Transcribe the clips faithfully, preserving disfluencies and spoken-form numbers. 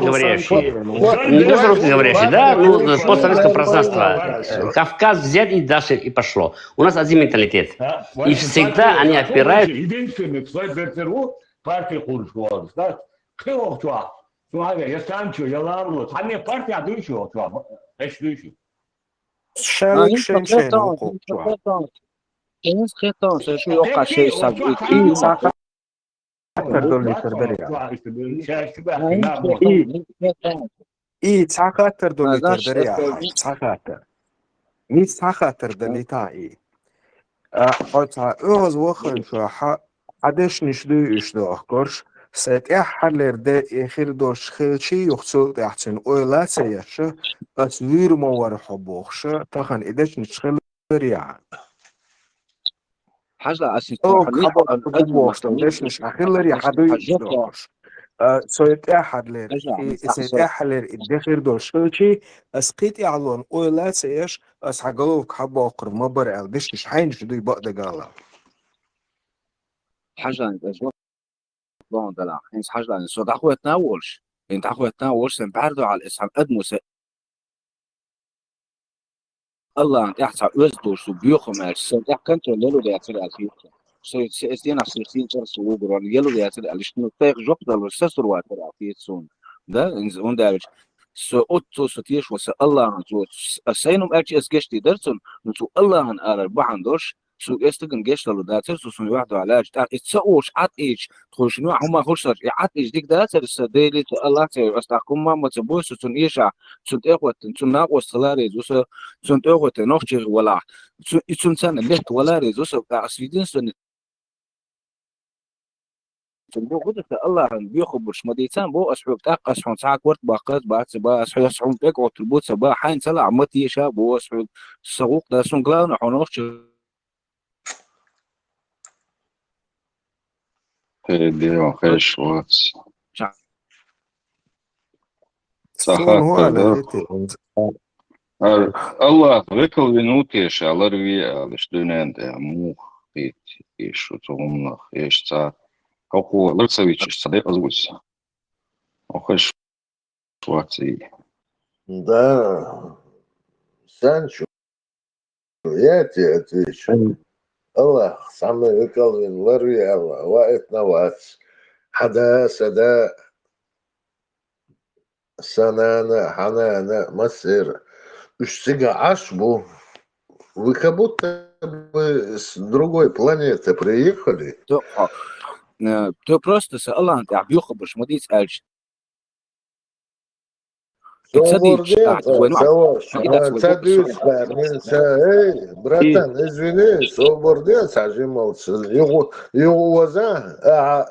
русскоговорящие. Не то, что русскоговорящие, да, ну, постсоветское пространство. Кавказ взять и дальше и пошло. У нас один менталитет. И всегда они опираются. Единственный, кто партия хуршуаз, да? Кто чё? Чё, я сам чё, я лавру. А мне партия дышит, чё? Эш дышит. Шарик шен шен. Ин хетон, шу йоха шей саг. Ин саг хатар доллитар дарья. И цхьа хаттар доллитар дарья, цхьа хаттар. Ми цхьа хаттар доллита и. А, хьо цхьа оьгӀаз вахханчо хьа, хьа дешнаш дуй уьш дохкорш, сай тӀеххьарлер де и хир долш хилчи, юха цул тӀехь цуьнан ойла а ца еш, ас вуьйр ма вара хьо бохуш, тахана и дешнаш хила ларъян. Хьажа, ас ин О, хабар хабар бохуш, дешнаш хьа хиларе, хьа дуй хьажа, дохуш. А, сой тӀеххьарлер, хьажа, и, ас и сой тӀеххьарлер и де хир долш хилчи, ас кхин тӀехьалон ойла а ца еш, ас хьа головка хьа боккхур ма бара аьлла, дешнаш хьайнаш дуй бакъдагала. Хьажа, ас бон далахь, хӀинца хьажа, со дӀахӀоьттина а волуш, хӀин дӀахӀоьттина а волуш, сайн бӀаьрдо хьал, эс хьан адамо са Аллахьан тӀехь цхьа оьзда долуш ду боьха хӀума аьлча, сан тӀехь контроль елур яцара аьлла хета. Со, со эс денахь со сийна чӀара со вогур ван, елур яцара аьлла, иштта, ну, тайх жоп далур, са сур вацара аьлла хета суна. Да, хӀунда аьлча, со оццо со тешо, сан Аллахьан цо, с-, а сайна хӀума аьлча, эс гечдийр дара цунна, ну, цу Аллахьан алар бахьана долуш, цу эс стагана гечдалур дацара, цу суна юьхь дуьхьа лаьрча, тӀаккха и ца олуш Ӏад ийча, тхойшина юьхь хӀума хуьлуш цара, и Ӏад ийча дика дацара, сан Дела, сан Аллахь ца йо, ас тӀаккха хӀумма ма ца бой, со цунна эшахь, цунна тӀехӀоьттина, цунна накъост хила реза ву со, цунна тӀехӀоьттина нохчий валахь, цу-, и цунна царна летта вала реза ву со, ас единственный цунна боху ду сан Аллахьан боьха хабарш ма дийцан, боху ас хьоьга, тӀаккха ас хьуна цхьа а корта баккхарца бац, ба, ас хьо-, ас хьуна пӀекъоттур бу ца ба, хьайна ца лахь ма теша, боху ас хьоьга, сан гӀуллакх да, суна главное хьо нохчий Хей, Дела, хеш вац. Ша. Ца Суна хаттар хӀун ду. Ар, Аллах векал вину теша, лар виалаш дуьнен тӀе, мух хит, ишу цу гӀумнах, еш ца, хӀокхо лар ца вичаш ца декъаз вуса. Охеш ваций. Да, Санчо, я тебе отвечу. Аллах, самый векал вин, лар ви Аллах, ва этна вац. Хьада, сада, санана, хьанана, массер. Уж цига Ӏаш бу. Вы как будто бы с другой планеты приехали. То, а, э, то просто с Аллахом тӀехь боьха хабарш ма дийца аьлча. Собор де, ца дуьйцуш, эй, братан, извини, собор де, ца жималца, югу, югу ваза, а.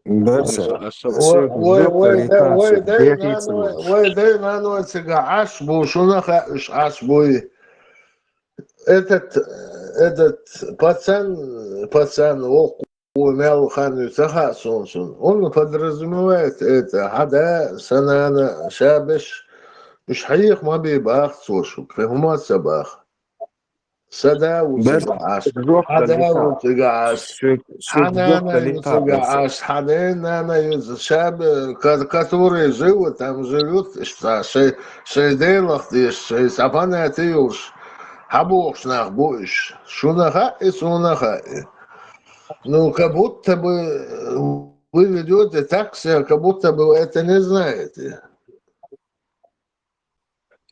Берса. Вай, вай, вай, вай, дай нанвай цига Ӏаш бу, шуна хаьа уьш Ӏаш буй. Этот, этот пацан, пацан, вокхо мел хан ю ца хаьа суна цунна. Он подразумевает это, хьада, санана, шабеш, уьш хьеха ма бе баха цо шу, кхин хӀума а ца баха. Сада ву цига Ӏаш, хьада ву цига Ӏаш, хьанана ву цига Ӏаш, хьаден нана ю цига, шаб, ка-, который живут, там живут, шей, шей делах деш, шей сапанати юлш, хьабохуш нах бу уьш. Шуна хаьа, суна хаьа. Ну, как будто бы вы ведёте так себя, как будто бы вы это не знаете.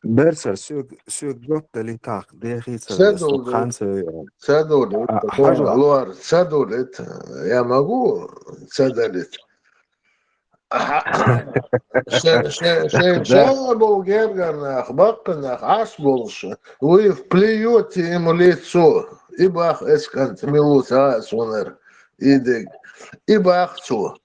Берсар, соьга, соьга жоп дали тахка, дехийца. Ца долу, ца долу, а, хьажа. Лор, ца долу, я могу ца далить? Шен, шен, шен, шен болу гергара нах, баккхий нах, Ӏаш болуш, вы плюёте им в лицо, и бах эскант милуца сунар, и дег, и бах цо.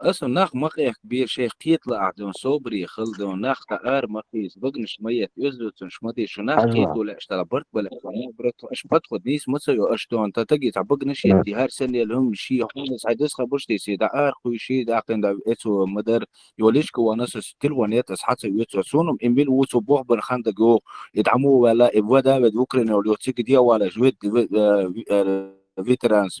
Аса нах ма къехка бийр, шайх кхетала ахь дон, собаре хала дон, нах тхан ара ма кхийса, багнаш ма етта, оьзлуцунаш ма де, шу нах кхетало лаьаш дала, барт ба лаьаш дала, ма барт, аша подход нийса ма ца йо, аша дон, та таги цхьа багнаш етти, хӀара санна ела хӀума ши, хьуна цхьа дас хабарш тесси, да ара кхуй ши, да акхин да эцо ма дар, йо личка ван аса телефон ет, ас хьа ца оьцо, суна и мила ву цо бохбар хан даг йо, и дӀамо ваьлла, и вада вед в Украине, йо цига де валаш, вед, вед, э, э, ветеранс,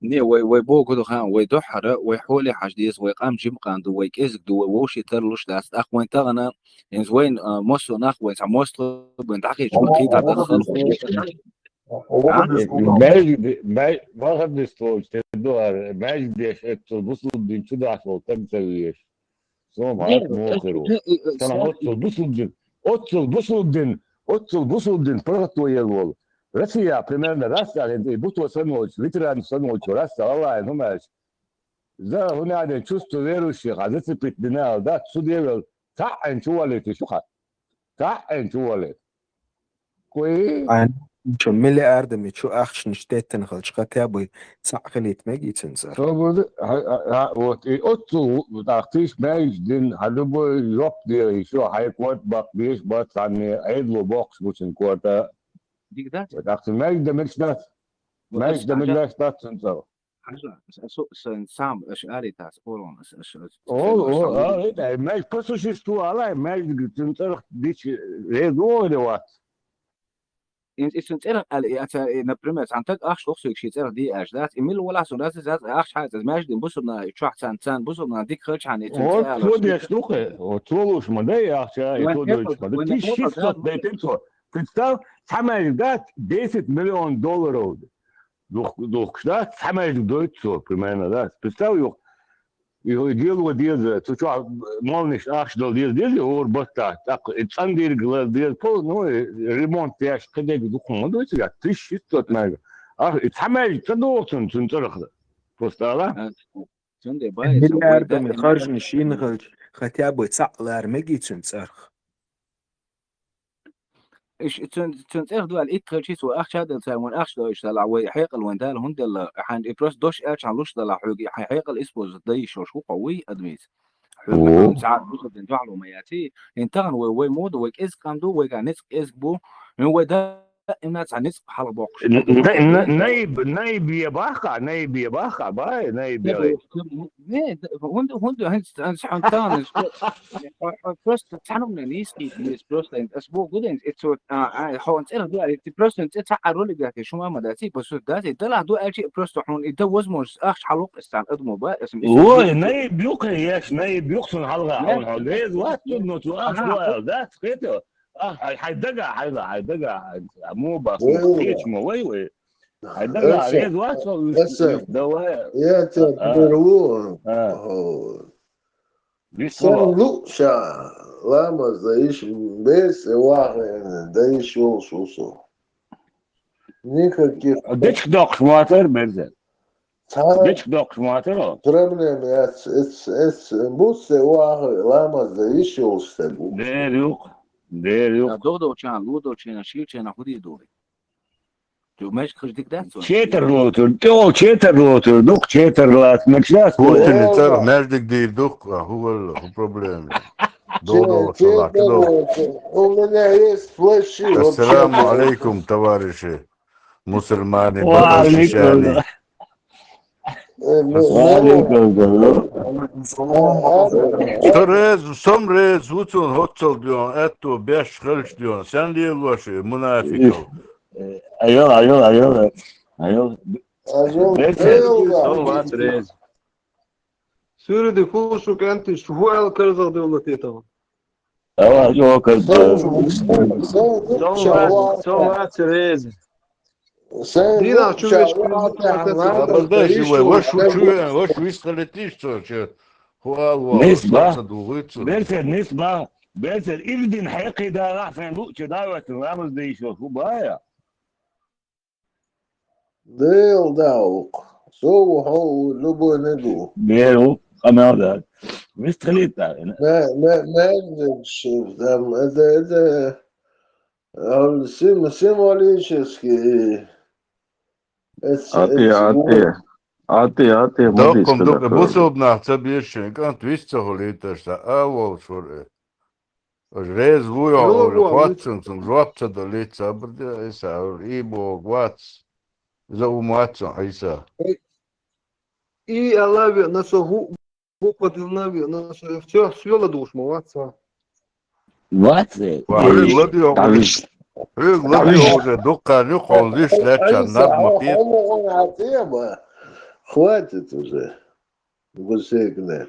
Не, вай, вай богу ду хан, вай духьара, вай хьоле хьаж деза, вай къам жим къам ду, вай кӀезиг ду, вай вовши тарлуш дац. ТӀаккха вайн тагана, инз вайн, а, мосо нах, вайн ца мосту, вайн дӀахийчу, вайн кхин дӀадаххал. Маьждиг, маь-, вахар деш волчу, те дугӀар, маьждиг деш, это бусулба дин чу дахьаш волу стаг ца веш. Сом хьалат мохир ву. Тана оццул бусулба дин, оццул бусулба дин, оццул бусулба дин паргӀато елла волу. Россия, примерно, раз царна и буто санна волчу, ветеран санна волчу, раз ца валлахӀи, хӀума аьлча. За, хӀунда аьлча, чувство верующих, а зацепить дина ала дац, цу девел, цхьаъ чу валийта шу хьан. ТаӀӀен чу вале. Кхуьй? Айн, чу миллиардами чу ахчанаш теттина хилча, хотя бы цхьаъ хилийта мегий цуьнан цӀарах? Со буду, хьа, хьа, хьа, вот, и оццул, тӀаккха тийша маьждиг дина, хьан любой жоп де, и шо, хьайн корта баккха беш бац, цхьанне Ӏедало боккхуш бу цуьнан корта. Дика дац? ТӀаккха цуьнан маьждиг дан мегаш дац? Вот маьждиг дан мегаш дац цуьнан цӀарах? Хьажа, ас, ас, ас, сам, аш аритас, орон, ас, аш, аш, О, сан, о, сан, а, это, маьж-, по существу, алай, маьждиг цуьнан цӀарах дича, реза вогӀур вац. Ин, и цуьнан цӀарах ала, и, аца, и, например, цхьана таг ахча лохсуьйга шен цӀарах де аьлча, дац, и милла валахь сон, дац, дац, ахча хьаьца, маьждиг бусурна, и чохь царна, царна бусурна дика хилча хьан, и цуьнан цӀе ала. Вот, цо деш ду-кх, вот, цо луш ма дай ахча, и цо дойтуш ма дай. Тысяча шестьсот дайтина цо. Представь, цхьа маьждиг дац, десять миллион долларов. Дух-, духкуш дац, цхьа маьждиг дойту цо, примерно, да. Представь, юха, и, и дело деза, цу чохь молниш ахча дала деза, деза, хӀора баттахь, тӀаккха и цӀандирг лар деза, пол-, ну, и ремонт деш, кхидерг дукха ма ду цигахь, тысяча шестьсот маьждиг. Ах, и цхьа маьждиг ца догӀу цунна, цуьнан цӀарах. Просто ала? А, цундела бай, Миллиардами харжина шийна хилча, хотя бы цхьаъ лара мегий цуьнан цӀарах? Иш, цуьнан, цуьнан цӀарах дуьйла итт хилча, цо ахча а делла, цара вайн ахча дойтуш делахь, вай хьекъал вайн Дала хӀунда делла, хьайн и просто дош аьлча хьан луш делахь, хьоьга хьайн хьекъал использовать дан йиш йолуш ву хьо вуй, адамица. Хьоьга хьуна цхьа а бусурдина дуьхьало ма яций. ХӀинца тахана вай, вай ма ду, вай кӀезиг къам ду, вайгахь ницкъ кӀезиг бу. ХӀун вай да, имна цхьа ницкъ хьалха боккхуш. Н-, н-, н-, наиб, наиб е бахха, наиб е бахха, бай, наиб е. Не, д-, хӀунда, хӀунда, хӀинца, хӀинца хьуна тахана, хьо, хьо просто цхьана хӀуманна нийса хӀиттина, просто ас боху гуденца, и цо, а, а, хьо цӀерах ду аьлла, и просто цӀе цхьа а ролик дац, шу ма ма дац, и по сути дац, и далахь ду аьлча, просто хьуна и дан возможность ахча хьалукх ас цхьана адамо ба, ас ма Ой, наиб юкхе еш, наиб юкх суна хьалха, хьуна хьо леза вац, но цо ахча ду аьлла, дац, хета? А, хьай, хьай дага, хьай ла, хьай дага, хьай, а, мо бас, мо кечмо, вай, вай. Хьай дага, реза вац, вай, вай, давай. Я тебя прерву. А. О. Сан лу ша, ламаз даиш, бес, э, вахе, даиш йолуш ву со. Никаких. Дечка доккхуш ма тара, берзе. Цхьа Дечка доккхуш ма тара. Проблема яц, эц, эц, бу се ваха, ламаз даиш йолуш се бу. Дер юкъ, дер юкъ. Догдолчан, лудолчан, шилчан худи дуй. Ту мешк хаш дик дац ван? Четар лотур, тӀо четар лотур, дукх четар лац, мачлас. Путин цар маьждиг дийр дукх, а, хӀу валла, хӀу проблема. Догдолчан, лакидо. У меня есть флеши, вообще. Ассаламу алейкум, товарищи. Мусульмане, батаршишани. Ва алейкум салам. Ва алейкум салам. Со реза, сом реза, вуцун хӀоццал доьгӀун, аьтту беш хелч доьгӀун. Сен лелош, мунафиков? Айо, айо, айо, айо. Айо. Сом вац реза. Суьрди хӀу шу кӀантиш, хӀу аьлла карзах девлла тетал? Ава, йо, карзах. Со вац, со вац реза. Динах чу веш Абадайши вай, ваш ву чу вен, ваш вистхалитиш цо, че. ХӀу ала вала, нисба. Берсер нисба. Берсер ирдин хьекхи дагахь фен лу, че даватин ламаз дейшо, хӀу бая. Дел да укх. Со ву хьо ву, любой не ду. Дел укх, къамел да. Вистхилит да. Ме, ме, ме, там, это, это, а, сим-, символический. Эц-, Ати, эц-, ати. Ати, ати, Доккхум, дукха бусулбанах ца бийшин, кӀант вист ца хулийтарш, а, а, волчур, э. Реза вуй хьо, Йо, хӀоццун, цунна жоп ца далийта, сабр де, Ӏийса, и боху, вац. Иза у мац цунна, Ӏийса. И, и Аллах ве, на со ху, ху подил на ве, на со, всё, всё ладуш ма вац, а. Вац, э. Ва, хьуьга ладуьйгӀу, хьуьга ладуьйгӀу уже, дуккха нуьхь хьуна лиш леччан наб ма кхета. Хватит уже. Гусейгнет.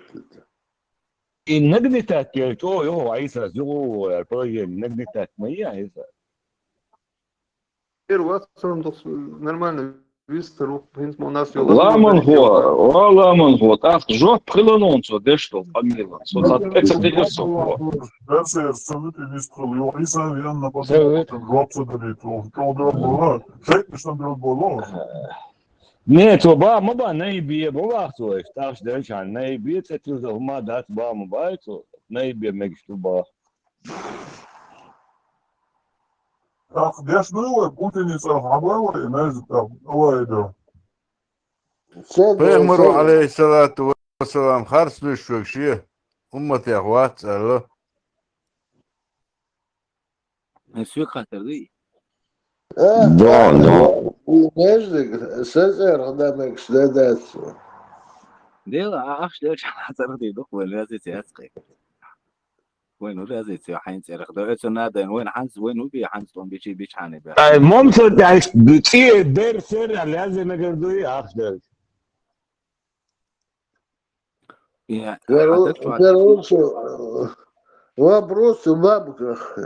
И нагнетать делать, о, йо, Айса, йо, положение, нагнетать мои, Айса. Первый раз он тут нормально вистер, в принципе, у нас Ламан хо, о, ламан хо, так жоп хиланон со, де что, Камила, со, соответственно, ты же со. Дальше я абсолютно вистхил, йо, Иса, я на потом жоп садали, то, то дробь была, шейк, что дробь была. Не, то ба, ма ба, не бе, ба, ба, то, так что, да, не бе, это ты за ма дать, ба, ма ба, то, не бе, мег что ба. Так, деш ну, путаница, хабар, не знаю, там, давай, да. Всё, Пайхамару, всё. Ӏалайхи ссалату вассалам, харц дуьйш верг ше, умматех вац аьлла. Соьга хаттар дуй? А, Да, а, да. И между, сесэр, хада мекс, да, да. Дела, а, ахш дела, чана царх ди дух, вайн разница яц кхы. Вайн разница, хьайн царх, да, это надо, вайн хьанц, вайн уби, хьанц тон бичи, бич хьани бя. Ай, мом со, да, ци дер сер, а лязе мегер дуй, ахш дер. Я, Короче, хаттар чуат. короче, э, вопрос в бабках.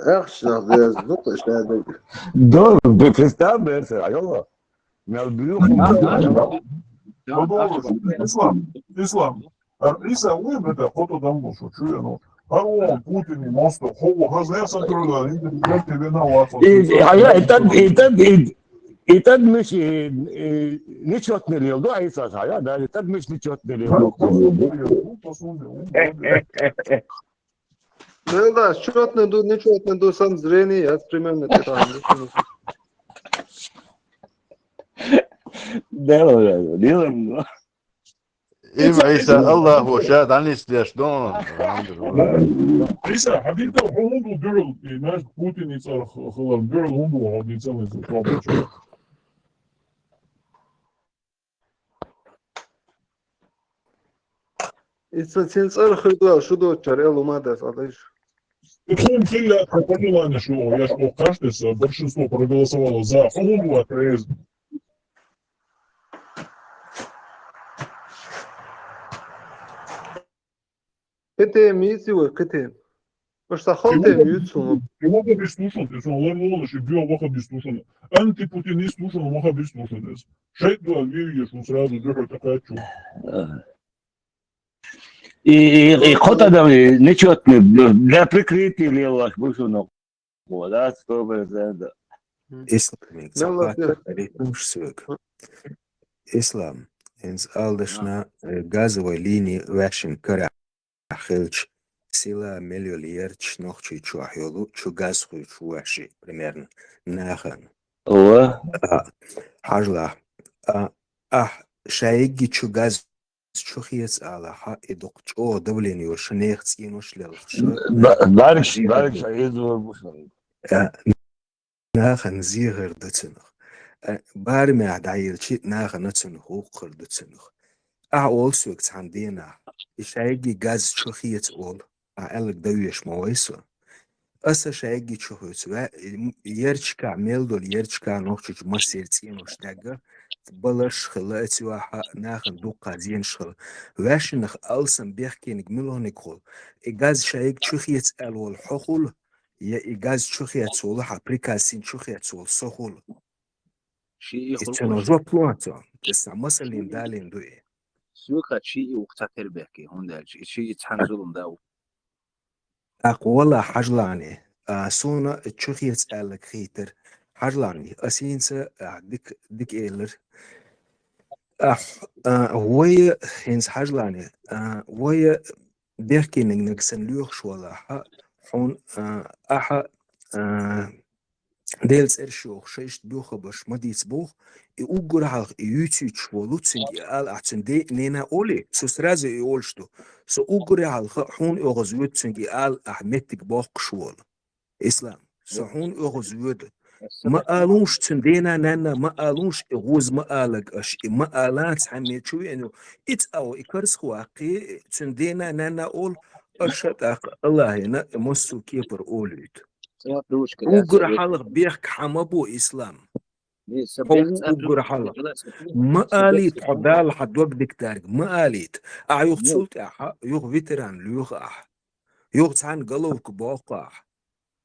Эх, что, да, ну, что, да. Да, представь, дер сер, а йо. Мел бюх. Ислам, Ислам. Ар Иса уй бета хото дамбу шучу, ну. Ар он Путин и мосто, хо, хо, хазне сан труда, не тебе на ватсап. И, а я, и так, и так, и, и так мы ж, э, э, нечётный лил, да, Айса, а я, да, и так мы ж нечётный лил. Ну да, счетный ду, нечетный ду, сам зрение, я примерно так. Да, да, да, делаем, ну. Им Иса, Аллаху, ша, данис деш, дон. Иса, хабита, хунду дюрл, и наш Путин и цар хлам дюрл, хунду, хабита, мы тут. Ица цин цар хыгла, шу дочар, эл умадас, алыш. Хун хилла, хапанилана шу, я ж, о, каждый, большинство проголосовало за, хун вот, э, Кытем, миси вы, кытем. Ошта хол тем, юцуну. Его бы слушал, ты что, он ловишь, и бьё, ваха беслушно. Антипутин не слушал, ваха беслушно. Шейк два, вижу, что сразу дёру такая чушь. И, и, и хото да, и нечётный, для прикрытия лилаш, бушунок. Вот, да, сто процентов. Ислам, Ну, ладно. ритмуш сык. Ислам, инс алдашна, э, газовой линии вяшин кара хилч. Сила миллион ерч нохчи чуахёлу, чу газ хуй чу вяши, примерно. Нахан. Ова? А, хьажла. А, а, шайги чу газ чу хец ала, ха, и дукъ чо давление шнех цинуш лелхш. Бариш, бариш, а, из вор бушунок. А, нахан зигар дацинах. А, бармя дайилчи нахан нацинах, хукхар дацинах. А ол сук цан дена. И шайги газ чу хец ол. А элг давеш ма вайсо. Аса шайги чу хец ва, ерчка, мелдол ерчка нохчуч масир цинуш дага. Балаш хила эцюаха нахан дукка зенш хила. Вяшинах алсам бехкеник милоник хол. И газ шайги чу хец ал ол хохул. Я и газ чу хец ол, ха приказ син чу хец ол сохул. Ши и Иццано хулкуш. жоп луацо. Исса масалин далин дуи. Сука, ши и ухта тербехки, хундалчи. Ши и цхан зулум дау. Акъ вала хьажлани. А, суна чу хец аллак хитер. Хьажлани. Асинца, а, дик, дик элер. А, а, вая хинц хьажлани. А, вая бехкиниг нагсан лёхш вала. Ха, хун, а, аха, а, Дел цӀерш йохуш, иштта боьха баш ма дийца боху, и уггар хьалха и юьйцуьйтуш волу, цуьнга и ала ахь цуьнан де-, нена олий, со сразу и олуш ду. Со уггар хьалха хьуна оьгӀаз воьду цуьнга и ала ахь меттиг боккхуш волу. Ислам, со хьуна оьгӀаз воьду. Ма алунш цуьнан дена, нанна, ма алунш и гӀуза ма алаг аша, и ма ала цхьамме чу веана ю. И цӀа и карзах ваккхий, цуьнан дена, нанна олу, аша тӀаккха Аллахьина и массо кепара олуьйту. Уггар хьалха бехк хьан ма бу, Ислам. Хьо ву уггар хьалха. Ма алийта хьо Дала хьа дог дика дарг, ма алийта. Ахьа юха цул тӀаьхьа, юха ветеран лоьху ахьа. Юха цхьаьна головка боккху ахьа.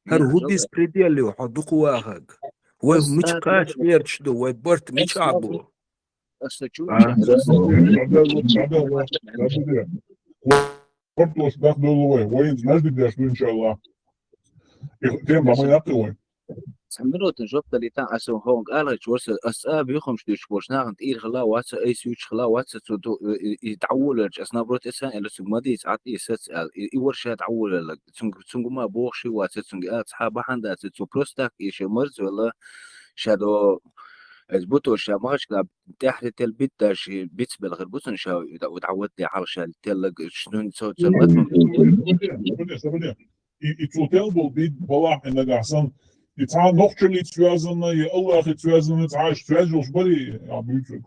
ХӀара хӀу беспредел ю хьо дукха вахарг? Вай мича кхача гӀерташ ду, вай барт мичахь бу? Аса чу Спортуш дахдолу вай, вайна наждик деш ду, иншаллах. Их тема ма яккхи вай. Цхьа минута жоп далийтан, аса хьуна аьллачу варса, аса цӀа бухамаш дуьйцуш болчу нахана тӀера хила вац, айса юьйцуш хила вац, цу ду-, и, и дӀаволалча, аса наоборот, эсан аьлла, цуьнга ма дийца, хьан тӀе сац аьлла, и, и вара ша дӀаволаллаг, цуьнга, цуьнга ма бохуш хир вац, цуьнга аьлла, цхьа бахьана дац, цо просто так и ша марзвелла, ша до, эс бу то ша Махачкала тӀаьхьа тел бит даш, бицбелла хир бу цунна ша, дӀа-, дӀавадде хьалха ша теллаг, цуьнан цо, цо, И, и цо тел болу бит балахь и нагахь санна, и цхьа нохчаллица связанна, я Аллахица связанна, цхьа иштта связь йолуш барий, а, буьйцург?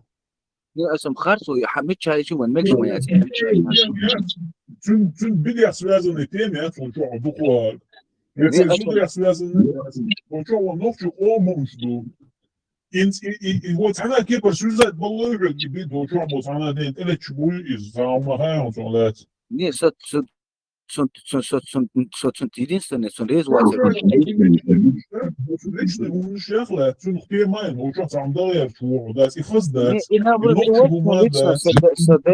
Не, аса-м харцо, я хьан мичча йичи ван мегаш ма яц. Цуьн, цуьн бидех связанный тема яц вон чохь дукха. Я Не, цуьн аса-м судех связанный, вон чохь вон нохчу къомамаш ду. Инц-, и, и, и, вон цхьана кепара связать баллой хьоьга, и бит вон чохь бо цхьана ден тӀелечу буй иза, цхьа хӀума хьан йолчу лаьца. Не, со, со, цун, цун, со, цун, со, цун единственный, цун реза вацар. Цун личный хӀуманаш яхла, цун хтемайн, вочо цхьа дагӀерчу воху, дац, и хаза дац, Не, и наоборот, и нохчи вот хӀума лично дац. Со, со, со, да,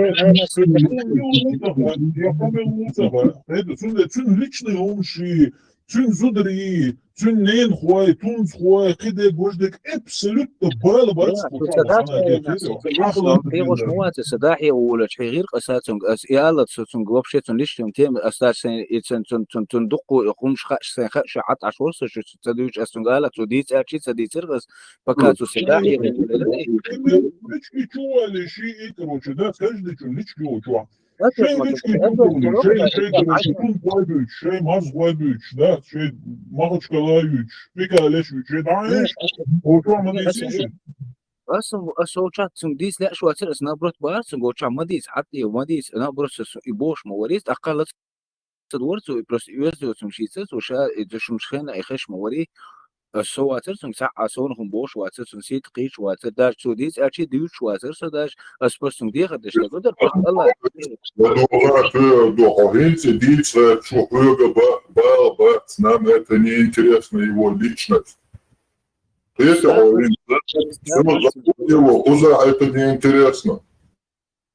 наверное, Цун личный хӀуманаш ши, цун зударий, цун ненахой, тунцхой, кхидерг, важдерг абсолютно бала бац. Да, цу ца дац, наверное, со, цу лично хӀуманаш ма вац, со дахье волачу, хьигӀира къаса цунга, ас и алла, со цунга вообще цун личный тема, ас дац сайн, и цун, цун, цун, цун дуккху хӀумаш хаа, сайн хаа, ша хьат Ӏаш вара со, шу ца дуьйцу, ас цунга алла, цо дийца аьлчи, ца дийцира ас, Пока цу седа хьехам. Лички чу вали, ши и, короче, да, каждый чу лички у чу. Шей лички чу вали, шей, шей, короче, тун гойбуч, шей маз гойбуч, да, шей Махачкала юч, пика леш юч, шей да, еш, у чу ма дисиш. Ас, ас у чу цун дис леш вацар, ас наоборот бар, цун у чу ма дис, хьат и ма дис, наоборот, ас и бош ма варис, а калац Ца дора цо, и просто оьзда йоцург шийца, цо ша, и дашумаш хенна, и хеш ма вари. Ас со вацар цунга, цхьаъ а совнахула бохуш вацар, цунна сийта кхийча вацар, даже цо дийца аьлчи дуьйцуш вацар со даже, ас просто цунга дехар деш дагадара, просто Аллах. ЛадугӀа хӀоьга ду, хьо хӀинца дийца аьлча, хьоьга ба-, бала бац, нам это не интересно, его личность. Кхета хьо хӀинца, всё, забудь его, кхузахь это не интересно.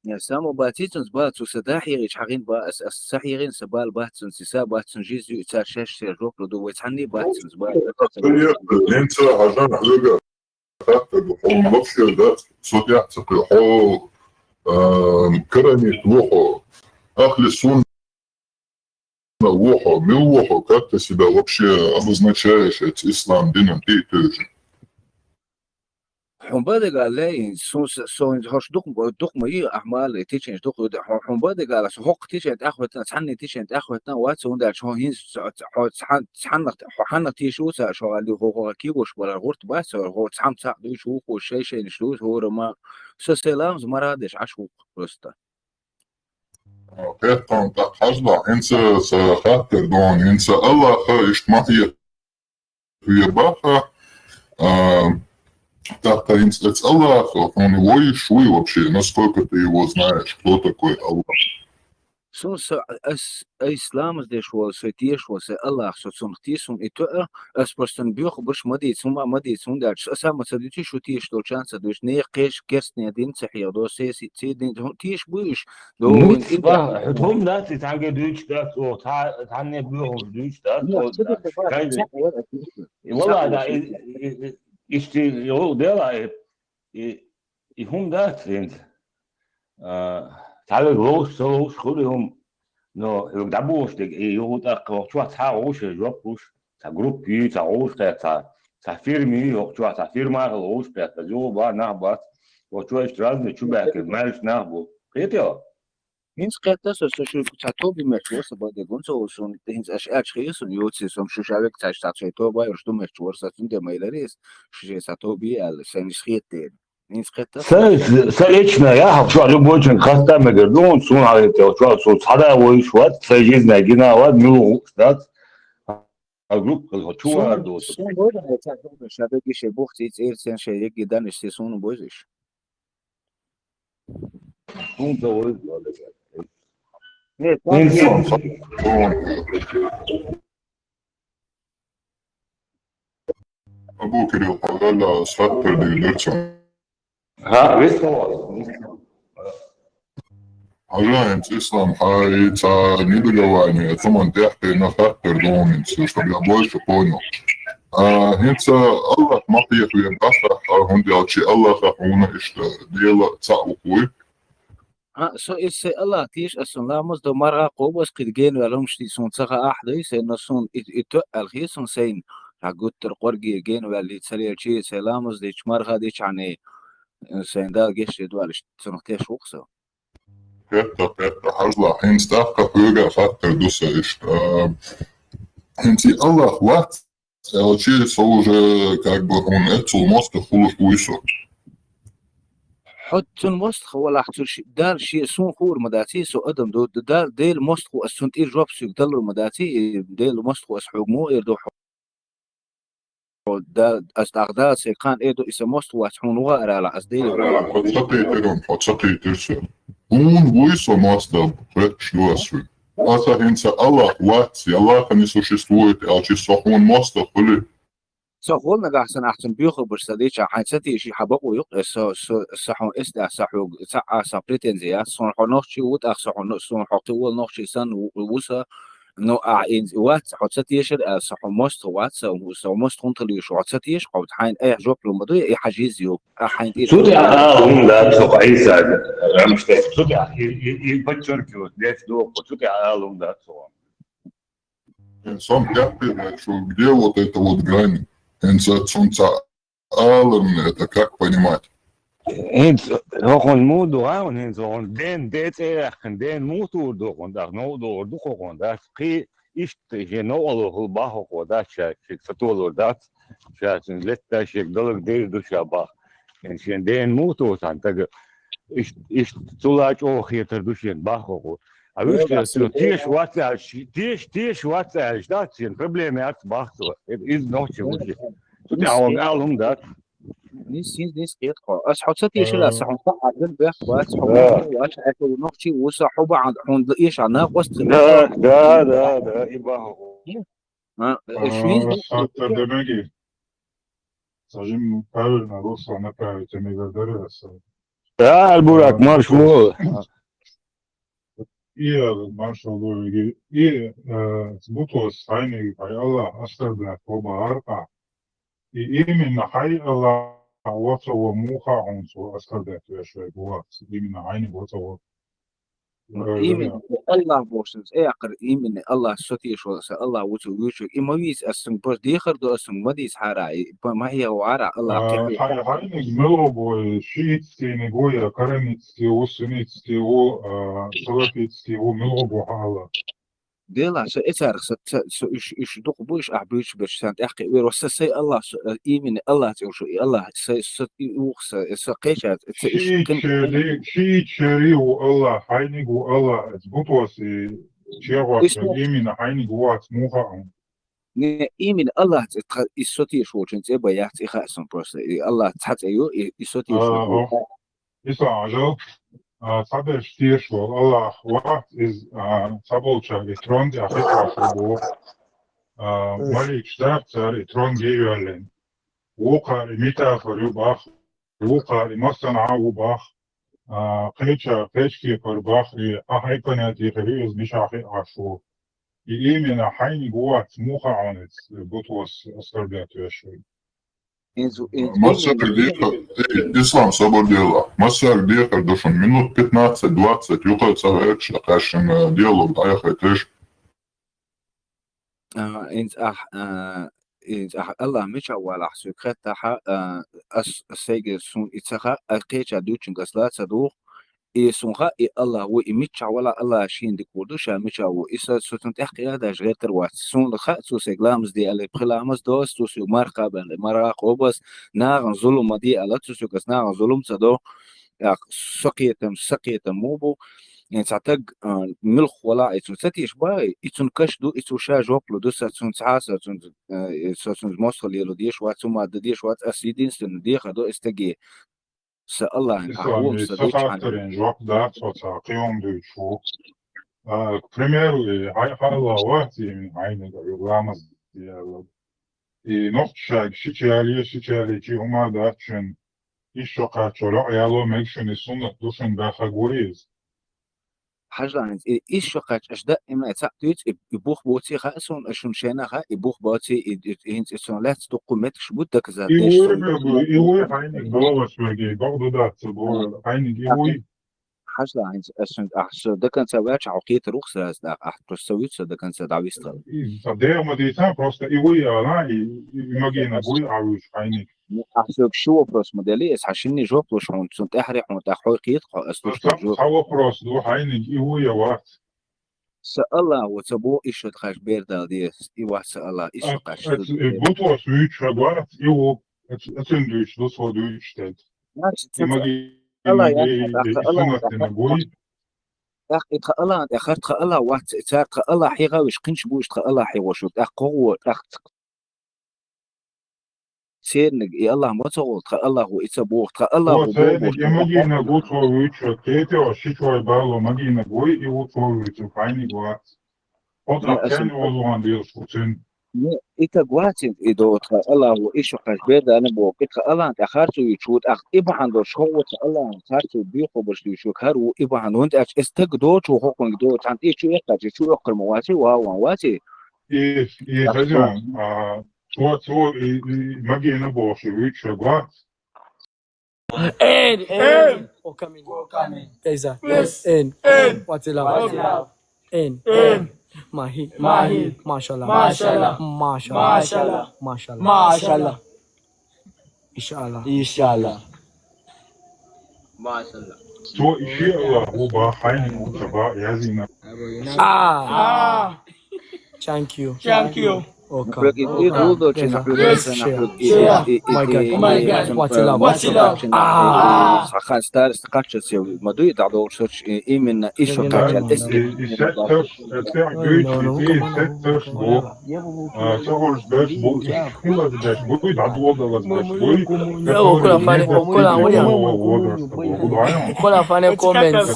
Э, само баций цунца бала, цо са да хьегӀича хьагӀин ба, ас, ас са хьегӀина са бала бац цунца, и са бац цун жизнь ю, и цара шаьш шера жоп лу ду, вай цхьанний бац цунца бала. Конечно, хӀинца хьажа хьоьга хаттар ду, хьо вообще дац, со тӀехь ца кхуьу, хьо, а, каранит ву хьо, ахли сунна ву хьо, мила ву хьо, как ты себя вообще обозначаешь, эцу ислам динан тӀе а тевжина? Хьун бадага лей, сун с-, сон хӀорш дукх-, дукх ма йий, ахьмал, и тичинаш дукх ю, хьун, хьун бадага ала, со хӀокху тичина тӀехӀоьттина, цхьанний тичина тӀехӀоьттина вац, хӀунда аьлча хьо хӀинца, хьо, хьо цхьан-, цхьаннах, хьо хьаннах тийша ву ца, шо гӀали хӀо, хӀо кийош бала гӀурт бац, хьо цхьам цхьаъ дуйш ву, хӀо шай-шайнаш ду, хӀора ма, со селамз марадеш Ӏаш ву просто. Кхетхьан тӀаккха хьаждахь, хӀинца ца хаттар дон, хӀинца Аллаха иштта ма хье. Ве баха, а, тӀаккха хӀинца эца Аллаха хьуна войш вуй вообще, насколько ты его знаешь, кто такой Аллах? Сун са, ас, ас ламаз деш волу, со теш волу, са Аллах, со цунах тесум и тоьа, ас просто цунна боьха барш ма дийца, хӀума ма дийца, хӀунда аьлча, аса ма ца дуьту, шу теш долчан ца дуьту, нехан кхеш керстне дин ца хьеха, до сеси, ци дин, хӀун теш буй уьш, до Ну, вайн ин ба, хӀун дац, и цхьанга дуьйцуш дац, о, цхьа-, цхьанне боьхалш дуьйцуш дац, Ну, о, цу да. Духе бац, Кайда? Цхьа вара отлично. И валла, да, и, и, и, иштта йолу дела, и, и, и хӀума дац хӀинца. А, цхьаверг ловш, ца ловш хуьлу и хӀума. Но хьоьга дӀабохуш дерг, и юха тӀаккха вахчохь цхьа а вовшийн жоп луш, цхьа группа йий, цхьа вовш кхетта, цхьа, цхьа фирма йий, вахчохь цхьа фирма хила вовш кхетта, юха бан нах бац, вахчохь иштта разный чу баьхкина, маьрша нах бу. Кхетий хьо? ХӀинца кхетта со, со шу цхьа тоби меттиг ву со бадегун, со ву суна, хӀинца аша аьлча хиира суна, йоций со, шу ша век цхьа шайн тоба, уьш ду меттиг вара со, цуьнан де ма йиларе иза, шу шайн цхьа тоби аьлла, сайн иза хетта дера. ХӀинца кхетта со. Са, са лично, я хьо шо любой чин хаста мегар ду, суна хьалетел, шо, со цхьа да войш вац, сайн жизнь гина вац, мила гӀуш дац. А группа хаза чу вар доцу. Сун боза, ца хубе шабеги ше бухти церцен ше еги даниш се сун бозиш. Сун ца вой. Не, Ин сун. Абу Кирилл, хьалла саттар дигдерца. Ха, вис хавал. Хьажа, хӀинца Ислам, хьай ца недоговаривание, цуман тӀехкъена хаттар догӀунца, чтобы я больше понял. А, хӀинца Аллах ма хьехаве бахьа, а, хӀунда аьлча Аллаха хьуна иштта Дела цаӀ ву хуй. А, со эс сай Аллах тийш, ас сун ламаз до маргӀа кхобас кхид генвел хӀумаш ди сун ца хаахь дай, сай но сун и, и тоъал хи сун сайн, ха гуттар къорги генвел ли цалел чи, сай ламаз дич маргӀа дич хьани, сайн Дала гешт дуалиш цунах теш вух со. Хетта, хетта, хьажла, хӀинца тӀаккха хьоьга хаттар ду са иштта. А, хӀинца и Аллах вац, аьлча, со уже, как бы, хьуна эцул мостагӀа хулаш вуй со. Хьо цун мостагӀа валахь цу ши-, Дала ши сун хуур ма даций, со адам ду, д-, Дала, Дела мостагӀа ас цун тӀир жоп суьг далур ма даций, и Дела мостагӀа ас хьога мо эр ду хьо. Хьо да, ас тӀаккха Дала сай кхана эр ду, и са мостагӀа вац хьуна вугӀа арала, ас Дела вугӀа. Хьо ца кхетир, хьо ца кхетир со. Хьуна вуй со мостагӀа, хеташ ду ас вуй. Аса хӀинца Аллах вац, и Аллаха не существует, аьлча со хьуна мостагӀа хуьлий. Со хул нагахь санна ахь цун боьха барш ца дийча, хьайн ца тийши хьа бакъо юкъ, э, со, со, со хьуна эс да, со хьуга, ца а, со претензи яц, сон хьо нохчи ву, тӀаккха со хьуна, сон хьо кхи вол нохчи сан ву, ву со, ну, а, инз, вац, хьо ца тешар, а, со хьо мост вац, со, со мост хун тхали шу, хьо ца теш, хьо хьайн, э, жоп лу ма ду, и хьажиз ю, а, хьайн теш. Цу тӀехь ала хӀума дац со, Ӏийса, Рамштайн, цу тӀехь, и, и, и подчеркивать, деш доху, цу тӀехь ала хӀума дац со. Сон тяппи, что где вот это вот грань? ХӀинца цунца аларна, это как понимать? ХӀинца хӀокхун муду гӀаун, хӀинца хӀокхун ден, де цӀе яхкан, ден мутур духун, дах, нов духун, дах, кхи, иштта, же новало хул бахо, дац, ша, шик сатолур дац, ша, цун летта, шик далаг дер ду, ша, бах. ХӀинца шен ден мутур сан, тага, ишт, ишт, цула чӀогӀа хетар ду шен, бахо. А вуьшта, ну, теш вац аьлча, теш, теш вац аьлча, дац шен, проблема яц, бахцо. Из нохчи ву ши. Цу тӀехь хьуна ала хӀума дац. Нис, нис, нис, кхетахо. Ас хьо ца тешира, аса хьуна хаа ган бех вац, хьо вац, аса хьо нохчи ву со, хьо бахьан, хьуна эша накъост. Да, да, да, да, и бахо. А, э, шуиз, а, хаттар да меги. Сажим правильно русло направить, а не гадараса. Да, Аль-Бурак, а, марш вол. И, э, марш вол, и, э, сбутос, хайни, хай Аллах, астарда, хоба арка. И именно хай Аллах, вацава муха хунцу, астарда, твешвай, була, именно хайни вацава. Ну, именно Аллах бохшинца, э, якъар, именно Аллах со тешвал, са Аллах вуцу вуьйчу. И ма вийца ас сунг, просто дехар ду ас сунг, ма дийца хьара, и па-, ма хьегӀу ара, Аллах, а, кхету. Хай, хайниг мело бой, шиитский не гой, а карамитский у, суннитский у, а, салафитский у, мело бо хьала. Дела, со эцарх, со, со, со, уьш, уьш дукха бу, уьш ахь буьйчу берш сан тӀехкхи вер, ва са сай Аллах, со, э, именно Аллах цӀе вушу, и Аллах, сай, со, и ух, са, э, со кхеча, ца уьш шиит кин шери, шиит шери у Аллах, хайниг у Аллах, эц бутос и чегӀвац, именно хайниг у вац муха а. Не, именно Аллах цӀе тха, и со теш волчун цӀе ба яц, и хаъ сон просто, и Аллах цхьа цӀе ю, и, и со теш волчун. Исо Ӏажал, а, цхьаберш тешвол Аллах вац, из, а, цхьаболча и трон тӀа хӀитваш бу, а, малик штар цар и трон гейвален. Вукхар и метафор ю бах, вукхар и массанхьа ву бах, а, кхеча, кхечкепар бах, и а хьай понятие хири из миша хи аш ву. И именно хайниг вац муха Ӏонец, бутвас оскорблять вешвай. Инзу, инзу, Массаг инзу. Деха, э, Ислам, собар дела. Массаг дехар душун минут пятнадцать-двадцать юха ца гӀерташ, а кхаьшин, э, диалог дӀаяхайтеш. А, инз ах, а, инз ах, Аллах мича валахь суьг хеттахьа, а, ас, сайга сун и ца ха, а кхеча дуьйчунг ас ла ца дух, и сун ха, и Аллах ву, и миччахь вала Аллах шийна дика вур ду, ша мича ву. И са, со цун тӀехкъа ядаьш гӀертар вац. Суна ха, цу сайга ламаз де аьлла, пхи ламаз доас, цу суьг марха баьлла, марха кхобас, нагӀан зулума де аьлла, цу суьг ас нагӀан зулум ца до. Ах, со кхетам, са кхетам му бу. Э, цхьа таг, а, муьлха вала, и цунна ца тешаш бахьа, и цунна каш ду, и цо ша жоп лу ду, са цунна цхьа, са цунна, э, со цунна мостагӀа лело деш вац, цу ма да деш вац, ас единственно деха до, ас таге. Са Аллахьан, Ислам, ахьа, и са са дичхьан. Факторин жоп дац, со ца кхиом дуьйцу. А, к примеру, и хьай хьалла вац, и хьайниг а ламаз диалла. И нохчашка шича яле, шича яле, чи хӀума дац шун, ишшо кхаччо лоӀ яло мег шун, и суннат ду шун, баьхаг вури иза. Хьажа, хӀинца и, ишшо кхаччо аша даимна цхьаъ дуьйцу, и, и бух боций хаьа суна, шун шайна хаьа, и бух боций, и, и, и хӀинца и суна лаьцна дуккха меттигаш бу доказать И деш вуй, суна. И вуй хьайниг долаш веги, богу дац ца бу, хьайниг и вуй. Хьажа, хӀинца ас шун, ахь со до конца ваьча, хьо кхетар ву-кх сразу, ахь, ахь просто ца вуьйцу со до конца дӀавистхила. И са дегӀ ма дийца, просто и вуй ала, и, и, и магийна буй а вуьйш хьайниг. Ну, ахь соьга ши вопрос ма делли, ас хьан шинне жоп луш хьуна, цунна тӀаьхьаре хьуна тӀаккха хьой кхета хьо, ас луш Ца, ца жоп. Ца вопрос ду, хьайниг и вуй я вац. Са Аллахь ву ца боху, ишшо кхаччо бер дала деза, и вац са Аллахь, ишшо кхаччо. Ас, ас, и бутос вуьйчу ша вац, и ву, ас, ас цуьнан дуьйцуш ду, со дуьйцуш тед. Значит, И ца, ца, магийна Аллахь буй, яхна, и, тӀаккха и Аллахь суннатина яхна. Буй. ТӀаккха и тха Аллахьан тӀе хар тха Аллахь вац, и цара тха Аллахь хьегӀа веш кхинч бу, иштта тха Аллахь хьегӀо шу, тӀаккха кхо гӀо, тӀаккха ц-, церниг и Аллахь ма ца гӀолу, тха Аллахь ву и ца боху, тха Аллахь О, ву боху церниг и магийна гу цо вуьйчу, кхетий, ши чой бало магийна буй, и ву цо вуьйцу, хьайниг вац. Хьо Ну, тӀаккха ас кен волугӀан дезаш ву цуьнан. Ну, и таг вацийна и до тха Аллахь ву, и шу кхаччо бер дана боху, и тха Аллахьан тӀе харцо вуьйчу ву, тӀаккха и бахьана долуш хӀокху ца Аллахьан харцо буьйхо баш дуьйчу хӀара ву и бахьана, хӀунда аьлча эс таг доцу хӀокхунга до, цхьаьна и чу эккхача, чу эккхар ма ваций, вау, ван ваций? И, и хазин, а, цо, цо, и, и магийна бохуш вуьйчу вац. Эн, эн. Окамин. Окамин. Теза. Yes. Эн. Эн. What's love? What's love? Эн. Эн. Махи. Махи. Машалла. Машалла. Машалла. Машалла. Машалла. Иншалла. Иншалла. Цо иншалла ву бахьайна ву ца бахьа язйина. А. А. Thank you. Thank you. Окей. Напрыг и, и дулдочи, напрыг Yes. и, напрыг и, Share. и, и, My God. и, Oh my God. What's love? What's love? А. Сахан старость кача сев, ма дуй, да, долчу, и, именно и шо Именно. кача, эс И, и сетташ, эс дуйчи, и сетташ бу. А, чогорш беш бу, и хилаз беш бу, и дадводалаз беш бу. Я, окула фане, окула, окула. Окула фане comments.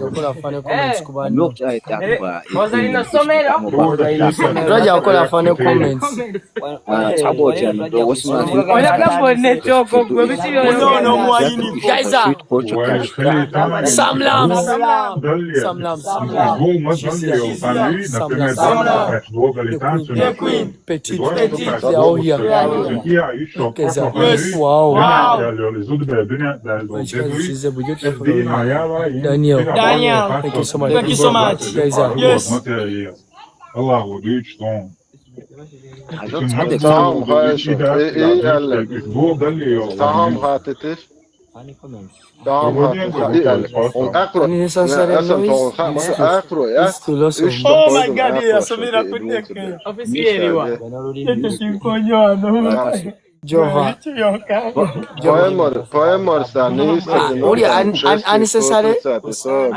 Окула фане comments, кубани. Roger, окула фане comments. Guys, Sam Lams. Sam Lams. Sam Lams. Petit. Petit. Petit. Petit. Petit. Wow. Wow. Daniel. Daniel. Thank you so much. Thank you so much. Guys, uh, Yes. Tamam, kardeşim. İyi, iyi, Ellen. Tamam, hadi. Tamam, hadi. Akro. Ani sasare Akro ya. Üstü loso. Oh my God, ya, Samira, put that. Officially, what? Jova. Poemor, poemor sa nisi. Uri, an, an, unnecessary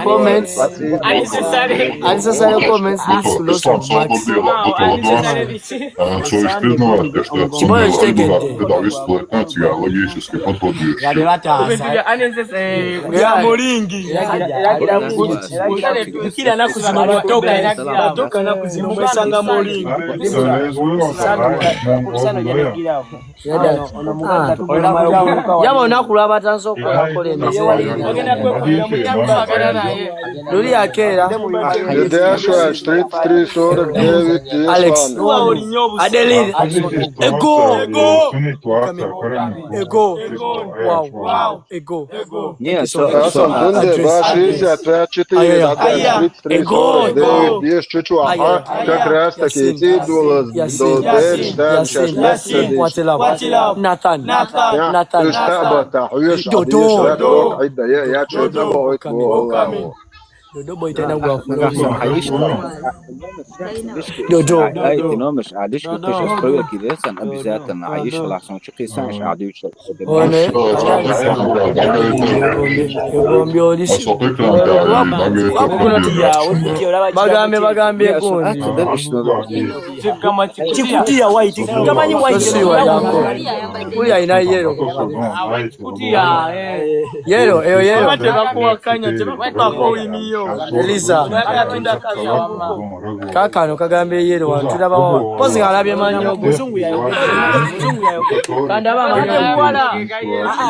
comments. Unnecessary. Unnecessary comments leads to loss of marks. Wow, unnecessary. Moja šteke. Kada vi ste logически pothoduješ. Ja, moringi. Kila nakuzima matoka, matoka nakuzima mwesanga moringi. Yaba olunaku lw'abatanze okukola emirimu. Luli yakeera. The dash was three three sorry, David, Alex. Adeline. Ego. Ego. Wow. Ego. Yes, so, so, uh, address. Ego, ego. Как раз таки, Yasin, Yasin, Yasin, Yasin, what's love? Nathan, Nathan, Dodo, Dodo, Dodo, Okami, Okami. Dodo boy tena kwa fulo. Dodo. Ai, ai, tino mas a dish ko to shas proya ki de san abizatan aish la son chiki san a dish. One. Bagambe, bagambe kundi. Chikutia white. Kama ni white. Sio wa yako. Huyu haina yellow. Yellow, eyo yellow. Elisa. Kakano kagambe yellow wantu labawo. Pozi ngalabye manyo. Muzungu yayo. Muzungu yayo. Kanda ba manyo.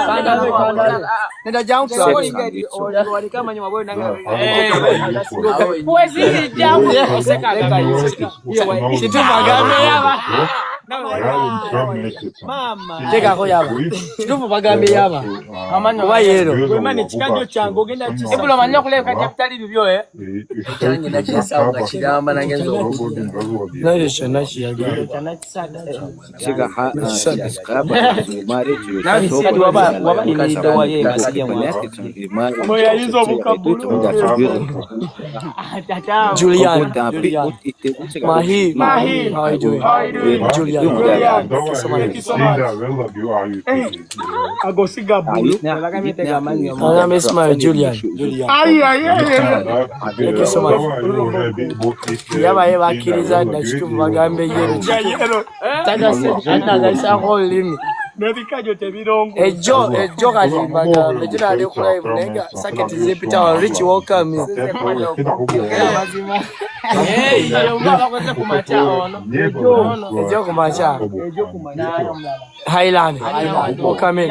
Kanda ba manyo. Nenda jangu. Pozi jamu. Kitufu bagambe yaba. Mama. Teka ko yaba. Kitufu bagambe yaba. Kuba yellow. Wemane kikanjo kyange ogenda kisa. Ebula manyo kuleka kapitali bibyo, eh. Nange nakisa nga kiramba nange nzo. Nayo shana kiyaga. Siga ha. Mari. Waba waba ni ndo wa yeye. Moya yizo bukabu. Julian. Mahi. Mahi. How are you doing? Julian. Julian. Thank you so much. Agosiga bulu. Ana mesma Julian. Julian. Ayi ayi ayi. Thank you so much. Yaba ye bakiriza dda kitufu bagambe yellow. Tata se ana gaisa holimi. Nebikajo tebirongo. Ejo ejo kati bagambe jina ali ku live nenga saketi zipita wa rich welcome. Ejo kumacha. Highland. Welcome in.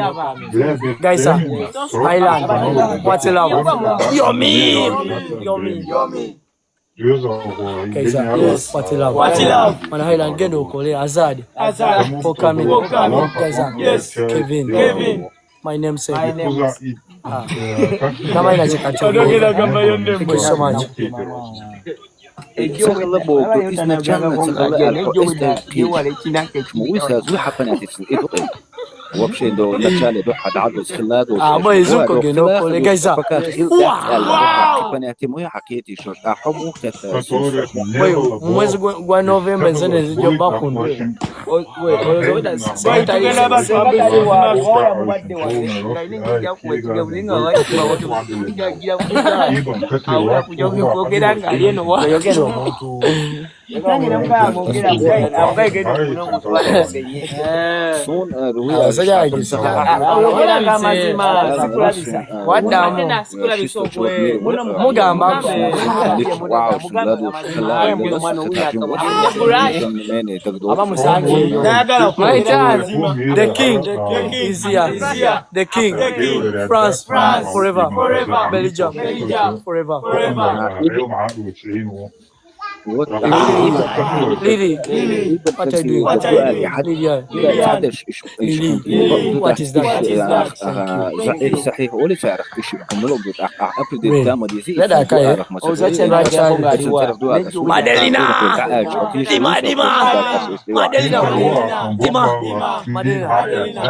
Guys, sir. Highland. What's love? Yomi. Yomi. Guys, sir. What's love? What's love? Man, Highland genda okole Azad. Azad. Welcome in. Welcome. Guys, sir. Yes. Kevin. Kevin. My name is Kevin. Ah. Namaina chikacho. Thank you so much. Вообще, да, вначале, да, حد عرض خلاد. Ah, boy, zuko geno kole, guys, sir. Wow. Mwezi gwa November nze ne zijo bakundwe. Waddamu. Mugamba. My turn. The king is here. The king. France forever. Belgium forever. Lily, what are you doing? Lily, what is that? What is that? Wait, that guy, eh? Madelina! Dima, Dima! Madelina! Madelina!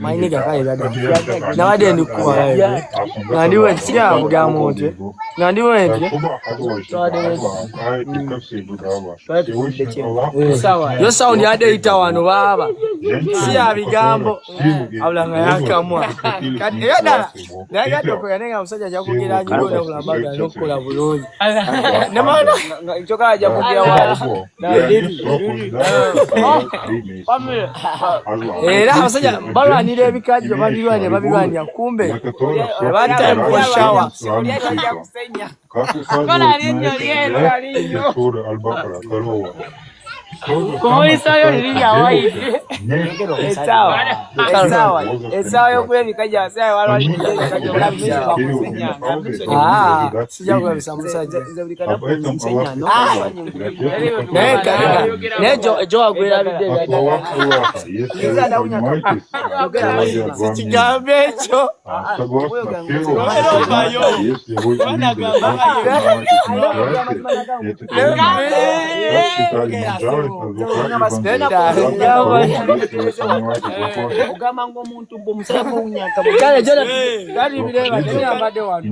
My nigga, guy, that guy. Now I didn't look who I am. Now I didn't, yeah, we got more. Nga ndi bwe ntyo. Yo sound yadde eyita wano, baaba. Si ya bigambo. Abula nga yakamwa. Kati eyo ddala. Naye gadde okwega, naye nga musajja ajja kugera anyigoona bulabaga n'okukola bulungi. Ne mwana. Nga, nga, kyokka ajja kugera wala. Era abasajja balwanira ebikajjo, babirwanira, babirwanira, kumbe. One time for shower. Kola linyo lyeno, linyo. Kumulisayo lili ya waidi. Esawa. Esawa. Esawa yokuwa ebikajjo, abasawo balwanira ebikajjo, nga mission bakusenyanga, mission. Ah, sijja kulabisa musajja. Nze buli kanaku nsenyanga. Naye ka-, naye gyo, gyo wagwera bidde. Sikigambo ekyo. Ogamba ng'omuntu mbu omusajja gw'owunya nti kale jona talibireeba jona yambadde wano.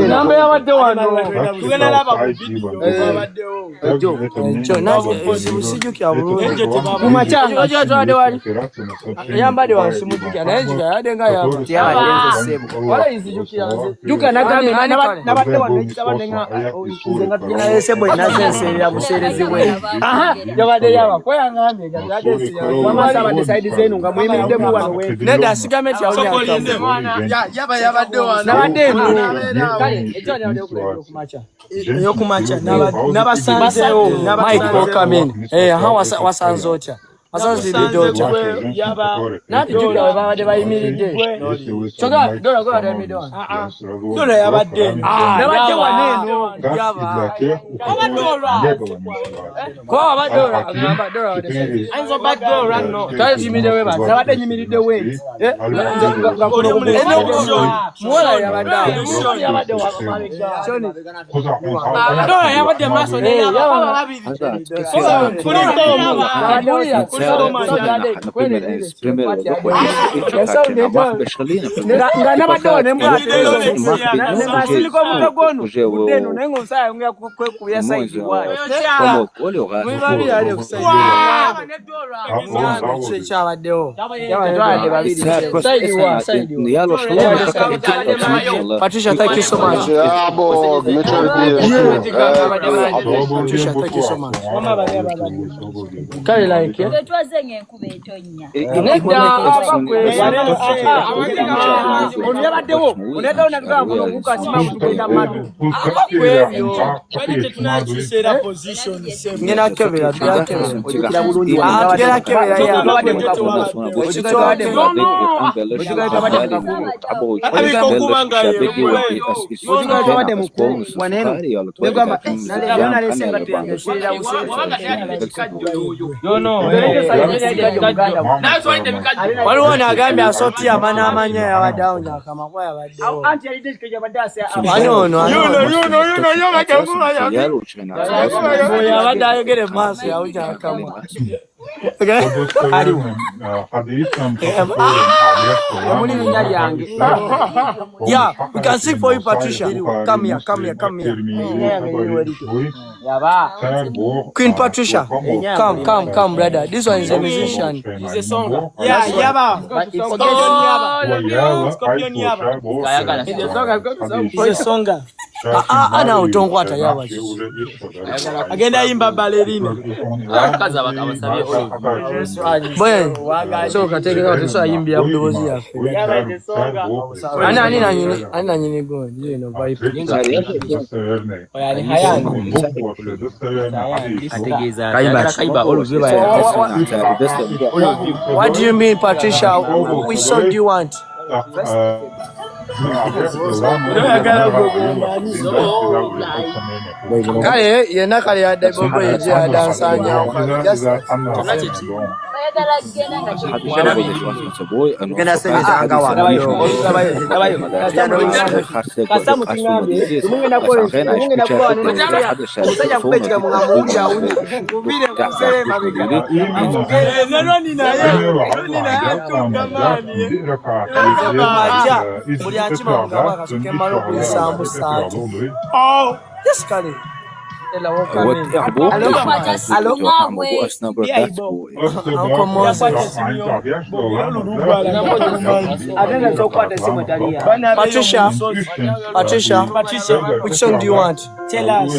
Namba yabadde wano. Tugenda laba ku video. Ekyo nange sijukira bulungi. Mu makya nga twade wali yambadde wano simujukira naye njukira yabadde nga yabadde nze sebo. Wala nzijukira nze. Juka nagambye nabadde wano ekitaba nenga nze nga tugenda yesebo naze nseerera buseerezi bwe. Aha yabadde yaba kweyangambye nga tugenda yesebo mama saba decide zenu nga muyimiriddemu wano we. Nedda asigambe nti yawunya. Yaba yabadde wano. Nabadde eno. Kale ekyo nabadde okuleeta okumakya. Eyokumakya nabasanzeewo. Mike Okamin, eh, aha wasanze otya? Wasanzidde otya? Nati jukira we babadde bayimiridde. Kyoga dola gwe babadde bayimiridde wano. Dola yabadde eno. Nabadde wano eno. Yaba. Kuba wabadde ola agamba dola wabadde. Ayinza obadde ola no. Kale zimide we bana. Nabadde nyimiridde we. Eh? Muwala yabadde. Yabadde wa. Dola yabadde maaso ne yaba baba babiri. Nga nabadde wano ne mwatulika omutwe gw'ono gudde eno naye ng'omusaayi ayongera kwekubya sayidi wa. Mwibabi yali okusayidi. Kiki ekyabaddewo? Yabadde babiri. Sayidi wa, sayidi wa. Patricia, thank you so much. Patricia, thank you so much. Kale like. Twaze ng'enkuba etonnya. Nedda ava kwe. Ono yabaddewo. Ono yaddawo natugamba kuno okukasima kutugenda madu. Ava kwebyo. Bali tetunakiseera position. Ngena kebera, tugera kebera. Ojukira bulungi. Ah, tugera kebera ya. Babadde mu kakubo. Ekitwade mu kakubo. Ojukira babadde mu kakubo. Abika okuba nga ye. Ojukira babadde mu kubo. Waneno. Begamba nalese nga tuyangaseera buseera. Waliwo ono agambye asoti amana amanya yabadde awo nyakama kuba yabaddewo. Wano ono yabadde ayogere mu maaso yawunya akamwa. Muli linnya lyange. Yeah, we can sing for you, Patricia. Come here, come here, come here. Queen Patricia, come, come, come, brother. This one is a musician. He's a songer. Yeah, yaba. Scorpion yaba. Scorpion yaba. He's a songer. Ana utonkwata yaba. Agenda yimba ballerina. Abakazi abasabye. Bwe so kategeka tusa yimbira budobozi yaffe. Ani ani nanyini ani nanyini go yino vibe. Oyo ali hayani. Ategeeza kayimba kayimba oluzwe baya. What do you mean, Patricia? Which song do you want? Kale yena kale yadde bobo yeje adansanya. Just buli akima mugamba akasukemala okuyisambusa ati. Yes, kale. Ela welcome in. Hello, Mama. Hello, Mama. Uncle Moses. Patricia, Patricia, which song do you want? Tell us.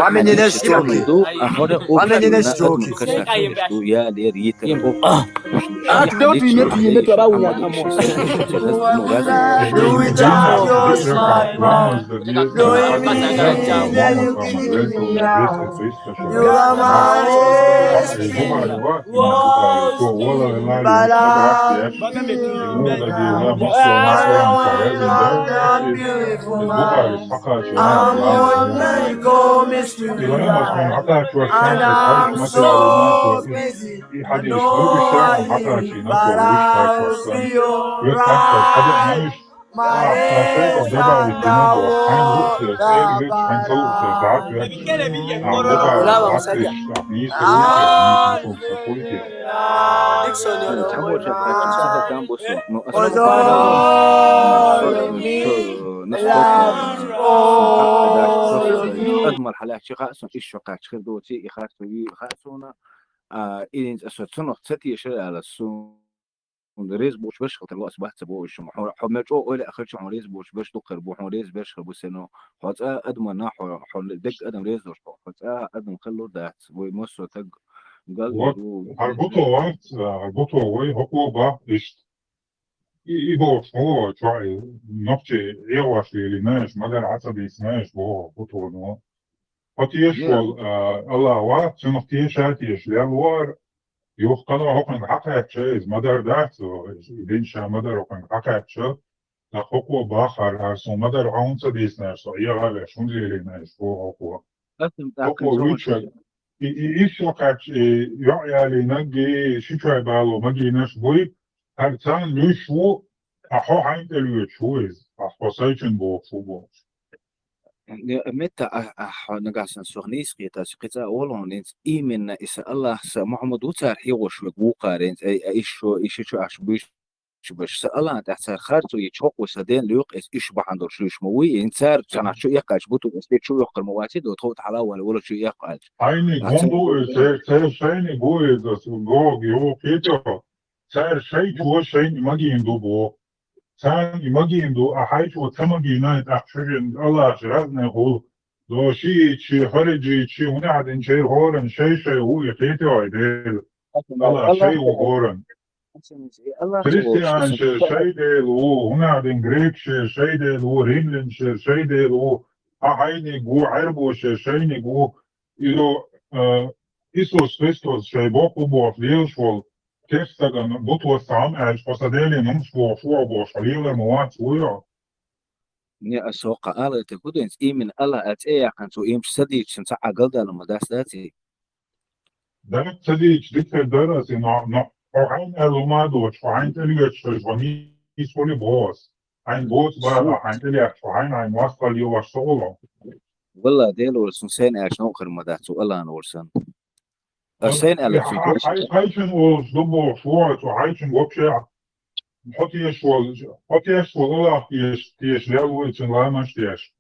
Wamenye ne stroke. Wamenye ne stroke. Ah, tuddewo tuyimbe tuyimbe twabawunya kamwa. Ахьа шайтӀа дабарик дина боху, хьайн луъучуьра цӀера вирча, хьайн ца луъучуьра дӀа а вирча. Ахьа дабарик дӀатесча, ахьа нийса вирча, ахьа нийса хӀума кхетий. Цхьаболчара хаьттина, ца хӀоттам бу со, но аса адамал хьалаьцчи хаьа суна, иш шо кхаьчча хир доций, и харцо юй хаьа суна, а, и динца аса цунах ца тешара аьлла, су- Хьуна реза боцуш берш хила тарло ас бац ца бохуш. Хьо, хьо мел чӀогӀа ойла а хилча, хьуна реза боцуш берш дукха хир бу, хьуна реза берш хир бу сено. Хьо цкъа а адаман нах, хьо, хьо дерг адам реза долуш бу. Хьо цкъа а адам хилла дац. Вай массо а таг галдо. Вот, ду, хьара гуто вац, а, гуто вай, хӀокхо баккха иштта. И, и бохуш, хӀо, чои, нохчи эгӀош лелийна, иш, ма-дарра Ӏа ца дийцина, иш, боху, гуто, ну. Хьо тешаш волу, а, Аллах вац, цунах теша а теша, лел вара, юха кхана хӀокхуьнга хьакхаьчча, иза ма-дарра дац, иза дин ша ма-дарра хӀокхуьнга хьакхаьчча, тӀаккха хӀокхо бахара, ара суна ма-дарра хьо хӀунда ца дийцинарш, со эгӀа а веш, хӀунда лелийнарш, боху хӀокхо. ХӀокхо вуьйцуш, и, и, и шо кхаьчча, и йоӀ ялийнарг, и ши чой бало магийнарш буй, хӀара царна луьйш ву, ткъа хьо хьайна тӀе лоьцуш ву иза, ткъа хьо сайчун бохуш ву бохуш. Метта а, а, хьо нагахь санна сох нийса кхеташ, кхин цкъа а олу хьуна, хӀинца именно и сан Аллахьса Мухьаммад ву цара хьехош верг вукхара, хӀинца, ай, ай, иш шо, и ши чу ахча буьйш беш. Сан Аллахьна тӀехь цара харцо йича хӀокхо сан ден лоькху эс иш бахьана долуш луьйш ма вуй, хӀинца цара цхьанхьа чу эккхача бу ту, эс чу йоккхур ма вац, и до тхов тхьала валла, вала чу эккхача. Хьайниг гун бу иза, церан, церан шайниг бу иза, гог, юха кхетахь, цара шайчо шайна магийна ду боху. Царна и магийна ду, а хьайчо ца магийна, тӀаккха шуьжин Аллахьаш разный хуьлу. До шиитчий, хариджийтчий, хӀунда аьлла динчеран хӀоранна шай-шай ву и кхетий вай Дела. Аллах шай ву хӀоранна. Христианчеран шай Дела ву, хӀунда аьлла дина грекашеран шай Дела ву, римлянчеран шай Дела ву, хьан хьайниг ву, Ӏаьрбошеран шайниг ву. Иза, а, Исус Христос шай боккха ву бохуш лелаш волу керста стагана бутт вассахьа аьлча, хьо сан Делан хӀуманаш бохуш ву бохуш, хьо лелар ма вац вуйо? Не, аса хӀокху алатех хӀун ду, именно Аллах а цӀе яьккхина цо имчу ца дийча, цхьа а галдала ма дац, дац и? Дагахь ца дийча, дика хир дара аса, но, но хьо хьайна аьлла ма доцуш, хьо хьайна тӀе лоьцуш хилча, хьо нийса хуьлу боху аса. Хьайна боцу бала, хьайна тӀе лаьтташ, хьо хьайна хьайн мостагӀалла йогӀуш ца гӀуло. Валла, Дела волу сан сайна аьлча новкъа хир ма дац, цо Аллахьна волу сан. Аса сайна аьлла цуьнга. Хьай, хьайчун олуш ду бохуш ву, цо хьайчун вообще хьо тешаш волу, хьо тешаш волу Аллах теша, теша лел вуй, цуьнан ламанаш теша.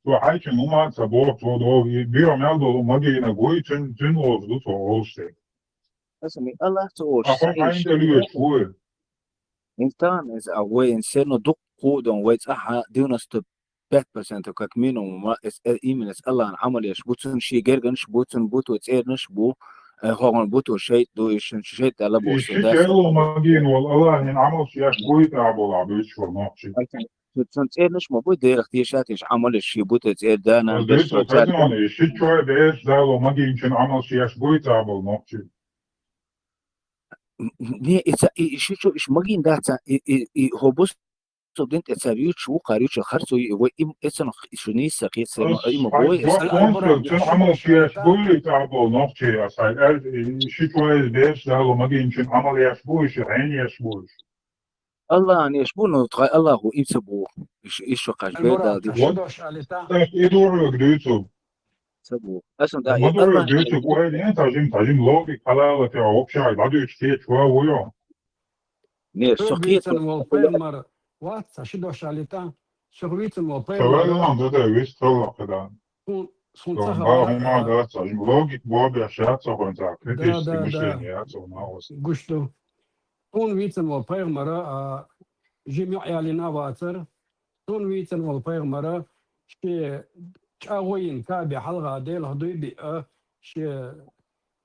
Цо хьайчун хӀума а ца боху, цо догу, и буьйхьа мел долу магийнарг вуй, цуьн, цуьнан олуш ду цо олуш дерг. Аса ми Аллах ца олуш. А хьо хьайна тӀе лоьцуш вуй? Инсан, иза, а вай, инсано дуккха хӀу дан, вай цӀахьа девяносто пять процентов как минимум, ма, эс, э, именно эс Аллахьна Ӏамал еш бу, цунна шен герганаш бу, цунна бу то цӀернаш бу, э, хӀокхуьнан бу то шайтӀа ду, и шун шайтӀа аьлла бу, и ши черло магийна волу Аллахьна Ӏамалш еш буй тӀехь болу, а буьйцуш волу нохчий. Цун цӀернаш ма бу, Делах теша а теша Ӏамал еш, шен бу то цӀер дана, беш со цаьрга. И ши чой беш дало магийначун Ӏамалш еш буй тӀехь болу нохчий. Не, и ца, и, и ши чо, иш магийна дац, и, и, и хӀо бу со дин тӀе цара юьйцуш ву, кхара юьйцуш харцо ю, вай им, эцанах шу нийса кхета, аса, има хьайн бой, аса. Доккхунца, цуьнан Ӏамал шеш буй, тӀехь болу нохчий, аса, хьайн аьлла, и ши чояз бераш дало магийначун Ӏамал еш буй, ши хьенеш буй. Аллахьна еш бу, но тхай Аллахьо и ца боху. Иш, иш шо кхаш бер дала диш. Вот, и дурхьалг дуьйцу. Ца боху. Аса да, ма дуьйцу, ойла ен, тажим, тажим логика хьалалатех, общая, дӀадуьйцу кхеташ ван ву йо. Не, со кхетан волу пайхамар вац, ца ши дош алита, со вицан волу пайхамар. Ца ваьлла, да, да, вист хилла кхидан. Сун, сун ца хала. Ба, хӀума дац, тажим логика бобеш яц, хӀун ца, критический мышление яц, хӀума ос. Гуш ду. Сун вицан волу пайхамар, а, жима йоӀ ялина вацар. Сун вийцина волу пайхамара шен чӀагӀо йина Каъбе хьалха Делах дуй биъа, шен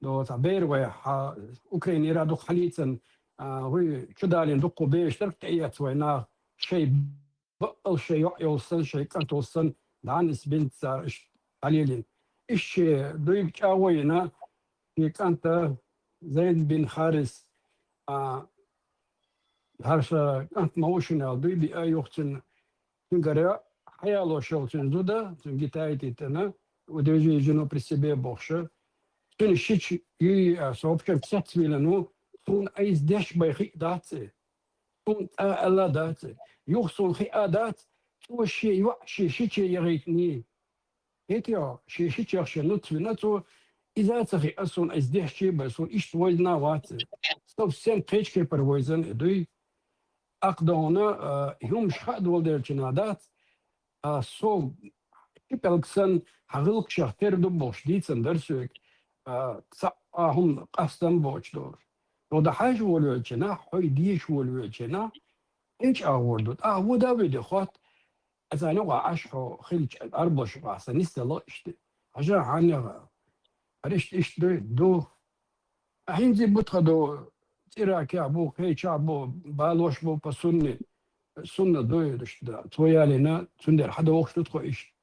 доцахь бер вай хьа-, Украинера дукха хьалийцина, а, хӀуй чудалийна дуккха беш дара тӀеэца вай наха, шайн бакъал шайн йоӀ йолу санна, шайн кӀант волу санна, дӀа нисбина цара иштта хьалелийна. Иштта шен дуйга чӀагӀо йина, шен кӀанта Зайд бин Харис, а, хӀара сан кӀант ма ву шуна аьлла, дуй биъа юха цуьнан, цуьнгара хьаялош йолу цуьнан зуда, цуьнан гита а йитина, удержи жену при себе бохуша. Цуьнан шича юй а, со вообще цецвилла ву, суна айса деш бай хиъ дац и. Суна цкъа аьлла дац и. юха суна хиа дац, цо шен йоӀ шен шиче яхийтиний. ХӀетте а, шен шичех шен нуц вина цо, иза а ца хиа суна, иза дехчий бара суна, иштта вайзана вац. Совсем кхечу кепара вайзана и дуй. Акха догӀна, а, хӀумаш хаа доладелча нах дац, а, со ши пӀелг санна, хьан гӀиллакхашех тера ду бохуш дийцина дара соьга, а, цхьа а хӀума къастам боцуш долуш. Хьо дан хьажа волавелча нах, хьо и деша волавелча нах, хӀинца агӀор ду. ТӀаккха ву дан а веди хотта, аса нугӀа Ӏаш хьо хилча, арбаш юкъахь сан нисдала иштта. Хьажа хьаннеха. Ара иштта, иштта ду, ду. ХӀинца бу тхан ду, цӀеракехь бу, кхечахь бу, балош бу по сунне. Сунна ду, иштта, цо ялийна, цундела хьадохуш ду тхо иштта.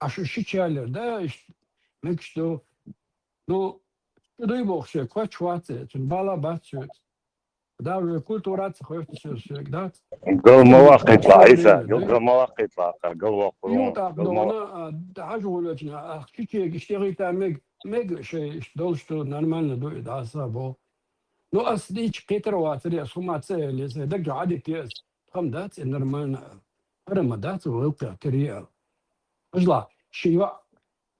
А шу шича ялийра, да, иштта, мегаш ду. Ну, шу дуй боху шен, кхоьчуш вац, цуьнан бала бац соьца. Да, вайн культура а ца хоьтту соьца, соьга дац. Гал ма ваккхийта, Ӏийса, гал, гал ма ваккхийта, гал воккхур ву, гал ма ваккхийта. Хьажа волавелча нах, ах, шичега иштта яхийта мега, мега шайн иштта долуш ду, нормально ду и дӀаса боху. Ну, ас дийча кхетар а вацара, ас хӀума ца элира, сайн дагчу Ӏадитте ас, тхан дац и нормально аьлла. ХӀара ма дац, вай гӀиллакхех тера ю аьлла. Хьажал, шен йоӀ,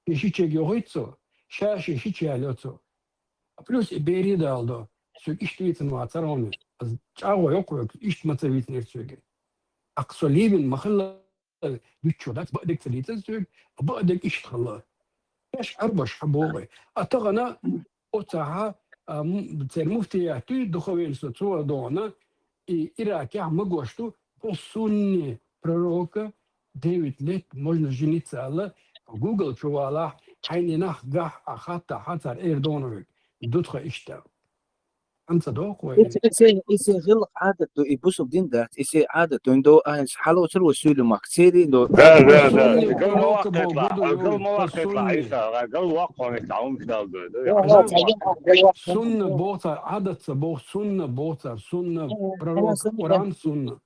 шен шичега йохуьйту цо, ша шен шича ялайо цо. Плюс и берийн дала до. Соьга иштта вийцина вацара хьуна. Ас чӀагӀо йоккху вайга, иштта ма ца вийцинера соьга. Акха со лийбина ма хилла, дуьтчо дац, баъдерг ца дийцина соьга, баъдерг иштта хилла. Шаьш арбаш хьан боху вай. А тахана оцахьа, а, м-, церан муфтият дуй, духовенство, цо а догӀна, и Иракехь магош ду, по сунне пророка девять лет можно жениться аьлла, Google чу валахь, хьайна нах гахь а хаттахь, цара эр догӀна вайга. Ду тхан иштта. Амма ца доху вай? Иза, иза, иза гӀиллакх Ӏадат ду, и бусалба дин дац, иза Ӏадат ду, ин до, а, хьалоцур вай суьйлу мах, церийн до. Да, да, да. Сунна пророка боху, гал ма ваккхийта, гал ма ваккхийта, Ӏийса, гал воккху хьуна, иштта хьан хӀумаш дала ду. Сунна боху цара, Ӏадат ца боху, сунна боху цара, сунна, пророк, Къуръан, сунна.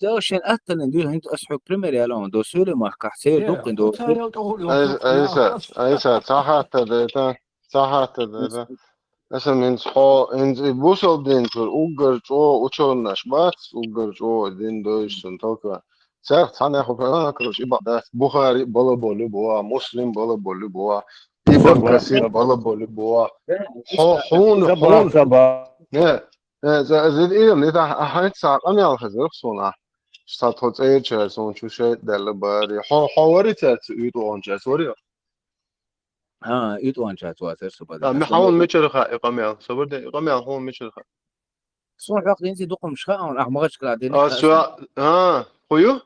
Цо шен атталлин дуьйна хӀинца ас хьоьга пример яло, до суьйлу махкахь, церан дуккхин до. Ай, Ӏийса, Ӏийса, ца хаттар дайта, ца хаттар дайта. Аса хӀинца хьо, хӀинца и бусалба дин чуьра уггар чӀогӀа учёныш бац, уггар чӀогӀа дин дойуш цунна толка. Царах цхьаннех хӀу, а, короче, и бакъ дац. Бухари балаболу бу, Муслим балаболу бу, Ибн Касир балаболу бу. Хьо, хьуна, хьуна. Не, Э, за, за, ирам, это, а, хьайца къамел хезарх суна. Ша тхо цӀерачара суна чу шайтӀа даьлла бари. Хьо, хьо вари цаьрца уьйтӀа ваханчаьрца вари? А, уьйтӀа ваханчаьрца вацара со бада. А, ми хьуна мичара хаьа и къамел? Собар де, и къамел хьуна мичара хаьа? Суна хьох динзи дукхамаш хаьа, ахь Махачкала дина. А, со, а, хӀу ю?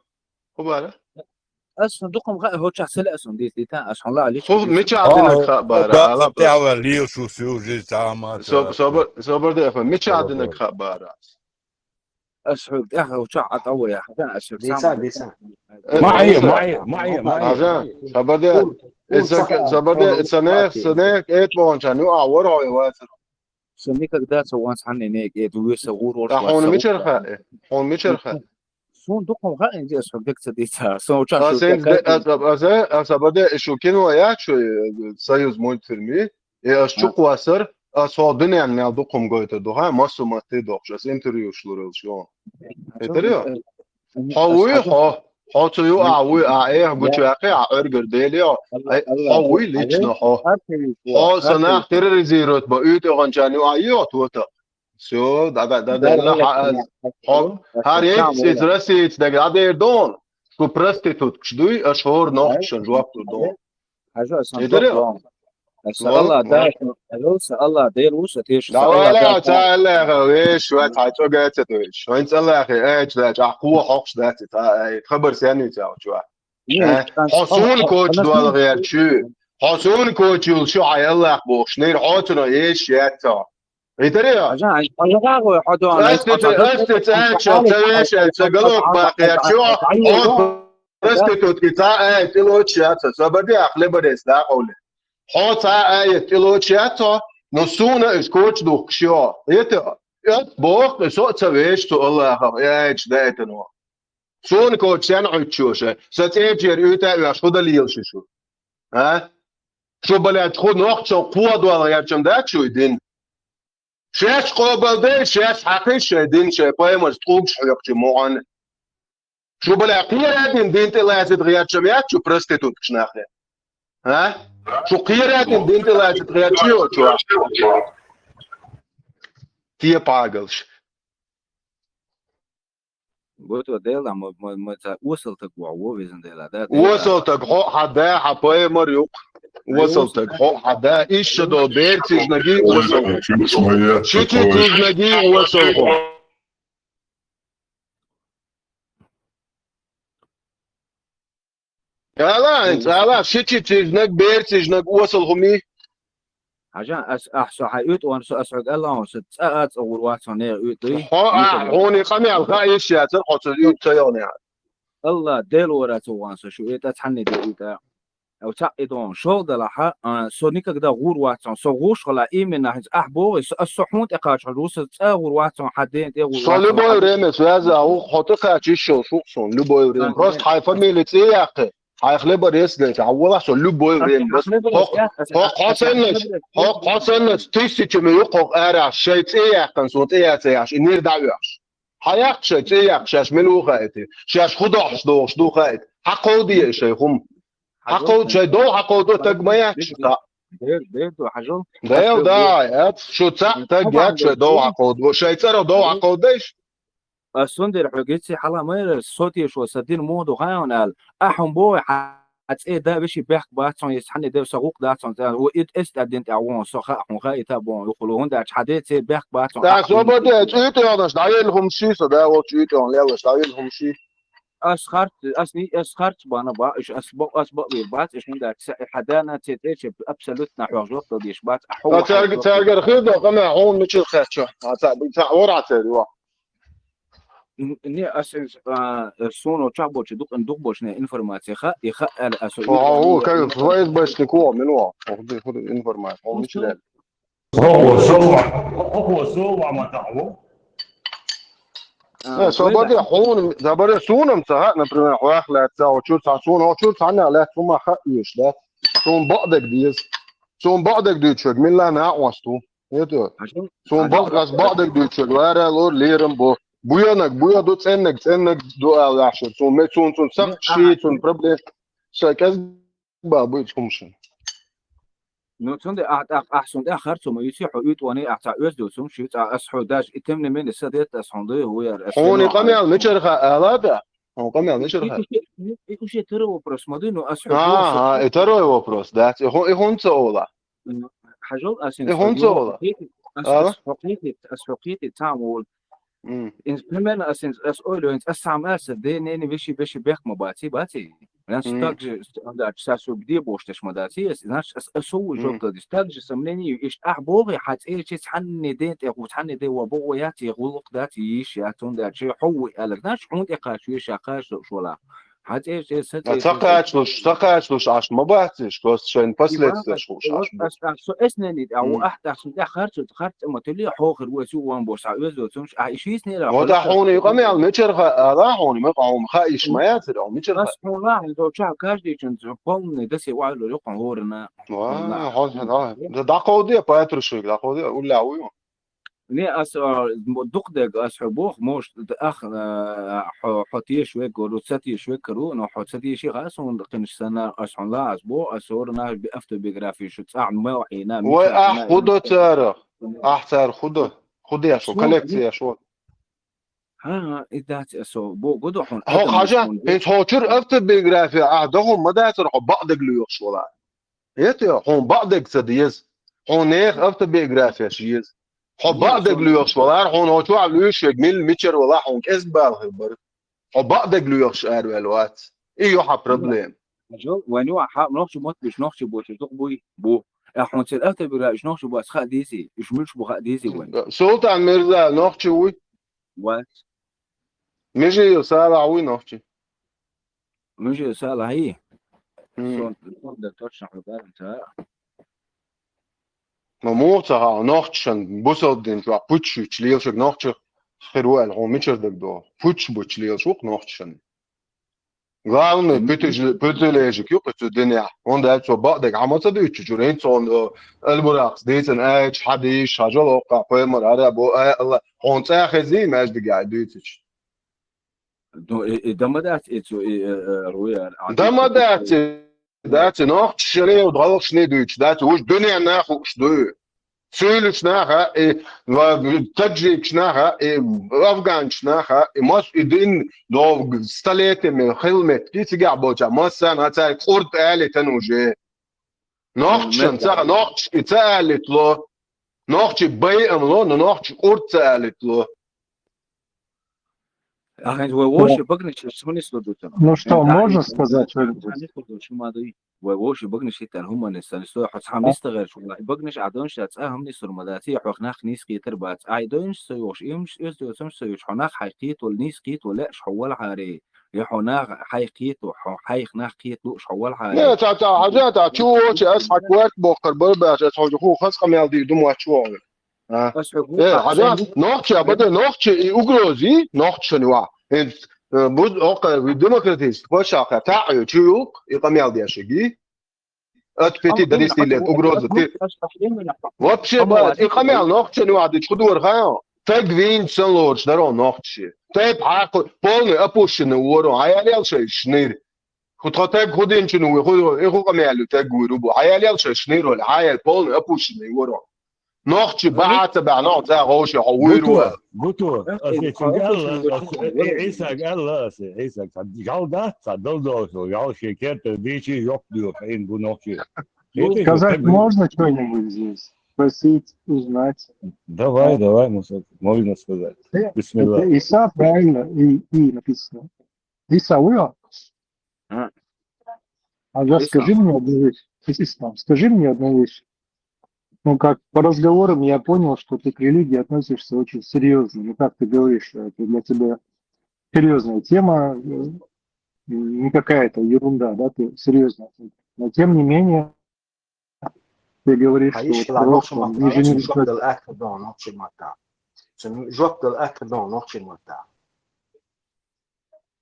ХӀу бара? Ас хьуна дукхам хаьа, хӀокхахь ца лаьа суна дийца дитан, ас хьуна лаьа лича. ХӀу мичахь динарг хаьа бара, ала. ТӀехвала лийла шу сюжет, тама. Со-, собар, собар де, мичахь динарг хаьа бара. Ас хьоьга тӀехь хӀокхахь Ӏа тӀавоя, хьажа, ас хьоьга. Дийца, дийца. Ма Ӏе, ма Ӏе, ма Ӏе, ма Ӏе. Хьажа, собар де. Собар де, ца нех, ца нех, эт богӀанчан, ю а вар хьо, вацар. Со никогда ца ван цхьанне некӀе, ду веса гӀур орш. Хьуна мичара хаьа? Хьуна мичара хаьа? Суна дукхам хаьа, инде ас хьоьга дика ца дийца. Сон учан ас шу инде, ас, ас, ас, ас абаде, шу кино яц шу, э, Союз мультфильми. И ас чу кхоссар, ас хьо дуьнен мел дукхам гойтар ду, хьа, массо а матте дохуш, ас интервьюш луралш, ё. Хетар ё? Хьо вуй, хьо, хьо цу ю а вуй, а, э, гучу яьккхи, а, Ӏергар дели, ё. Ай, хьо вуй лично, хьо. Хьо санах терроризировать ба, уьйтӀа гӀанчан ю а, ё, тота. Всё, да, да, да, да, да, хьа, хьо, хьар ецц из Россица дага, а дер дон, шу проституткаш дуй, аш хор нохчан жоп ду дон. Хьажа, сан жоп дон. Аса Алла даш, Алла Дела ву са теш. Давай, Алла, ца Алла, веш, ва ца чо гацет веш. Вайн ца Алла, э, ча, ча, ху хохш дац, ца, э, хабар сяни ца чо. Хьо суна коч дуалгӀер чу. Хьо суна коч юл шу хьай Аллах бохуш, нир хьо цуна еш яц ца. Итарио? Ас те, ас те ца чо, ца веш, ца галок бакъер чу. Хьо проститутки ца, э, тилоч яц ца. Собади ахле барес да къовле. Хьо ца аят тӀелочу яц хьо, но суна уьш коча духкуш йо. ХӀета, оцу боху, и со а ца веш цу Аллахах, и аяташ даийтано. Суна коча сен Ӏуьттуш ша, сан цӀерачера уьйтӀа а оьхуш, хӀун далийла шу шу? А? Шу, балаьча, хӀун нохчо кхо долла гӀерчам дац шуй дин? Шаьш къобалдай, шаьш хьакхий шайн дин, шайн пайхамарца тӀулгаш хьоькхучу мугӀан. Шу, бля, кхера дин дин тӀе лаьцна гӀерташ ма яц шу проституткаш нахе. А? Шу кхера дин дин тӀе лаьцна гӀерташ йоцу. Те пагалш. Вот вот дела, ма ма ма ца осал так ва, во везан дела, да, дела. Осал так хьо, хьан да, хьан пайхамар юкъ. Осал так хьо, хьан да, иштта до берцижнаги осал. Шичи тижнаги осал хьо. Ала, ала, шичи тижнаг, берцижнаг осал хӀуми. Хьажа, ас, ахь со хьан уьйтӀа ван со, ас хьоьга аьлла ван со, цӀа а цӀа гӀур вац хьо нехан уьйтӀа. Хьо, а, хьуна къамел хаийш яцар, хьо ца уьйтӀа ца йогӀна. Алла, Дела вара ца ван со, шу уьйтӀа цхьанне де уьйтӀа. Ав цхьаъ и дон, шолгӀа далахьа, а, со никогда гӀур вац хьо, со гӀуш хала, именно хӀинца ахь богӀи, со, ас со хьуна тӀе кхача хьо, русса цӀа гӀур вац хьо, хьан ден тӀе гӀур вац хьо. Со любое время связа, а, хьо тӀе кхача йиш йолуш ву-кх суна, любое время. Просто хьайн фамилия цӀе яккхи. Хьайх лебар ес дайта, хьан валахь со любое время. Хьо, хьо саннаш, хьо, хьо саннаш тысячами ю хьо арахь, шайн цӀе яьккхина, суна тӀе яцаяхьаш, и нир дӀа а оьхуш. Хьан яккха шайн цӀе яккха, шаьш мила ву хаийти? Шаьш хӀу дохьуш дохуш ду хаийти? Хьан кховдае шайн хӀума? Хьан кховда шайн дов, хьан кховда таг ма яц шу цхьаъ. Дер, дер ду, хьажал. Дел да, яц, шу цхьаъ таг яц шайн дов хьан кховда. Шайн цӀарах дов хьан кховдайш? Ас цундела хьоьга гиций хьала ма яра, со тешо, сан дин муха ду хаьий хьуна аьлла. Ахь хьуна бохий, хьан цӀе да веший бехк бац хьуна, иза цхьанне де сан гӀуллакх дац хьуна цӀе, ву и эс тӀаьддина тӀехь вон, со хаьа хьуна хаийта боху, юхула хӀунда аьлча хьан ден цӀе бехк бац хьуна. Сан собар де, цӀуьйтӀа йогӀнаш, дӀаелла хӀума ший со, да, волчу цӀуьйтӀа йогӀна леллаш, дӀаелла хӀума ший. Ас харц, ас ни-, ас харц бана ба, уьш ас бо-, ас бакъвийр бац, уьш хӀунда аьлча сан и хьан дана цӀе тӀе абсолютно хьох жоп дала деш бац, а хьо цаьрга-, цаьргара хир до, къамел хьуна мичара хаьттачо, а ца, ца вара а церга. Н-, не, ас, а, суна чохь болчу дукъ-, дукъ болчу не информация хаьа, и хаьа аьлла аса. О, о, как, ФСБшник ву, мила ву? Ох, ди, худи информация, о, мича лер. Охо, со ва-, охо, со ва ма тахьо. А, э, со баде, хьуна, за баре, суна-м ца хаьа, например, хьох лаьцна, о, чуьра цхьа, суна, о, чуьра цхьанна лаьцна, хӀума хаьа уьш, да? Суна бакъдерг деза. Суна бакъдерг дуьйцуш верг, милла накъост ву. Хетий? Суна бакъ-, ас бакъдерг дуьйцуш верг, лара лор, лерам бо. Буянаг, буя ду, цӀеннаг, цӀеннаг ду аьлла ваьхьа шуьга. Цунна ме-, цунна, цунна сакхт ши, цунна проблема. Ша кӀезиг бан буьйцу хӀума шуна. Ну, цундела ахь тӀаккха, ахь суна тӀехь харцо ма юьсий, хьо уьйтӀа ван, ахь цхьа оьзда йоцу хӀума шуьга, цкъа ас хьо даже и тем не менее са детта ас хьуна дуй, хӀу яра, ас хьуна и къамел мичара хаьа, ала да? Хьуна къамел мичара хаьа? И, и, и, и уже второй вопрос ма дуй, ну, ас хьо... Ага, и второй вопрос, да, и хӀу-, и хӀунда ца ола? М, хьажал, ас хӀинца хӀунда ца ола? Ас, ала? Ас хьо кхетийта, ас хьо кхетийта цхьа а ма волу. М. ХӀинца примерно ас хӀинца, ас ойла, хӀинца ас цхьа ма аьлла, сан ден, ненан вешин, вешин бехк ма баций, баций? Значит, м, так же, сан даьча, сан суьга де бохуш деш ма даций ас, значит, ас, ас хӀу ву жоп дала деза. Так же сан мнение ю, иштта ахь бохий, хьан цӀерачи цхьанне ден тӀе, хӀу цхьанне ден ван бохо яц, и гӀуллакх дац, и йиш яц, хӀунда аьлча хьо ву аьлларг, значит, хьуна тӀе кхача вешан кхача шолахь. Хьан цӀе, цӀе, сан цӀе, ца кхачалуш, ца кхачалуш Ӏаш ма бац, иш, просто шайн последствияш хууш Ӏаш ма бац. Ас, ас, со эс ненит, а, ву ахь тӀаккха тӀехь харц, харц ма тели, хьо хир ву, ас ю ван бо, схьа оьзо цунаш, а, иш йийс нера. Вот а хьуна и къамел мичара хаьа, ала хьуна, ма къа хьуна хаьа, иш ма яцара, хьуна мичара хаьа. Ас хьуна лахьа, до ча каждый чин полный, да се вайло, юкъан хӀорана. Ва, хьо, да, да, дӀакховде, Патрушик, дӀакховде, улла ву ю. Не, ас, а, дукха дерг ас хьо боху, может, ах, а, хьо, хьо теша веггар ву, ца теша веггар ву, но хьо ца теший хаьа суна кхинаш санна, ас хьуна ла ас боху, ас хӀора нах би автобиография шу цӀахь мел Ӏийна, вай, мичара ахь хӀу до царах? Ахь царах хӀу до? ХӀу деш ву, коллекция еш ву? ХӀан, хӀан, и дац ас боху, гу до хьуна. Хьо хьажа, хӀинца хьо чуьра автобиография ахь до хьуна ма дацара хьо бакъдерг лоьхуш вала. Хетий, хьуна бакъдерг ца деза. Хьуна нехан автобиографияш еза. Хьо бакъдерг лоьхуш валара, хьуна хьо чохь луьйш верг милла мичара вала хьуна кӀезиг бала хир бара. Хьо бакъдерг лоьхуш араваьлла вац. И ю хьан проблема. Хьажал, вайн ю ахьа, нохчи мотт беш, нохчи боцуш дукха буй? Бу. Ахьа хьуна церан автобиографияш нохчи бац хаа дезий? Уьш муьлш бу хаа дезий вайн? Султан Мирза нохчи вуй? Вац. Межиев Салахь вуй нохчи? Межиев Салахь йий? М. Сон, сон да точно хьо гарантия. Но муха ца хаьа, нохчашна бусалба дин чохь пуч йича лелаш верг нохчи хир ву аьлла, хьуна мичара дагадогӀу? Пуч буча лелаш ву-кх нохчашна. Главный путилежик ю-кх цу динехь. ХӀунда аьлча цо бакъдерг хьан ма ца дуьйцучуьра, хӀинца хьуна, э, Аль-Буракъас дийцина аяташ хьан дийш, хьажал хӀокхахь пайхамар, Ӏарабо, ай, Алла, хьуна цӀа хезий маьждигехь дуьйцучу? Ну, и, и да ма дац, и цу, и, э, э, руя, а Да ма дац, дац, нохчий шерев, дгӀалгӀашний дуьйцуш, дац, уж дуьненна хууш ду. Суьйлаш наха, и ва-, таджикаш наха, и афганаш наха, и мас, и дин, дов, столетиями, хилмет, и цигахь болча, массана цаьрга къурд алийтан уже. Нохчашна ца, нохчий и ца алийтало. Нохчий байам ло, но нохчий къурд ца алийтало. Ахьа вай вовши багнаш, иш хӀума нислур ду цунах. Ну что, Да, можно и сказать цхьа что-нибудь? нислур ду, шу ма дуй. Вай вовши багнаш хӀиттар хӀума нисса, нислур, хьо цхьа миста гӀераш вала, и багнаш а донаш а цӀа хӀума нислур ма дац, и хьох нах нийса кхетар бац. Ай дойнаш со йохуш, имаш, оьзда йоцамаш со йохуш, хьо нах хьайх кхетавала, нийса кхетавала лаьаш хьо валахьаре. И хьо нах хьайх кхето, хьо хьайх нах кхеталуш хьо валахьаре. Не, ца, ца, хьажа, ца, чу вочу, ас хьан корта бохкар бар баьш, ас хьо ху хас къамел дийр ду моч вогӀу. А? Ас хьо Э, хьажа, нохчий, а баде нохчий, и угрози, нохчий ва. Э, э, буз, окха, демократический, пачхьалкха, таӀ, чу юлк, и къамел дешиги. От пяти до десяти лет угроза. Ты вообще, бац, и къамел нохчий ва, дич худор хаа. Таг вин сан лоч, даро нохчий. Тайп хьакху, полный опущенный уоро, а я лел шай шнир. Ху тхо таг худинчун ву, ху, и ху къамел таг ву рубу. А я лел шай шнир, а я полный опущенный уоро. Нохчий баца ба, нох ца гӀовши хьо вуйру. Гуто, гуто, ас эцунга аьлла, ас, э, Ӏийсага аьлла, ас, Ӏийсага, ца гал дац, ца дал долчу, гал шен керта дийчи, йоккха дуьйху, хьайна бу нохчий. Сказать можно что-нибудь здесь? Спросить, узнать. Давай, давай, Муса, можно сказать. Бисмилла. Это Иса, правильно? И, и написано. Иса, вы? А. А да, Иса. Скажи мне одну вещь. Ислам, скажи мне одну вещь. Ну, как по разговорам я понял, что ты к религии относишься очень серьезно. Ну, как ты говоришь, это для тебя серьезная тема, э, не какая-то ерунда, да, ты серьезно. Но тем не менее, ты говоришь, что Хьаьш вот ла нохча просто маттахь мы же не жоп дала аьттур ду нохча маттахь. Цуьнан жоп дала аьттур ду нохча маттахь.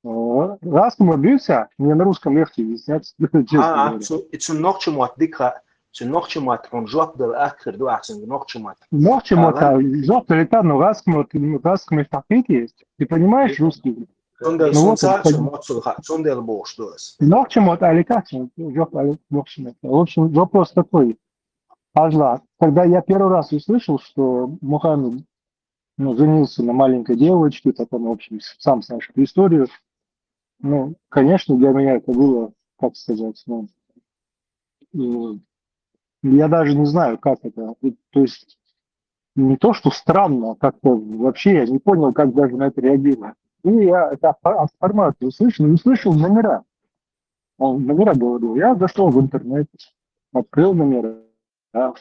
Э, Раз ты мобился, мне на русском легче изъясняться, честно А, говоря. цу, цу нохча мотт дика, цу нохча маттахь хьуна жоп дала аьттур ду ахь цуьнга нохча маттахь. Нохча мотт, Ага. а, жоп дала аьттур ду, ну, раз мы, ну, раз мы в тахкике есть, ты понимаешь русский? Цундела Ну, вот цунца это цу моццул ха, цундела бохуш ду ас. Нохча мотт, а или как? Жоп, а, нохча мотт. В общем, вопрос такой. Ажла, когда я первый раз услышал, что Мухаммед, ну, женился на маленькой девочке, потом, в общем, сам знаешь эту историю, ну, конечно, для меня это было, как сказать, ну, э, я даже не знаю, как это. И, то есть, не то, что странно, а как-то вообще я не понял, как даже на это реагировать. И я это от фор-, от формата услышал, услышал номера. Он номера говорил. Я зашел в интернет, открыл номера, да,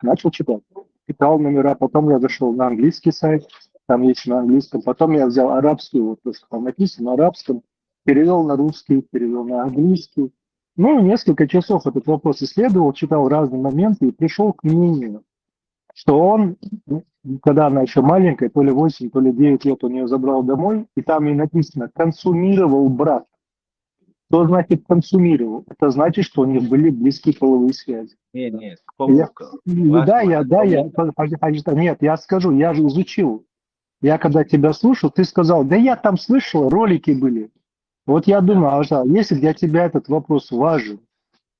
начал читать. Читал номера, потом я зашел на английский сайт, там есть на английском, потом я взял арабский, вот то, что там написано на арабском, перевел на русский, перевел на английский. Ну, несколько часов этот вопрос исследовал, читал разные моменты и пришел к мнению, что он, когда она еще маленькая, то ли восемь, то ли девять лет, он ее забрал домой, и там ей написано «консумировал брак». Что значит «консумировал»? Это значит, что у них были близкие половые связи. Не, не, Я- помолвка. Да, я, да, я, подожди, подожди, нет, я скажу, я же изучил. Я когда тебя слушал, ты сказал, да я там слышал, ролики были. Вот я думаю, Ажа, если для тебя этот вопрос важен,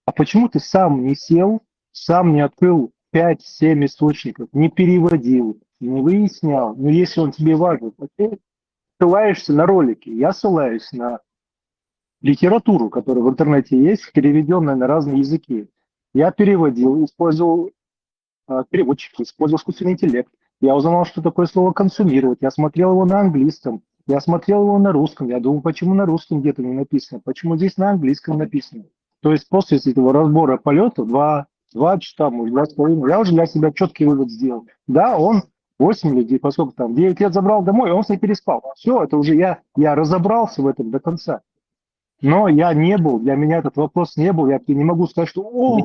а почему ты сам не сел, сам не открыл пять-семь источников, не переводил, не выяснял? Ну, если он тебе важен, то ты ссылаешься на ролики. Я ссылаюсь на литературу, которая в интернете есть, переведенная на разные языки. Я переводил, использовал а, переводчики, использовал искусственный интеллект. Я узнал, что такое слово «консумировать». Я смотрел его на английском, я смотрел его на русском. Я думал, почему на русском где-то не написано, почему здесь на английском написано. То есть после этого разбора полета два, два часа, может, два с половиной, я уже для себя четкий вывод сделал. Да, он восемь или девять, поскольку там девять лет забрал домой, он с ней переспал. Все, это уже я, я разобрался в этом до конца. Но я не был, для меня этот вопрос не был, я не могу сказать, что, о,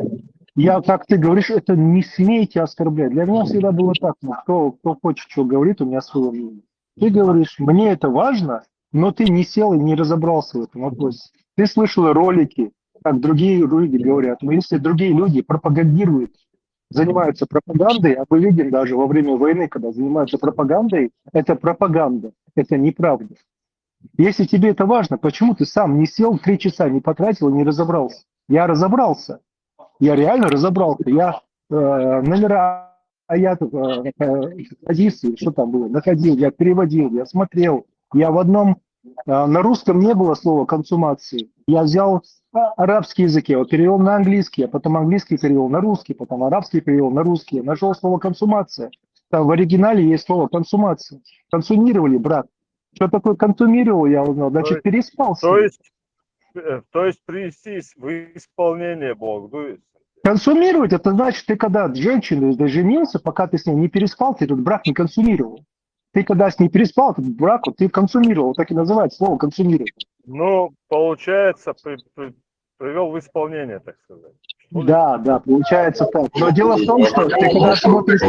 я, как ты говоришь, это не смейте оскорблять. Для меня всегда было так, ну, кто, кто хочет, что говорит, у меня свое мнение. Ты говоришь, мне это важно, но ты не сел и не разобрался в этом вопросе. Ты слышал ролики, как другие люди говорят, но если другие люди пропагандируют, занимаются пропагандой, а мы видим даже во время войны, когда занимаются пропагандой, это пропаганда, это неправда. Если тебе это важно, почему ты сам не сел, три часа не потратил и не разобрался? Я разобрался. Я реально разобрался. Я э, номера аятов, э, э, хадисы, что там было, находил, я переводил, я смотрел. Я в одном, э, на русском не было слова консумации. Я взял а, арабский язык, я его перевел на английский, я потом английский перевел на русский, потом арабский перевел на русский. Я нашел слово консумация. Там в оригинале есть слово консумация. Консумировали брак. Что такое консумировал, я узнал. Значит, переспал с То ней. есть, э, то есть привести в исполнение Бог дует. Консумировать, это значит, ты когда с женщиной женился, пока ты с ней не переспал, ты этот брак не консумировал. Ты когда с ней переспал, этот брак вот ты консумировал, так и называется слово консумировать. Ну, получается, при- при- привел в исполнение, так сказать. Что ли? Да, да, получается так. Но дело в том, что ты когда смотришь...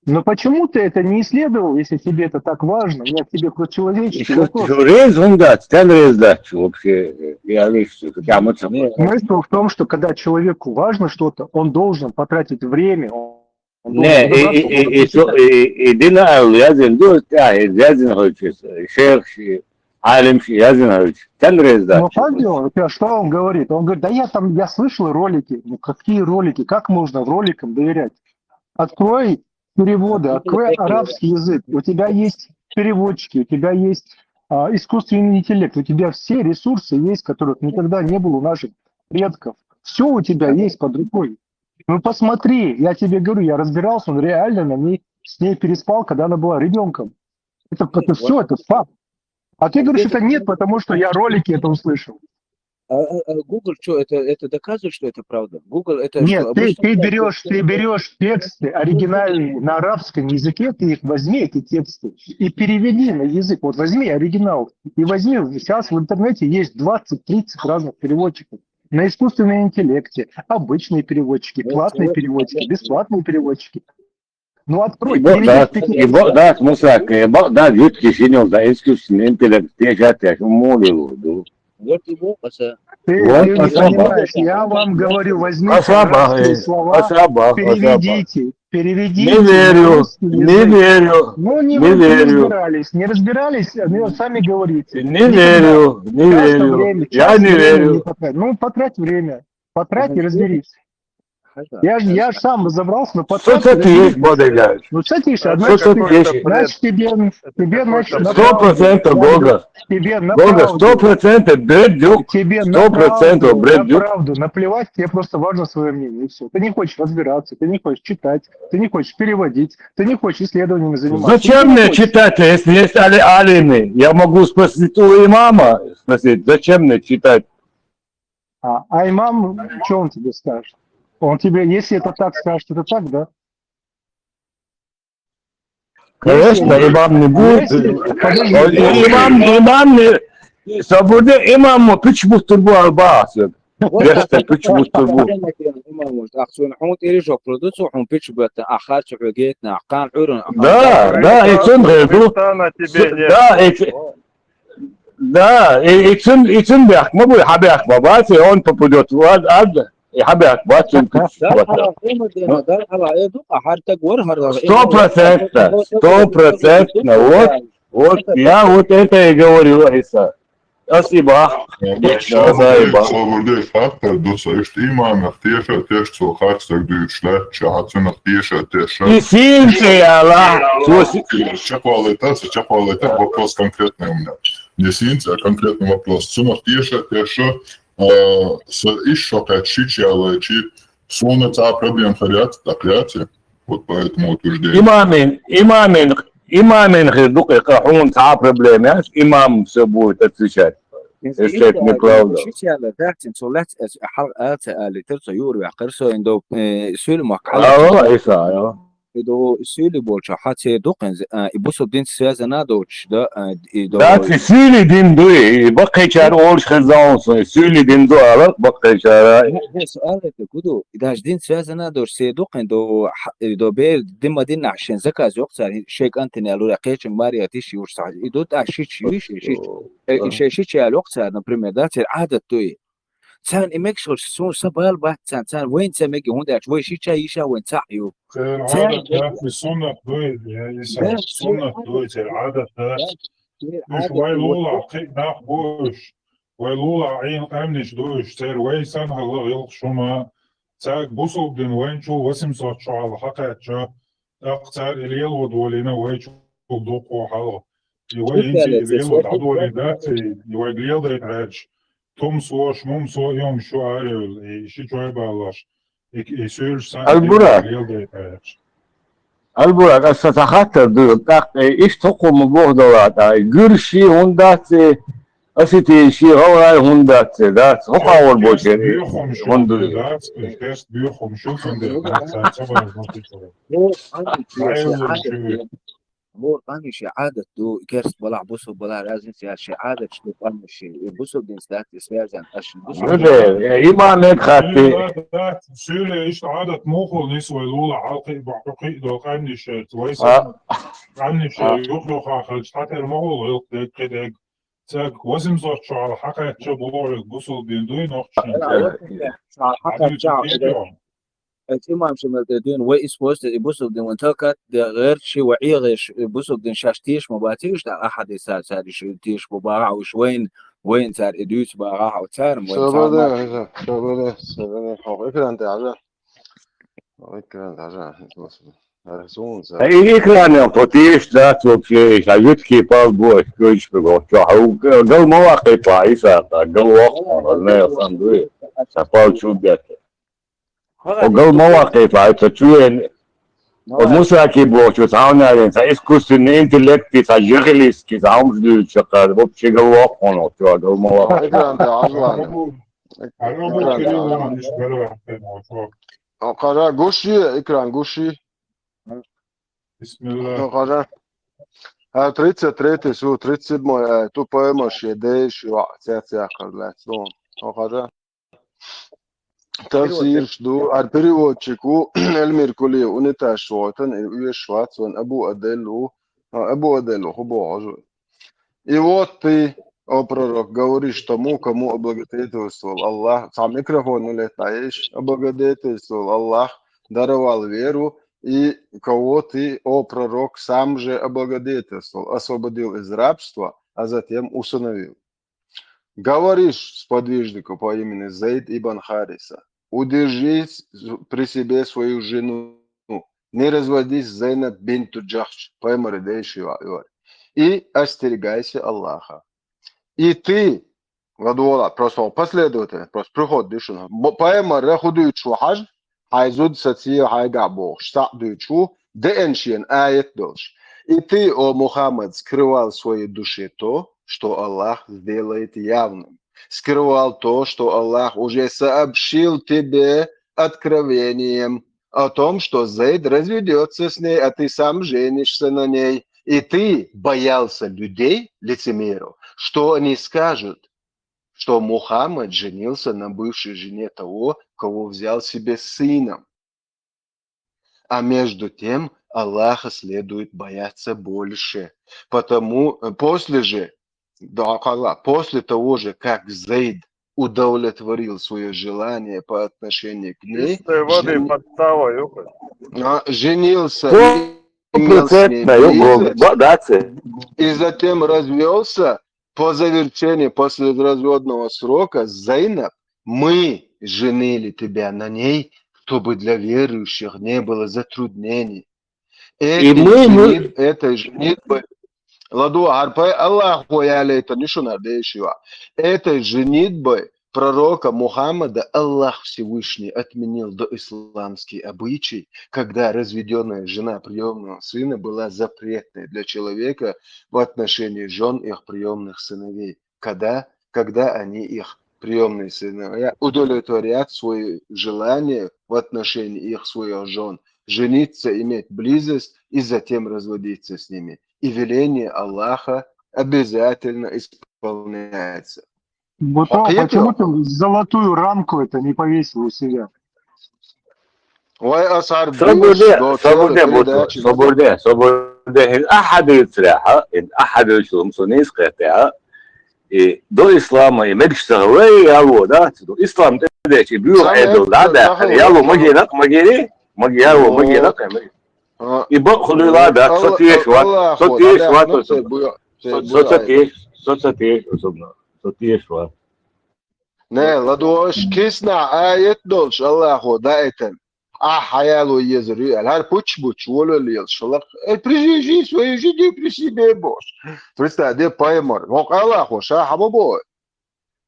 Но почему ты это не исследовал, если тебе это так важно? У меня к тебе просто человеческий Ишо вопрос. Резунда, цен резда вообще, я лишь кямыцам. Смысл в том, что когда человеку важно что-то, он должен потратить время, он он должен Не, и разобраться, и он и и должен то и и дина язин ду, я язин хойчис, шейх ши, алим ши язин хойчис. Цен резда. Ну, как дело? У тебя что он говорит? Он говорит, да я там, я слышал ролики. Ну, какие ролики? Как можно роликам доверять? Открой переводы, открой арабский язык. У тебя есть переводчики, у тебя есть а, искусственный интеллект, у тебя все ресурсы есть, которых никогда не было у наших предков. Все у тебя есть под рукой. Ну посмотри, я тебе говорю, я разбирался, он реально на ней, с ней переспал, когда она была ребенком. Это, это все, это факт. А ты говоришь, это нет, потому что я ролики это услышал. А, а, а Google что, это, это доказывает, что это правда? Google это Нет, что, ты, обычно ты так берешь, ты доказывает? Берешь тексты оригинальные на арабском языке, ты их возьми, эти тексты, и переведи на язык. Вот возьми оригинал, и возьми, сейчас в интернете есть двадцать-тридцать разных переводчиков. На искусственном интеллекте, обычные переводчики, Ну, платные вот, переводчики, вот. Бесплатные переводчики. Ну открой, И бо переведи да, в пяти- и бо да, смысл, и бо да, ют кишинил да, искусственный интеллект, те же те, умолил, ду. Вот его, а, Ты, Вот, ты не спасибо. Понимаешь, я вам говорю, возьмите Асаба, арабские э, слова, асаба, асаба. Переведите, переведите Не на верю, русский не язык. верю. Ну, не, Не вы не верю. Разбирались, не разбирались, ну, сами говорите. Не верю, не верю. Я не верю. Ну, потрать время, потрать и разберись. Я, я же сам разобрался, но потрать... Что ты есть, Бодега? Ну, что ты Что ты есть? Значит, тебе, тебе, значит, Сто процентов, Гога. Тебе Гога, сто процентов, бред, Люк. Тебе Сто процентов, бред, Люк. Правду, наплевать, тебе просто важно свое мнение, и все. Ты не хочешь разбираться, ты не хочешь читать, ты не хочешь переводить, ты не хочешь исследованиями заниматься. Зачем мне читать, если есть али алины? Я могу спросить у имама, спросить, зачем мне читать? А, а имам, что он тебе скажет? Он тебе, если это так скажет, это так, да? Конечно, имам не будет. Имам, имам не, собуде имам, почему турбу албасы? Просто почему турбу? Имам может. Ахсун хун или жок продукцию, хун пич бетта, ахар чугетна, ахкан урун. Да, да, и цен герду. Да, и цен, и цен бях, мы бы хабях бабасы, он попадет в ад, ад, и хабях бацун пич. Сто процентов, сто процентов, вот. Вот, я вот это и говорю, Иса. Спасибо. Спасибо. Славурдей фактор, дуса, ишт имамах, теша, теш, цо харцак дюйш, ла, чахацунах, теша, теша. И синце, я ла. Чапалета, чапалета, вопрос конкретный у меня. Не синце, а конкретный вопрос. Цунах, теша, теша, а, с, ишо, как, шичалачи, сона, ца проблем харят, так, яти? Вот поэтому утверждение. Имамин, имамин, имамин хирдук, это хун, ца проблема, имам все будет отвечать. Если это неправда. Шичала, так, цин, цо лац, эс, хал, аца, али, тер, цо юр, вяхар, со, индо, э, сюлмак, Ало, Иса, ало. Индо сюли болча, хаци дукин, э, и бусо дин связана доч, да, э, и до... Да, ци сюли дин дуй, и бакхичар олш хазаун, ци сюли дин ду, ала, бакхичар. Не, не, суал это, гуду, и даже дин связана доч, се дукин, до, ха-, и до бер, дима дин нахшен, заказ йокцар, шейк антини алура, кечин мария тиши урса, и до та шич, юш, шич. Э, и шей шич я локцар, например, да, ци адат дуй. Цан имек шол сун сабал бат цан, цан вен ца меги хундач, вен шича иша вен ца ю. Цер адат да, ци суннат дуй, я иса, суннат дуй, цер адат да. Уьш вай лулахь кхин а нах бу уьш. Вай лулахь Ӏийна къаьмнаш ду уьш. Церан вай санна хилла гӀиллакхаш хӀума. Цаьрга бусалба дин вайначул восемьсот шо хьалха хьакхаьчча, тӀаккха цара и лело долийна вайчул дукха хьалха. И вай хӀинца и лело дӀадолийна дац, и вайга леладайта хьаьрча, тумсош, мумсо а йомаш шу ара а йолу, и ши чой баллаш, и, и суьйлаш санна Албура. Леладайта хьаьрча. Албурак, аса цхьа хаттар ду, тӀаккха иштта хӀокхо ма боху дала тӀаьхьа, гуьрший хӀунда дац, осетинший, гӀалгӀай хӀунда дац, дац, хӀокху агӀор бочу хӀунда ду? Дац, керста боьха хӀума шу цундела, дац, ца бара хӀунда ду. Боху, къаьмнаш шен Ӏадат ду, керста балахь, бусалба балахь разница яц, шен Ӏадаташ ду къаьмнаш шен, и бусалба динца дац, и связан, аш бусалба дин. Имам мега хатти. Суьйле иштта Ӏадат мухула нис вай лула хьалкхи а боху кхин а долу къаьмнаш шерца, вай сан къаьмнаш шен юх-юха хилча, хьатера ма хула гӀиллакх дерг кхин дерг. Цаьрга восемьсот шо хьалха хьакхаьчча бохург бусалба дин дуй нохчашна? Хьакхаьчча. Эцу имам Шамил тӀе дуьйна, вай используем и бусалба дин, вайн талкат де гӀерташ, вай Ӏехаш, и бусалба дин шаьш теша ма бац, иштта ахьадисар цара иштта теша бу бахьа уьш вайна, вайна цара и дуьйцу бахьа, цара вайна цара. Собере, собере, хьо экран тӀе хьажа. Хьо экран тӀе хьажа. Хьо суна ца. Ай, и экранах тхо теша дац вообще, ша жуьгтий пал бу аш гойтуш бегӀо чохь. Гал ма ваккхийта, Исакъа, гал воккхуна, сан дуй. Сан пал чу бетта. Хьо гал ма ваккхийта, хьо ца чу вен. Хьо Мусаки бохучу цхьа хьуна вен, цхьа искусственный интеллект, цхьа журналистский, цхьа хӀумаш дуьйцуш чаккхар, вообще гал воккхуна, хьо гал ма ваккхийта. Экран тӀе хьажа. Экран тӀе хьажа. Хьажа, гуш ю, экран гуш ю. Бисмилла. Хьажа. А, тридцать третий сура, тридцать седьмой аят, ту пайхамар шен дайша йоӀ цецъяьккхар лаьцна. Хьажа. Тафсирш ду, ар переводчик ву, Эльмир Кулиев, униташ вотан, и уьш вац, ван Абу Адель ву, а, Абу Адель ву, хӀун боху хьожа. И вот ты, о пророк, говоришь тому, кому облагодетельствовал Аллах, сам микрофон улетаешь, облагодетельствовал Аллах, даровал веру, и кого ты, о пророк, сам же облагодетельствовал, освободил из рабства, а затем усыновил. Говоришь сподвижнику по имени Зейд ибн Хариса: «Удержи с-, при себе свою жену, не разводись с Зейнаб бинту Джахш», пайхамар дайша йоӀ, и остерегайся Аллаха. И ты, вот, вот, просто последовательно, просто приход дишина. Бо-, пайхамар хӀун дуьйцуш ву хьажа, хьайн зуда сацийла хьайгахь бохуш, цхьаъ дуьйцуш ву, деана шена аят долуш. И ты, о Мухаммад, скрывал в своей душе то, что Аллах сделает явным. Скрывал то, что Аллах уже сообщил тебе откровением о том, что Зейд разведётся с ней, а ты сам женишься на ней. И ты боялся людей, лицемеров, что они скажут, что Мухаммад женился на бывшей жене того, кого взял себе сыном. А между тем Аллаха следует бояться больше, потому, э, после же, да, Аллах, после того же, как Зейд удовлетворил своё желание по отношению к ней, Чистой воды жен-, подстава, ёпта. А, женился, имел с ней Стопроцентно, близость, да, да, це. И затем развёлся, по завершении послеразводного срока с Зейнаб мы женили тебя на ней, чтобы для верующих не было затруднений. И этой мы, мы женит-, этой женитьбой, ладу арпай Аллаху яли это нишунар дешива. Этой женитьбой пророка Мухаммада Аллах Всевышний отменил доисламский обычай, когда разведённая жена приёмного сына была запретной для человека в отношении жён их приёмных сыновей, когда, когда они, их приёмные сыновья, удовлетворят свои желания в отношении их своих жён, жениться, иметь близость и затем разводиться с ними. И веление Аллаха обязательно исполняется. Вот, а почему ты золотую рамку это не повесил у себя? Вай асхьар собарде, собарде, собарде, собарде, хӀин ахьа дуьйцурехь, хӀин ахьа дуьйцурехь, хӀума со нийса кхетта. И до ислама, и мегаш ца хилла, и яло, да? До ислам тӀедечи, и буьйха Ӏедал, да, да, яло магийна, магийни, маг-, яло магийна, и бакъ хуьлийла, да, со теша вац, со теша вац, со. Со ца теша, со ца теша, особенно. Со теша вац. Не, ладувгӀаш, киснахь аят долуш Аллахо даийтина. Ахь хьаяло езар ю аьлла, хӀара пуч-буч, волал елаш хиларх. Э, прижи-жи, свои жи, де при себе бохуш. Представь, де пайхамар. ХӀокху Аллахо ша хьан ма боху?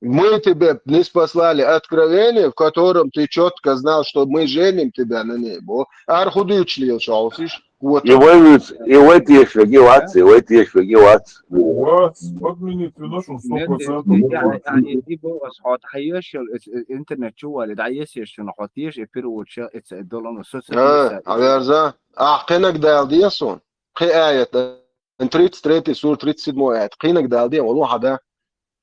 Мы тебе ниспослали откровение, в котором ты чётко знал, что мы женим тебя на ней, бо. Ара хӀун дуьйцуш лелаш хьовсийша? Вот. И вай вуьйцу, и вай тешверг и вац, и вай тешверг и вац. Вац, подменить вина шун сто процентов. Нет, нет, нет, нет, не было, хьо дӀаеш йолу, э, э, интернет чу вали, дӀаесеш шуна, хьо теша, э, переводча, э, ц-, э, долу, ну, со-, со-, А, со-, хьаверза? Ахь кхинаг дала деза суна? Кхин аят, э, тридцать третий сура, тридцать седьмой аят. Кхинаг дала де, валлахьа да.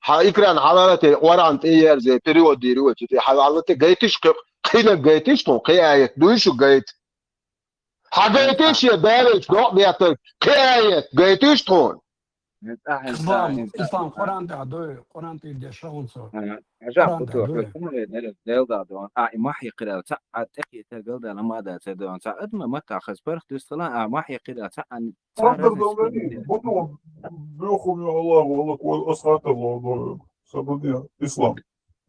Хьан экран хьалалате, Къуръан тӀе ерзе, перевод дийр вай, тӀе хьалалате, гайтиш кхин, кхинаг гайтиш тхуна, кхин аят дуй шу гайта. Хьан гайтиш я далалчу докъ беттарг, кхин аят гайтиш тхуна. Ислам, Ислам, Къуръан тӀехь дуй, Къуръан тӀе деш хӀунца. Хьажа, Къуръан тӀехь дуй. Дел да дон. А, и махьи кхирал, ца, а, тӀекхетар галдала ма дац, дон. Ца, адма матта хас парх дуьстала, а, махьи кхирал, ца, ан Сабр давлени, буду беху мин Аллаху, Аллаху, ас хатар ло, ло, сабр де, Ислам.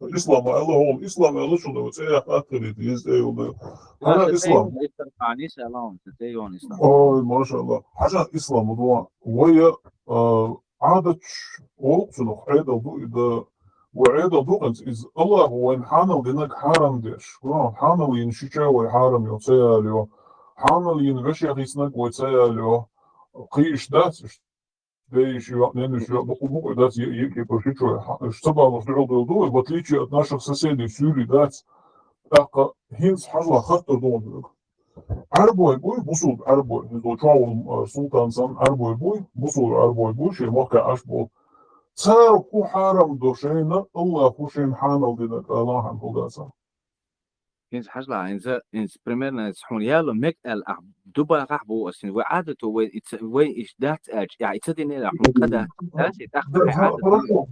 Ислам, Аллаху, Ислам, Аллах, шуна, цея хатар, езде, юлда. Хана Ислам. Ай, машалла. Хажа Ислам, дуа. Вая, а, Ӏадаташ олу цунах, Ӏедал ду и да, вай Ӏедал ду хӀинца иза. Аллахо вайна хьанал динарг хьарам деш. Гуна хьанал йина шича вай хьарам йо, ца яло. Хьанал йина вешех йиснарг вай ца яло. Кхийиш дац, иш дейиш йо, нениш йо, бакъу букъу дац, е-, е-, е-, шичой, ха-, иш ца баллалц дуьхьал дойла ду вай, в отличие от наших соседей, суьйли дац. ТӀаккха хӀинца хьажа хаттар ду хьуна. Ӏарбой буй, бусулба Ӏарбой. Иза чохь волу, а, султан санна Ӏарбой буй, бусулба Ӏарбой буй, шен махкахь Ӏаш болу. Цара хӀун хьарам до шайна, Аллахо шайна хьанал динарг, Аллахьан хӀун дацахь? ХӀинца хьажа, хӀинца, хӀинца примерно хьуна яло мега аьлла, ахь дубахахь бу ас хӀинца. Вай Ӏадато, вай и ца, вай иштта дац аьлча, я и ца динера хьуна кхаъ дац, дац, и тӀаккха Да, хьан Ӏадат хорошо.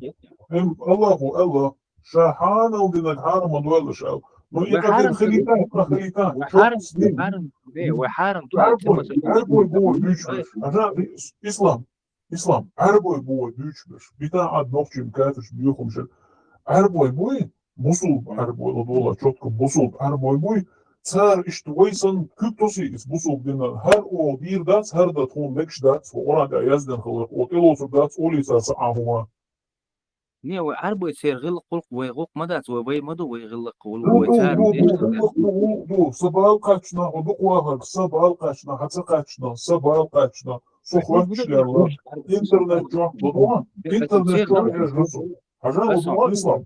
Эм, Аллахо, Аллах, ша хьанал динарг хьарам ма дойла ша. Ну, и Вай хьарам хилийтан, ду. Хилийтан. Вай хьарам, хьарам, не, вай хьарам ду, Ӏарбой, тема ца Ӏарбой бу вай дуьйцуш берш. Хьажа, ис-, Ислам, Ислам, Ӏарбой бу вай дуьйцуш берш. Бита Ӏад нохчийн кафирш бехумшек. Ӏарбой буй, бусулба Ӏарбой, ладогӀа чотко бусулба Ӏарбой буй. Цара иштта вай санна, куьг тосий иза бусулба динан. ХӀара оха дийр дац, хӀара дан тхуна мегаш дац, хӀо Къуръан тӀехь яздина хиларх, оха тӀелоцур дац, олий цара ца Ӏан хӀума. Не, вай Ӏарбой церан гӀиллакх гӀуллакх вай гӀуллакх ма дац, вай, вай ма ду, вай гӀиллакх гӀуллакх, вай цара ду, ду, ду, ду, ду, ду, са бала кхачна, хьо дукха вахарг, са бала кхачна, хьан ца кхачна, са бала кхачна, со хоьттуш лелла, интернет чохь, ду, ду, интернет чохь хьежна со. Хьажа, ду, ду, Ислам.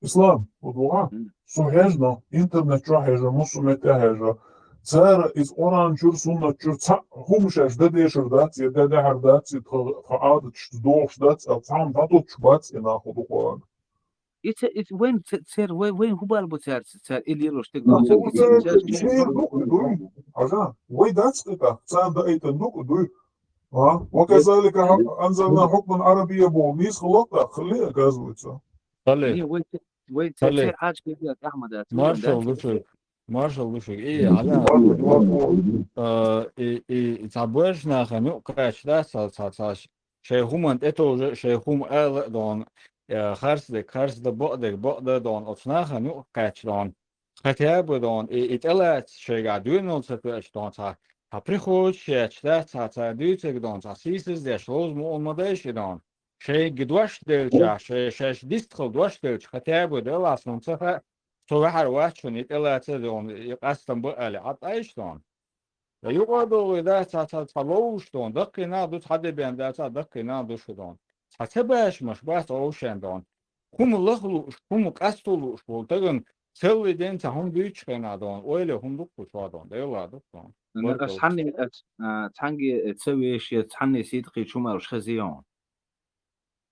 Ислам, ду, ду, со хьежна, интернет чохь хьежна, муссу метте хьежна. Цара иза Къуръан чуьра, суннат чуьра цхьаъ хӀума шаьш дан дешар дац, я дан дехьар дац, я тха, тха Ӏадаташ дохуш дац, а цхьамма дӀатоттуш бац и нах хӀу дукха ван. И ца, и ца, вайн ца, цер, вай, вайн хӀу бала бу цер, цер и лелош тиг Ну, доцург, и ца, цер, цер, цер цер дукха дуй. Хьажа, вай дац кхетахь, царна даийтан дукха дуй. А? Ва казалика хьа-, анзална хьукман Ӏарабия боху, нийса хилла тӀаккха, хилли, оказывается. Хале. Не, вай ца, вай ца, Хале. Цер хьаьжа кхетахь, Ахьмада, цу Маршал вайн ду дац. Шуьга. Маршал ду шуьга. И, хьала, а, и, и, и цхьа боьрша нахана юкъ кхаьчна дац, цхьа, цхьа, цхьа ш-, шайн хӀуманна тӀетовжа, шайн хӀума ала а дохна, э, харц дерг харц дан, бакъ дерг бакъ дан дохна, оцу нахана юкъ кхаьчна дохна. Хатя а бу дохна, и, и тӀелаца шайгахь доьналла ца тоьаш дохна, цхьа, цхьа приходчик еш дац, цхьа, цхьа дуьйцург дохна, цхьа сийсаз деш, ловза ма олу ма дайша и дохна. Шайга дош делчахь, шай-, шаьш дистхила дош делча, хатя а бу делахь, суна ца хаьа, со ваьхьар вац шуна, и тӀелаца а дохна, и къастам бу аьлла, хьан тӀайша дохна. Ткъа юкъа а догӀий дац, цхьа, цхьа, цхьа ловзуш дохна, даккхий нах ду, цхьа де бен дац, а даккхий нах ду шу дохна. Цхьа ца башамаш бац овшен дохна. ХӀума лаха лууш, хӀума къасто лууш волу тагана, целый день цхьа хӀума дуьйцучу хенахь дохна, ойла хӀума дукха чохь дохна, Дела дукха дохна. Ас цхьанне, ас, а, цхьаьнгге ца веший, цхьанне сийта кхийча хӀума аьлла хезий хьуна.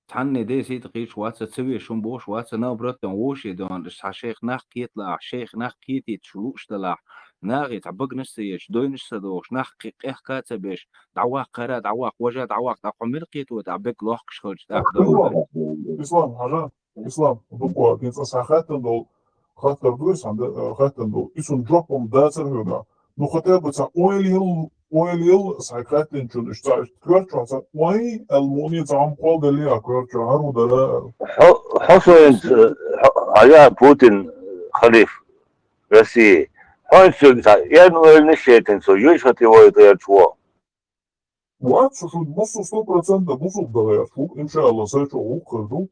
Цхьанне де сийта кхийча вац, ца веший хӀума бохуш вац, наоборот, дохна вовший дохна, цхьа шайх нах кхеталахь, шайх нах кхетийташ лууш далахь, нахе цхьа баганаш ца еш, дойнаш ца дохуш, нах кхе-, къехка а ца беш, дӀаваккхара, дӀаваккха, важа, дӀаваккха, тӀаккха хьо мила кхетавой, тӀаккха бегга лохкуш хилча, тӀаккха доху. Ислам, хьажа, Ислам, дукха, кхин цкъа схьа хаттам долу, хаттар дуй сан, да, э, хаттам долу. И цунна жоп-м дацара хьоьга. Ну, хотя бы цхьа ойла йилла, ойла йилла схьа хаьттинчун, иштта цхьа коьртачохь цхьа, вай, аьлла, муха цхьа хӀума кхолладеллий а коьртачохь, хӀара хӀун дара? Хьо, хьо со хӀинца, хьо, хьо я Путин халиф России. Хьо хӀинца цхьа, я ну, ойла ниш яйтина со, юьйш хати вай тӀерчу во. Вац, шу бусу сто процентов бусу дан гӀерташ ву, иншалла, сайчо гӀуллакх хир ду.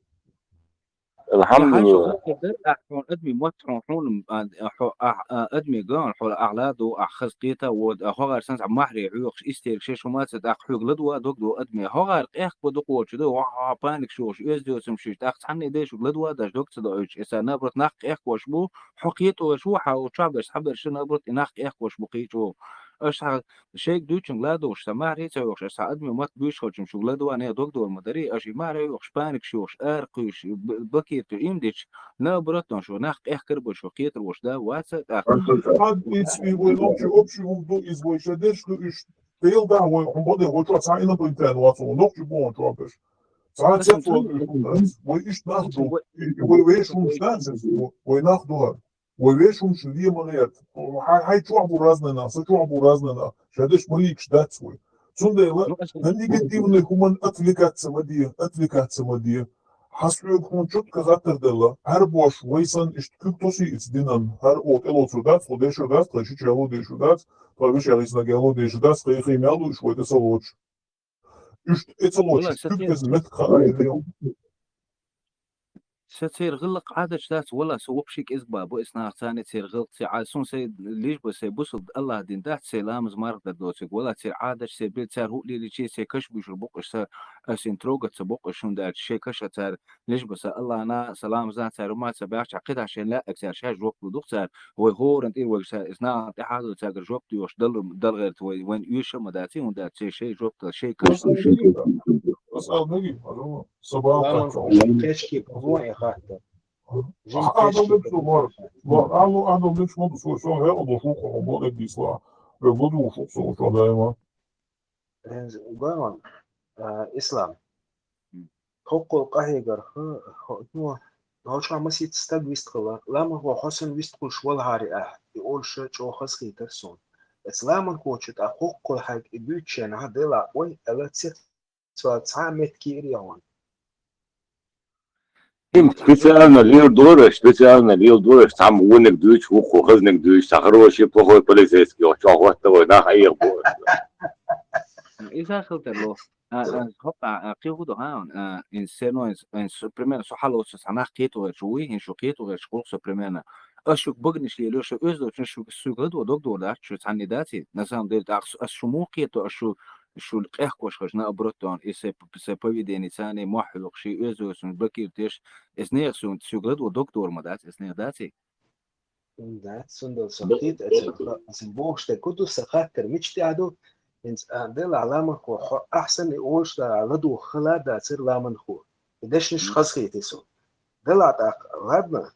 Алхьамдулилла. Ахьа адамий мотт хьуна, хьуна, а, хьо, а, а, адамий ган, хьо, ахьа ладу, ахьа хаза кхета, вот, а, хьо гӀар санца махьре хьоьхуш, истерик шеш хӀума ца, тӀаккха хьоьга ладва, дог ду адамий. Хьо гӀар къехко дукхочу ду, ва, ва, паник шош, оьзда йоцам шиш, тӀаккха цхьанне дешуг ладва, даш дог ца доуьйтуш, эса набрат нах къехкош бу, хьо кхетош ву, хьа, чохь берш, хьа берш, набрат, и нах къехкош бу, кхечу. Аша хьа, шайга дуьйцунг ладугӀуш, сан махьре ца йохуш, аса хьа адамий мотт буьйш хилчам шуг ладва, не дог дор ма дарий, аша и махьре йохуш, паник шош, ара кхуьйш, б-, бакир ту им дича, набрат, шу нах къехкар бу, шу кхетар вош да, ваца, тӀаккха. Хьад, из, и вай нохчи общий вув ду, из вай ша деш ду, иш, тел да, вай, хьун боде, вай чо, цхьа инопланетян вац, вай нохчи бу, вай чо беш. Цхьа цец вай, вай иш нах ду, и вай вешунш да, вай нах ду. Вай вешунаш ле ма гӀерта. Хьай, хьай чохь бу разный нах, са чохь бу разный нах. Ша деш маликаш дац вай. Цундела на негативный хӀуман отвлекаться ма де, отвлекаться ма де. Хьан соьга хьуна чутка хаттар делла, Ӏарбош вай санна иштта куьг тосий ица динан, хӀара оха тӀелоцур дац, хьо дешар дац, тхай шича яло дешар дац, тхай вешех изна яло дешар дац, тхай хи мел ду иш вай тӀе ца лоцуш. Иштта эцалочу куьг хезна меттиг хаьа. Сан церан гӀиллакх Ӏадаташ дац, вала, со воккхачий кӀезиг ба, бу эс нах царна церан гӀиллакх ца Ӏа, сун сай лиш ба сай бусалба Аллах дин дац, сай ламаз марха дар доцург, вала, церан Ӏадаташ, сай бе-, цар хӀуъ леличи, сай каш буьйшур бу-кх, са, ас ин трогать ца бу-кх, шун даьлча, шай каша цар лиш ба са Аллахна, са ламазна цар хӀума ца баьхча, кхидӀа шайн лаьаг цар шаьш жоп лу ду-кх цар, вай хӀоранна тӀера вай са, эс нахана тӀехьа а цагара жоп доьхуш, дал, дал гӀерта вай, вайн уьйша ма дац, хӀун дац, шай, шай жоп дал, шай каш. Ас ал меги, ма ду. Сабаха Ламан кхечки бу и хатта. Ахьа а дал дуксу, вар. Вар, алу а дал дуксу, ма ду, со, со, хье, а ду, шух, а ду, эк дисла. Бе, ма ду, шух, со, со, даима. Ренз угаван, а, Ислам. Хоккол къахьегарха, хо-, ну, ноча масит стаг вистхала, ламан хо хосан вистхулш валхари а, и олша чо хас хитар сон. Эц ламан хо чу та хоккол хаг и дючен, а, дела, ой, эла цет цо цхьа метки иръян. Им специально лел дора, специально лел дора, цхьа вуниг дуьйч, вукхо хазниг дуьйч, цхьа хороший, плохой полицейский, чохь ватта вай, нах айгӀ бу. Иза хилтар ло. А, а, хопа, а, кхи хӀу ду, хьан, а, ин серно, ин, ин, с-, примерно, со хьалоцу, цхьа нах кхетугӀерчу вуй, хӀин шу кхетугӀерчу гӀуллакх со, примерно. Ас шуг багниш лело, шу оьздочун шу, суьга ладо дог дор дац, шу цхьанне дац, на самом деле, тӀаккха ас шу муха кхето, ас шу шу къехкош хаш, наоборот, дан, и сай, сай поведение царна мохь хьоькхуш, и оьзоьцун бакир теш, эс нех сун, суьга ладо дог дор ма дац, эс нех дац и? Дац, сун дал со хит, эцел ха, асан бохуш тӀе куду са хаттар мича тӀе а ду, инц а дела ламан хо, хо, ахьсан и олуш да ладо хала дацар ламан хо. И дешнаш хаз хити сун. Дела тӀаккха, ладно,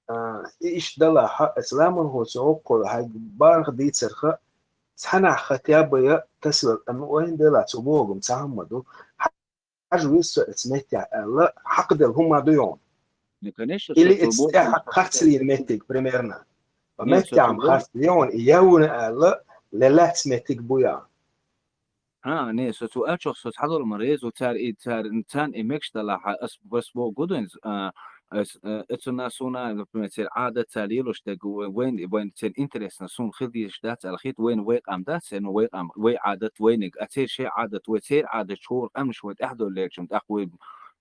а, и иштта дала хьа, эс ламан хо цу оккхол хьай барх дийцарха, цхьанахь хатя бая тасвел, ан ойн дела цу богум цхьа хӀамма ду. Хьажа виссо эц меттехь аьлла, хьакхадел хӀума ду йогӀун. Ну, конечно, Или со эц цу тӀехь богум. Харцлийна меттиг, примерно. Ва Не, со меттехь цу бо- харцлийна, явна аьлла, лелац меттиг бу я. А, не, со цу ачох со цхьадолма резу цар и цар цан и мекш далахьа, ас бас бо гудуин, а, ас, а, эцуна суна, например, цер Ӏадат цар лелуш дег, вайн, вайн цер интересно, сун хил дийш дац, ала хит, вайн вай къам дац, ну, вай къам, вай Ӏадат, вайниг, а цер шей Ӏадат, вай цер Ӏадат, чор къамш вай тӀахдоллерчун, тӀакх вай,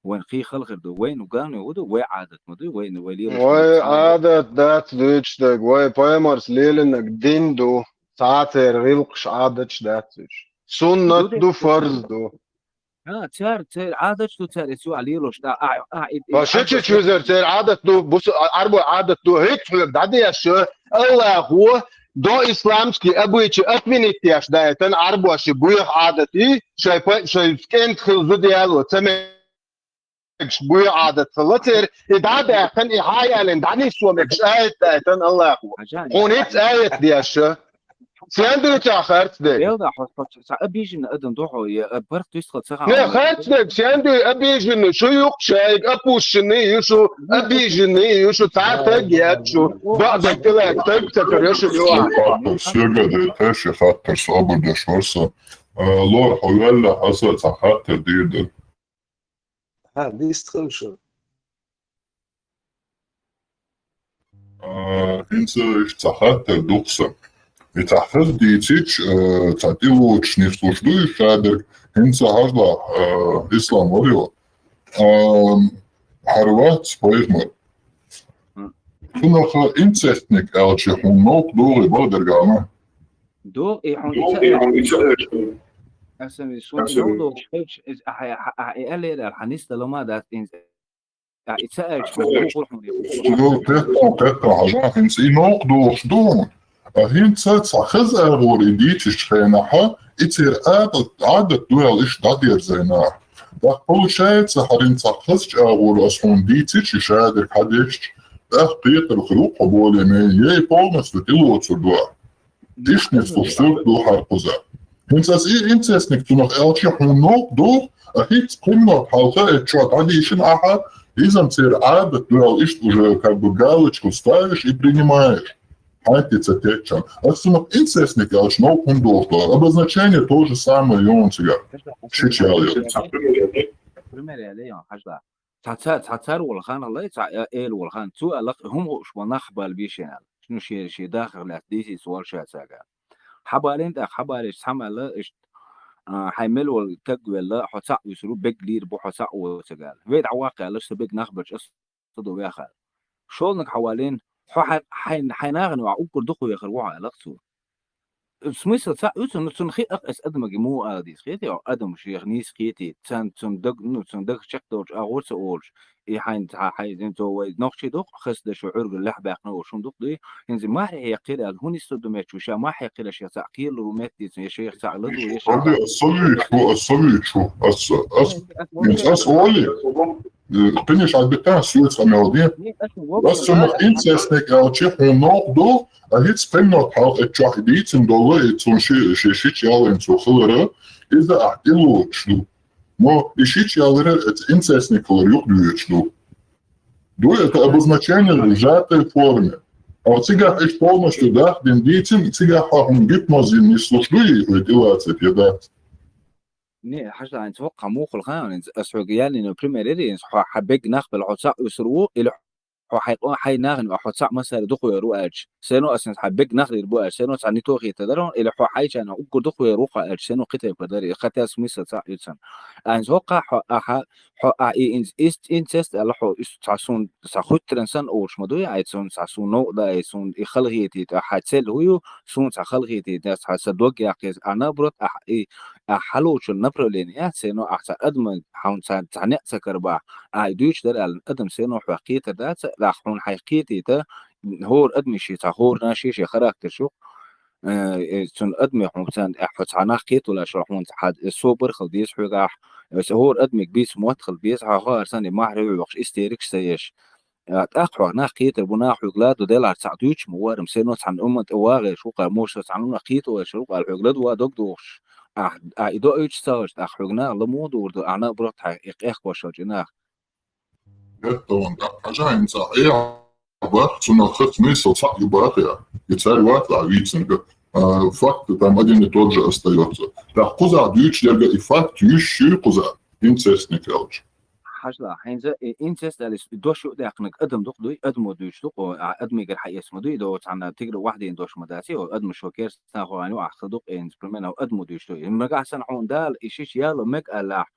вайн хий халхир ду, вайн уган, вай уду, вай Ӏадат ма ду, вайн, вай лелуш Вай Ӏадат дац дуьйцуш дег, вай пайхамарс лелиннаг дин ду, цхьа цер гӀилкхаш Ӏадатш дац уьш. Суннат ду, фарз ду. А, цар, цар Ӏадатш ду, цар эцу а лелуш, а, а, а, и, и, Ва шичи чуьзар цер Ӏадат ду, бус, а, Ӏарбой Ӏадат ду, хӀиц хьоьга дӀадеш, Аллахо, до исламский обычай отменить деш дайтан Ӏарбоши буьйха Ӏадат и, шай па-, шай кӀент хила зуда яло, ца мегаш буьйха Ӏадат хила цер, и дӀадаьккхин, и хьаялин дӀанисо мегаш аят дайтан Аллахо. Хьуна хӀиц аят деш. Сен дуй цхьа харц дерг? Белда, хьо, хьо, цхьа обиженный адам ду хьо, я, а, барх туьстхал ца хаам. Не, харц дерг, сен дуй обиженный, шу юкъ шайг, опущенный ю шу, обиженный ю шу, цхьа таг яц шу, баъ дерг тилаг, таг ца кар ю шу, ю. Хаттар, сога де, теши хаттар, собар деш варса. А, лор, хьо валла, хьаса, цхьа хаттар дийр ду. Ха, дистхал шу. А, хӀинца иштта цхьа хаттар ду-кх са. И цхьа хаза дийцича, а, цхьа тӀелоцуш нислуш ду и шадерг, хӀинца хьажал, а, Ислам вар ю. А, хӀара вац пайхамар. Цунах инцестник аьлча хьуна новкъа догӀий бакъдерг ала? ДогӀ, и хьуна и ца аьлча. Аса ми суна и новкъа догӀуш хилча, из ахьа, ахьа, ахьа, и аьллера, хьан нисдала ма дац, инз-, а, и ца аьлча, хьуна догӀур хьуна. Ну, тетта, тетта, хьажа, хӀинца и новкъа догӀуш ду хьуна. А хӀинца цхьа хаза агӀор и дийцачу хенахьа, и церан Ӏадат, Ӏадат ду аьлла иштта дӀадерзай наха. ТӀаккха получается, хӀара хӀинца цхьа хазачу агӀор ас хьуна дийцича, и шадерг хьадечча, тӀаккха кхетар хир ву-кх хьо более-менее, ей полностью тӀелоцур ду ахь. Иштта нислуш сурт ду хӀара кхуза. ХӀинца ас и инцестник цунах аьлча хьуна новкъа догӀу, а хӀинца пхи минот хьалха эцу чохь дӀадийшина ахьа, иза-м церан Ӏадат ду аьлла иштта уже как бы галочку ставишь и принимаешь. Хьайти ца теччан. Ас цунах инцестник аьлча новкъа хӀунда догӀуш ду? Обозначение то же самое ю хьуна цигахь. Шича ял ю. Пример ял ю, хьажал. Цхьа ца-, цхьа цар волу хан хилла, цхьа э-, эла волу хан. Цо аьлла, хӀума хууш болу нах хьабалабе шена аьлла. Ну, шен, шен дахар лаьцна дийцийца волу ша цаьрга аьлла. Хьабалийна тӀаккха, хьабалийча цхьамма аьлла, иштта, а, хьайн мел волу таг велла, хьо цхьаъ вуьсур ву, бег лийр бу, хьо цхьаъ воцург аьлла. Вай дӀаваккха аьлла, сан бег нах бечу аса ду вехар. ШолгӀаниг хьавалийна, хьо хьайн, хьайн, хьайн нахана вахь уггар дукха вехар ву хьо, аьлла-кх цо. Смысл цхьаъ ю цунна, ну, цунна хиъ-кх аса адамаге муха ала деза, хетий хьо? Адам шех нийса кхетийта, царна цунна даг, ну, цунна даг чекхдолчу агӀор ца олуш, и хьайн цхьа хьайн цо вай нохчий дукха хаза дашо Ӏуьргара лаьхьа баьккхина олуш хӀума дукха дуй, хӀинца махьа хьекхира аьлла, хӀун йисту ду меттачу, ша махьа хьекхира, ша цхьаъ кхелур ву меттаца, я шех цхьаъ ладу, я шех. Ас ца вуьйцу, ас ца вуьйцу, ас, ас, ас олий? Э, кхиниш Ӏадбитта, соьца къамел де. Ас цунах инцестник аьлча хьуна новкъа ду, а хӀинца пхи минот хьалха эцу чохь дийцина долу, и цунна ши, ши, шича ял йина цо хилар, иза ахь тӀелоцуш ду. Но и шича ял йира, эца инцестник хилар юкъадоьдуш ду. Ду это обозначение в сжатой форме. А цигахь иштта полностью дахдина дийцина, цигахь хьо хӀума гипноз йина нислуш дуй, хӀуй тӀелацийта я дац? Не, хьажал, хӀинца хӀокху муха хилла хан, хӀинца ас хьоьга яьллина пример яра, хӀинца хьо, хьан бег нах бела хьо цхьаъ вуьсур ву, или хьо хьайн, хьайн нахана ву, хьо цхьаъ массаьрга дукха вер ву аьлча, сено ас хьан бег нах лийр бу аьлча, сено цхьа не то хета дара, или хьо хьайчарна уггар дукха вер ву хьо аьлча, сено кхин тайпа дара, и хатта смысл цхьаъ ю цунна. ХӀинца хӀокхахь хьо, ахьа, хьо, а, и инц-, ист-, инцест аьлла хьо, ис-, цхьа суна, цхьа хуьттаран санна олуш ма дуй, ай цунна цхьа суна новкъа дан, ай суна и халахетийта, ахьа цель хӀу ю, суна цхьа халахетийта, цхьа сан дог яккхийта, а наоборот, ахьа и, ахьа хьалочун направление яц, сено ахьа цхьа адаман, хьуна цхьа, цхьа неӀ ца карабахь, ай дуьйцуш дара аьлла, адам сено хьох кхетар дац, ахьа хьуна хьайх кхетийта, хӀора адамийн шен цхьа хӀора нан шен, шен характер шу, э, э, цунна адаме хьуна царна тӀехь хьо цхьа нах кхеталаш хьуна цхьа, э, собар хила деза хьоьгахь, э, хӀора адамиг бийца мотт хила беза, хьо хӀара санна и махьара вуьйхуш, истерикаш ца еш. А, тӀаккха хьох нах кхетар бу, нах хьоьга ладо делахь цхьаъ дуьйцуш ма варам, сено цхьана умма тӀе вагӀеш ву-кх, муша со цхьана умна кхетавеш ву-кх, хьоьга ладо ва дог дохуш. Ахь, а, и доуьйтуш ца хилча, тӀаккха хьоьга нах ла муха дуур ду, ахь наоборот хьайн и къехкош хилча и нах. Геттаван тӀаккха хьажа хӀинца, э, бах, цунах хӀара смысл цхьаъ ю бах я. И цаьрга вац ваьхьа вийцинарг. А, факт там один и тот же остаётся. ТӀаккха кхузахь дуьйцуш дерг и факт йиш ю кхузахь, инцестник аьлча. Хьажал, хӀинца и инцест аьлла и дош юкъадаьккхинарг адам дукха дуй, адамо дуьйцуш ду-кх, а, адамигара хьаэца ма дуй, и до цхьана тигра ваьхьа дийна дош ма дац, и адамо шо керстанахо хӀун ю ахь хила ду-кх, инца, примерно, адамо дуьйцуш ду. И нагахь санна хьуна Дала и шича яло мега аьллахь,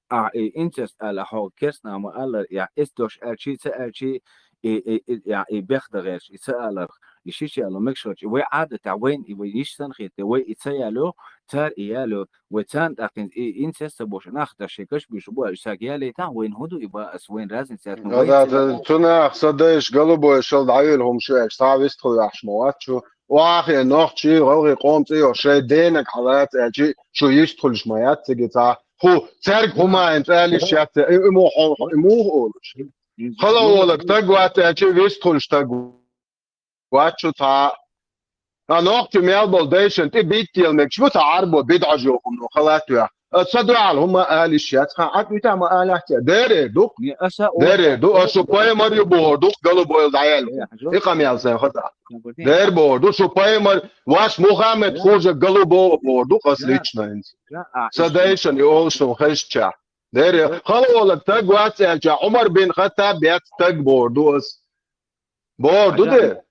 а, и инцест аьлла, хьо керстанахо ма аллара, я эс дош аьлчий, ца аьлчий, и, и, и, я, и бех дан гӀерташ, и ца аларх, и шича яло мегаш хилча, и вай Ӏадатехь вайна, и вай йиш санна хетте, вай и ца яло, цара и яло, вай царна тӀаккха и инцест ца беш, нах тӀе шайн каш буьйш бу аьлча, цаьрга ялийтахь, вайна хӀун ду и баъас, вайна разница яц, ну, вай ца яло. Цу наха сан дайша, голубой, шал дӀавелла хӀума шу аьлча, цхьа а вистхуьлуш ма вац шу, охьахиъна нохчий, гӀалгӀай къоман цӀе йохуш, шайн денаг хьалаца аьлча, шу йистхуьлуш ма яц цига цхьа. ХӀу, цаьрга хӀума а цӀа йиш яц, и, и муха, и муха олуш. Хала волаг таг вац аьлча, вистхуьлуш таг вац шу цхьа. А нохчо мел болу дайшан тӀе биттел мегаш бу, ца Ӏарбо бидӀа жоьхуно халатоьхна. А ца дуьхьал хӀума алиш яц, хьан Ӏад вита ма алахьте. Дерер ду. Не, аса Дерер ду, а шу пайхамар ю бохур ду, гало бойла дӀаяьлла. И къамел сайн хаза. Дер бохур ду, шу пайхамар, ваш Мухаммед хужа гало бохур ду, ас лично инс. Са дайшан и олу шун хезча. Дерер, хала олаг таг вац аьлча, Умар бин Хаттаб яц таг бохур ду ас. Бохур ду де.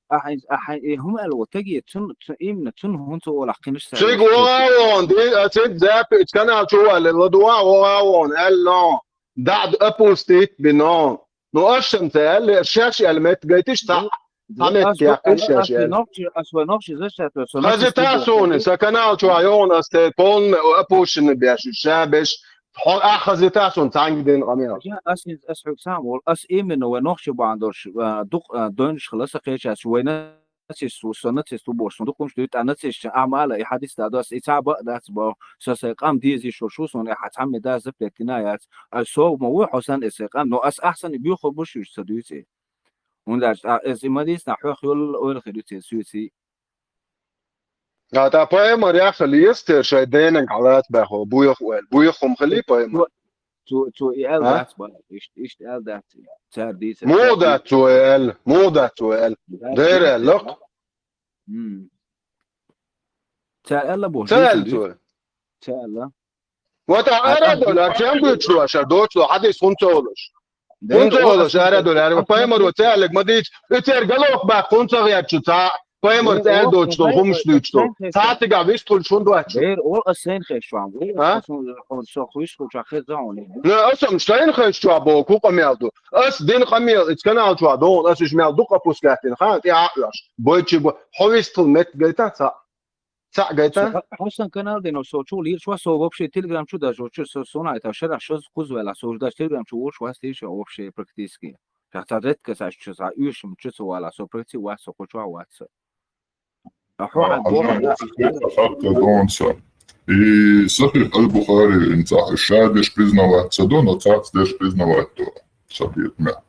Ахьа, ахьа, э, хӀума аьлла ву, таге, цун, цу, именно цун хӀунца олахь кхинаш ца Цуьнга вогӀа вон, ди, а, цуьнга запи, канал чу валла, ладугӀа вогӀа вон, аьлла, но. ДӀа опустить бино. Ну, аш шан ца аьлла, шаьш аьлла меттигайтиш, цхьа, цхьа меттиг яьккхиш шаьш аьлла. Нохчи, ас вай нохчи за шаьш, со Хазита суна, са канал чу йогӀун ас те полный опущенный беш, ша беш, хьо, а, хазита суна, цхьаьнга дин къамел. Я, ас, ас хьуьг сам, вол, ас именно вай нохчи бан долуш, а, дукъ, а, дойнаш хила, са кхечаш, вайна нацист ву, со нацист ву бохуш, сон дукха хӀумаш дуьйцу, тӀа нацистчун ахьа ма ала, и хьадис да, ас и цхьа бакъ дац боху, со сайн къам деза йиш йолуш ву, суна и хьан цхьамме дас запрет дина яц, ай сов ма ву, хьо санна и сайн къам, но ас ахьа санна и боьхур бу шуьйца ца дуьйцу и. ХӀунда аьлча тӀаккха иза и ма дийцина, хьох йолла ойла хир ю церан суьйций. А тӀаккха пайхамар яххал еза те шайн денанга хьалаца баьхо, буьйху ойла, буьйху хӀума хили пайхамар. Цо, цо и аьлла дац бала, иштта, иштта аьлла дац, цара дийца. Муха дац цо и аьлла? Муха дац цо и аьлла? Дера аьлла-кх. М. Цара аьлла боху, Ца аьлла цо и? Ца аьлла. Вот а ара долу, а чам буьйцуш ду аша, доцу хьадис хӀунца олуш? ХӀунца олуш ара долу, ара пайхамаро ца аьллиг ма дийца, и церан галох баккха хӀунца гӀерташ ду, ца Пайхамар цӀаьрдочу долу хӀумаш дуьйцу. Цхьа цигахь вистхуьлуш хӀунда вац шу? Бер, о, ас сайна хезаш ван. А? Со, со, со вистхуьлуш хеза хьуна. Не, ас ам сайна хезаш чохь боху, хӀун къамел ду? Ас дина къамел, иза канал чохь догӀун, ас уьш мел дукха опускать дина, хан тӀе а оьхуш. Бойчи бо, хьо вистхуьлу меттиг гайта цхьаъ? Цхьаъ гайта? Со, хьо сан канал дина, со чу лийраш вац, со вообще Telegram чу даже, чу со, со найта, шарахь шозза кхуза ваьлла, со уж даже Telegram чу волуш вац, тийша вообще практически. Ша цхьа редко саш чу, цхьа уьш ма чу ца вала, со практически вац, со кху чохь вац со. Ахьа, Хьажан, хьатта донца. И Сахих аль-Бухари, инца, ша деш признавать ца до, но цац деш признавать до. Сахих мя.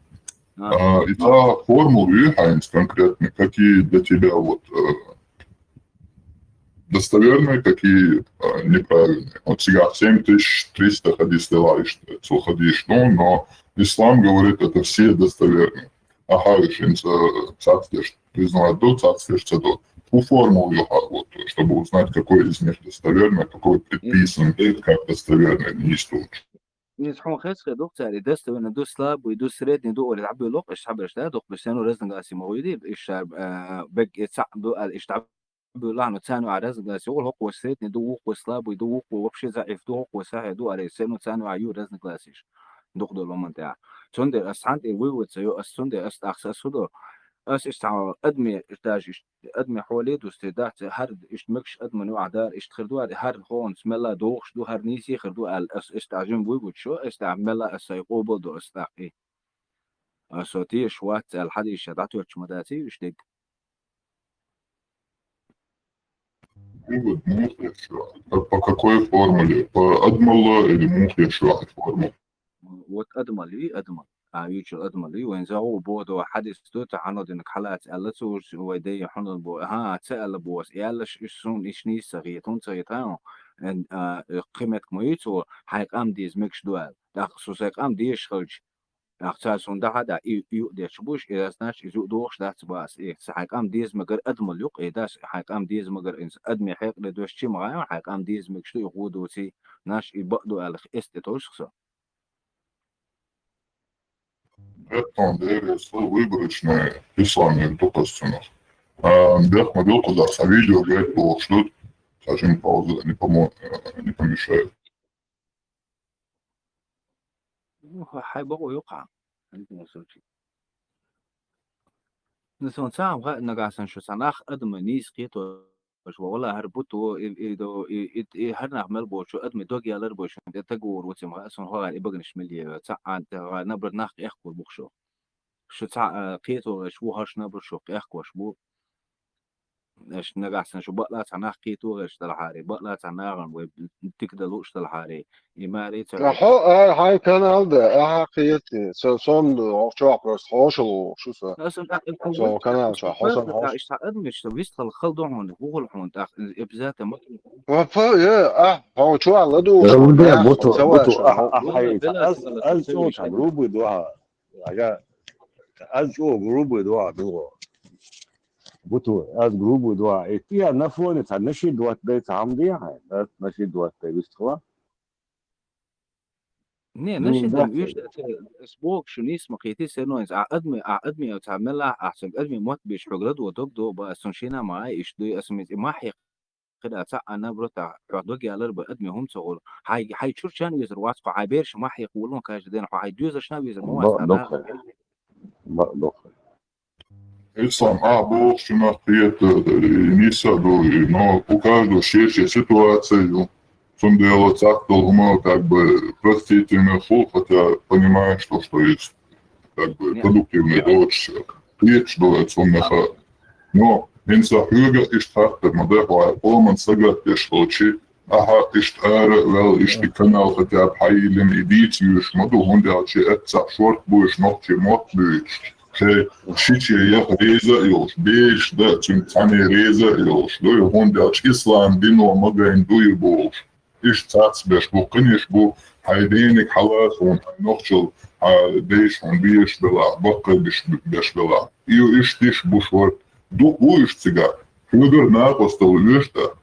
А, и та формулы хьайнц конкретно, какие для тебя вот, э, достоверные, какие, э, неправильные. Вот сега семь тысяч триста хадис дела, цо хадис, ну, но ислам говорит, это все достоверные. Ахьа, уьш хӀинца цац деш признавать до, цац деш ца до. Тху формулу ю хьан, вот, чтобы узнать, какой из них достоверный, какой предписан как достоверный, не источник. Иза хьуна хеза хир ду-кх цара, и достоверный ду, слабый ду, средний ду, олий дӀабуьйлу-кх, иштта хьаберш да, дукха бисен разногласий ма гӀуй ди, иштта, а, бегг и цхьаъ ду аьлла, иштта буьйлахь, но царна юкъахь разногласий, вукхо средний ду, вукхо слабый ду, вукхо вообще заӀиф ду, вукхо сахьихь ду, аьлла, церан царна юкъахь ю разногласий. Дукха долу момент тӀехь. Цундела ас цхьаьна тӀе вуй ву ца йо, ас цундела ас тӀаккха ас хӀу до. Ас иштта цхьа адаме, даже иштта адаме хьоле а дустий, дац, хӀара иштта мегаш адаман юкъахь дара, иштта хир ду, хӀара хӀонца мелла догӀуш ду, хӀара нийса хир ду аьлла, ас иштта жима вуй ву ца йо, ас тӀаккха мелла ас сайн къобал до, ас тӀаккха и. Ас со тешаш вац аьлла, хьадийша дӀатоьттуш ма дац и уьш дерг. Вывод муха еш ю? По, по какой формуле? По Адмалла или муха еш ю формула? Вот Адмал ю, Адмал. А, юьйцу Адмал ю, вайн загӀу боху до хьадис ду, цхьа хьанал динарг хьалаца аьлла, цо уж вай дайа хьанал бо. Ага, ца аьлла боху ас. И аьллаш, уьш суна, иштта нийса ца хета, хӀунда ца хета, хьан? Эн, а, кхин меттиг ма юй цо, хьайн къам деза мегаш ду аьлла. ТӀаккха со сайн къам дезаш хилча, ТӀаккха цара суна дахьа а даьхьа, и, и юкъ детташ бу уьш, и дас, значит, иза юкъ дохуш дац бац, и, сан хьайн къам деза мегар адамал юкъ, и дас, хьайн къам деза мегар, и адаме хьекъале доьшучи ма гӀайна, хьайн къам деза мегаш ду, и гӀо доций, наш, и бакъ ду аьлла, эс тӀе товш со. Беттон деррес выборочное писание дукхазцунах. А, бехк ма билла кхузахь, цхьа видео гайта бохуш ду, цхьа жима пауза не помо-, не помешает. Ну, хьай бакъо ю-кх хьан. Ну, сон цхьа а хаьа, нагахь санна шу цхьа нах адаман нийса кхетош ван, валлахӀи, хӀара бутт ву, и, и, до, и, и, и хӀара нах мел боцуш, адаман дог ялар бу шун тӀе тагур ву цхьа ма хаьа, сон хӀара и баганаш мел е, цхьа а тӀе хӀара набар нах къехкор бу-кх шу. Шу цхьа, а, кхетош ву, хӀорш набар шу къехкош бу. Аша нагахь санна шу бакъла цхьа нах кхету гӀерташ далахьари, бакъла цхьа нахана вай дика далуш далахьари, и маре ца Хьо а хьай канал да, ахьа кхетти, со сом ду, хьо чохь просто хьошал ву, шу со. Со канал чохь, хьо сон хьош. Иштта адамаш, вист хала хала ду хьуна, вухал хьуна, тӀаккха обязательно ма Ва фа, я, а, хьо чохь ла ду. Рубе, буту, буту, а, а, хьай, аз, аз чохь грубый дуа. Ага, аз чохь грубый дуа, билго. Буту, аз грубый дуа. И ти я на фоне, ца наши дуат дай, ца хьам ди, хьай, да, наши дуат дай, вист хала. Не, ну, значит, да, там, видишь, это, с Бог, что не смог, и ты все равно, а адми, а адми, а там, мела, а там, адми, мот, беш, проград, вот, дог, до, ба, сон, шина, ма, и что, а там, и махи, когда, ца, а, наоборот, а, хьо дог, я, лар, ба, адми, хум, ца, гол, хай, хай, чур, чан, визер, вац, хай, берш, махи, кулон, каждый день, хай, дюзер, шна, визер, ма, Ба, а, дохай. Ба, дохай. Ислам, а, боху шуна хета, э, ниса ду, и, но у каждого ширшая ситуация ю. Цундела цахтал хӀума, как бы, простительно, хул, хотя понимаешь то, что есть, как бы, Не. Продуктивный дочь, кхеташ ду цуннаха. Но инса хьоьга иштта хаттар ма дай, хьо къоман сагатдеш хилчи, ахьа иштта ара ваьлла, иштта канал хотя бы хьайиллина и дийца вуьйш ма ду, хӀунда аьлча эцца шорт буйш, нохчий мотт буьйцуш, шай шиче яха реза а йолуш, бераш да цуьнга цхьаьна реза а йолуш, дуй, хӀунда аьлча ислам дино магайн дуй бохуш. Иштта цац беш бу, кхиниш бу, хьайн дениг хьала хьуна, хьайн нохчал, хьан дайша хьуна беш белахь, баккхар беш, беш белахь. И ю иштта диш буш вара. Дукха ву иштта цигахь. Хьоьгара накъостал вуьйш тӀа.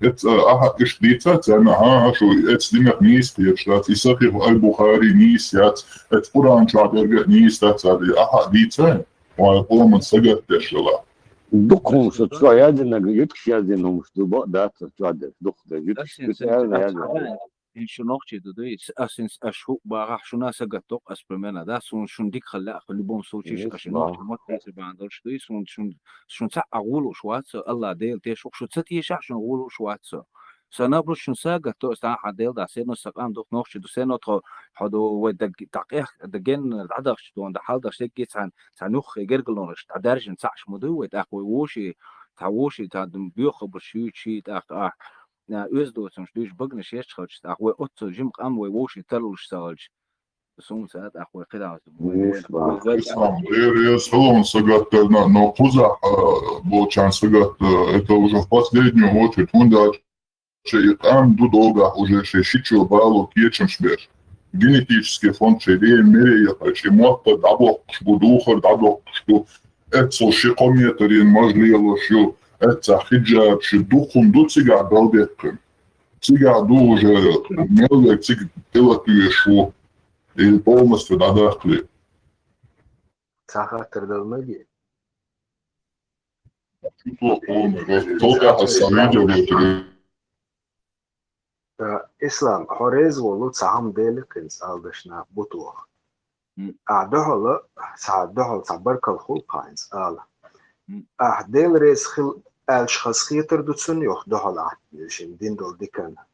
Эцца ахьа иштта дийца, царна, хьан, хьан шу эцца динах нийса кхеташ дац, и Сахих аль-Бухари нийса яц, эцца Къуръан чохь дерга а нийса дац, царна, ахьа дийца, хьайн къоман сагатдеш вала. Дукха хӀумаш шу чохь яздинарг, юткаш яздина хӀумаш ду, бакъ дац чохь дерг, дукха дерг. Юткаш Ас ин специально ас яздина. ин шу нохчий ду дуй, ас ин ас шу багахь шуна сагатдокх ас примерно, да, сун шун дика хала лаьа, в любом случае, Ес, аш ин ба. нохчий мотт тесир бан долуш дуй, сун шун шун ца а гӀулуш вац со, Алла Дела тешух, шу ца тешахь шун гӀулуш вац со. Сан набрус шун сагатдо, ас тахьа Дела да, сено сакъан дух нохчий ду, сено тхо хьо ду вай даг дӀакъех, даген дӀадахча дуан, да хьалдахча дегги цхьан, цхьан юххе гергалонаш, дӀадаржин цхьаъш ма дуй вай, тӀаккха вай воши, цхьа воши, цхьа дум боьха хабарш юй, чи тӀаккха ахь, а, оьзда доцурш дуьйш багнаш еш хилча, тӀаккха вай оццул жима къам вай вовший тарлуш ца хилча, сунца тӀаккха вай кхидӀа Ислам. Ислам, э, э, салон сагатдарна, но кхузахь, э, болчан сагат, э, это уже в последнюю очередь, хӀунда аьлча и къам ду догахь уже шайн шичо бало кечамаш беш. Генетический фонд шайн ден мере яхачи мотта дӀабоккхуш бу, духар дӀабоккхуш бу. Эццул ши кхо метр ен маж лелош ю, эццахь хиджаб ши дукхун ду цигахь далдеккхина. Цигахь ду уже мел вай цига тӀелатуьйш ву, и полностью дӀадаккхале. Цхьа хаттар дала меги? Шу тоху полностью. Толкахь сан видео вуьтур. Э, Ислам, хьо реза волу цхьа хӀума Деле кхинца ала дашна бутуха. М. Ахьа дуьхьала, цхьа дуьхьала цхьа баркалла хуьлу кхайнца ала. М. Ахьа Дела реза хила аьлча хазахетар ду цунна, йоху дуьхьала ахьа шен дин долу диканна.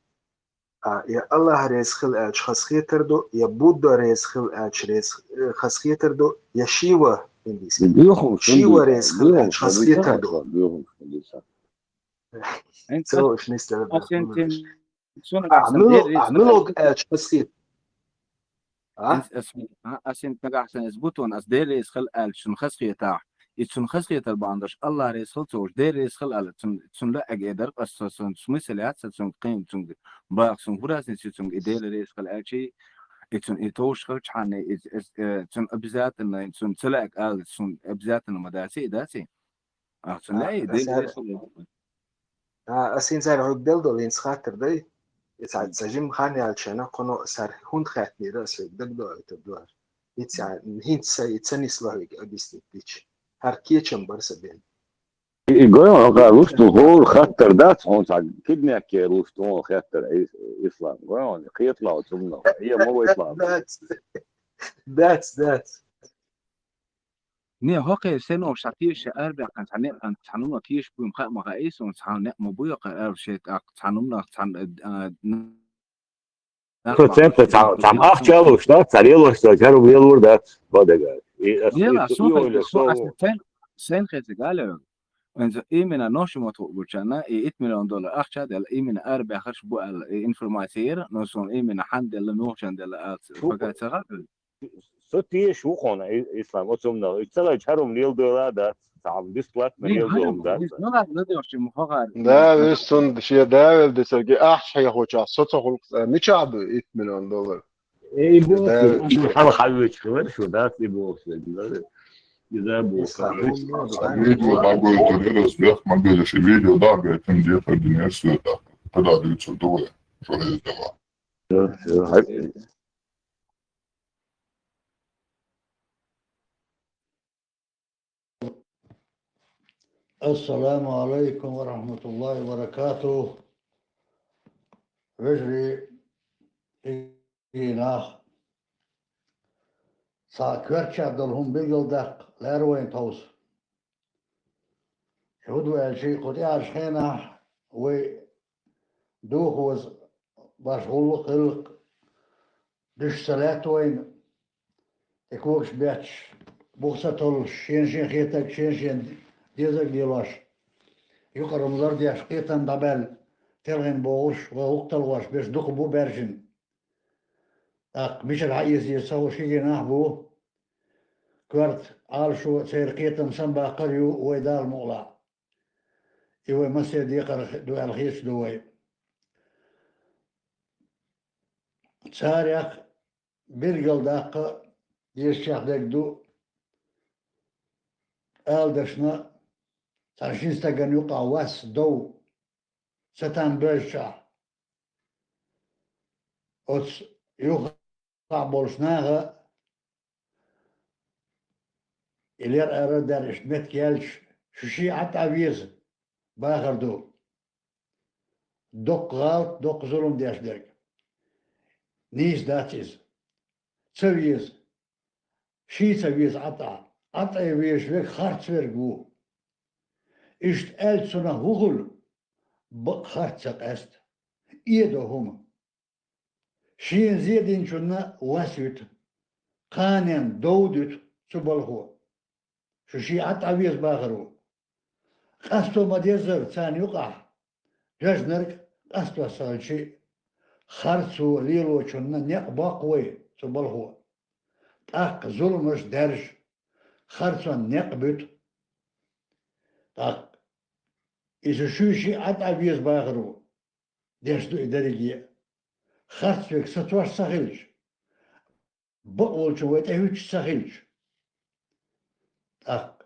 А, я Аллахь реза хила аьлча хазахетар ду, я Будда реза хила аьлча реза, э, хазахетар ду, я Шива, индийский. Шива реза хила аьлча хазахетар ду. Цо уьш нисдала Ас ин тин цунна А, мило, а, мило аьлча хазахет. А? Ас, ас, а, ас ин нагахь сан эс бутон, ас Дела реза хила аьлча шун хазахетахь. И цун хазахетар бан долуш, Аллахь реза хила ца волуш, Дела реза хила аьлла, цун, цун лаьага эдар, ас со, сон смысл яц, сан цун кхин, цун бах, сон хӀуразни си цун и Дела реза хила аьлчи, и цун и товш хилчхьанна, и, и, э, цун обязательно, и цун ца лаьага ала, цун обязательно ма даци, и даци. А, цун лаьа, и Дела реза хила. А, ас хӀинца хӀара хьоьга дала долу хӀинца хаттар дай? И ца, ца жима хан яьлчана, кхуно сар хӀунда хаьттинера ас хьоьга дагадоуьйтур ду хӀара. И ца, хӀинца са, и ца нисло хьоьга объяснить дича. ХӀара кечам бара сан бен. И гой хьо луш ду хӀора хаттар дац, хьуна цхьа киднепке луш ду хьуна хаттар, Ис-, Ислам. Гой хьуна, кхеталахь цунна. Е ма вайталахь. Дац. Дац, дац. Не, хӀокхе сено ша теша арбяккхана цхьа некъан цхьа нуна теша буйм хаа ма хаий суна, цхьа некъ ма буй хӀокхе арб шайта аккха цхьа нуна цхьа, а, Процентов цхьа, цхьа ахча луш, да? Цхьа лелош, цхьа чаруб лелур, да? Бадага. И ас, Нела, и сухай, ойла, сухай, со- сен, сен хезиг, алло. Вайна именно нохчийн мотт хургболчарна и итт миллион доллар ахча делла, именно арабаьхараш бу аьлла, и информаци яр, но суна именно хьанна делла, нохчарна делла аьлча, Шу- пока ца хаьа. Со тешаш ву хьуна, И-, Ислам, оцу хӀуманах. Уьш ца хилча, хӀара хӀума леладала а дац, цхьа хӀума бесплатно леладала а дац. Да, вуьш цунна шен да велла дисарг, ахча хьехочохь со ца хулу, мичахь ду итт миллион доллар? Э, и боху, Да. Шу хьалха хьавоьдуш хилар шу, дац и боху, да? И да боху. Видео дӀагойтур яра, ас бехк ма беза, ши видео дӀагойтина дехар дина, ас вета. КхидӀа дуьйцур ду вай, шо хӀеза дела. Всё, всё, хьай- Ассаламу алайкум ва рахматуллахи ва баракатух. Вежарий, и нах. Цхьа коьртачохь долу хӀума билгалдаккха лаьара вайна тховса. ХӀун ду аьлча, кху тӀаьхьарчу хенахь вай духарца баш гӀуллакх а, гӀиллакх а дуьсуш ца лаьтта вайна, и когаш бетташ, бух ца толлуш, шен-шен хетарг, шен-шен дезарг лелош, юкъара хӀума лардеш, кхетам дӀабаьлла, телхина богӀуш, вай гӀуллакх талхош берш дукха бу баьржина. ТӀаккха мичара хьаэца еза ца хууш хӀинца нах бу. Коьрта Ӏалашо, церан кхетам самабаккхар а ю вай Дала мукъалахь. И вай массеран декхар ду аьлла хеташ ду вай. Царех билгалдаккха дезачех дерг ду, ала дашна, цхьана шина стагана юкъахь вас дов, цатам боьжчахь, оцу юххехь болчу наха, и лер ара а даьлла, иштта меттиг яьлча, шу шиъ Ӏа тӀе веза бахар ду. Доккха гӀалат, доккха зулам деш дерг. Нийса дац иза. Ца веза. Шиъ ца веза Ӏа тӀе. Ӏа тӀе везаш верг харц верг ву. Иштта аьлча цунах хӀун хуьлу? Бакъ харц ца къаьста. Эдо хӀума. Шена зе динчунна вас вуьту. Кханенна дов дуьту цу балхо. Шу шиъ Ӏа тӀе веза бахар ву. Къасто ма-деззара царна юкъахь, доьжнарг къастош ца хилча, харцо лелочунна некъ боккху вай цу балхо. ТӀаккха зуламаш даьржа, харцонна некъ буьту. ТӀаккха иза шу шиъ Ӏа тӀе веза бахар ву, деш ду и дерриге а. Харц верг сацош ца хилча, бакъволчун вай тӀехӀуьттуш ца хилча, тӀаккха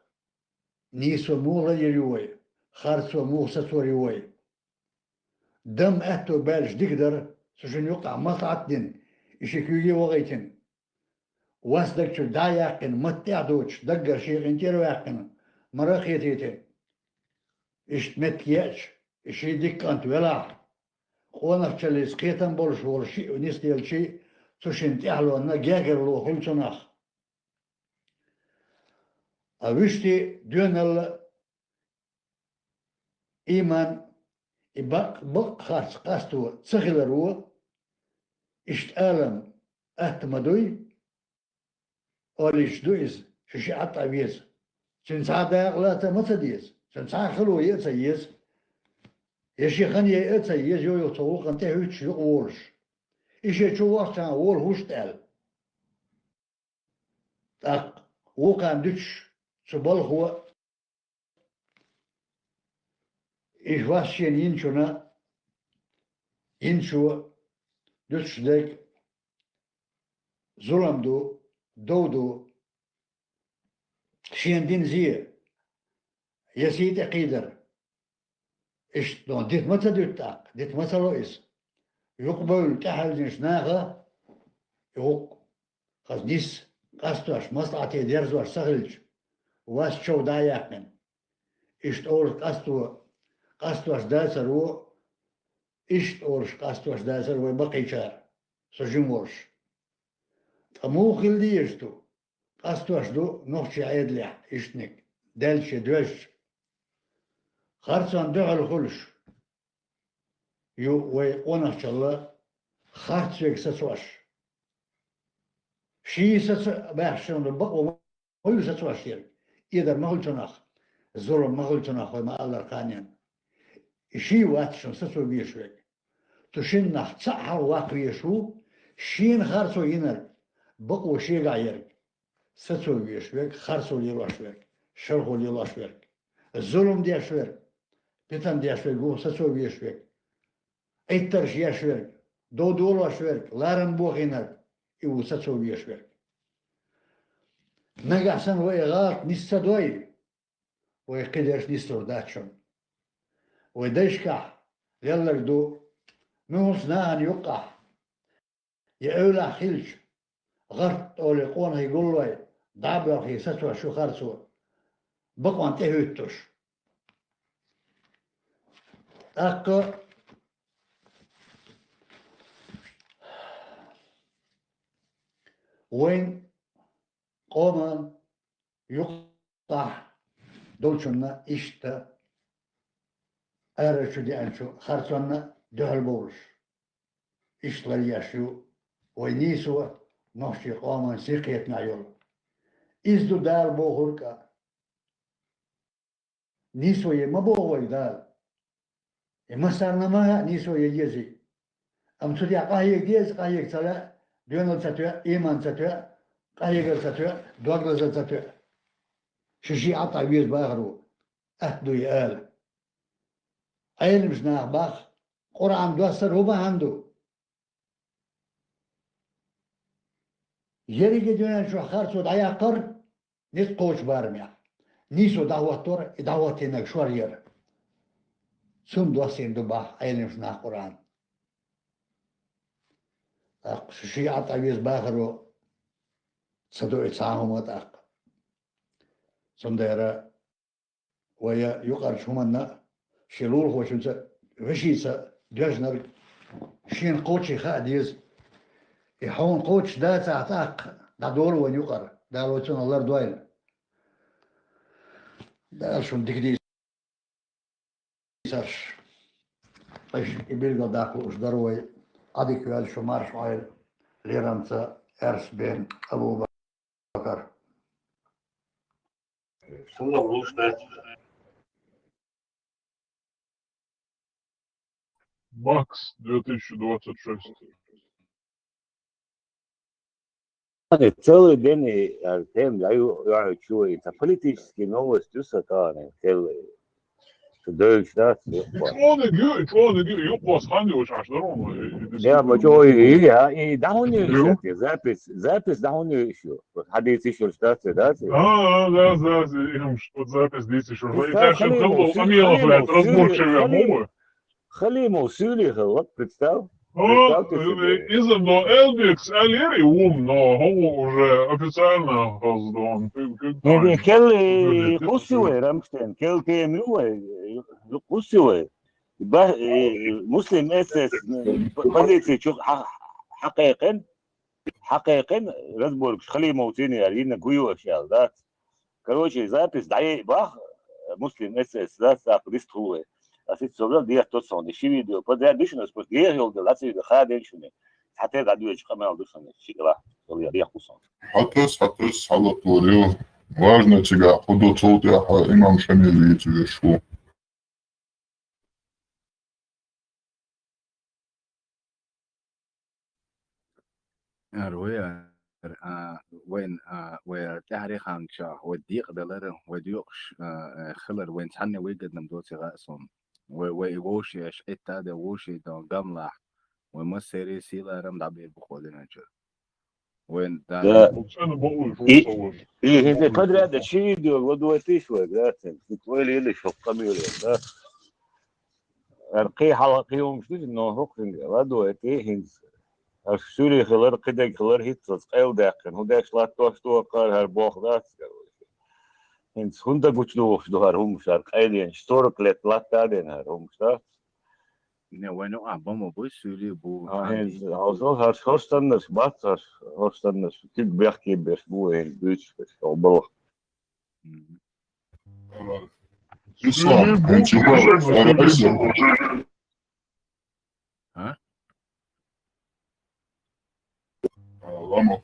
нийсо муха лайр ю вай, харцо муха сацор ю вай? Дам аьтто баьлча дика дара, цу шинна юккъехь маслаӀат а дина, и ши куьйге а вахийтина. Вас даг чуьра дӀа а яьккхина, матта тӀехь а доцуш, даггара шен къинтӀера а ваьккхина, мара а кхетийтина. Иштта меттиг еача, и ши дика кӀант велахь, къонахчаллица кхетам болуш волу шиъ нисделчий, цу шинна тӀаьхьалонна гергарло хуьлу цунах. Ткъа вуьшта доьналла, ийман, и бакъ-, бакъ харц къасто ца хиларо, иштта алам атта ма дуй, олуьйтуш ду иза, шу шиъ Ӏа тӀе веза. Цуьнан цхьа а дакъа лата а ма ца деза, цуьнан цхьа а хало ян а ца еза. Я шен хан яйа а ца еза, йо-йо цо вукхана тӀехӀуьттуш юкъа волуш. И шен чу вахчахьана волу хӀуш тӀаьлла. ТӀаккха вукхарна дуьтуш цу балхо и вас шена йинчунна, йинчо дуьтуш дерг зулам ду, дов ду, шена дина зе, я сий тӀе кхийдар. Иштта дита ма ца дуьту тӀаккха, дита ма ца ло иза. Юкъабевлла тӀаьхьаьвзинчу наха, и гӀуллакх хаза нисса, къастош, маслаӀате дерзош ца хилча, вас чов дӀа а яьккхина. Иштта олуш къасто, къастош дацаро, иштта олуш къастош дацара вай баккхийчара, со жима волуш. Ткъа муха хила дезаш ду? Къастош ду нохчийн Ӏедалехь иштаниг, даьлча доьжча. Харцонна дуьхьал хуьлуш ю вай къонахчалла харц верг сацош. Ший саца баьхча шуна бакъо ма ю сацош ерг, эдар ма хуьлу цунах. зулам ма хилчунах вай ма-аллара кхаанен. И ший вац шун сацо везаш верг. Цу шиннах цхьаъ хьалха ваккха везаш ву, шена харцо йинарг, бакъо шегахь ерг. Сацо везаш верг, харцо лелош верг, шалхо лелош верг, зулам деш верг, питана деш верг ву сацо везаш верг. Ӏиттарш еш верг, дов долош верг, ларам бохийнарг, и ву сацо везаш верг. Нагахь санна вай гӀалат нис ца дой, вай кхидерш нислур дац шуна. Вай дайшкахь лелларг ду, муьлххачу нахана юккъахь, я эвлахь хилча, гӀарт олий къонахий гуллой, дӀа а боьлхий сацош ю харцо, бакъонна тӀехӀуьттуш. ТӀаккха вайн къоман юккъахь долчунна иштта, ара чу деанчу харцонна дуьхьал бовлуш, иштта ларъеш ю вай нийсо нохчийн къоман сий кхетамехь йолу. Иза ду Дала бохург а. Нийсо е ма боху вайга Дала. И массарна ма хаьа нийсо е езий. Амма цу тӀехь къахьега деза, къахьега ца лаьа, доьналла ца тоьа, ийман ца тоьа, къахьегар ца тоьа, дог лазар ца тоьа. Шу шиъ Ӏа тӀе веза бахар ву, атта ду и ала. Ӏеламаш наха боху, Къуръан доссар хӀун бахьана ду? Ерриге дуьнен чохь харцо дӀаяккхар, ницкъ кхочу барамехь. Нийсо дӀахӀоттор, и дӀахӀоттийнарг шор яра. Цунна доссийна ду боху Ӏеламаш наха Къуръан. ТӀаккха шу шиъ Ӏа тӀе веза бахаро ца до и цхьа а хӀума тӀаккха. Цундела вай юкъарчу хӀуманна а, шен лулахочуьнца, вешица доьжнарг шена кхоччий хаа деза. И хьуна кхоччуш дацахь тӀаккха, дӀадолу вайн юкъара, Дала вай цунах лардойла. Дала шуна дика дийцарш. Аша и билгал даккха лууш дара вай, Ӏадика йоьлла шу марша Ӏойла, лерамца Аьрс бен Абу-Бакар. Макс две тысячи двадцать шесть. Ани, целый день, э, тем, я ю-, я чула, это политические новости, всё это, ани, целый. Шу девлча дац, юкъа. Чониг ю, чониг ю, юкъа хан ю, аш даром, э, э, я, ма чо, и, и, а, и, да, у неё ещё, запись, запись, да, у неё ещё. Вот, хьадийца йиш йолуш дац, дац? А, а, да, да, да, и хӀумаш, вот запись дийца йиш йолуш. Представь, и так, Халимов, хӀун, Халимов, Халимов, разборчивый, Халимов. Халимов суьйле хилла, вот, представь. О, представьте себе. Иза но Элбекс аьллера и ву, но хӀун уже официально хаза ду. Не, не, кел, э, кхуссу вай, Рамштайн, кел тема ю вай, э, кхуссу вай. Ба-, э, Муслим эс эс, э, п-, позици чу хьа-, хьакхайкхина, хьакхайкхина, разборкаш Халимов цӀийне яра, йина гуйош яла, дац. Короче, запись дӀаяйа бах, Муслим эс эс, дац, тӀаккха дистхула вай. Ас итт собрал дехьа тоссон, ши видео подряд дишна, ас просто дехьа йолу дела, аса видео хаден шуна. Цхьа тера дӀадоьдучу къамел ду шуна, ши ла, йолу я дехьа кхуссун. Хьатас, хьатас, хьалатор ю. Важно чигахь, кху до цул тӀаьхьа имам Шамил вийца веш ву. Ар вай, ар, а, вайн, а, вай тӀаьхьарий ханчохь, вай декъадалар, вай доькъуш, а, а, хилар, вайн цхьанне выгодно доций гӀа а сом. Вай, вай вовшех, Ӏитта а де вовший дан гамлахь, вай массерий сийларам дӀабийр бу кхо динан чуьра. Вайн да. Да. И, и хӀинца подряд ши видео ладойтийша вай, да, цуьнан. Вай лелаш хӀокху къамеле, да. Ар кхин хьалха кхин хӀумаш ду, но хӀокхуьнга ладойтий хӀинца. Аш суьлий хилар, кхидерг хилар, хӀинца аса къайладаьккхина. ХӀун деш латтош ду хӀара, хӀара боху дац. ХӀинца хӀунда гучудохуш ду хӀара хӀумаш, хӀара къайленаш, сорок лет латта а дина хӀара хӀумаш, да? Не, вайна а бан ма буй, суьйлий бу. А, хӀинца, хьо со, хӀорш, хӀорш саннарш бац, хӀорш, хӀорш саннарш, куьг бехке берш бу, хӀинца буьйцуш берш, хьо балха. Мгм. Ислам, хӀинца юха, а? Ламо.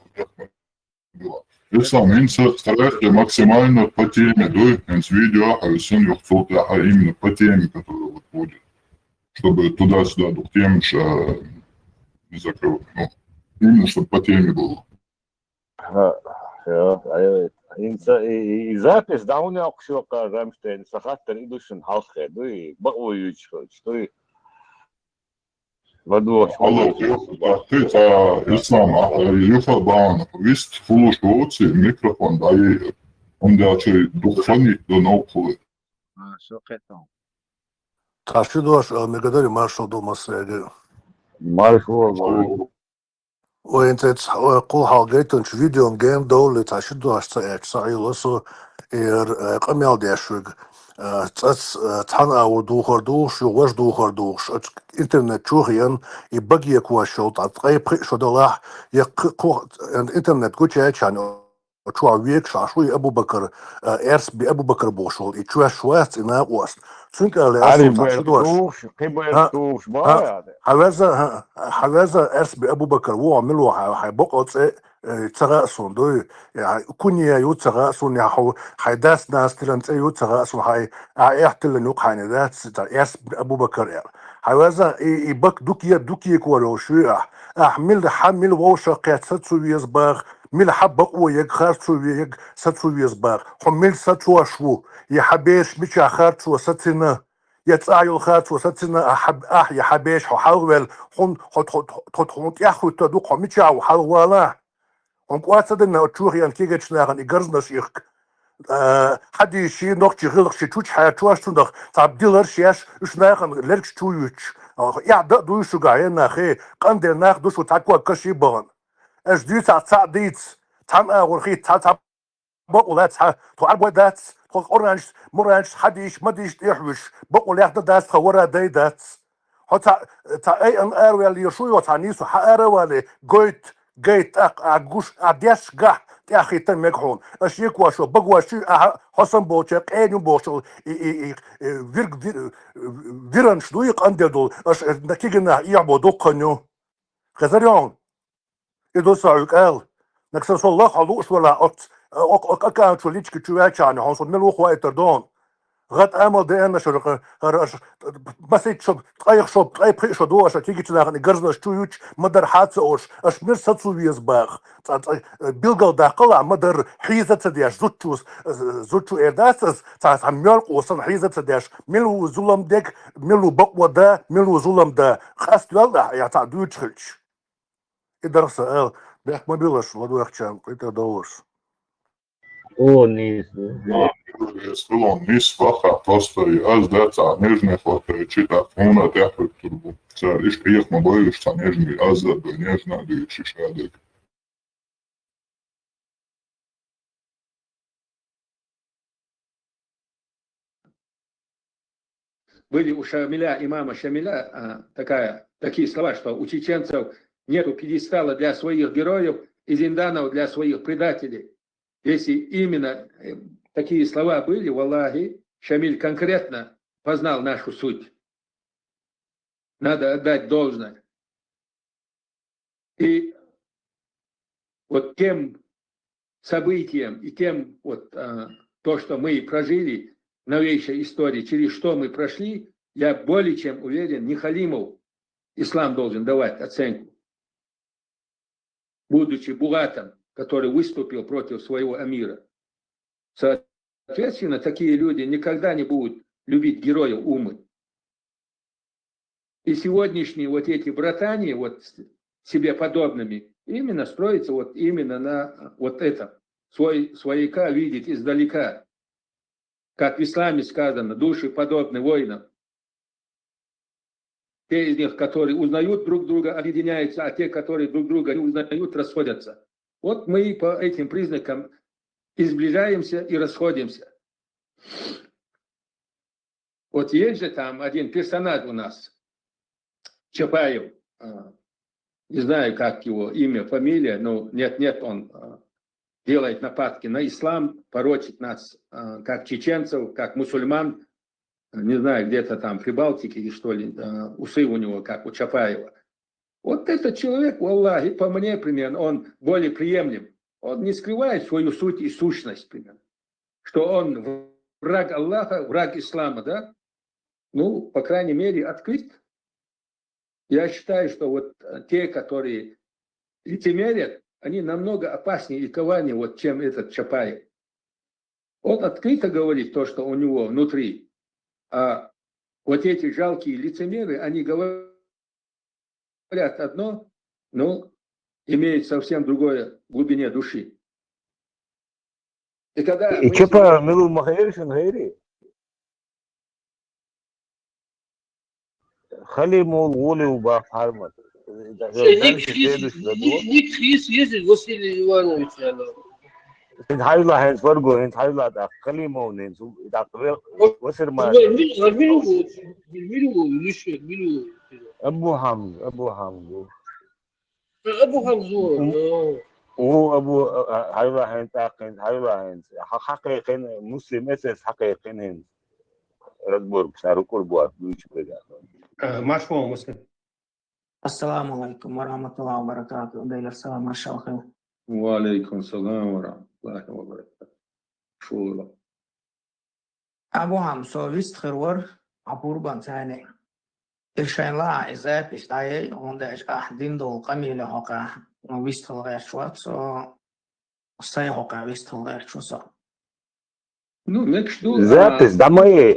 Ю Ислам, хӀинца старайхьа максимально по теме дуй, хӀинца видео ахьа висун юхцултӀа ахьа именно по теме, которая вот будет. Чтобы туда-сюда дух темаш, а, не закрывать. Ну, именно чтобы по теме было. Ха, ха, ай, ай. ХӀинца и, и, и запись дӀа хӀунда йоккхуш йоаккхар, Рамштайн, са хаттар и ду шуна хьалххе, дуй, бакъо юьйцуш хилча, дуй. ЛадугӀуш Алло, хӀу? Юха, а, ты, а, Ислам, а, юха бан, вист хулуш воци, микрофон дӀайи, хӀунда аьлча дух фанит до новкъа хулар. А, со кхетам. Тхьаши дош, а, мегадари маршал до масреги. Маршал. Алло. Вайн цец, вай кхул хьалгайтанчу видеон ген довли, тхьаши дош ца эцча, ца Ӏийла со, эр, э, къамел деш виг, э, цӀац, э, цхьана агӀор духар духуш, ю вож духар духуш, ац интернет чу хиан, и баге кваш йол, тӀа ткъе пхиъ шо далахь, я кхы-, кху-, интернет гучаьчхьана, чу векаш Ашуй Абу-Бакар, э, Эрсби Абу-Бакар бохуш вол, и чоьш вац, и накъост. Цуьнга аьлла, Ари аса бер тӀаши дош. Тухуш, кхи бер Ха, тухуш, ха, бара. Хьавеза, ха, хьавеза Эрсби Абу-Бакар, ву, мила ву, хьай, хьай бокъо цӀе, э, ца гӀа сун, дуй? Я, хьай куния ю ца гӀа сун, я хьо, хьай дас нас тилан цӀе ю ца гӀа сун, хьай, а, эхь тилан юкъ хьайна дац, ца Эрсби Абу-Бакар, я. Хьавеза, и, и бак дуке, дуке корол шуй ахь. Ахь мила, хьа мила вовшах кхет, са цу веза бах, мила хьа бакъо ег, харцо ве-, ег, са цу веза бах. Хьо мила са цош ву, я хьа бераш мича харцо са цина, я цӀа йол харцо са цина, а хьа, ахь, я хьа бераш хьо хьалвел, хьун, хьо, хьо, хьо, хьо, хьун тӀехь хӀуьтту ду, хьо мича ву хьалвала? Хьун кӀоа ца дина, чу хиан кегачу нахана и гарзнаш ихк. А, хьадийши, нохчи гӀилхши чучхьа чош цунах, цхьа дилар шеш, уьш нахана лергаш чу юьтуш. А, эхь да а дуй шуга, хьенахе, къандер нах ду шу цхьа ког каши бахана. Аш дуьйцахь цхьаъ дийца, цхьана агӀор хи цхьа, цхьа бакъу лац хьа, тхо арбой дац, тхо къуранча, муранча хьадийш, ма дийш тӀехьа вуьш, бакъу лехна дац, тха вара дай дац. Хьо цхьа, цхьа ай ан араваьлла шу йо, цхьа нийсо хьа аравали, гойт, гайт тӀаккха, а гуш, а деш гахь, тӀехь хиттан мега хьуна. Аш еквашо, багваши, ахьа, хьо сан болча, къеню бохучул, и, и, и, и, вирг, вир-, виранаш дуй, къандер дул, аш, э, на кигина, ийхьбо дуккханю. Хезар йон? И ду со хьуьга аьлла. Нагахь санна со лаха хьо лууш вала, оц, о-, о-, аккаунт чу личка чу ваьчхьана, хьуна со мила ву хьойтар дон. ГӀат амал деана шура, хӀара аша, масит шо, ткъайх шо, ткъай пхиъ шо ду аша, кигича нахана и гарзнаш чу юч, ма дар хьа ца ош, аш мир са цу веза бах. Цхьа, цхьа, билгал даккхала, ма дар хьийза ца деш, зудчус, зудчу эр дац аз, цхьа, цхьа мёлкъо сан хьийза ца деш, мил ву зулам дег, мил ву бакъо да, мил ву зулам да. Къаст вел да, я цхьа дуьйцу хилча. И дарх са аьлла, бехк ма билаш, ладоьгӀчарна кхетар довларш. О, нийса. Эс хилон нийса баха, просто и аз дац а нежный хӀотта, чи тӀаккха хьуна тӀехьуьттур бу. Цара иштта хьеха ма бойуш, цхьа нежный аз а дуй, нежно а дуй, ши шадерг. Были у Шамиля, имама Шамиля, а, такая, такие слова, что у чеченцев нету пьедестала для своих героев и зинданов для своих предателей. Если именно, э, такие слова были, валлахи, Шамиль конкретно познал нашу суть. Надо отдать должное. И вот тем событиям и тем вот, а, то, что мы прожили в новейшей истории, через что мы прошли, я более чем уверен, не Халимов ислам должен давать оценку, будучи Булатом, который выступил против своего эмира. Соответственно, такие люди никогда не будут любить героев умы. И сегодняшние вот эти братания вот с себе подобными именно строятся вот именно на вот этом. Свой, свояка видеть издалека. Как в исламе сказано, души подобны воинам. Те из них, которые узнают друг друга, объединяются, а те, которые друг друга не узнают, расходятся. Вот мы и по этим признакам и сближаемся, и расходимся. Вот есть же там один персонаж у нас, Чапаев, а, не знаю, как его имя, фамилия, но нет, нет, он, а, делает нападки на ислам, порочит нас, а, как чеченцев, как мусульман. Не знаю, где-то там в Прибалтике или что ли, а, усы у него, как у Чапаева. Вот этот человек, валлахи, по мне примерно, он более приемлем. он не скрывает свою суть и сущность, примерно. Что он враг Аллаха, враг ислама, да? Ну, по крайней мере, открыт. Я считаю, что вот э, те, которые лицемерят, они намного опаснее и коварнее, вот, чем этот Чапаев. Он открыто говорит то, что у него внутри. А вот эти жалкие лицемеры, они говорят одно, но имеют совсем другое в глубине души. И когда мы... Чапаев милу ма хийри шуна, хийри? Халимов гӀоле баха хьармат. Ник хис езил, Василий Иванович, ана. Хин хьайла хӀинца варго, хин хьайла да Халимов нин, да васир ма. Милу, милу, милу, милу. Абу Хамз, Абу Хамз. Абу Хамзу. О, Абу, хьайла хӀинца, хин хьайла хӀинца. Хьакхайкхин, Муслим эсэс хьакхайкхин хӀинца. Разбор, сару курбуат, дуйчу бега. Маршо, Муслим. Ассаламу алейкум ва рахматуллахи ва баракатух. Дейлер салам, маршал хил. Ва алейкум салам ва рахматуллахи ва баракатух. Шула. Абу Хамз, со вист хир вар, а пурбан цайни. Ишайла и запись дае, он деш а дин дол камиле хока. Ну, вист хил геш ват, со сай хока вист хил геш со. Ну, мекш ду. Запись, да мои.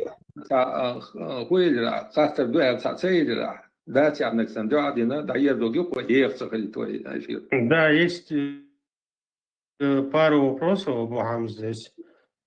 Хуйлра, хаттар ду, ца цейлра. Да, тя Александр, да, да, я долго по ехца хали твой эфир. Да, есть э, пару вопросов, Абу Хамз, здесь.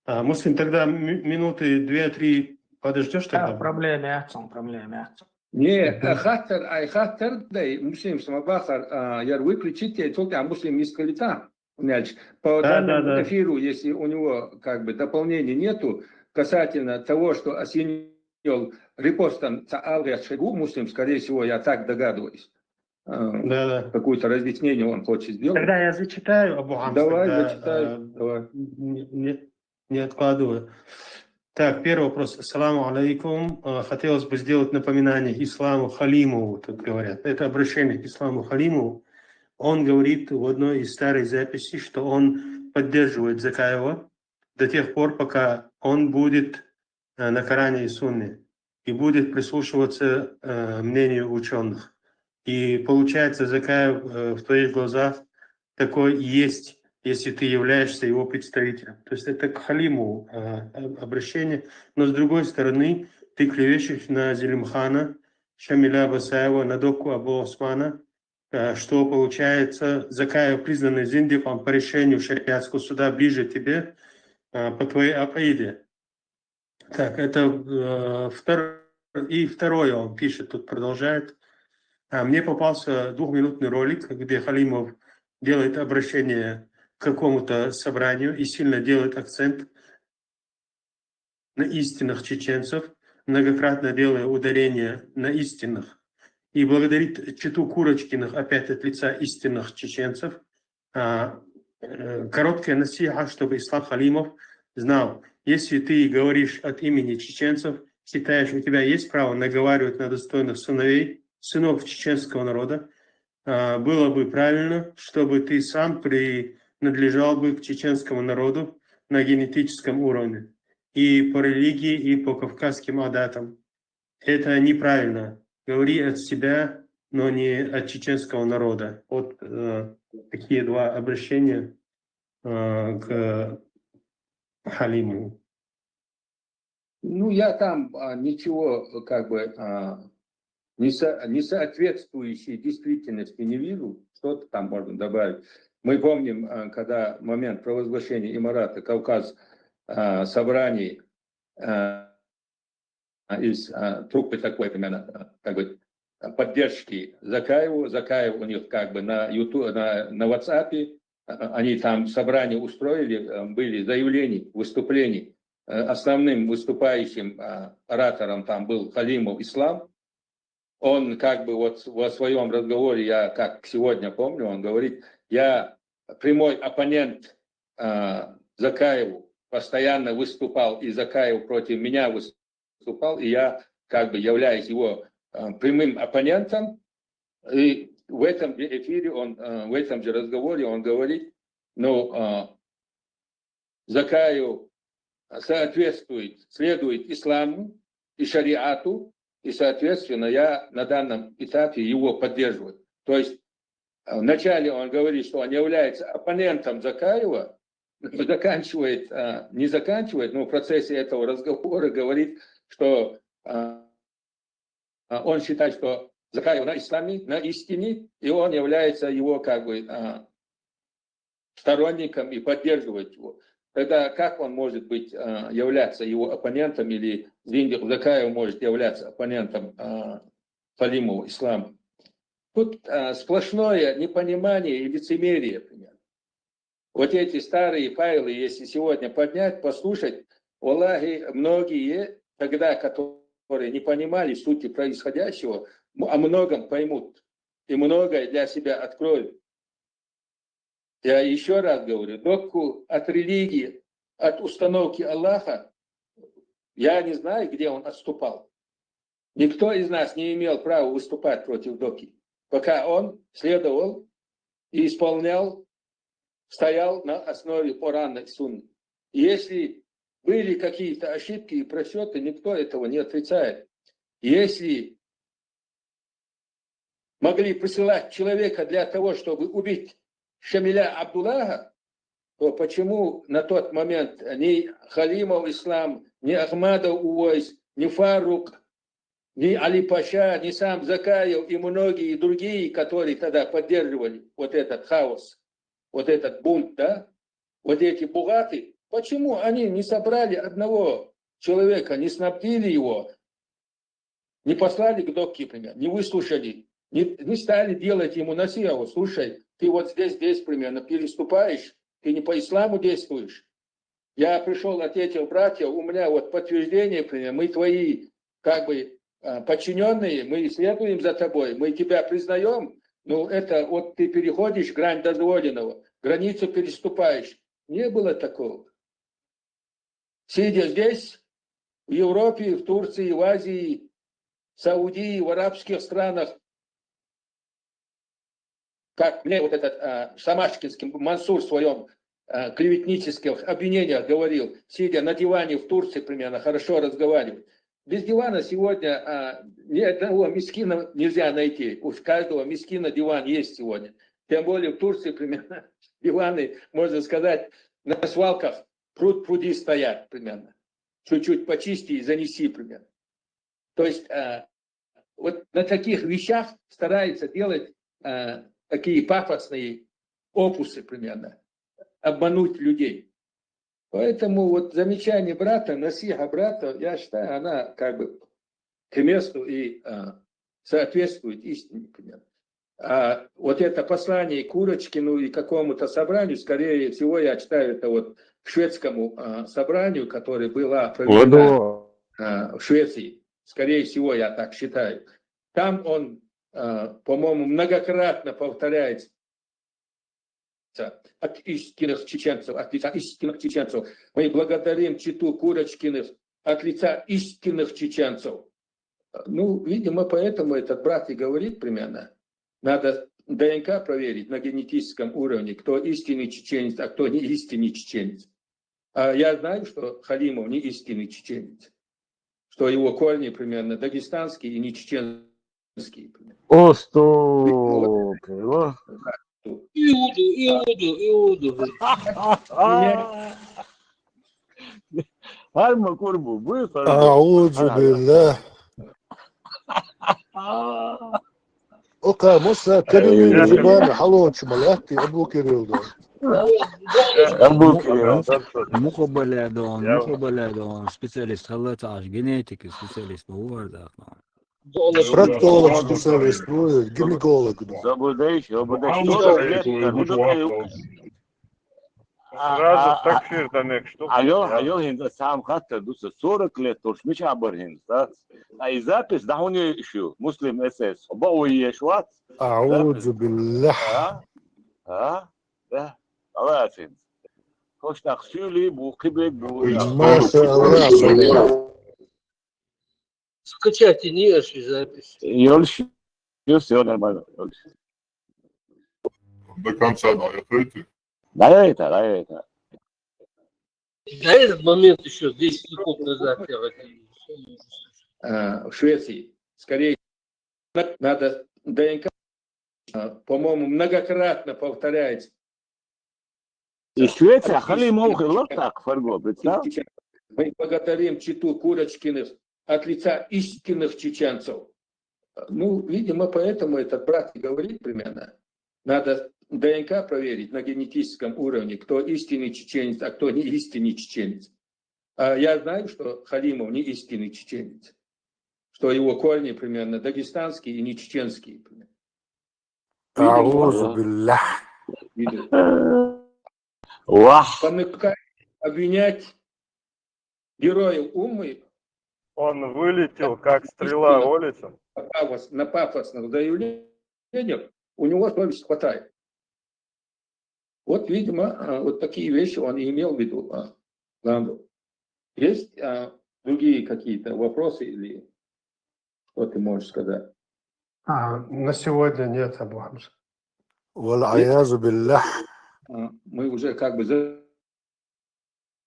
А, Муслим, тогда ми- минуты две-три подождешь Да, тогда? Проблема яцун, проблема яцун. Не, э, хаттар, ай хаттар, да, и Муслим, сама бахар, а, яр выключите, только а Муслим из калита. Значит, по Да, данному да, да. эфиру, если у него как бы дополнений нету, касательно того, что осенил репостом Цаалгия Шагу, Муслим, скорее всего, я так догадываюсь, э, Да, да. какое-то разъяснение он хочет сделать. Тогда я зачитаю, Абу Хамз, Давай, тогда, зачитай, э, давай. не, не- не откладываю. Так, первый вопрос. Ассаламу алейкум. Э, Хотелось бы сделать напоминание Исламу Халимову, тут говорят. Это обращение к Исламу Халимову. Он говорит в одной из старой записей, что он поддерживает Закаева до тех пор, пока он будет э, на Коране и Сунне и будет прислушиваться э, мнению ученых. И получается, Закаев э, в твоих глазах такой и есть, если ты являешься его представителем. То есть это к Халиму э, об- обращение. Но с другой стороны, ты клевещешь на Зелимхана, Шамиля Басаева, на Докку Абу Османа, э, что получается, Закаев, признанный зиндиком по решению шариатского суда, ближе тебе э, по твоей акиде. Так, это э, втор- и второе он пишет, тут продолжает. А, мне попался двухминутный ролик, где Халимов делает обращение к какому-то собранию и сильно делает акцент на истинных чеченцев, многократно делая ударение на истинных. И благодарит читу Курочкиных опять от лица истинных чеченцев. А, э, короткая насиха, чтобы Ислам Халимов знал, если ты говоришь от имени чеченцев, считаешь, у тебя есть право наговаривать на достойных сыновей, сынов чеченского народа, а, было бы правильно, чтобы ты сам принадлежал бы к чеченскому народу на генетическом уровне и по религии, и по кавказским адатам. Это неправильно. Говори от себя, но не от чеченского народа. Вот э, такие два обращения э, к Халиму. Ну, я там а, ничего, как бы, а, не, со- не соответствующей действительности не вижу. Что-то там можно добавить. Мы помним, а, когда момент провозглашения Имарата Кавказ а, собраний а, из а, труппы такой, примерно, а, как бы, а, поддержки Закаеву. Закаев у них как бы на YouTube, на, на WhatsApp, а, они там собрание устроили, а, были заявлений, выступлений. Э, Основным выступающим а, оратором там был Халимов Ислам. Он как бы вот в своем разговоре, я как сегодня помню, он говорит, я прямой оппонент а, Закаеву, постоянно выступал, и Закаев против меня выступал, и я как бы являюсь его а, прямым оппонентом. И в этом же эфире он, а, в этом же разговоре он говорит, ну, а, Закаев соответствует, следует исламу и шариату, и, соответственно, я на данном этапе его поддерживаю. То есть а, вначале он говорит, что он является оппонентом Закаева, заканчивает, а, не заканчивает, но в процессе этого разговора говорит, что а, а, он считает, что Закаев на исламе, на истине, и он является его как бы а, сторонником и поддерживает его. Тогда как он может быть, а, являться его оппонентом, или Зиндик Закаев может являться оппонентом а, Халимова Ислама? Тут а, сплошное непонимание и лицемерие, примерно. Вот эти старые файлы, если сегодня поднять, послушать, валлахи, многие тогда, которые не понимали сути происходящего, м- о многом поймут и многое для себя откроют. Я еще раз говорю, Докку от религии, от установки Аллаха, я не знаю, где он отступал. Никто из нас не имел права выступать против Доки, пока он следовал и исполнял, стоял на основе Корана и Сунны. Если были какие-то ошибки и просчеты, никто этого не отрицает. Если могли присылать человека для того, чтобы убить Шамиля Абдуллаха, то почему на тот момент ни Халимов Ислам, ни Ахмадов Увайс, ни Фарук, ни Али Паша, ни сам Закаев и многие другие, которые тогда поддерживали вот этот хаос, вот этот бунт, да, вот эти бугаты, почему они не собрали одного человека, не снабдили его, не послали к Докке, примерно, не выслушали, не, не стали делать ему насихат: «Слушай, ты вот здесь, здесь, примерно, переступаешь, ты не по исламу действуешь. Я пришел от этих братьев, у меня вот подтверждение, примерно, мы твои, как бы, а, подчиненные, мы следуем за тобой, мы тебя признаем, ну, это вот ты переходишь грань дозволенного, границу переступаешь». Не было такого. Сидя здесь, в Европе, в Турции, в Азии, в Саудии, в арабских странах, как мне вот этот а, шамашкинский Мансур в своем а, клеветнических обвинениях говорил, сидя на диване в Турции, примерно, хорошо разговаривать. Без дивана сегодня а, ни одного мискина нельзя найти. У каждого мискина диван есть сегодня. Тем более в Турции, примерно, диваны, можно сказать, на свалках пруд пруди стоят, примерно. Чуть-чуть почисти и занеси, примерно. То есть а, вот на таких вещах стараются делать а, такие пафосные опусы, примерно, обмануть людей. Поэтому вот замечание брата, насиха брата, я считаю, она как бы к месту и а, соответствует истине, примерно. А вот это послание Курочкину и какому-то собранию, скорее всего, я читаю это вот к шведскому а, собранию, которое было проведено а, в Швеции. Скорее всего, я так считаю. Там он, а, по-моему, многократно повторяется от истинных чеченцев, от лица истинных чеченцев. Мы благодарим читу Курочкиных от лица истинных чеченцев. Ну, видимо, поэтому этот брат и говорит примерно. Надо ДНК проверить на генетическом уровне, кто истинный чеченец, а кто не истинный чеченец. А я знаю, что Халимов не истинный чеченец, что его корни примерно дагестанские и не чеченские. Примерно. О, стоп! Иуду, Иуду, Иуду. Меня Гьар ма кӀурбу, буй хьарбу. أعوذ بالله. Окей, Муса, калимин зубан халочмалати Абу Кирилл да. Абу Кирилл. Муха баладон, муха баладон специалист халаташ, генетика специалист бувар да. Проктолог специалист бувар, гинеколог да. Забудеш, забудеш. Сразу а, а, такфир да нек, что? Айо, айо, хӀинца сам хатта дуса, сорок лет уж мича бар хӀинца, да? А и запись да хӀуни шу, Муслим СС, ба уйеш вац. أعوذ بالله. А? А? Да. Алла афин. Хош так сюли бу, кибек бу. Машаллах. Скачайте, не ошибись запись. Ёлш, всё нормально, ёлш. До конца, да, я пойти. Да, это, да, это. Да, этот момент еще десять секунд назад я вот, А, в Швеции. Скорее, надо ДНК, а, по-моему, многократно повторяется. И Швеция, Халимов, лох так, Фарго, представь. Мы благодарим читу Курочкиных от лица истинных чеченцев. Ну, видимо, поэтому этот брат и говорит примерно. Надо ДНК проверить на генетическом уровне, кто истинный чеченец, а кто не истинный чеченец. А я знаю, что Халимов не истинный чеченец, что его корни примерно дагестанские и не чеченские. Примерно. أعوذ بالله. Видишь? Вах. Понукать, обвинять героев Умы Он вылетел, как стрела, улетел. на пафос, на пафосных заявлениях, у него совесть хватает. Вот, видимо, а, вот такие вещи он и имел в виду, а, Лавров. Есть, а, другие какие-то вопросы или что ты можешь сказать? А, на сегодня нет, Абу Хамза. والعياذ بالله. А, мы уже как бы за-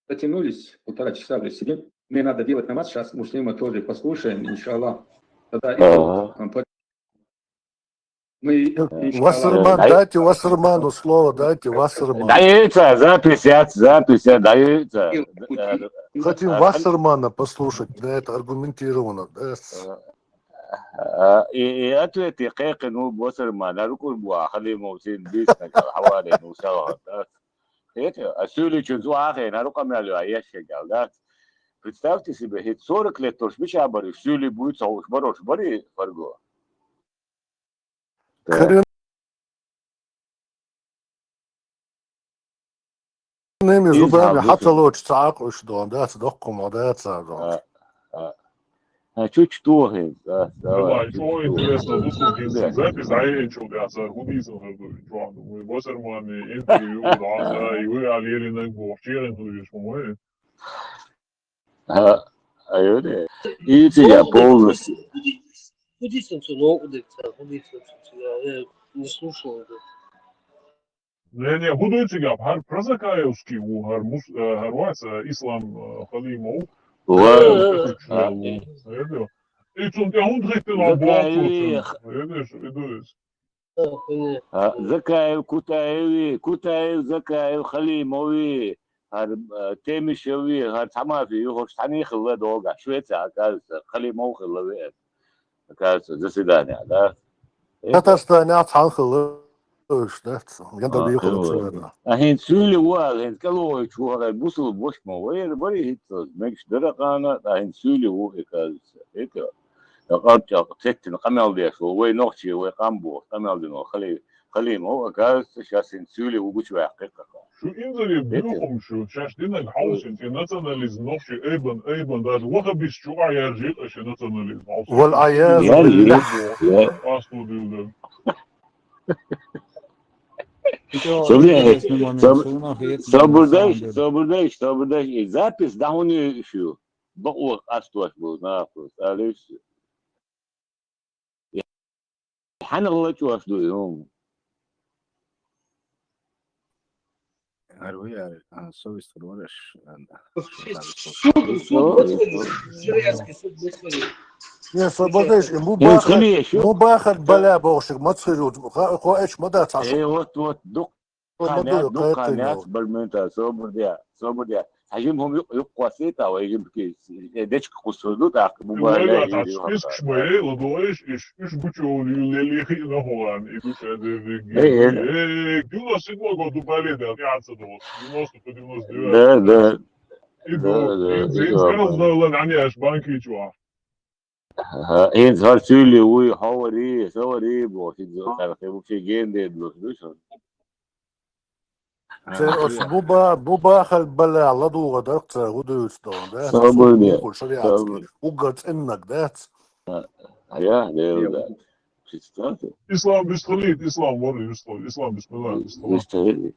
затянулись, полтора часа уже сидим. Мне надо делать намаз, сейчас Муслима тоже послушаем, иншаллах. Тогда и Ага. а, по- мы, иншаллах, Вассерман, дайте Вассерману слово, дайте Вассерману. Дается запись, я, запись, я, дается. Хотим Вассермана послушать, да, это аргументированно. Да. А, И, и ответы кекин у Вассермана, рукур буа, Халимов син бизнес, хавали, ну, сяла, да. Это, а сюли чун зуахе, на рукам я лю, а я щегал, да. Представьте себе, хит сорок лет, то ж бича бари, сюли будет, а уж барош бари, Фарго. Коренными зубами хаталоч цаак уж дон, да, цдохкума, да, цадон. А чуть что, да, давай. Что интересно, выслушайте запись, а я что, да, за Гудизм, что, Вассерман, интервью, да, да, и вы, Алерина, Гохчерин, по-моему. А, а это, и тебя полностью. Буддист он, ну, удивится, буддист он, я не слушал это. Не, не, будуйцигаб, гьар прозакаевский ву, гьар мус-, э, гьар вац, э, Ислам, э, Халимов. Ва- Э, э, и цун тӀехьун хӀиттина боху. Видишь, видишь. А, Закаев, Кутаеви, Кутаев, Закаев, Халимови, гьар, э, Темишеви, гьар Тамафи, хӀуш тани хилла дога, Швеция, оказывается, Халимов хилла ве, оказывается, заседание, да? Татарстане цхьан хилла уж, да? Янда бихула. А хин цули ва, хин калой чугара бусул бошмо, вай, вай, хит, мегш даракана, а хин цули ву, оказывается. Это, я как-то цеттин камел деш, вай нохчи, вай камбо, камел дино, Хали-, Халимов, оказывается, сейчас хин цули ву гуч вай хакка. Шу инзаре бюхум шу, шаш динаг хаусин, те национализм нохчи, эйбан, эйбан, даже вахабис чуа яржи, а ше национализм хаусин. والعياذ Я, بالله. я, я. Асту дилден. Собри-, соб-, собрдай, собрдай, собрдай, и запись, да, он ещё. Бакъ астуаш бу, нахуй, алиш. Хьанагъла чуаш ду, юм. Арви, а, совесть варвараш. Суд, суд Москвы, Сирианский суд Москвы. Не, свободеш, и Э, мубахат, Халиш, ё. Мубахат баля бохшик, мацхиру, ха, ха, эч мада цаш. Э, вот, вот, дук-, Мада Кханя, дук, дуккханя, кайкъино. бармента, собрдя, собрдя. Хажим хом юк, юк, квасита, ва, хажим ки, э, дечк кусуду, так, Валера, бубая, а список шмаре, ладоеш, иш, иш бучо лили хи на хуан, и душа де веги. Э, э. Э, девяносто седьмой год упали, да, пятьдесят год. Девяносто по девяносто девять. Да, да. И Да, да, до, и да, Зейнская да. Знала, они аж банки чуа. Ага, ин зар цули уй, хавари, савари, бо, хит зо, тархи, вообще генде, бо, слышал? Цер оц буба, буба хал бала ладуга дарк ца гудуц дон, да? Собрдя, Субху шариат. собрдя. Уга ценнак, да? А я, да, да. Представьте. Ислам бисхалит, ислам вори, ислам, ислам бисмилла, ислам. Представьте.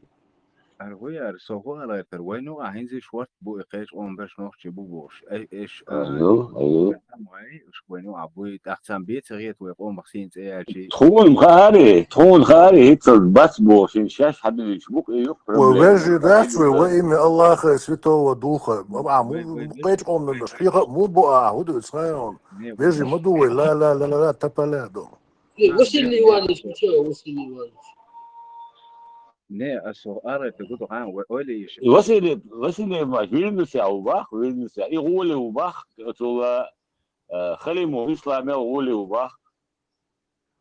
Ар гуй, ар со гуй, ар айтар, вайну а хӀинзи шорт бу и кхечӀ он беш нохчи бу бош. Ай, эш, а, Айо, айо. Вай, уш вайну а буй, тӀаккха цан беца гӀет вай къомах син цӀе яьчи. Тхун хаари, тхун хаари, хӀицал бац бохшин, шаш хьадуьйч бук и юк Вай вежи дац, вай, во имя Аллаха Святого Духа. А, му, кхечӀ он наш, хиха, му бу а, худуц хайон. Вежи ма ду вай, ла, ла, ла, ла, ла, тапаля до. Василий Иванович, ну что, Василий Иванович? Не, а со ара ты гуду хан, вай, ойли иш. Василий, Василий Иванович, Вильнюсе а убах, Вильнюсе. И гули убах, цула, э, Халиму Исламел гули убах.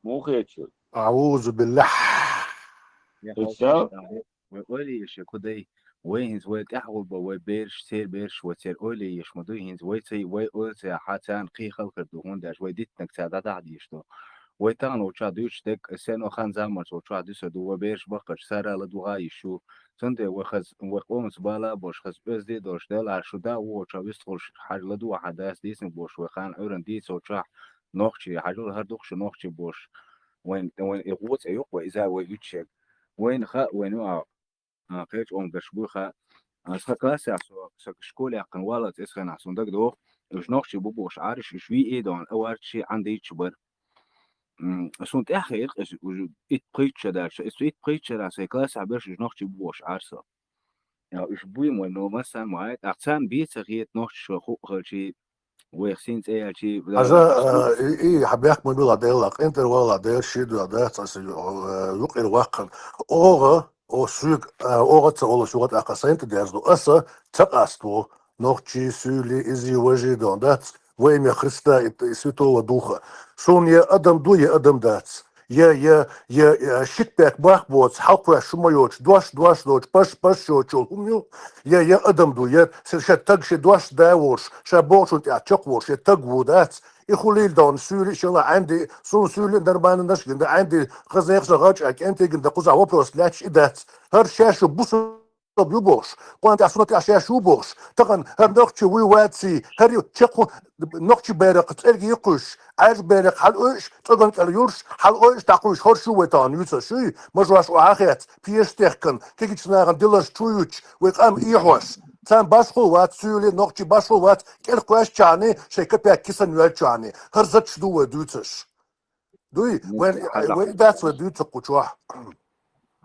Мухечу. أعوذ بالله. Я Ты хал всё? Вай ойли иш, кудай. Вай хинз вай тӀехгӀулба, вай берш, сер берш, вай сер ойли иш, ма дуй хинз вай цай, вай ойли цай, хьа цан кхий халкар ду, хун даш, вай дитнак ца да да диш ду. Вай тан оча дуч дек, сен о хан замар оча дуса ду, вай берш баккач, сара ла дуга ишу. Цунде вай хаз, вай къомс бала бош, хаз оьзди дош, дел а шу да, вай оча вист хулш, хаж ла ду, хадас дисн бош, вай хан уран дис оча, нохчи, хажул хар духш нохчи бош. Вайн, вайн и гуц а юк, вай иза вай ючек. Вайн ха, вайн а, а, кхечӀ он гаш буй ха. А, са классе а со, са школе а кхан вала цӀис хана сун даг дох. Уж нохчи бу бош ариш, уж ви и дон, а варчи ан дийч бар. М, сун тӀехе ирк, уж ит пхийча дальше, ит пхийча да, сай классе а берш уж нохчи бу бош арса. Я, уж буй мой, но масан май, а цан беца гӀет нохчи шо ху халчи, вай син цӀе яьчи, Хьажа, э, и, и, хьабех ма била дела, къинтӀер вала дел ши ду да, цас, э, юкъир ваккхан. Ога, о суг, э, ога ца ола шугат ака сент дерзу. Аса ца къасту. Нохчи, суьли, изи, важи дон, дац. Во имя Христа и, и Святого Духа. Сун я адам ду, я адам дац. Я, я, я, я, шит пек бах боц, халкъ ва шума йоч, дош, дош доч, паш, паш йоч, хум ю. Я, я адам ду, я, сер ша таг ше дош да вош, ша бочун тя чок вош, я таг ву дац. И хулил дон, суьли шала анди, сун суьли нормально наш гинда анди, хазех за гач, а кенте гинда куза вопрос ляч и дац. Хар ша шу бусу ю бохш, къуан тя сунат тя ша шу бохш. Тахан хар нохчи вуй ваци, хар ю чекху нохчи байрак церги юкуш, айр байрак хал уш, цоган кал юрш, хал уш такуш, хор шу вай тан юца шуй, мажваш у ахет, пиеш техкан, кегич наган дилаш чуюч, вай къам и хваш. Цан башхул вац, суьли нохчи башхул вац, кел хваш чани, шей капяк кисан юэл чани, хар зач ду вай дуцаш. Дуй, вай, вай дац вай дуй цукъучуа.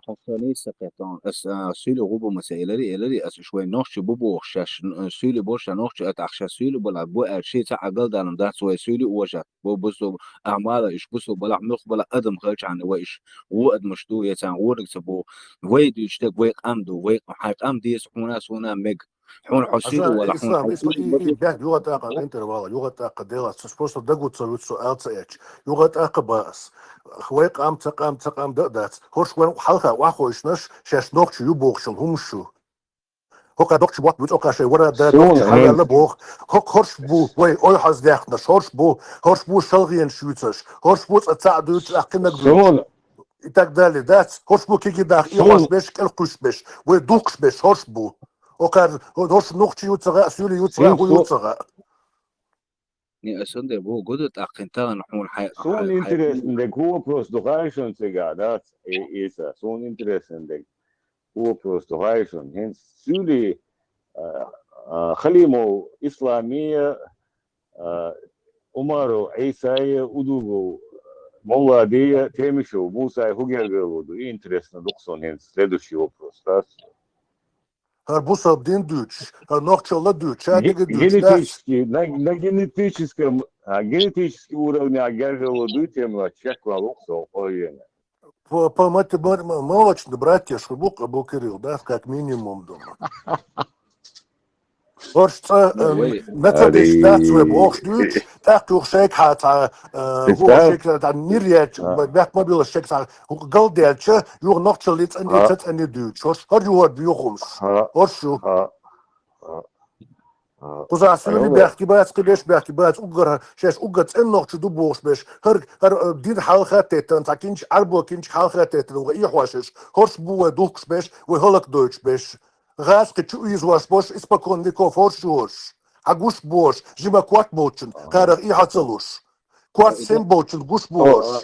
Хасани сакетон. Ас, а, суьли гъубу маса элари, элари, ас швай нохчи бубу охшаш, а, суьли борша нохчи ат ахша суьли бала бу ар ши ца агал данам дац вай суьли уажат. Бу бусу амала иш бусу бала мух бала адам халчан вай иш. У адмаш ду, я цан гъург ца бу. Вай дуй штек, вай къам ду, вай хай къам дис хуна суна мег. Хьун хьо сиду Аза, вала, хьун ислам, хьо ислам, и, и, и, бяг, югъа тӀакъа, интервала, югъа тӀакъа, дела, с-, просто дагу ца вуцу, эл ца эч. Югъа тӀакъа бас. Хвай къам, ца къам, ца къам да дац. Хорш ван хьалха, ва хойшнаш, шаш нохчу ю бохшал, хумшу. Хока докчу бот, вуц ока шей, вара да, Сун, докчу хаяла бох. Хок хорш бу, вай, ой хаз дяхнаш, хорш бу, хорш бу шалгъен шуцаш, хорш бу ца ца дуц, ахкинаг дуц. Сун, И так далее, да? Хорш бу киги дах, и Сун. Вас беш, кел куш беш, вай духш беш, хорш бу. Окар, хорш нухчи юцага, сюли юцага, Сун, ху су- юцага. Не, а сунде бу гуду тӀаккхин тагӀан хьун хьай-, Сун хьай-, интересный дег, ху вопрос духайшун цега, да? И, Иса, сун интересный дег, ху вопрос духайшун. Хин сюли, а, а, Халимов Исламия, а, Умаров Исаия, Удугов Молладия, Темишев Мусай, ху гергелуду. И интересно духсон хин следующий вопрос, да? Хар бусал дин дучш, хар нохчалла дучш, хар Ге-, диги дучш, да? Генетически, на, на генетическом, а, генетический уровне агергелуду, тем на чекла луксо, ой, По, по мате-, мо-, мо-, молочный братья, шубук Абу Кирилл, да, как минимум, думаю. Хорш ца, Ну, э, вай. на ца диш, да, цве бохш дюч, так юх шейк ха ца, э, Представь. Ху шейк ха ца нир яч, А. Бят мобила шейк ца, ху гал дяча, юх нохчал лиц ани, А. Ца ани дюч. Хорш, хор юхор дюхумш. А. Хорш ю. А. А. А. Куза сюли Алло. Бяхки бац, кибеш бяхки бац, уггар, шеш уггар цен нохчу ду бохш беш. Хар, хар, э, дин халха тетан, та кинч арбо кинч халха тетан, уга и хвашеш. Хорш бу вай духш беш, вай холок дойч беш. Газ кычу из ваш бош, испокон веков хорш жош. Агуш бош, жима кват болчун, Ага. Карах и хацалуш. Кват Ага. Сем болчун, гуш О, бош. А.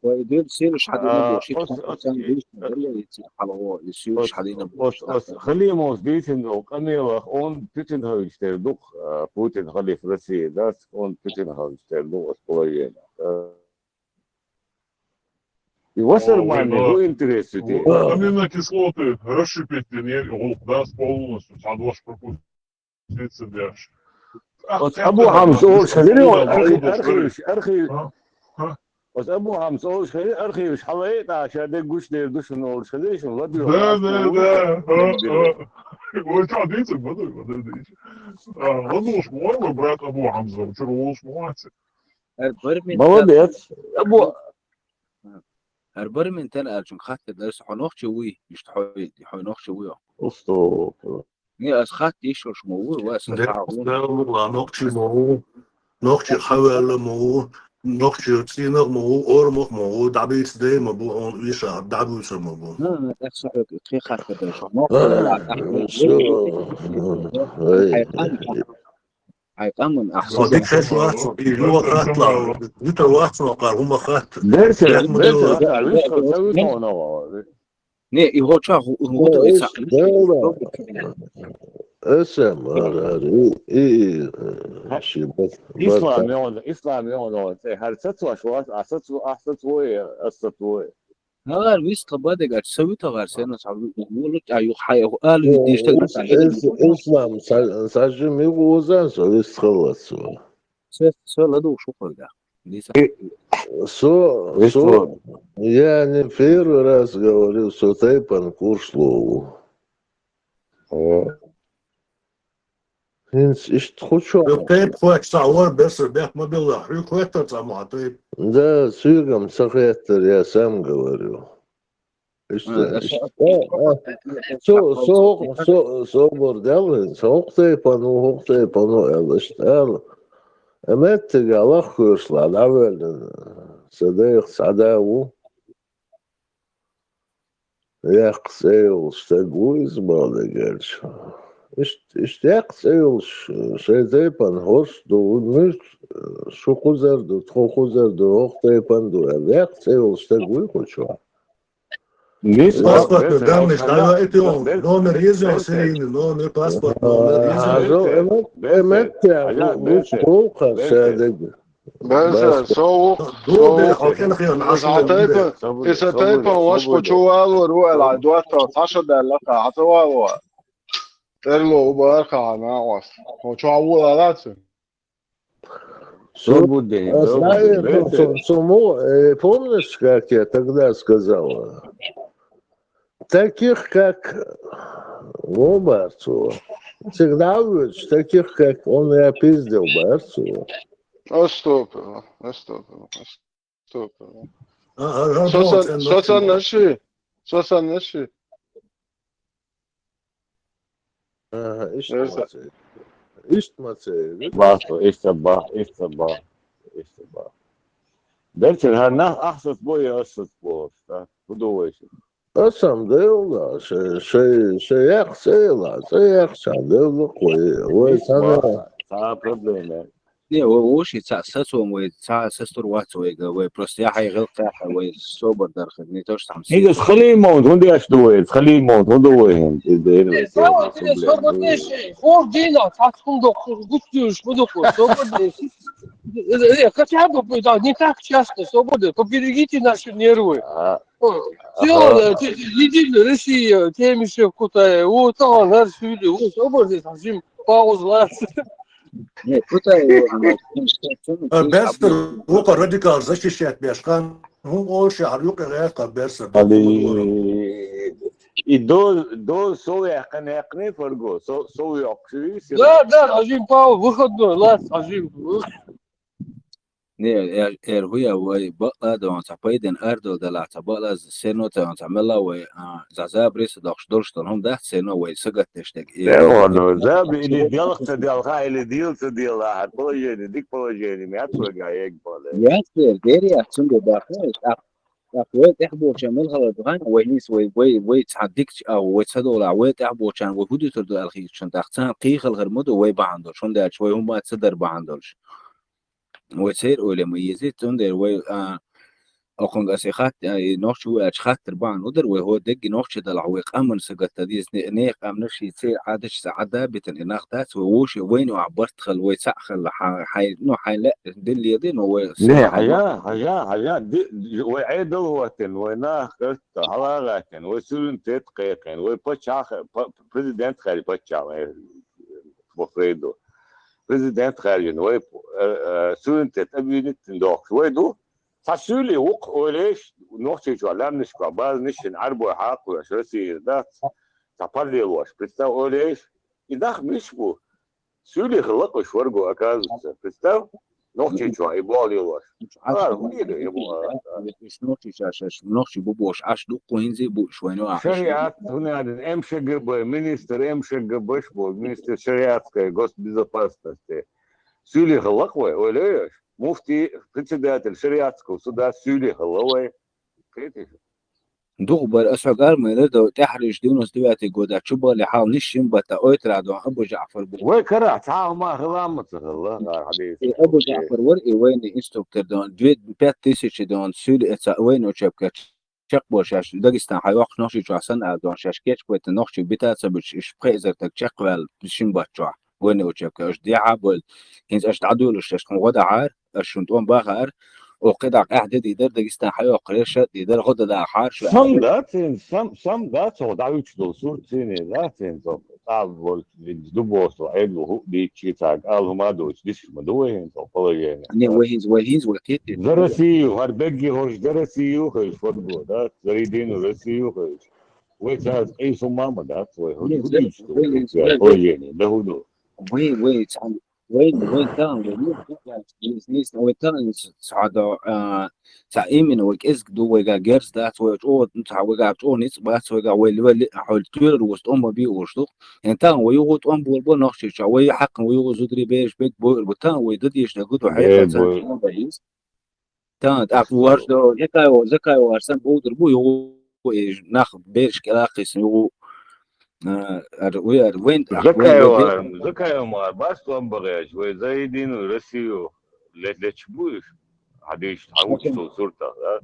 Вай, дер сийлаш хьадина А, бохуш, итт ос, ос, процент и, вуьйш дар, я, и цхьа хьалаво, и сийлаш ос, хьадина ос, бохуш, ос, так. Халимовс дийцина долу къамелах, он Путин хьовсуш дер ду-кх, а, Путин халиф России, да, он Путин хьовсуш дер ду, ос положение. А, и вассар Ой, мани, да. Ху интерес ю те? Вот, аминокислоты расщепить динера, гӀуллакх дац полностью, цхьа дош пропустить. Оцу Абу Хьамза олуш хезира, архи-, архиваш, архив-, А? А? Оцу Абу Хьамза олуш хезира, архиваш хьалаайта, ша дерг гуш дер ду шуна олуш хезира, шуна ладоьгӀна Да, да, да. А, а. Ой, чё, дийцар, ма дай, ма дай, дийцар. А, ладугӀуш ма вай, мой брат Абу Хьамза, чура волуш ма вац. Ар бармин Молодец. Абу. Ар бармин тан ар чунга хаттар дар, со хьо нохчи вуй, иштта хьо, хьо нохчи вуй. Усту. Не, ас хатта йиш йолуш ма ву, ва сан Де, хьагӀ ву. Ла нохчи ма ву, нохчи хьаваьлла ма ву, нохчи цӀийнах ма ву, орамах ма ву, дӀабийца дай ма бу, хьуна уьйша дӀабуьйцур ма бу. На, на, тӀаккха со хьоьга кхин хатта дар, со нохчи ву, а, тӀаккха А, всё. Ай. Хьай къам, хьай къаман Со ахча. Дика хеш вац, и юха хатла, вита вац ма кхар, хӀума хатта. Берсер, Яхма берсер, дела. Да, вита, ца вита вана вала. Не, и хӀо чохь хӀу-, хӀу-, хӀу-, и ца-, Эс-, Эсэм, ар, ар, и, и, и, Ха-, ши бат-, ислам бат-, йогӀун, ислам йогӀун, цӀе хӀара сацош вац, а сацо-, а сацо вай, ас сацо вай. ХӀара вист тха бадег ач, са витагӀар сенна ца ву-, ву-, луч а юха хьай, ала вит деш таг ис-, ис-, ислам, са-, сажи мигу узан, со вист халлац ван. Со, со ладугӀуш ву хьоьга. Диса. Со, Вист со, ван. Я не первый раз говорю, со тайпан курс лову. О. ХӀинца иштта хӀу чохь? Хьоьга тайпа хоьттуш цхьа вара, берсар бехк ма билла. Хьоьга хоьттура цхьа ма тайпа? Да, соьгам ца хеттара, я сам говорю. Иштта, А, иштта. А, а. Со, со, со, собар дел, со хӀокху тайпан ву, хӀокху тайпан ву аьлла, иштта ала. Амма меттигехь лаххоьруш ла дӀавоьллина, сан дайх цхьа да ву. Яккха цӀе йолуш стаг ву иза, бала дерг аьлча. Иштта, иштта яккха цӀе йолуш, шайн тайпана хӀорш ду, муьлш, шу кхузар ду, тхо кхузар ду, хӀокху тайпана ду аьлла, яккха цӀе йолуш стаг вуй кху чохь? Нисса, Паспорт берсар, гаммиш, хьажа, дала иту, берсар, номер еза, берсар. Серийный номер, паспорт номер еза. Хьажа, эмет, эмет, Хьажа, берсар, берсар. Берсар, со ву-, Ду со бе, ву-, хьо кӀен хиъна, Ӏаш Ӏа ву тайпа, бе. Собур, и сан собур, тайпа ваш собур. Кху чу валор ву аьлла, дуьттал цхьа шо даьлла, хьан ца вало? ТӀерло у бара хьан, накъост. Хьо чохь ву ала ца? Собур ден, а, собур знаешь, ден. Ну, су-, суму, э, помнишь, как я тогда сказал? Таких, как, ну, Барцу. Всегда лучше таких, как он, я пиздил, Барцу. Астопа, астопа, астопа. А, а, а, Сосан, вот, сосан наши, сосан наши. Ага, иштта Эрса. Ма ца. Иштта ма ца. Бах, иштта бах, иштта бах, иштта бах. Берчер, хӀара нах ахсат бой, асат бохуш, да? ХӀу ду вайша? Асан делла, шай, шай, шай яккха цӀе йила, цӀе яккха сан делла кхой. Вай Ис сана. Бах, цхьа проблема. Не, вай вовши цхьа сацо вай, цхьа сацор вац вайга, вай просто я хьай гӀелкхахьа, вай собар дар хир, не то, что там Хигас Халимовна хӀун деш ду вай, Халимовна хӀун ду вай хӀин, и дер вай, Э, собар, собар, собар, собар. Хор дина, так хун док, гуттюш, хун док, собар. Э, э, хотя бы, да, не так часто, собар, поберегите наши нервы. А, О, всё, ага. Э, те-, единая Россия, Темишев, Кутай, вот он, Арсюли, вот, собар, здесь, Азим, пауза, ладно. Нет, тут, э, э, А, Берстер, вукхо радикал защищать беш хан. ХӀун олуш яхьар юкъа гӀерта Берстер. Али, и до, до сов яьккхина яьккхина фарго, со-, сов йоккхуш виси. Да, да, Азим Павел, выходной, лац, Азим. Не, эр, эр хӀуя вай бакъла а дан цхьа пайден ардо далахь цхьа бакъла а сено тайон цхьа мелла вай, а, за, за бриса дохуш долуш долу хӀума дац сено вай сагатдеш дерг. Э, ладно, за или делах ца делха, или дил ца делахь, положение, дик положение, мят вага эг боле. Яц дер, дер яц, цунде бахна, тӀаккха, тӀаккха вай тӀехболча мел хала дугӀан, вай нийс, вай, вай, вай цхьа дикч а, вай ца долахь, вай тӀехболчан, вай хӀу дитар ду аьлла хийцачун, тӀаккха царна кхийхалхар ма ду, вай бахьана долуш, хӀунда аьлча вай хӀума ца дар бахьана долуш. Вай церан ойла ма еза, цундела вай, а, Окхунга аса и хатта, и нохчи ву аьлча хаттар бахьана удар, вай хӀо дегги нохчи далахь, вай къаман сагатта деза, не, не къамна ши цӀе Ӏадаш са Ӏадда битан, и нах дац, вай вуше, вайна вахь барт хала, вай цаӀ хала, хьа-, хьай, ну, хьай ле-, дин леди, ну, вай Не, сина хьажа, хьажа, хьажа, ди-, вай Ӏедал хӀоттин, вай нах кӀарта, хьала гӀаттин, вай суверенитет кхайкхин, вай паччахь, па-, президент хаьржа паччахь, вай, вай фрейду. Президент хаьржина, вай, э, э, суверенитет обвинить дохкаш, вай ду, Цхьа суьйле вукх олеш, Нохчийчохь, лаьмнашкахь, базанаш шин Ӏарбой хьакхош, Россия дац, цхьа парлелош. Представь, олеш, и нах миш бу? Суьйле хила лакхаш варго, оказывается. Представь, Нохчийчохь и болх лелош. Ара, хӀун ира и болх? Нохчийчохь шаьш, нохчий бу бош, аш дуккху хӀинзи бу, уьш вайна ахьаш. Шариат, хӀун аьлла, М Ш Г Б, министр М Ш Г Б ш бу, министр шариатской госбезопасности. Суьйле хила лакхвай, олеш? Муфти, председатель шариатского суда суьйле хила вай. Кхетий? Духу бар, аса хьоьга ара ма дар, тӀаьхьарчу девяносто девятый года чу бахале хьалха ниш шин бата ойтара дон Абу Жаъфар бу. Вай карахь цхьа а хӀума хила а ма ца хилла, хьадийс. И Абу Жаъфар вара, и вайна инструктор дон, две, пять тысяч дон, суьйле эца вайна учебка чекхбо шаьш, Дагестан хьайоккхуш Нохчийчохь санна а дон, шаьш кечбайтина нохчий бита ца буьтуш, иш пхи эзар таг чекхваьлла шин бат чохь. Вайна учебка, аша дехьа а бойла. ХӀинца аша дӀадуьйлуш, аша хӀун гӀо дахьара, аша шун тӀом бахара, оха кхидӀа къаьхьа де дийдар, Дагестан хьайоккхуре ша а дийдар, гӀо дан дахьара шу. Сам дац хӀинца, сам, сам дац хьо дӀахӀуьттуш долу сурт сийне, дац хӀинца хьо. ТӀаккха болчу ду боху, Ӏедал хӀуъ дийцчи цхьа, ала хӀума доцуш дисиш ма ду вай хӀинца хьо положение. Не, вай хӀинца, вай хӀинца, вай кхетий. За Россию, хӀара дагги хӀорш за Россию хевш фарго, да? За единую Россию хевш. Вай цаьрца къийса хӀума ма дац, вай хӀу-, Не, хӀу за-, дийцуш вай долу хӀинца, вай положение, да хӀу ду? Вай, вай цхьа, вай, вай тан, вай, вай тан, а, цхьа именно вай кӀезиг ду, вайга герз дац, вай чӀогӀа, цхьа вайга чӀогӀа ницкъ бац, вайга вай, вай, хьол туьлар вуз тӀом ма биъ уш ду. ХӀинца вай юха тӀом болабо Нохчийчохь, вай хьакхна вай юха зударий бераш бег бойр бу, тан вай дадийш даг ду, хьекъал сан чӀогӀа баьхьиз. Тан, тӀаккха варш до, Закаева, Закаева варсан бовдар бу, юха, и нах бераш кӀелакхийсан, юха, а, ар, вай, ар, вайн, Закаева, вайн, Закаева мар, бас тӀом багӀеш, вай за единую Россию ле-, лечу бу уьш, хьадийш, хьан вуч тул суртах, да?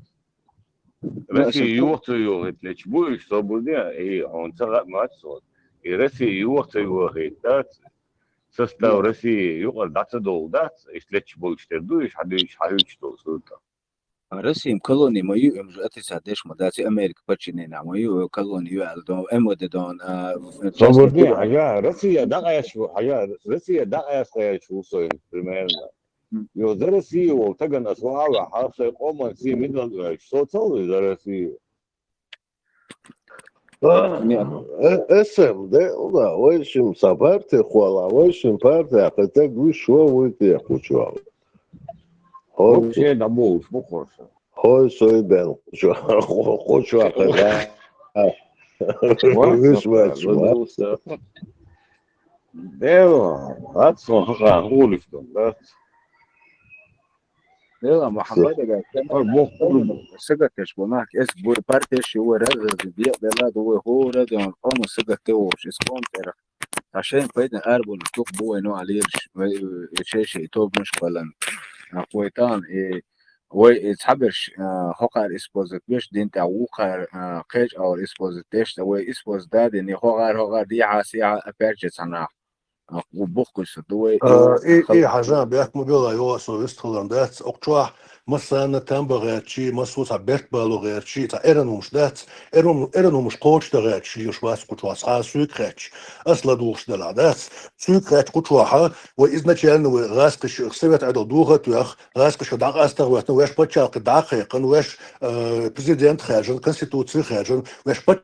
Россия юха ца юхийта лечу бу уьш, со бу де, и, хьуна ца хаьа мац со. И Россия юха ца юхийта, да? Состав России юкъара дӀа ца долу дац, иштта лечу болуш тера ду, иштта хьан дуьйцуш, хьан хӀуьттуш долу суртах. Россия колони ма ю, им же отрицать деш ма дац, Америка подчинение ма ю, колони ю аьлла дон, М В Д дон, а, Собар де, хьажа, Россия дӀакъаьсташ ву, хьажа, Россия дӀакъаьсташ ву со, примерно. Йо, за Россию волу тагана ас ваха ваьхьа, сайн къоман сий мидал оьцуш, со ца вуй за Россию? Нет. Э, С М Д, ула, вай шим са парти хуала, вай шим парти, а кхетаг виш шо вуй те кучуал. Вообще да бу уж бу хорша. Хой сой бел кучуал, кучуал, да. Виш вач, ва. Дела, ат сон ха хулифтон, да. Дела, Мухаммад, ага, Ой, бу хулифтон. Сагатеш бу нах, эс бу партеш ю раз, раз, бе, бела, ду, хора, ду, он сагате вош, эс кон тера. Та шен пайдан арбул, тук бу, но алирш, шеше, и тобнуш балан. А, койтан, и, вай, и цхьаберш, а, хокар использовать беш, дин та вукар, а, кеч аур использовать деш, вай использовать дадин, и хокар, хокар, ди, ха, си, ха, опять же, цана. А, у бухкуьйсур ду вай, А, и, и хьажа бехк ма бела, йо, со вистхилан дац. Окчохь массанна там багӀерчи, массо цхьа берт бало гӀерчи, цхьа эран хӀумаш дац. Эран, эран хӀумаш кхочу дагӀерчи, юш вац кхучохь, цхьа суьйк хетч. Ас ладугӀуш дала дац. Суьйк хетч кхучохьа, вай изначально вай гӀаскхиш совет Ӏедал духатвех, гӀаскхиш дӀакъастагӀ вехна, веш паччалкхе дӀакхайкхана, веш, э, президент хаьржина, конституция хаьржина, веш пач-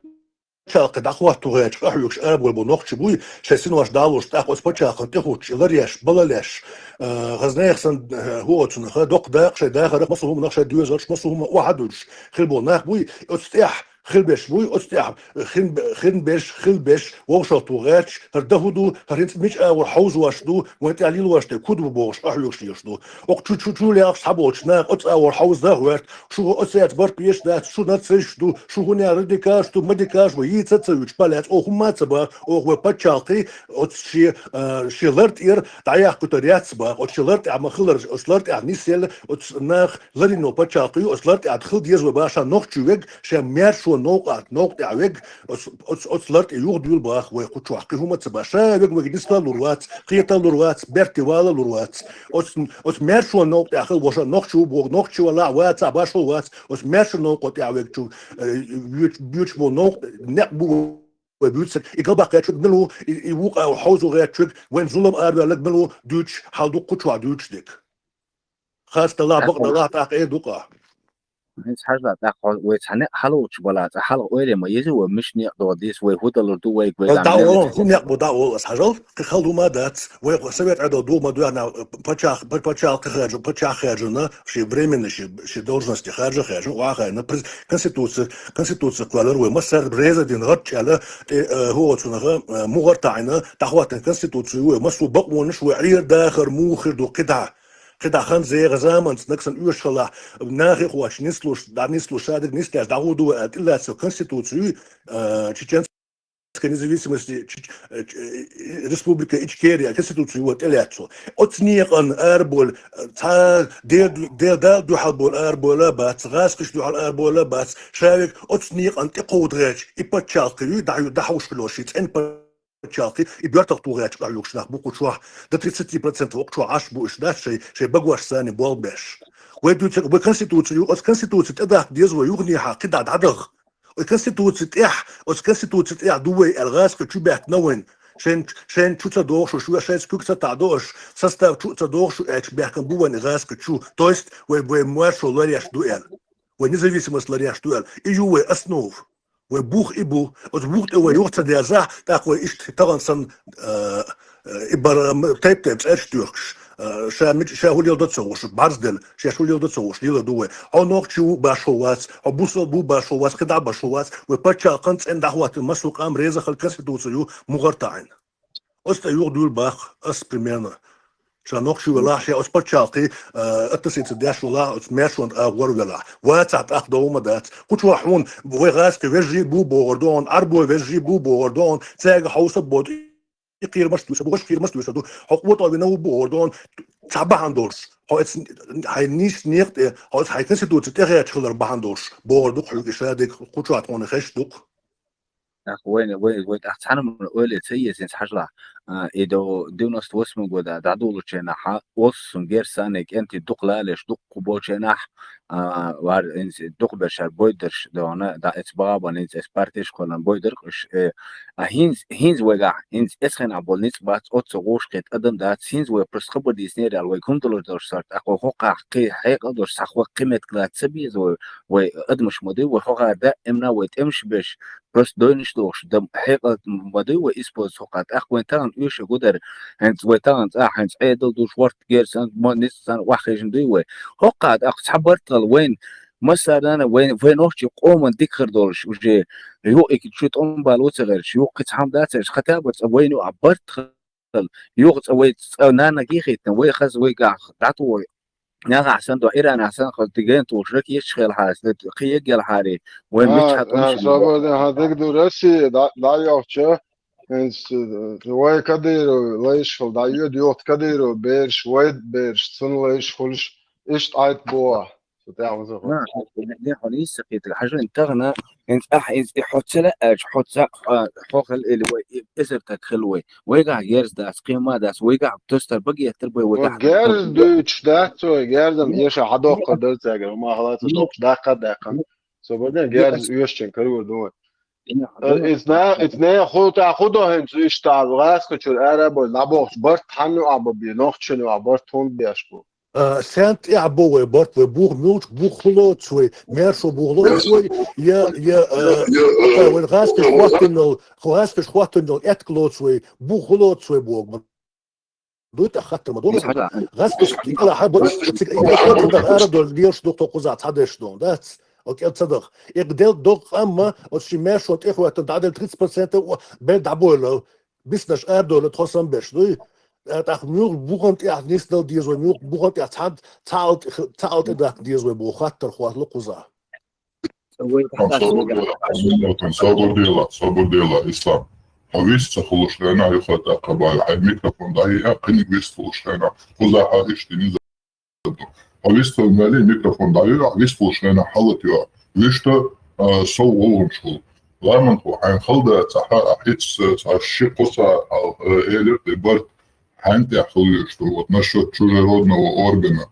Чалкхе дӀахӀотто гӀечка къахьоьгуш арабой бу нохчий буй, шайн синош далош тӀаккха оцу паччахьан тӀехӀуттуш, и ларъеш, бала леш, а, хӀазнех сан, а, хӀу оцунах, доккха дакъа шайн дахарах, массо хӀума нах шайн доьзалш, массо хӀума охьадуьллуш хир болу нах буй, оцу тӀехь хилбеш буй, оцу тӀехь хин, хин беш, хилбеш, вовшахту гӀерташ, хӀара дан хӀун ду, хӀара хӀинца мича агӀор хьовзош ду, вайн тӀехь лелош дерг хӀун ду бохуш, къахьоьгуш еш ду. Оха чу, чу, чу лехаш цхьаболчу наха оцу агӀор хьовза гӀерта, шу оцаьрца барт беш дац, шу нацисташ ду, шу хӀунда радикалаш ду, мадикалаш вай йийца а ца вуьтуш, палац, оха хӀумма а ца боху, оха вай пачхьалкхе, оцу шен, а, шен лар тӀера дӀаяьккхуьйтур яц боху, оцу шен лар тӀехь ма хиларш, оцу лар тӀехь нисъелла, оцу наха ларйина йолу пачхьалкх ю, оцу лар тӀехь хила деза вай боху, ша нохчи верг, шен маьршонан новкъа, новкъа тӀехь верг, оцу, оцу, оцу лар тӀе юхадуьйлу боху вай кху чохь, кхин хӀумма а ца боху. Ша верг вайга нислур вац, кхеталур вац, берте валалур вац. Оцу, оцу маьршонан новкъа тӀехь хила ву, ша нохчи ву боху, нохчи валахь а, вацахь а, башхо вац. Оцу маьршонан новкъа тӀехь верг чу, э, буьйцуш, буьйцуш болу новкъа, некъ бу вай буьйцург. И галбаккхаьчча мила ву, и, и вукху агӀор хьовзо гӀертачуьнга вайн зулам араваьлларг мила ву дуьйцуш, хьал ду кху чохь дуьйцуш дерг. Хасталахь, бакъдалахь, тӀаккха эр ду-кх ахь. ХӀинца хьажал, тӀаккха хьо вай цхьаьна а хьалаволчу балахь, цкъа хьалха ойла ма еза вай, мича некъа догӀу деза вай, хӀун далур ду вайга, вай ДӀа а волу, хӀун некъ бу, дӀа а волу ас хьажал, кхин хала хӀума а дац. Вай хӀо-, совет Ӏедал дугӀу ма дуьйхьна, пачхьалкх, пачхьалкх кхин хаьржина, пачхьалкх хаьржина, шен временный шен, шен должности хаьржа а хаьржина, охьа а хаьржина, приз-, конституци, конституци кхоьллира вай, массара реза а дина, гӀарчӀ аьлла, тӀе, э, хӀун волчу наха, э, мугӀар а таӀийна, дӀахӀоттийна конституци ю вай, массо а бакъонаш вай, Ӏер-дахар муха хир ду кхидӀа. КхидӀа хан-зеха заманца нагахь санна оьшуш хилахь, нахе а кхочуш, нислуш, дӀанислуш, шадерг нисдеш, дӀагӀур ду вай аьлла, тӀелаьцна конституци ю, э, чеченская независимость, Чеч-, э, Ч-, э, Республика Ичкерия конституци ю вай тӀелаьцна. Оцу некъан арабевлла, э, цхьа Дела, Дела, Далла дуьхьал бевлла арабевлла а бац, гӀазкхашна дуьхьал арабевлла а бац, ша верг оцу некъан тӀекховдахь, и пачхьалкх ю, дӀа-, дӀахьуш хилла шен цӀена пачхьалкх, и боьртах тухуш къахьоьгуш нах бу кху чохь, до тридцати процентов окху чохь Ӏаш бу уьш дац шайн, шайн багошца санна болх беш. Вай дуьйцург, вай конституци ю, оцу конституци тӀедаккха деза вай юханехьа кхидӀа дӀадаха. Оцу конституци тӀехь, оцу конституци тӀехь ду вай аьлла гӀазкхи чу баьхкина вайна. Шайн, шайн чу ца догӀуш уьш, шайца куьг ца таӀадо аша, состав чу а ца догӀуш шу аьлча баьхкина бу вайна гӀазкхи чу. То есть вай, вай маршо ларъеш ду аьлла. Вай независимость ларъеш ду аьлла. И ю вай основа. Вай бух и бу. Оцу бух тӀе вай юха ца дерзахь, тӀаккха вай иштта тахана санна, э, э, и бара, м, тайп-тайпа цӀераш доьхкуш, э, ша мича, ша хӀун леладо ца хууш, бӀарзделла, шаьш хӀун леладо ца хууш, лелар ду вай. Хьо нохчи ву башхо вац, хьо бусалба ву башхо вац, кхидӀа башхо вац, вай пачхьалкхан цӀена дӀахӀоттийна массо а къам реза хила конституци ю мугӀар таӀийна. Оцу тӀе юхадуьйлу боху ас примерно. Ша нохчи велахь, ша оцу пачхьалкхе, э, относиться деш велахь, оцу маьршонан агӀор велахь. Вацахь тӀаккха догӀу ма дац. Кху чохь хьуна вай гӀазкхи вежарий бу бохур ду хьуна, Ӏарбой вежарий бу бохур ду хьуна, цаьрга хьовса а боцу, и кхерамаш а дуьйцур ду, важа кхерамаш а дуьйцур ду. Хьо къотӀа вина ву бохур ду хьуна, цхьа бахьана долуш. Хьо эцу хьайн нийса некъа тӀе, хьо эцу хьайн конституци тӀехеча хилар бахьана долуш бохур ду хьоьга и шадерг, кху чохь тхуна хезаш ду-кх. ТӀаккха вайна, вай, вай тӀаккха цхьаьна ойла ца еза хӀинца хьажалахь. А, и до девяносто восьмого года дӀадолучу хенахь, оццул герз санна кӀентий дукха лалеш, дукха кху болчу хенахь, а, вар, хӀинца дукха берш шаьш бойдарш дохна, да, эцу бахьана, хӀинца эцу партеш кхоьллина бойдарш, э, а хӀинца, хӀинца вайгахь, хӀинца эцу хенахь болу ницкъ бац, оццул гӀуш кхета адам дац, хӀинца вай просто хабар дийцинера аьлла, вайга хӀума далур долуш сорта, тӀаккха вай хӀокхахь кхин хьекъал долуш цхьа хӀокху кхин меттиг лаца ца беза вай, вай адамаш ма дуй, вай хӀокхара даимна вай тӀемаш беш, просто дойнаш дохуш, дан хьекъал ма дуй вай использовать хӀокхара. ТӀаккха вайн тахана оьшург хӀун дара, хӀинца вай тахана цӀахь, хӀинца Ӏедал душ, ворхӀ герз санна, ма ницкъ санна, охьахевшина дуй вай. ХӀокхара тӀаккха цхьа барт хила вайна, массарна а вайн, вайн нохчийн къоман дика хир долуш, уже юкъ и чу тӀом бала ву ца гӀерташ, юкъ кхин цхьа хӀума дац аьлча, хотя бы цкъа вайна юкъахь барт хила, юха цкъа вай цкъа нанна гихийтина, вай хаза вайгахь дӀатуху, нагахь санна до Иранахь санна хаза дигена тухуш, ракеташ хелахьара, кхин еггелхьара, вай миччахьа тӀемаш ма ду. Свободный хьан дага ду Россия, дӀа-, дӀайохча, хӀинца, э, вай Кадыров лайш хила дӀайоьду, юха Кадыров бераш, вай бераш, цунна лайш хуьлуш, иштта Ӏайта боху. Цу тӀехь ваза хӀума. Ма, хьо, хьо, хьо нийса кхетар. Хьажал тахана, хӀинца ахь, хӀинца и хьо ца лаьа аьлча, хьо ца, а, хьо хила или вай, и эзар таг хила вай. Вайгахь герз дац, кхин ма дац, вайгахь тостар багеттар бай, вайгахь герз дуьйцуш дац вай, герзам эша хьадоккхур дара цаьргара, ма хала ца доккхуш, даккха а даьккхина. Со баден герз оьшучун карор ду вай. Э, ицна, ицна ху-, та ху до хӀинца иштта гӀаскхачуьра ара а бой, набохчу барт хьанна юкъахь бан бе, нохчашна юкъахь барт хӀунда беш бу? А, сен тӀехь бо вай барт, вай бух муьлча, бух хӀун лоцу вай, маьршо бух лоцу вай, я, я, а, я, а, вай гӀаскаш хӀоттинал, гӀаскаш хӀоттинал этка лоцу вай, бух хӀун лоцу вай боху. Дуй тӀаккха хаттар ма ду. ГӀаскаш кӀела хьан бо, цига и хӀоттинал ара долу лелаш ду тхо кхузахь цхьа деш ду, дац? Окей, ца даха. Эггара делкъа доккха къам ма, оцу шен маьршонна тӀехӀоьттина дӀаделла тридцать процентов о-, бер дӀабойла, биснарш арадойла тхо самбеш дуй. ТӀаккха муьлха бухана тӀехь нисдала деза вай, муьлха бухана тӀехь цхьа, цхьа алт-, цхьа алта тӀе даккха деза вай боху хаттар хьоьсту кхузахь. Ца вай Ислам, собар дела, собар дела, собар дела, Ислам. Хьо вист ца хуьлуш хенахь, юха тӀаккха бахьа, хьайн микрофон дӀаяйа, кхиниг вист хуьлуш хенахь, кхузахь хьо иштта низа ду. Хьо вист хуьлу мелий, микрофон дӀаяйа, вист хуьлуш хенахь, хьалатайо. Вуьшта, а, сов гӀулгӀанаш хуьлу. Ламан хьо, хьайна хала дацахь, а хӀинца, а, ши-кхо сахьат хьалха, а, элира тӀе барт, хьайна тӀехь хуьлуш ду, вот насчёт чужеродного органа.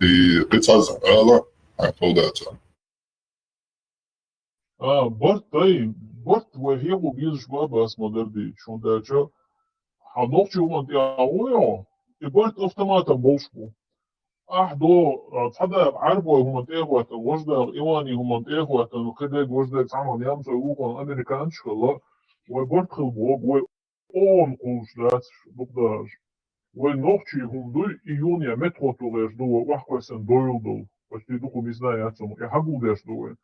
И кхин цкъа ала, хьайна хала дацахь. А, барт, ай, барт вай хьехо безаш ба, бас ма дарра дийцича, хӀунда аьлча хьан нохчий хӀуманна тӀехь а ву йо, и барт автоматом болуш бу. Ахь до, а, цхьа дакъа Ӏарбой хӀуманна тӀехӀоьттина, важа дакъа Ивани хӀуманна тӀехӀоьттина, кхидерг важа дерг цхьамма ямсой вукхунна американцаш хилла, вай барт хила боху, вай оха кхуллуш дац дукха дахьаш. Вай нохчий хӀума дуй, и юханехьа меттахӀотто гӀерташ ду вай, охьакхоьссина дойла долу. Почти дукха мизна яц хӀума, и хьагулдеш ду вай.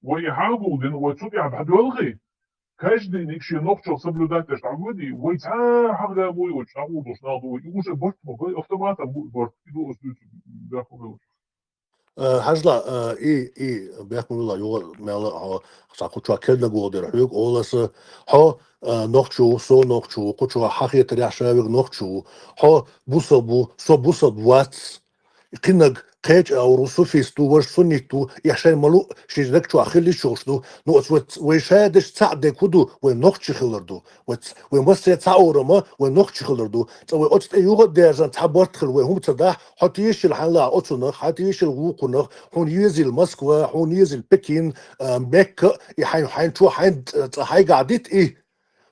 Вай и хьагулдина, вай цу тӀехь дӀадоьлхий, каждыйниг шен нохчалла соблюдать деш дӀавоьдий, вай цхьа хьагӀ а вуй, вай чу дӀагӀулдеш нах ду вай. И уже барт ма бай, автоматом бу барт, и ду аса дуьйцу бехк ма белла. Э, хьажал, э, и, и, бехк ма билла, юха мел хьо цхьа кху чохь кернаг волу дера хьоьга олу аса, хьо, э, нохчо ву, со нохчо ву, кху чохь хьан хетарехь ша верг нохчо ву, хьо бусалба ву, со бусалба вац. Кхинаг кхечу агӀор ву, суфист ву, важа суннит ву, и шайн ма луъу, шен даг чохь хила йиш йолуш ду. Ну, оцу вай, вай ша деш цхьаъ дерг хӀун ду, вай нохчи хилар ду. Вай ц-, вай массеран цхьа орама, вай нохчи хилар ду. Цкъа вай оцу тӀе юха а даьржина цхьа барт хила, вай хӀума ца дахь, хьо тешийла хьайна лаахь оцунах, хьан тешийла вукхунах, хьуна езийла Москва, хьуна езийла Пекин, а, Мекка, и хьайн, хьайн чу, хьайн ц-, цкъа хьайгахь дита и.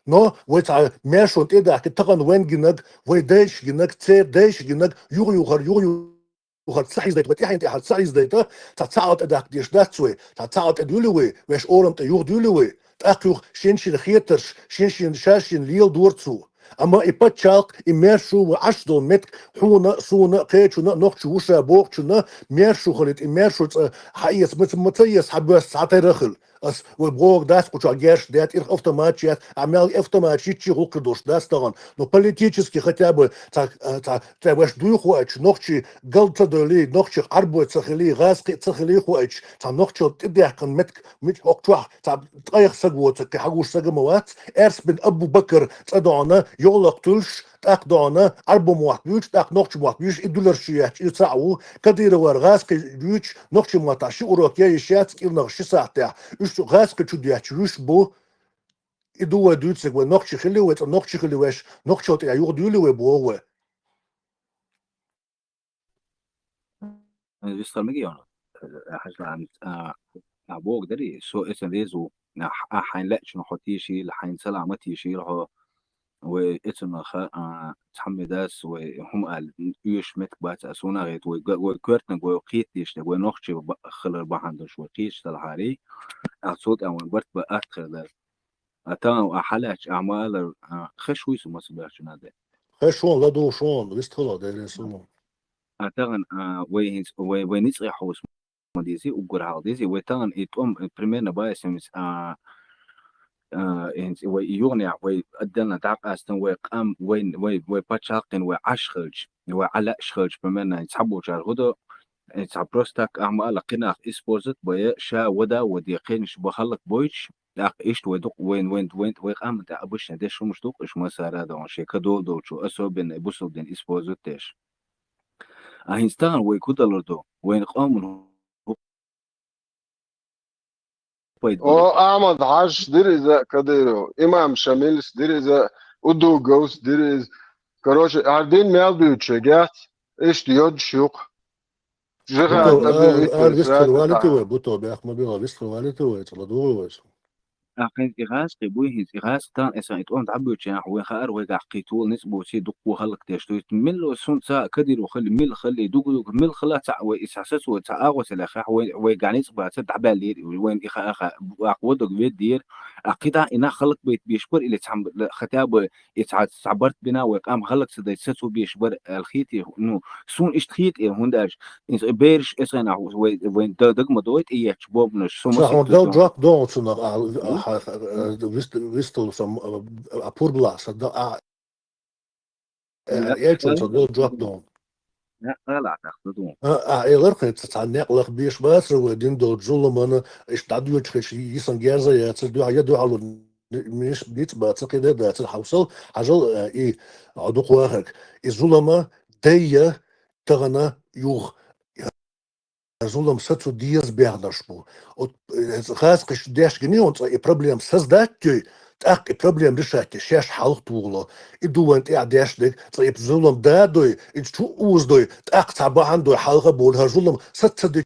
Но вай цхьа маьршонна тӀе а даьккхи, тахана вайн гинарг, вай дайша гинарг, церан дайша гинарг, юха-юхара, юха-ю-, юхара ца хьиздайта, вай тӀаьхьенна тӀаьхьара ца хьиздайта, цхьа цхьа алта тӀе даккха дезаш дац вай, цхьа цхьа алта тӀе дуьйлий вай, вешан орам тӀе юха дуьйлий вай, тӀаккха юха шен-шен хетарш, шен-шен, ша-шена леладора цо. Амма и пачхьалкх, и маьрша ву вай Ӏаш долу меттиг, хьуна а, суна а, кхечунна а, нохчо ву ша бохучунна, маьрша хилийта, и маьрша цкъа хьаэца, ма ца, ма ца эца, хьан боьрша цхьатерра а хила. Ас вай бохург дац, кху чохь герш даьтта ирх автоматаш яц, а мел автоматаш йиччи гӀуллакх долуш дац тахана. Но политически хотя бы цхьа, а, цхьа, цхьа ваьш дуй хоуьйтуш, нохчий гал ца доьлий, нохчех Ӏарбой ца хилий, гӀазкхий ца хилий хоуьйтуш, цхьа нохчалла тӀедаьккхина меттиг, мит хӀокху чохь цхьа ткъайх саг воцург, кхин хьагуш сага ма вац, Эрс бин Абу-Бакр цӀа доӀана, йогӀлакх туьллуш, тӀаккха доӀана, Ӏарбо мотт буьйцуш, тӀаккха нохчо мотт буьйцуш, и дуларш ю яьчча, и цхьаъ ву. Кадыровра гӀазкхий буьйцуш, нохчийн маттахь ши урок ян йиш яц, кӀирнах ши сахьтехь. Уьш цу гӀазкхи чу детташ вуьш бу. И ду вай дуьйцург, вай нохчий хили вай, цкъа нохчий хили веш, нохчалла тӀе юха дуьйлий вай боху вай. Вистхар мегий хьуна? Хьажал, а, а, бохург дарий, со эцна реза ву. А, а, хьайн лаьачунна хьо тийшийла, хьайн цӀа ма тийшийла хьо. Вай эцунах, а, цхьамма дас, вай хӀума аьлла, оьшуш меттиг бац, а, суна а гӀерта, вай га-, вай коьртаниг вай кхета дезаш дерг, вай нохчий ба-, хилар бахьана долуш, вай кхеташ делахьарий, а, цул тӀаьхьа вайн барт бан атта хир дара. А тахана а хьалаьцча, а, ма аллара, а, хезаш вуй со маса баьхча нах де. Хезаш ву, ладугӀуш ву, вистхила, Делера сов. А тахана, а, вай хӀинца, вай, вай ницкъе хьовса ма дезий, уггар хьалха дезий, вай тахана и тӀом, э, примерно баьсса хӀинца, а, а, хӀинца вай и юханехь, вай отдельно дӀакъаьстина, вай къам, вай, вай, вай пачхьалкхана, вай Ӏаш хилча, вай Ӏа лаьаш хилча, примерно, хӀинца цхьаболчара хӀун до, хӀинца просто так, а, ма алла, кхин нах использовать бай, ша вада а ваде, кхинаш бан хӀаллакбойтуш, тӀаккха иштта вай дукъ-, вайн, вайн, вайн, вай къаман тӀехь обычно деш хӀумаш дукъ, уьш массара а догӀун шен кадо долчо, особенно и бусалба дин использовать деш. А хӀинца тахана вай кху далур ду, вайн къоман хӀу-, пайда О, балар. Ахьмад Хьажас дира иза Кадыров, имам Шамилс дира иза, Удуговс дира иза. Короче, хӀара дин мел дуьйцуш яц, иштта йодуш юкъа. Жиха Бутов, таби ара, ара, вистхила валита вай, Бутов, бехк ма билла, вистхила валита вай, цӀа ладугӀу вай со. А хӀинца и гӀазкхий буй, хӀинца и гӀазкхий тан эсан и тӀом дӀабуьйчу нах вайн хаара вайгахь кхин тола ницкъ боций, дуккха хӀаллакдеш дуй. Милла сунца кадиро хилли, милла хилли, дугу-дугу, милла хила цхьаъ вай, и цхьа сацо, цхьа агӀо ца лаьхьа, вай, вайгахь ницкъ бацар, дӀабаьллера, вайна и хаа, ваккха вадаг веддера. А кхидӀа и нах хӀаллакбайта беш бара, или цхьа, хотя бы и цхьа, цхьа барт бина вай къам хӀаллак ца дайта сацо беш бара аьлла хетий, ну, суна иштта хетий, хӀунда аьлча, иза бераш эсгӀенахь вай, вайн д-, дага ма дой, тӀеетташ бобанаш, со ма Ца хьуна сийтта дал жоп догӀу цунах, а, а, М? ха-, ха-, а, вист-, вистал сан, а, а, пурбла сан, да, а, э, М, элчун ца дал жоп догӀу. М, ала тахта ду. А, а, элар хай ца цхьа некъ лах беш бацар вай дин долчу зуламана, иш дӀадоьчу хиш, йисан герза яцар, дуьхьа, я дуьхьало, миш, ниц бацар, кхидӀа дацар, хьовсал, хьажал, э, и, а, дукха вахарг. И зулама, дайя, тахана, юха. Зулам сацо деза бехнарш бу. От, э, гӀазкхиш деш гинийон цӀа и проблема создать йой, тӀаккха и проблема решать йой, шаьш хьалха тухало. И ду вайн тӀехь деш дерг, цӀа и зулам да дой, и чу уз дой, тӀаккха цхьа бахьана дой, хьалха а болу, хӀара зулам саца дичу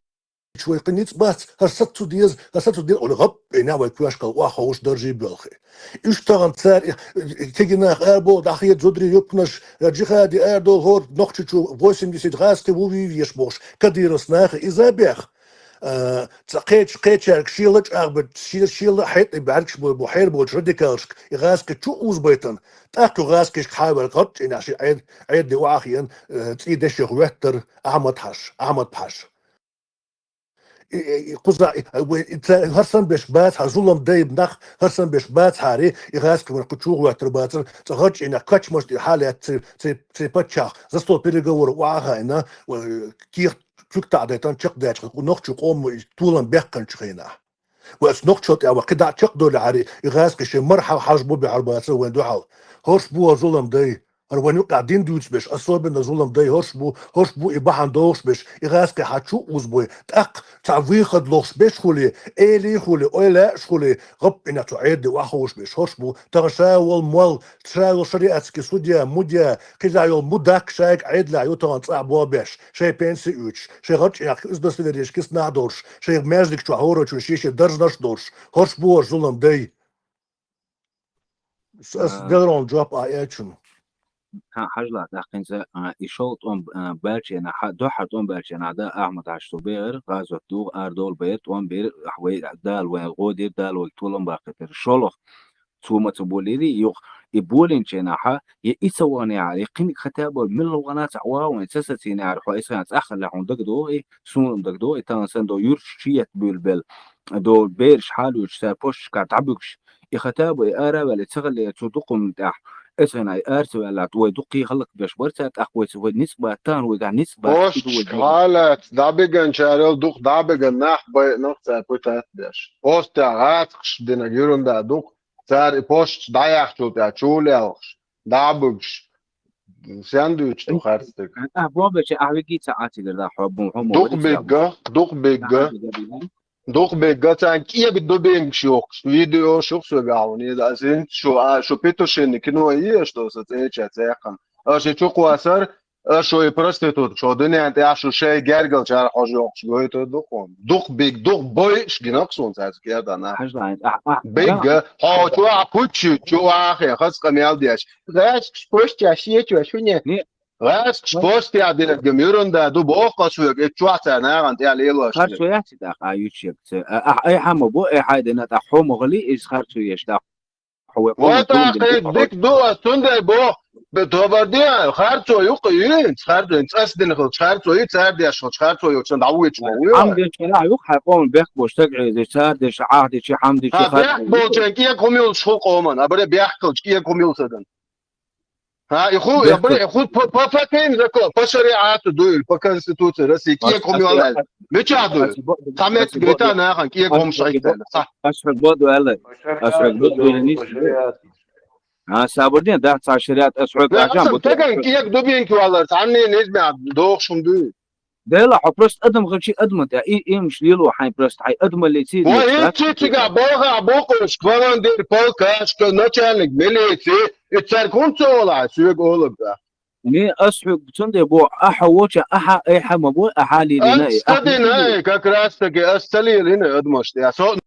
вай кхин ницкъ бац, хӀара сацо деза, хӀара сацо деза, ола гӀап, и нехь вай коьшкал охьаховш даржий боьлхи. Уьш тахана цара, э, кегий нах арабовла, дӀахеда зударий юбканаш, э, джихаде арадовла хӀора Нохчийчу восемьдесят гӀазкхи ву вийвеш бохуш, Кадыровс наха иза а бех. Э, цхьа кхечу, кхечаьрга шела чӀагӀберг, шела, шела хьекъи бӀаьргаш бу, бу хьера болчу радикалашка и гӀазкхи чу узбайтан, тӀаккха гӀазкхишка хьавар гӀаттачӀийнехь ши Ӏед-, Ӏедли охьахиъна, э, цӀий дешех веттара Ахьмад-Хьаша, Ахьмад-Пхьаша. И, и, и, кхуза, и, вай, и, ца, хӀара санна беш бац хьара зулам дай нах, хӀара санна беш бац хьари, и гӀазкхи вара кху чу гӀоьттар бацар, цӀа гӀаттачӀийнехь кочмаш тӀе хьалаьцна ци, ци, ци паччахь, за стол переговоров охьахаийна, вай, кехат цуьк таӀдайтан чекхдечу хи, нохчу къомо и толам баьккхинчу хенахь. Вай аса нохчо тӀе ван кхидӀа чекхдолу хьари, и гӀазкхи шайн мара хьал хьажа бу бехьар бацар вайн дуьхьал. ХӀорш бу хӀара зулам дай. ХӀара вайн юкъахь дин дуьйцу беш, особенно зулам дай хӀорш бу, хӀорш бу и бахьана дохуш беш, и гӀазкхи хьан чу узбой, тӀаккха цхьа выход лохуш беш хули, эли хули, ой лаьаш хули, гӀап, и нах цу Ӏедали охьаховш беш хӀорш бу, тахана ша волу мол, ша волу шариатский судья, мудья, кхидӀа йолу мудак шайга Ӏедалехь ю тахана цӀахь бобеш, шайн пенси уьйцуш, шайн гӀаттачӀийнехь удостоверенеш киснахь долуш, шайн маьждиг чохь хӀоро чуьра шен-шен даржанаш долуш, хӀорш бу хӀара зулам дай. Ас, ас А, деларон жоп а элчун. Ха, хьажал тӀаккха хӀинца, а, и шолгӀа тӀом, а, баьлча хенахь, дуьххьара тӀом баьлча хенахь, да, Ахьмад-Хьаша цо бехира, гӀазот дугӀу, арадовла бехира, тӀом бира, ахь вай, Дала вайна гӀо дира, Дала вайга толам баккхийтира. ШолгӀа цо ма ца болийрий, юха и болийначу хенахь, я и ца ваханехьара, я кхиниг хотя бы милла вахана ца вахана, ца сацийнехьара, хьо и санна цӀахь хилла хьуна дагадогӀу и, суна дагадогӀу и, тахана санна до юьрташ чу етта буьйлабелла, до бераш хьалоьцуш, цара посташкахь дӀабуьгуш, и хотя бы и ара а ваьлла, и ца хилла цу дукхунна тӀехь, эцхьана и ара ца ваьлла, вай дуккхий хӀаллакбеш бара цара, тӀаккха вайца вай ницкъ бац, тахана вайгахь ницкъ бац, и ду вай Посташка дагадогӀу. Хьалаьцна дӀабигначарел дукха дӀабиган нах байинарх цара пытать деш. Постехь гӀазкхаш динарг ерунда дукха, цара и посташ дӀаяьхначул тӀаьхьа чу лелхаш, дӀа а буьгуш, сен дуьйцу ду харцдерг? Ахь бомбеча ахь вигий ца Ӏа цигара, да, хьо бу-, хьо ма Дукха вари ца бигга, дукха бигга. Ахь вигга бигга. Дукха бигга, царна кӀега дубенгаш йохкуш, видеош юха соьга ахьа вуьнийла, ас хӀинца шу, а, шу Петушинный кино еш ду сан цӀеча цӀеххьана. Аша и чу кхоссар, аша шу и проститутка, шу дуьнен тӀехь шу шайн гергалчара хьожа йохкуш гойтур ду хьуна. Дукха биг, дукха бойуш гинарх суна цаьрца кертан нах. Хьажал, ахь, ахь, Бигга, хьо чу а пуччи, чу а хе, хаза къамел деш. ГӀазкхаш постехь шечош хӀуне. Не, ГӀазкхаш постехь динарг ерунда ду, боху ас хьоьга, и чохь цара нахана тӀехь лелош дерг. Харцо яц и тӀаккха, а, ючуьйга ца. А, ахь, ай хьан ма бо, ай хьайн дина тӀаккха хьо ма гӀали, иза харцо еш тӀаккха. Хьо вай къоман тӀом дина ду, хьо дика ду, ас цундела боху, бе, тобар де, харцо ю-кх, юьйцу, харцо, цӀас дина хилча харцо ю, цара деш хилча харцо ю, цунна дӀавоьдуш ма ву. Хьамдечу хьан юкъахь хьайн къоман бехк болуш стаг Ӏеза, цара деш, ахь дечи, хьамдечи, Ха, харцо бехк болчун кӀега хӀума юлуш хӀу къоман, а, баре бехк хилча кӀега хӀума юлу ца дан. Ха, и ху, я бара, и ху по, по, по каким закону? По шариату ду или по конституции России? КӀега хӀума йолу аьлла. Мичахь ду? Цхьа меттиг гайта нахана кӀега хӀума шайта аьлла. Ха. Ас хьоьга бо ду аьлла. Ас хьоьга бо ду аьлла. А, сабар ден, да, цхьа шариат, ас хьоьга Аса таган кӀега дубинки валар, цхьанне низмехь дохуш хӀума дуй. Дела, хьо просто адам хилчи, адаман тӀе и, имаш лело хьайн просто, хьайн адамаллица. Ва, хӀинца цигахь болхахь боккъуш, командир полка, начальник милиции, и цаьрга хӀунда ца олахь, соьга олург ахь? Не, ас хьоьга цундела боху, ахьа воча, ахьа, айхьа ма бой, ахьа лелийна, Ас ца дина, как раз таки, ас ца лелийна адамаш тӀе. Со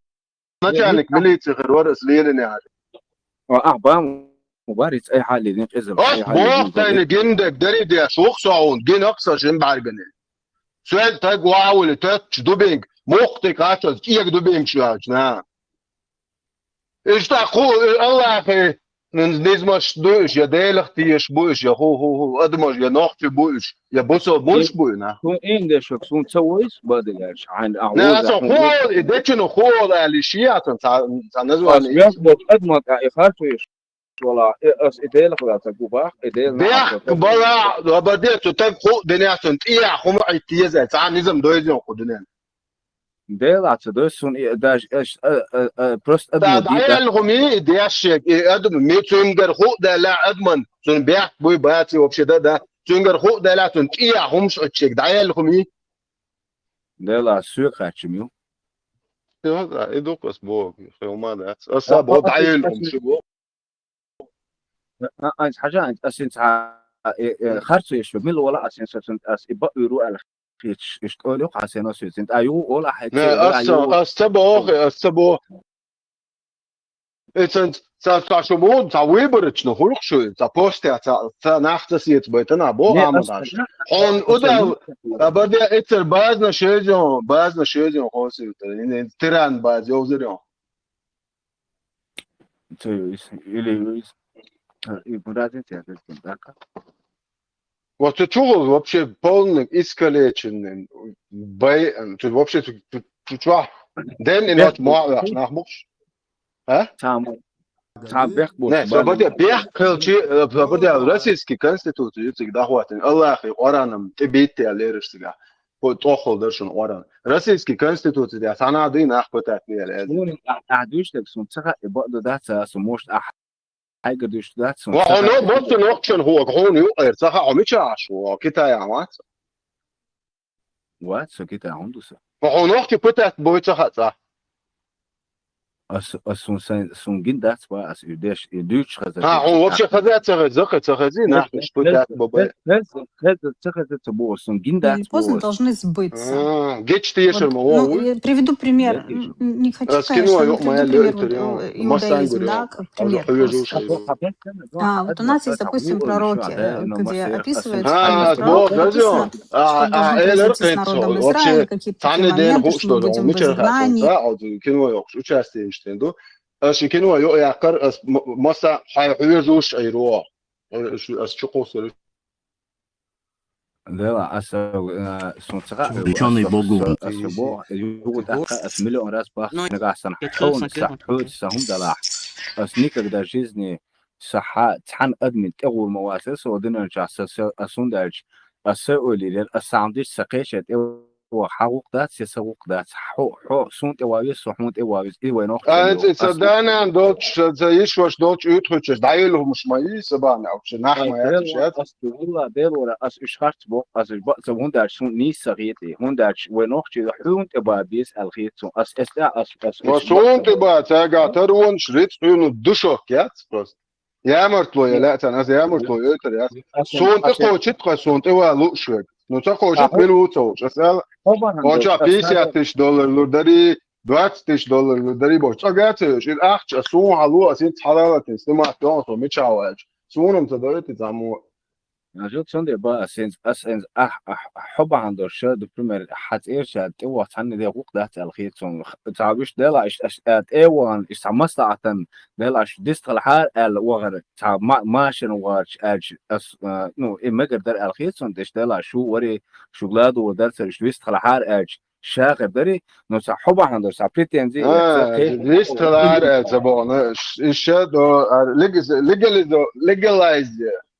начальник милиции хир вара ас лелине хьажа. Ва, ахь бам, мубариц, ай хьалли, дин къиза. Ас бох тайна гиндек дари де, шух саун, гин акса шин баргане. Сен таг ваули, тэтч дубинг, мух ты качал, киек дубинг шуач, на. Ишта ху, Аллахи, низмаш душ, я делах тиеш буш, я ху, ху, ху, адмаш, я нохчи буш, я бусо буш буй, на. Ху, ин де шок, сун ца войс, бадыгач, айн, а, Не, аса ху, и дечину ху, али шиятан, ца, ца название. Ас бот, адмак, а, и хартуеш. Вала, э, ас и Дела хила ца губа, и Дела на Бех, аса бала, лабаде, цу таг ху, деня цун, тия, хума, и тия, за, ца, низам, дойдён, ху, деня. Дела ца, дой, сун, и, даже, э, ш-, э, э, э, просто Та, одну, да, да, я, ху, ми, и дяшек, и, адм, ми, цунгар, ху, да, ла, адман, цун, бех, буй, баци, вообще, да, да, цунгар, ху, да, ла, цун, тия, хумш, отчек, да, я, ху, ми. Дела, сюк, хачим, ю. Всё, да, иду, кос, бо, хилма, да. Аса, бо, да, я, хумш, бо. Анц хьажа, анц, ас инц хьа, э, э, харцу еш, мил вала ас инц, ас инц, ас и ба уйру ал хич, иш тӀолюх, ас инц, ас инц, а ю ола хьай Не, ца, ас, ю ас ца бо, ас ца бо. Эцен ца, ца шо бо, ца выборочно, хурх шу, ца посте, ца, ца нахта сиет байтана бо, Не, ама ас даш. Хьон ас удал, ас а баде эцер базна шезион, базна шезион хосил, тиран баз, ёвзирион. Или, или, и разница, я так, так. Вот ты чугул вообще полный искалеченный. Бай, ты вообще, ты, ты, ты чё? Дэн и ночь муавах, нахмуш. А? Сам, сам бех бу. Не, свободе бех, кылчи, э, свободе российский конституции, ты всегда хватит. Аллах и Кораном, ты бит, ты алеришь себя. Ху тӀоххал дар шуна Къуръан. Российский конституци де санади нах пытать вера эз. Суна а, а дуьштаг сун ца хаъ, и бакъда дац а, сун мушт а хьайгар дуьштаг дац сун. Ва ца хьо хаъ, но, бо цу нохчан хӀу, хьуна юкъер ца хаъ, хьо мича Ӏаш ву, Китая вац? Вац, со Китай хӀунда ду со? Ва хьо нохча пытать бой ца хаъ цӀа? Ас, ас сун сайн, сун гин дац ба, ас уьдеш, и дуьйцуш хаза. Ха, хьо вообще хаза ца хаза, ца хаза, нах миш пытать бабай. Хаза, хаза, ца хаза, ца бо, сун гин дац. Поздно должны сбыться. А, геч ты ешер ма, ну, я приведу пример. Н-, не хочу, конечно, но приведу пример, вот, э, иудаизм, да, как пример просто. А, вот у нас есть, допустим, пророки, э, где описывается, а, написано, что должны произойти с народом Израиля какие-то такие моменты, что мы будем в изгнании. Участие, что Ас ши кино йо яккар, ас м-, маса хьай хьуьжуш айро. Ас чу косор. Дела, ас, э, сун цага, Учёный ас, Богу. Ас, ас бо, югу даха, ас миллион раз бах, нагах сан хьон, са хьуд, са хум далах. Ас никогда в жизни са ха-, цхьан админ тӀегӀур ма вац, со динан ча, са, са, ас хун дальч, ас са ойли лер, ас сам диш са кхеча тӀе О, хьа гӀуллакх дац, я са гӀуллакх дац. Хьо, хьо, сун тӀе вавис, со хьун тӀе вавис. И вай нох. Ай, ца данан долч, ца йиш ваш долч уьтхучаш, дӀайолу хӀумаш ма йий, са бана, вообще, нах ма яц, яц. Ас ту вулла, дел вара, ас уьш харц бо, ас уьш ба, ца хӀун дач, сун нийса гӀетӀи, хӀун дач, вай нохчи, хьун тӀе ба без, ал хет сун. Ас, эс тӀа, ас, ас, Ва сун тӀе ба, ца гатар вон, шриц, хьуну душок, яц, просто. Ямартло я лаьцан, ас ямартло йойтар яц. Сун тӀе кхочит, кхой сун тӀе ва луш вег. Ну, ца кхочит, мил ву ца вуч. Ас ал, оча пятьдесят тысяч доллар лур дари, двадцать тысяч доллар лур дари, бош. Ца гаца йош, ир ахча, сун хьалу, ас ин цхьалалатин, снимать дон, со мича вач. Сунам ца дойти, ца му. Ажу цунде ба, ас ин, ас ин, ах, ах, хьо бахан дор ша, например, хьацӀер ша, тӀе ва цхьанне де гӀуллакх дац ал хет сун. Ца виш дела, аш, аш, а, тӀе ван, иш ца маслахьатан, дела, аш дистхал хьар ал вагӀар. Цхьа ма-, машина варч аьлча, ас, а, ну, и мегар дар аьлла хет сун, тӀеш дела, шу вари, шу гладу дар цариш вист хала хьар аьлча, шахар дари, но цхьа хьо бахьан дар, цхьа претензи, А, цхьа те- вист хала хьар аьлча бо, ну, ш-, иш ша до, а, легализо-, легализо-, легалайз,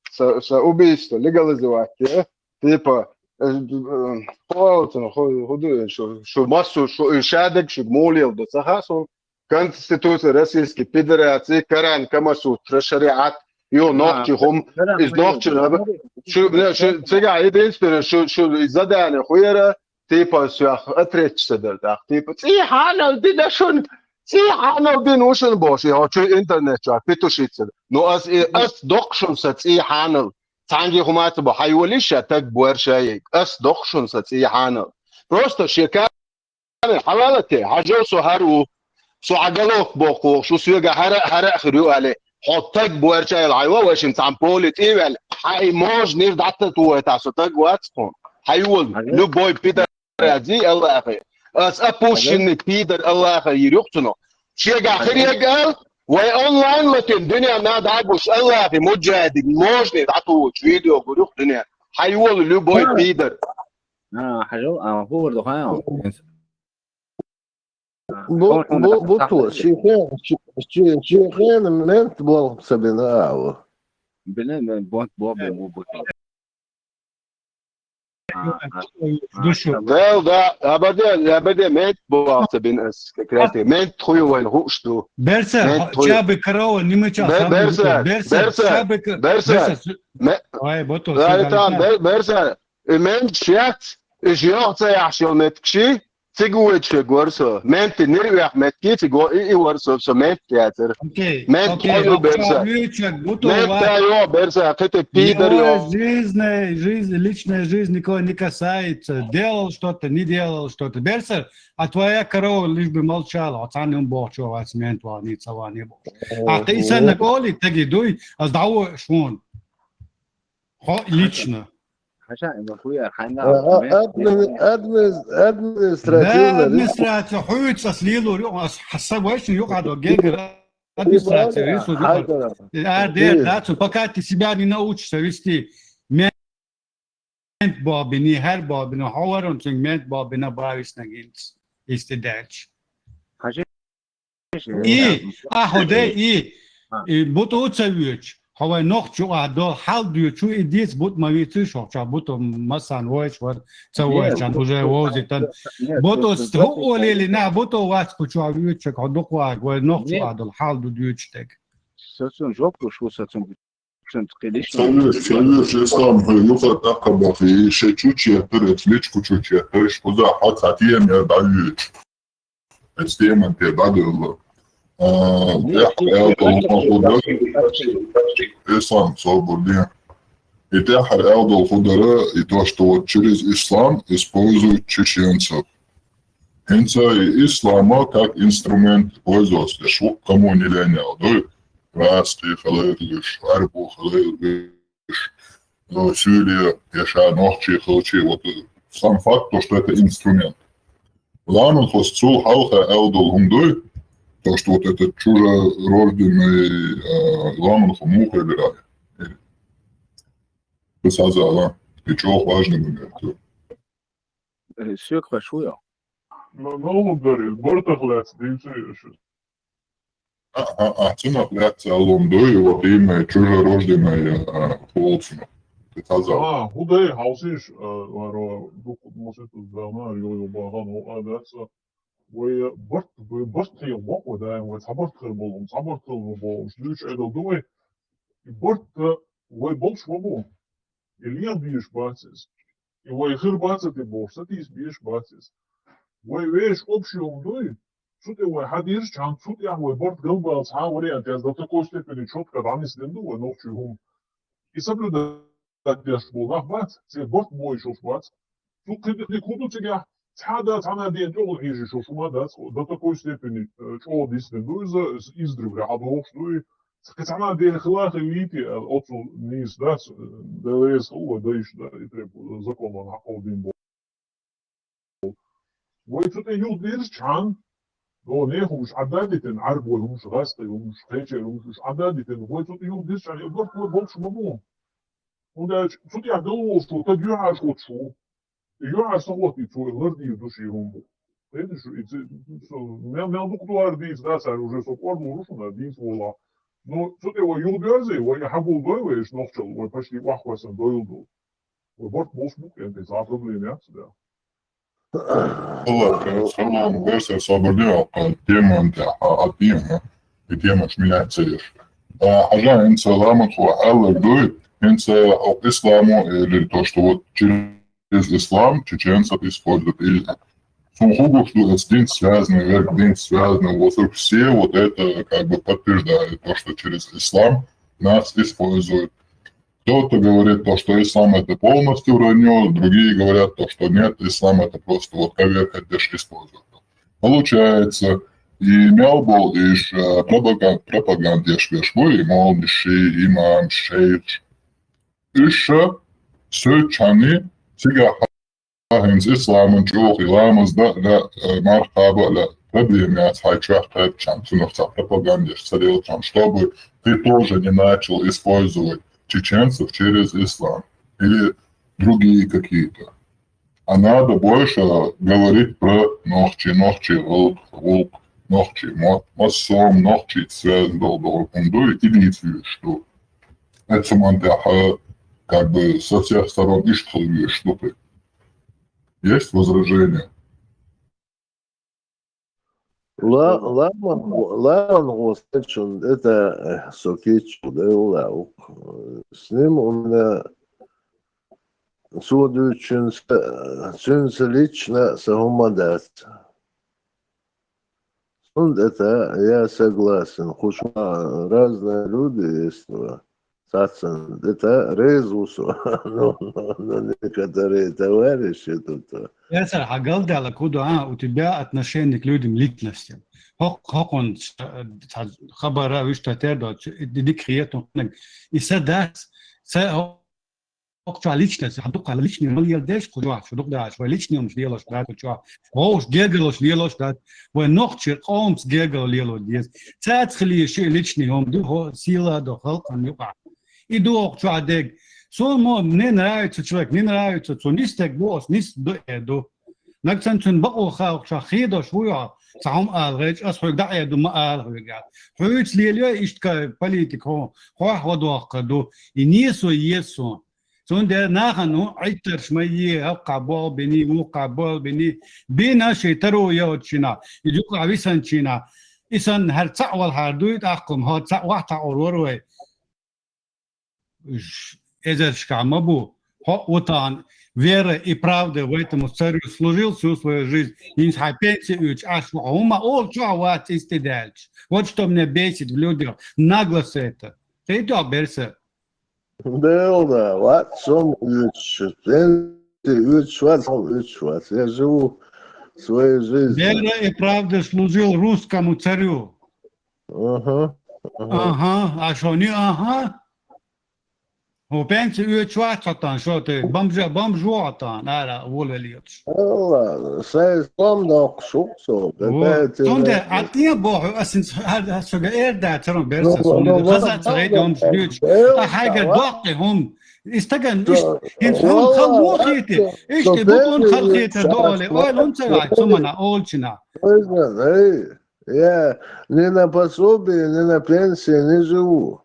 са, са убийство, легализовать, э, типа, э, э, хо-, хо-, хо-, шу, шу массу, шу, шадак, шу мулил, да, цхьа хасу, Конституция Российской Федерации, Коран, Камасутра, шариат, ё нохчи хум, из нохчи раба. Шу, не, шу, цигахь единственное, шу, шу задание хуера, типа, сях отречься дар, так, типа, ци хьанал дина шун, ци хьанал дин ушун бош, я хочу интернет чак, петушиться. Ну, ас, и, ас докшун са ци хьанал, цанги хумаца бо, хайвали ша, так буэр шаек, ас докшун са ци хьанал. Просто шека Хьалалате, хьажал со хӀар ву. Со хьа головка бохкугӀуш ву, соьга хӀара, хӀара а хир ю аьле. Хьо таг буарча аьлла хьайва, вайшин цхьан поле тӀе а ваьлла. Хьа и можнаш дӀатта тухайта со таг вац тхуна. Хьайвола, любой пидор ази Аллахе. Ас опущенный пидор Аллаха йир юхцуно. Шега хир яг ал, вай онлайн латин дуьнена дӀагуш Аллахи муджахидин можнаш дӀатухуч видео гур юх дуьнена. Хьайвола, любой пидор. А, хьажал, а, хӀу вар духайл? Бу, бу, бу то, чи хен, чи, чи, чи хен мент болх ца бина ава. Бина, бин, бот, бо, бин, бу, бу. Душу. Да, да, абаде, абаде мент болх ца бин ас, как раз таки. Мент хуй вайн хуш ду. Берса, Мент хуй. Чабы корова, не мыча, Бер-, сам не Берса, мыча. Берса, Берса, Чабы ко-, Берса, Берса, с-, Ме-, ой, бото, Да, всё, там, да. Бер-, Берса, И мент шец, и жох ца яхьаш йол меткши, цига вуьйцуш вар со. Мент нир вех метки, цига и, и вар со, со мент яцар. Окей, Мент окей, хойну окей, берса. Вуьйцуш, бу то Мент ва- та йо, берса, кхы те пидор йо. Его жизнь, жизнь, личная жизнь никого не касается. Делал что-то, не делал что-то. Берса, а твоя корова лишь бы молчала. Вот они бог чё вас мент вал, не цава, не бог. А ты сам на коли, так и дуй, а сдавай швон. Хо, лично. Хьажа, има хуяр, хьайна Э, а, админ-, админ-, административный Да, администрация, хьуьйца ас лелор ю, ас хьаса вайшин юхадо, гегар администрация, Хьайдара, рису юхадо. Хьайдара. Ар дер, Э. да, цу, пока ты себя не научишься вести, мент бобини, хӀар бобини, хьо варун цуьнг мент бобина бависна гинц, исти дерч. Хьажа, И, а, хӀу де, и, А. и, бу тӀу ца вуьйцуш. Хьо вай нохчу а дол хьал дуьйцу, и диц бу тӀу ма вийцуш, хьо ча бу тӀу массан войш вар, ца Нет, войш чан, уже вовзитан. Нет, Бу тӀу просто ст-, хӀу олели на, бу тӀу вац кху чу вуьйцуш, хьо дукха вай нохчу Нет. а дол хьал ду дуьйцуш тег. Сацун жоп, шу сацун Цуьнца кхидиш Ца вуьйш, ца вуьйш, ислам хьо юха тӀаккха бахи, ше чу четтар, эц личку чу четтар, иш кхуза хьо ца тема яр дӀавуьйцу. Эц теман те дӀадевлла. А, тӀехь аьлла хӀу дар, ислам собур де. И тӀехь аьлла хӀу дар, и то, что вот через ислам используют чеченцев. ХӀинца и ислама как инструмент пользоваться, шу кому не лень, да? Раски хилар лиш, арбу хилар лиш, э, Сирия, я ша нохчи хилчи, вот, э, сам факт, то, что это инструмент. Ламан хос цул хьалха аьлла хӀу дар, то, что вот этот чужерожденный, э, ламан хо мухе бирали. Ты сазала, и чё важный момент. Э, сёк хошуя. Ну, ну, ударил, бортах лац, динцу ещё. А, а, а, цунах лац, а лом дой, вот имя чужерожденное, а, полцуна. Ты сазал. А, худой, хаусиш, э, варо, дук, может, тут давно, ё, ё, баган, о, а, да, со. Вай, э, борт, вай, борт хил, бок, вай, да, вай, ца борт хил болун, ца борт хил болун, шлюч, это, думай, и борт, э, вай, болш, бабу. Илья беш бацис. И вай хир баца те бохса, тис беш бацис. Вай веш общий умдуй. Цу тӀе вай хьадирш чан, цу тӀе вай борт галбал цхьа вариант, я до такой степени чётко данис денду, вай нохчий хӀум. И соблюдать деш бу нах бац, це борт бой шош бац. Цу кхидли куду цигахь, цхьа да, цхьана ден тӀогӀу хьежи шош ума дац, до такой степени, э, чӀо дис денду, из, издревле хьадохуш дуй. Цхьана ден хила хилийти, э, оцу нийс дац, э, Делаэс хила, дайш да, и треб закон ван хьакъов дин бу. Вай цу тӀе юхадирза чан, но не хӀумаш Ӏададитина, Ӏарбой хӀумаш, гӀастай хӀумаш, кхечай хӀумаш, уж Ӏададитина, вай цу тӀе юхадирза чан, я барт вай болуш ма бу. ХӀунда аьлча цу тӀехь даллалц шу, таг юьхьаш хӀуттуш ву. И юьхьаш сахӀоттийца вай лардийр ду ши хӀума бу. Кхеташ шу, и ца-, со, мел, мел дукха дугӀар дийца дац, цара уже со кӀордалур шу, на дийца вола. Но цу тӀе вай юхадоьрзий, вай хьагулдой вай, иш нохчалла, вай почти ваххойсан дойла ду. Вай барт болуш бу кхеташ, цхьа проблема яц, да. Аллах, салам, весер собар де, а, тема, а, а, тема. И тема меняется. А, хьажа, хӀинца ламан хо хьаллар дуй, хӀинца, а, исламу, или то, что вот через ислам чеченцев используют. Или цун хӀу гуш ду, это с дин связано, верх дин связано, вот все вот это как бы подтверждает то, что через ислам нас используют. Кто-то говорит то, что ислам это полностью вранье, другие говорят то, что нет, ислам это просто вот коверкать, деш используют. Получается, И мел бол иш, э, пропаган-, пропагандеш веш буй, молниши, имам, шейх. Иша, сой чани, цига хӀинца исламан чӀогӀа и ламаз да, да, э, мархаба, да, проблема яц хьай чоьх кхаьбчам, цунах ца пропагандеш ца делчам, чтобы ты тоже не начал использовать чеченцев через ислам или другие какие-то. А надо больше говорить про нохчи, нохчи, гӀулк, гӀулк, нохчи, мо-, массом, нохчи, связь дол, дол, хӀундуй, идиц вуьш ду. Это суман тӀехьа, как бы, со всех сторон иштхал вуьш ду. Есть возражения? Ла-, ламан, ламан гӀо сечун, это, э, со кечу, да, ла, ук. С ним у меня судучинца, цунца лично са хӀума дац. Сунда это я согласен. Хуш, а, разные люди есть, а, сацан. Это резус. Ну, ну, ну, некоторые товарищи тут, а. Ясар, хьа галдала куда, а, у тебя отношение к людям, личностям. Хок-, хокон, э, ца-, хабара, вишта тердо, ц-, дик хиетун, и са дас, са хо-, хок чуа личность, хьа дукха личный мал ел деш, куда, шу дук даш, вай личный умш делош, да, куда. Вовш гегалош делош, да, вай нохчи къомс гегал лело дез. Цац хили ши личный ум, ду хо, сила до халкан юка. И ду ох чуа дег. Сон мо, мне нравится человек, не нравится, сон нистег бос, нис до эду. Нагцан цун бакъо хавх ша хедош вуйо, ца хӀум ал гӀеч, ас хӀуг дӀаэду ма ал хӀуга. ХӀуьц лелио иштка политик хо, хох вадохка ду, и несо есо. Цун де нахан хӀу Ӏиттарш ма е, хавкха бол бини, вукха бол бини, бина ши таро йочина, и жукха висанчина. Исан хӀар цаъ вал хӀар дуй, тӀаккхум, хо цаъ вахта орвар вай. Ж-, эзаршка ма бу. Хо, вот он, вера и правда в этому царю служил всю свою жизнь. Инс хай пенсию уч, аш ва, ума, ол, чё, ва, тисти дальше. Вот что меня бесит в людях. Наглость это. Ты идёшь, берса. Да, да, вот сом уч, пенсию уч, вот сом уч, вот. Я живу своей жизнью. Вера и правда служил русскому царю. Ага, ага. Ага, а шо не ага? У пенсии уьч вац хатан, шо ты бомжа, бомж вац хатан, ара, уволили йоч. Ладно, сай сом дох шук со. Вот. Сонде, а ты бо, а син, а, а шо га эр да, царон берса, ну, сонде, ну, хаза, ну, царей, ну, дом, ну, ключ. Ну, а хайгар, ну, дох ты хум. Истаган, ишт, инсан хал мохити. Ишт, бутун хал хити, доли. Ой, лун царай, сумана, олчина. Ой, эй. Я ни на пособии, ни на пенсии не живу.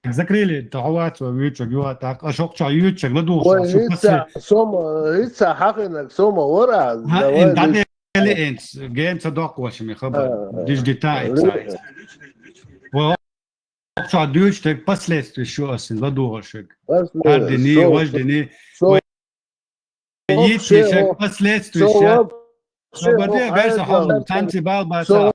Закрыли, то хватит, вычек, юа так, а шок ча, ючек, ладу, ой, шо, шо, ица, пацан. Сома, ица хахинак, сома, ора, а, давай, ин дадели инс, генца док вашими хаба, а, диж детаица. Ой, шо, дюч, так последствия, шо, асин, ладу, шек. Последствия, хардини, шо, важдини, шо, ой, Йитчи шо, шек последствия шо, шек. Шо баде, шо, берса, хо, танци бал баса. Шо,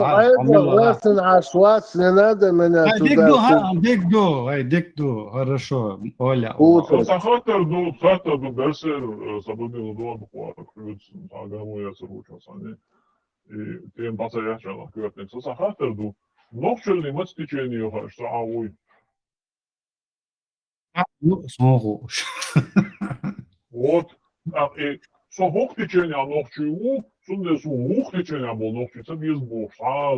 а, айда, амила. Ласын аш вас, не надо меня сюда. Ай, дик ду, ха, дик ду. Ай, дик ду. Хорошо, Оля. Утро. Со хатар ду, хатар ду, берса, э, сабабил ду, буква, круц, агамо я сруча сани. И тем паса я чала, квертник. Со хатар ду. Нохчални мац течение хаш, са ауй. А, ну, сон ху. Вот. А, и со хох течение нохчи у, сунде су хох течение бо нохчи, са без бо, са, э,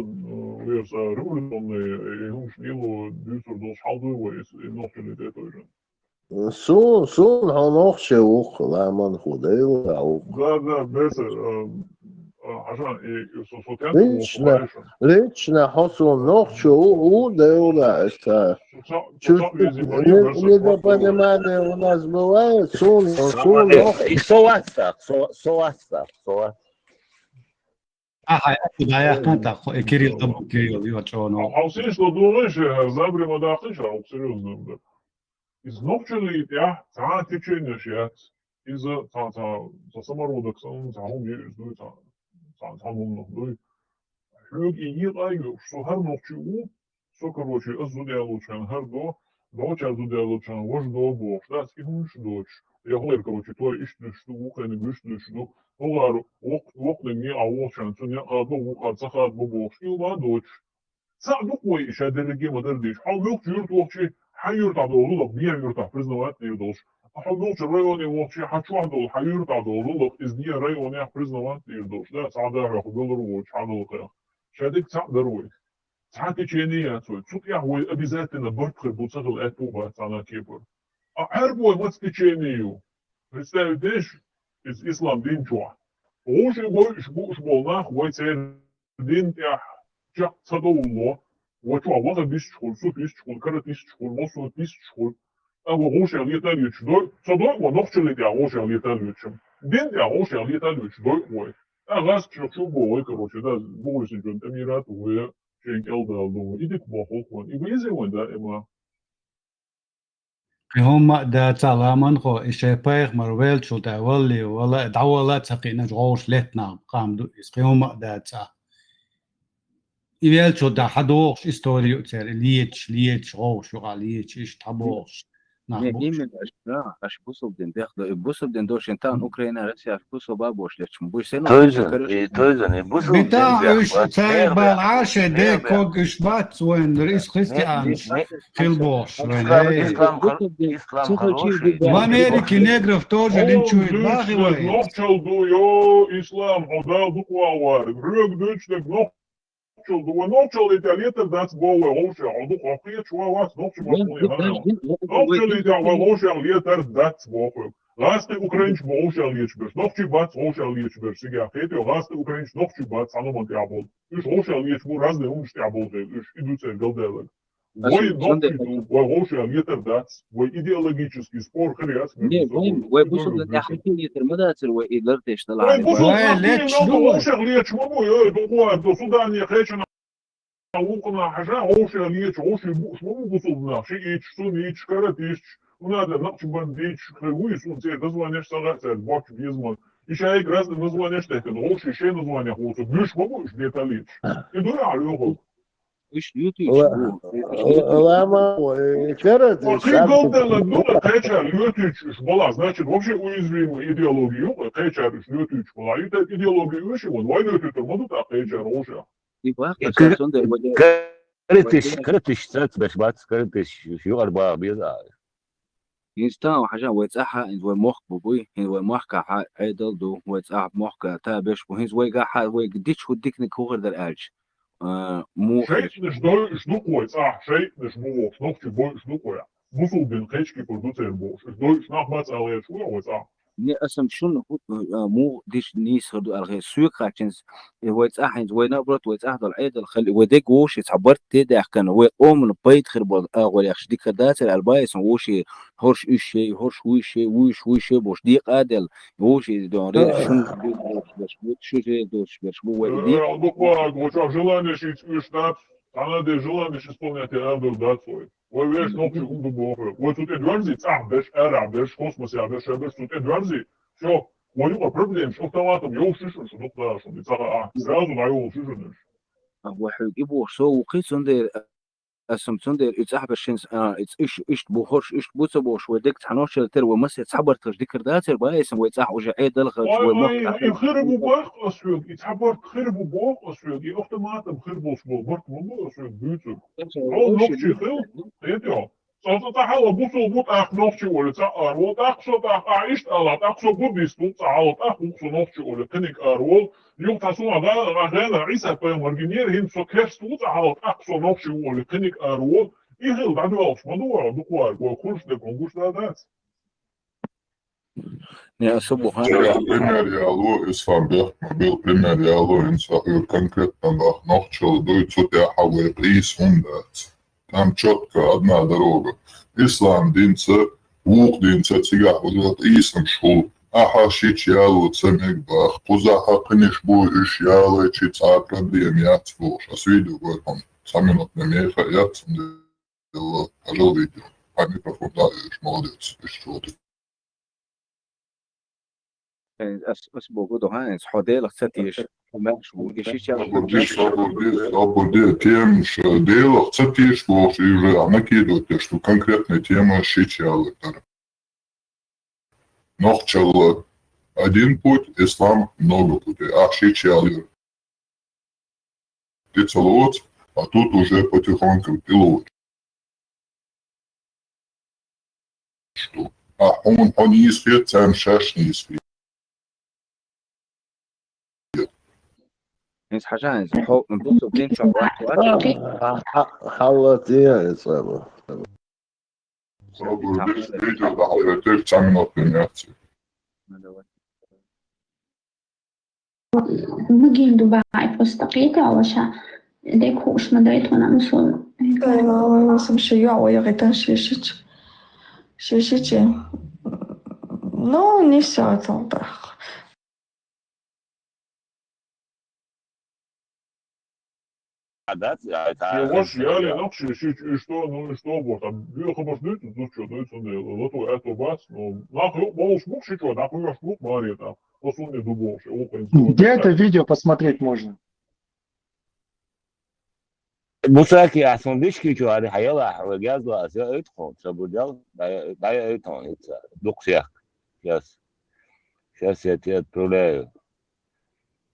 верса, революционный, э, хумш нило, дюсур дос, халдуй ва, и нохчи не той же. Сун, сун, хо нохчи ух, ламан ху, дейла ух. Да, да, бес, э, э, Ашан, и, и со, со тянь, лично, лично хо сун нохчи у, у, дейла, это, чуть недопонимание у нас бывает, сун, сун, нох-. И со вас так, со, со вас так, со вас. Ага, да, я так, э, Кирилл, там, Кирилл, ё, чё, ну. А, а все, что думаешь, э, забри мадахыш, а, серьёзно, да. Из нохчалли тя, цхьа теченеш яц. Из цхьа, цхьа, цхьа самородок, цхьа, цхьа хӀума из дуй, цхьа, цхьа, цхьа хӀума дуй. Хьоьга и йиъ айга, со хӀара нохчи ву, со, короче, аз зуда ялучан хӀара до, дӀоча зуда яьллачарна важа до бохуш, да, и хӀумаш доцуш. Я хӀалера, короче, той иштта дуьсуш ду, вукхарниг вуьш дуьсуш ду. ХӀалара вокх-, вокханиг некъа вохучарна цу некъа хадо, вукхара ца хадо бохуш, и хӀума доцуш. Цхьаъ ду-кх вай и ша дерриге ма-дарра дийш. Хьо муьлххачу юьрта вохучи, хьан юьртахь долу лакха, ден юьртахь признавать дийр долуш. Хьо муьлххачу районе вохучи, хьан чохь долу, хьан юьртахь долу лакха, иза ден районехь признавать дийр долуш. Да, цхьа а дахьа хьо велур воцуш, хьан долу кхайкха. Ша дерг цхьаъ дара вай. Цхьа течение яц вай. Цу тӀехь вай обязательно барт хир бу ца хила аьтту бац цхьана а кепара. А Ӏаьрбой маца течение ю? Представить деш, иза ислам дин чохь. ГӀуш и бойуш бууш болу нах вай церан дин тӀехь чекх ца довлало, вай чохь ваххабисташ хуьлу, суфисташ хуьлу, каратисташ хуьлу, массо тисташ хуьлу. ТӀаккха вай гӀушех летар леташ дой, ца дой вай нохчаллин тӀехь гӀушех летар леташ. Дин тӀехь гӀушех летар леташ дой вай. ТӀаккха гӀазкхашна чу боху вай, короче, да, бухарсинчун тӀамират вай, шен кӀел дала ду. И дика боху вай, и безе вайн даима. Кхин хӀумма а дацахь, ламанхо, и шайн пайхамар веллачул тӀаьхьа валле вала, дӀавала а ца кхиъначу гӀовгӀаш летта нах къам ду иза. Кхин хӀумма а дацахь. И веллачул тӀаьхьа хьан дохуш истори ю церан, и леташ, леташ, гӀовгӀаш юкъахь леташ, иштта хьан бохуш нах Не, бу уьш. Именно, аша, да, аша бусулба дин бех до, и бусулба дин дошен таун Украина, Россия, аша бусулба а бош леташ. Буй сен Тойзан, и тойзан, и бусулба дин БитӀа бех уьш бац, цаьрга не бала бех, Ӏаший не де бех. Ког уьш бац вайн, ис Не, христианаш не, хила бохуш вайн, Ислам, эй. Ислам хор-, ислам Ца хочу хороший. В Америке негров тоже линчуют, нахи вай. Нохчалла ду, йо, ислам, хьо Дала дукха вахавар. Хьоьга дуьйцуш дерг нохчалла ду. Вай нохчаллин тӀехь летар дац боху вай гӀовшех. Хьо дукха хьо кхеташ ван вац нохча боху вай хьан. Нохчаллин тӀехь вай гӀовшех летар дац боху. ГӀазкхий украинчу боху гӀовшех леташ берш. Нохчий бац гӀовшех леташ берш. Сигах кхетий, гӀазкхий украинчу нохчий бац цхьана хӀуманна тӀехь болу. Уьш гӀовшех леташ бу, разный хӀуманаш тӀехь болу хила. Уьш и ду церан галдаьлларг. Вай нохчий ду, вай гӀовшех летар дац, вай идеологический спор хир яц. Не, вай, вай бусулба тӀехь хӀокхо летар ма дацара, вай и лардеш дала. Вай бусулба тӀехь леташ ду, гӀовшех леташ ма бу, ой, ду гӀор, ду Судане кхечана вукхана хьажа, гӀовшех леташ, гӀовший бууш ма бу бусулба нах, шииташ, сунниташ, каратисташ, унада накъшбандиташ, хир вуй, суна церан названеш ца хаьа, церан бочу беза ма. И шайга разный названеш техкина, гӀовший шен названех воцург, буьш ма бу уьш летар леташ. И дуй ахьа лоьхург. Уьш летуьйтуш бу. Ла-, ла-, лама, э, кара, Ва кхин галдаьлларг ду, кхечара летуьйтуш уьш бала, значит, вообще уязвимая идеология ю, кхечара уьш летуьйтуш бала. И тайпа идеология уьш и ван, вай летуьйтур ма ду тӀаккха кхечара гӀовшех. И баккха цара цундела вай де-, каратиш, вай де- каратиш цац беш бац, каратиш юкъара баха беза а. ХӀинца тахана хьажа вай цӀахь а, хӀинца вай мохк бу буй, хӀинца вай махкахь а Ӏедал ду, вай цӀахь мохка та беш бу, хӀинца вайгахь а, вайга дича хӀу диканиг хӀу хир дара аьлча. А, муха. ШайтӀанаш дойуш ду-кх вай цӀахь, шайтӀанаш бу вохуш, нохчий бойуш ду-кх вай. Бусулба дин кхечу кепара ду церан бохуш. Уьш дойуш нах бац аьлла гӀерташ ву вай цӀахь. Не, аса шуна хӀу-, а, муха дича нийса хир ду аьлла хир. Соьга хаьттинчу, и вай цӀахь хӀинца, вай наоборот, вай цӀахь долу Ӏедал хила, вай дерг вовший цхьа барт тӀе а даьхкина, вай къомана пайда хир болу агӀор яхаш дика хир дацара аьлла баьсса вовший, хӀорш уьш шей, хӀорш вуй шей, вуьш вуй шей бохуш декъа а делла, вовший дон ре, шун шу ре доцуш берш бу вай и декъа. Э, дукха, вай чохь желание шийтта уьш дац, цхьана а де желание исполнять яр дац вай. Вай вешан нохчий хӀума ду боху. Вай цу тӀе доьрзи, цӀахь берш, арахь берш, космосехь берш, ша берш цу тӀе доьрзи. Всё. Вай юкъа проблемаш автоматом йолуш шу шуна, шу дукха шуна, и ца хаа. Сразу дӀайолуш шу шуна уьш. А, вай хьоьга и бохуш со ву кхин, цундела, аса цундела и цӀахь берш шин, а, и ц-, иш-, иштта бу, хӀорш иштта бу ца бохуш, вай дерг цхьа нохчалла тера, вай массо а цхьа барт хилча дика хир дацара, баьсса вай цӀахь уже Ӏедал хилча, вай мохк. Ой, и хир бу боху ас хьоьга, и цхьа барт хир бу боху ас хьоьга, и автоматом хир болуш болу барт ма бу ас хьоьга буьйцург. Хьо нохчий хила, хетий хьо? Со, со цхьа хьалха бусулба ву, тӀаккха нохчи олу, цхьа араволу, тӀаккха со, тӀаккха ахь иштта ала, тӀаккха со буддист ву, цхьа хьалха, тӀаккха ву со нохчи олу, кхиниг араволу. Юха цхьа суна гӀа-, гӀа-, гӀена Ӏийса пайхамаргинера, хӀинца со керста ву, цхьа хьалха, тӀаккха со нохчи ву олу, кхиниг араволу. И хила дӀадоьлхуш ма ду вара, дукха вара, вай кхуьрш дерг хӀун гуш дан дац? Не, аса бу хьан. Пример яло, ислам бехк ма бил, пример яло, хӀинца хьоьга конкретно бах нохчалла дуй, цу тӀехь вай къийса хӀунда дац? Там чётко одна дорога. Ислам динца, вукху динца цигахь вуьгу къийсамаш хуьлу. Ахьа шича яло ца мега бах. Кхузахьа кхиниш бу уьш ялайчи цхьа проблема яц бохуш. Ас видео гойхьун. Цхьа минут ма меха яц, цундела хьажал видео. Хьан микрофон дӀа а оьцуш, молодец. Иштта чу ву. Э, ас, ас богу до, ха, хьо Делах ца тешаш, хьо маьрша ву, и шича. Сабур де, сабур де, сабур де, тем, что Делах ца тешаш бохуш, и уже накидывать, что конкретная тема шича латар. Нохчалла один путь, ислам много путей. А шича латар. Ты целовать, а тут уже потихоньку ты лучше. Что? А он, он не искрит, сам шаш не искрит. Хьажа, хьо, бусу дин чу вац, вац. Хьалла тия ицӀала. Сабур де, видео дахьал теш цаминот пенятси. Мыгин Дубай просто кьетала ша. Дек хуш ма дайтона мусул. Сам ши я ва ягъитан шишич. Шишичи. Ну, не все это так. Дац, Я ваш, я ли нах ши, ши, и что, ну и что, вот, там, я хабаш дают, ну что, дают, он дает, вот, это вас, ну, нах, ну, болш мух, ши, что, нах, ну, мух, Мария, там, посуд не дубовши, о, Где это видео посмотреть можно? Мусаки, а сон дишки, что, ари хаяла, а гязла, а все это, он, что, будял, да, да, это, он, это, дух всех, сейчас, сейчас я тебе отправляю.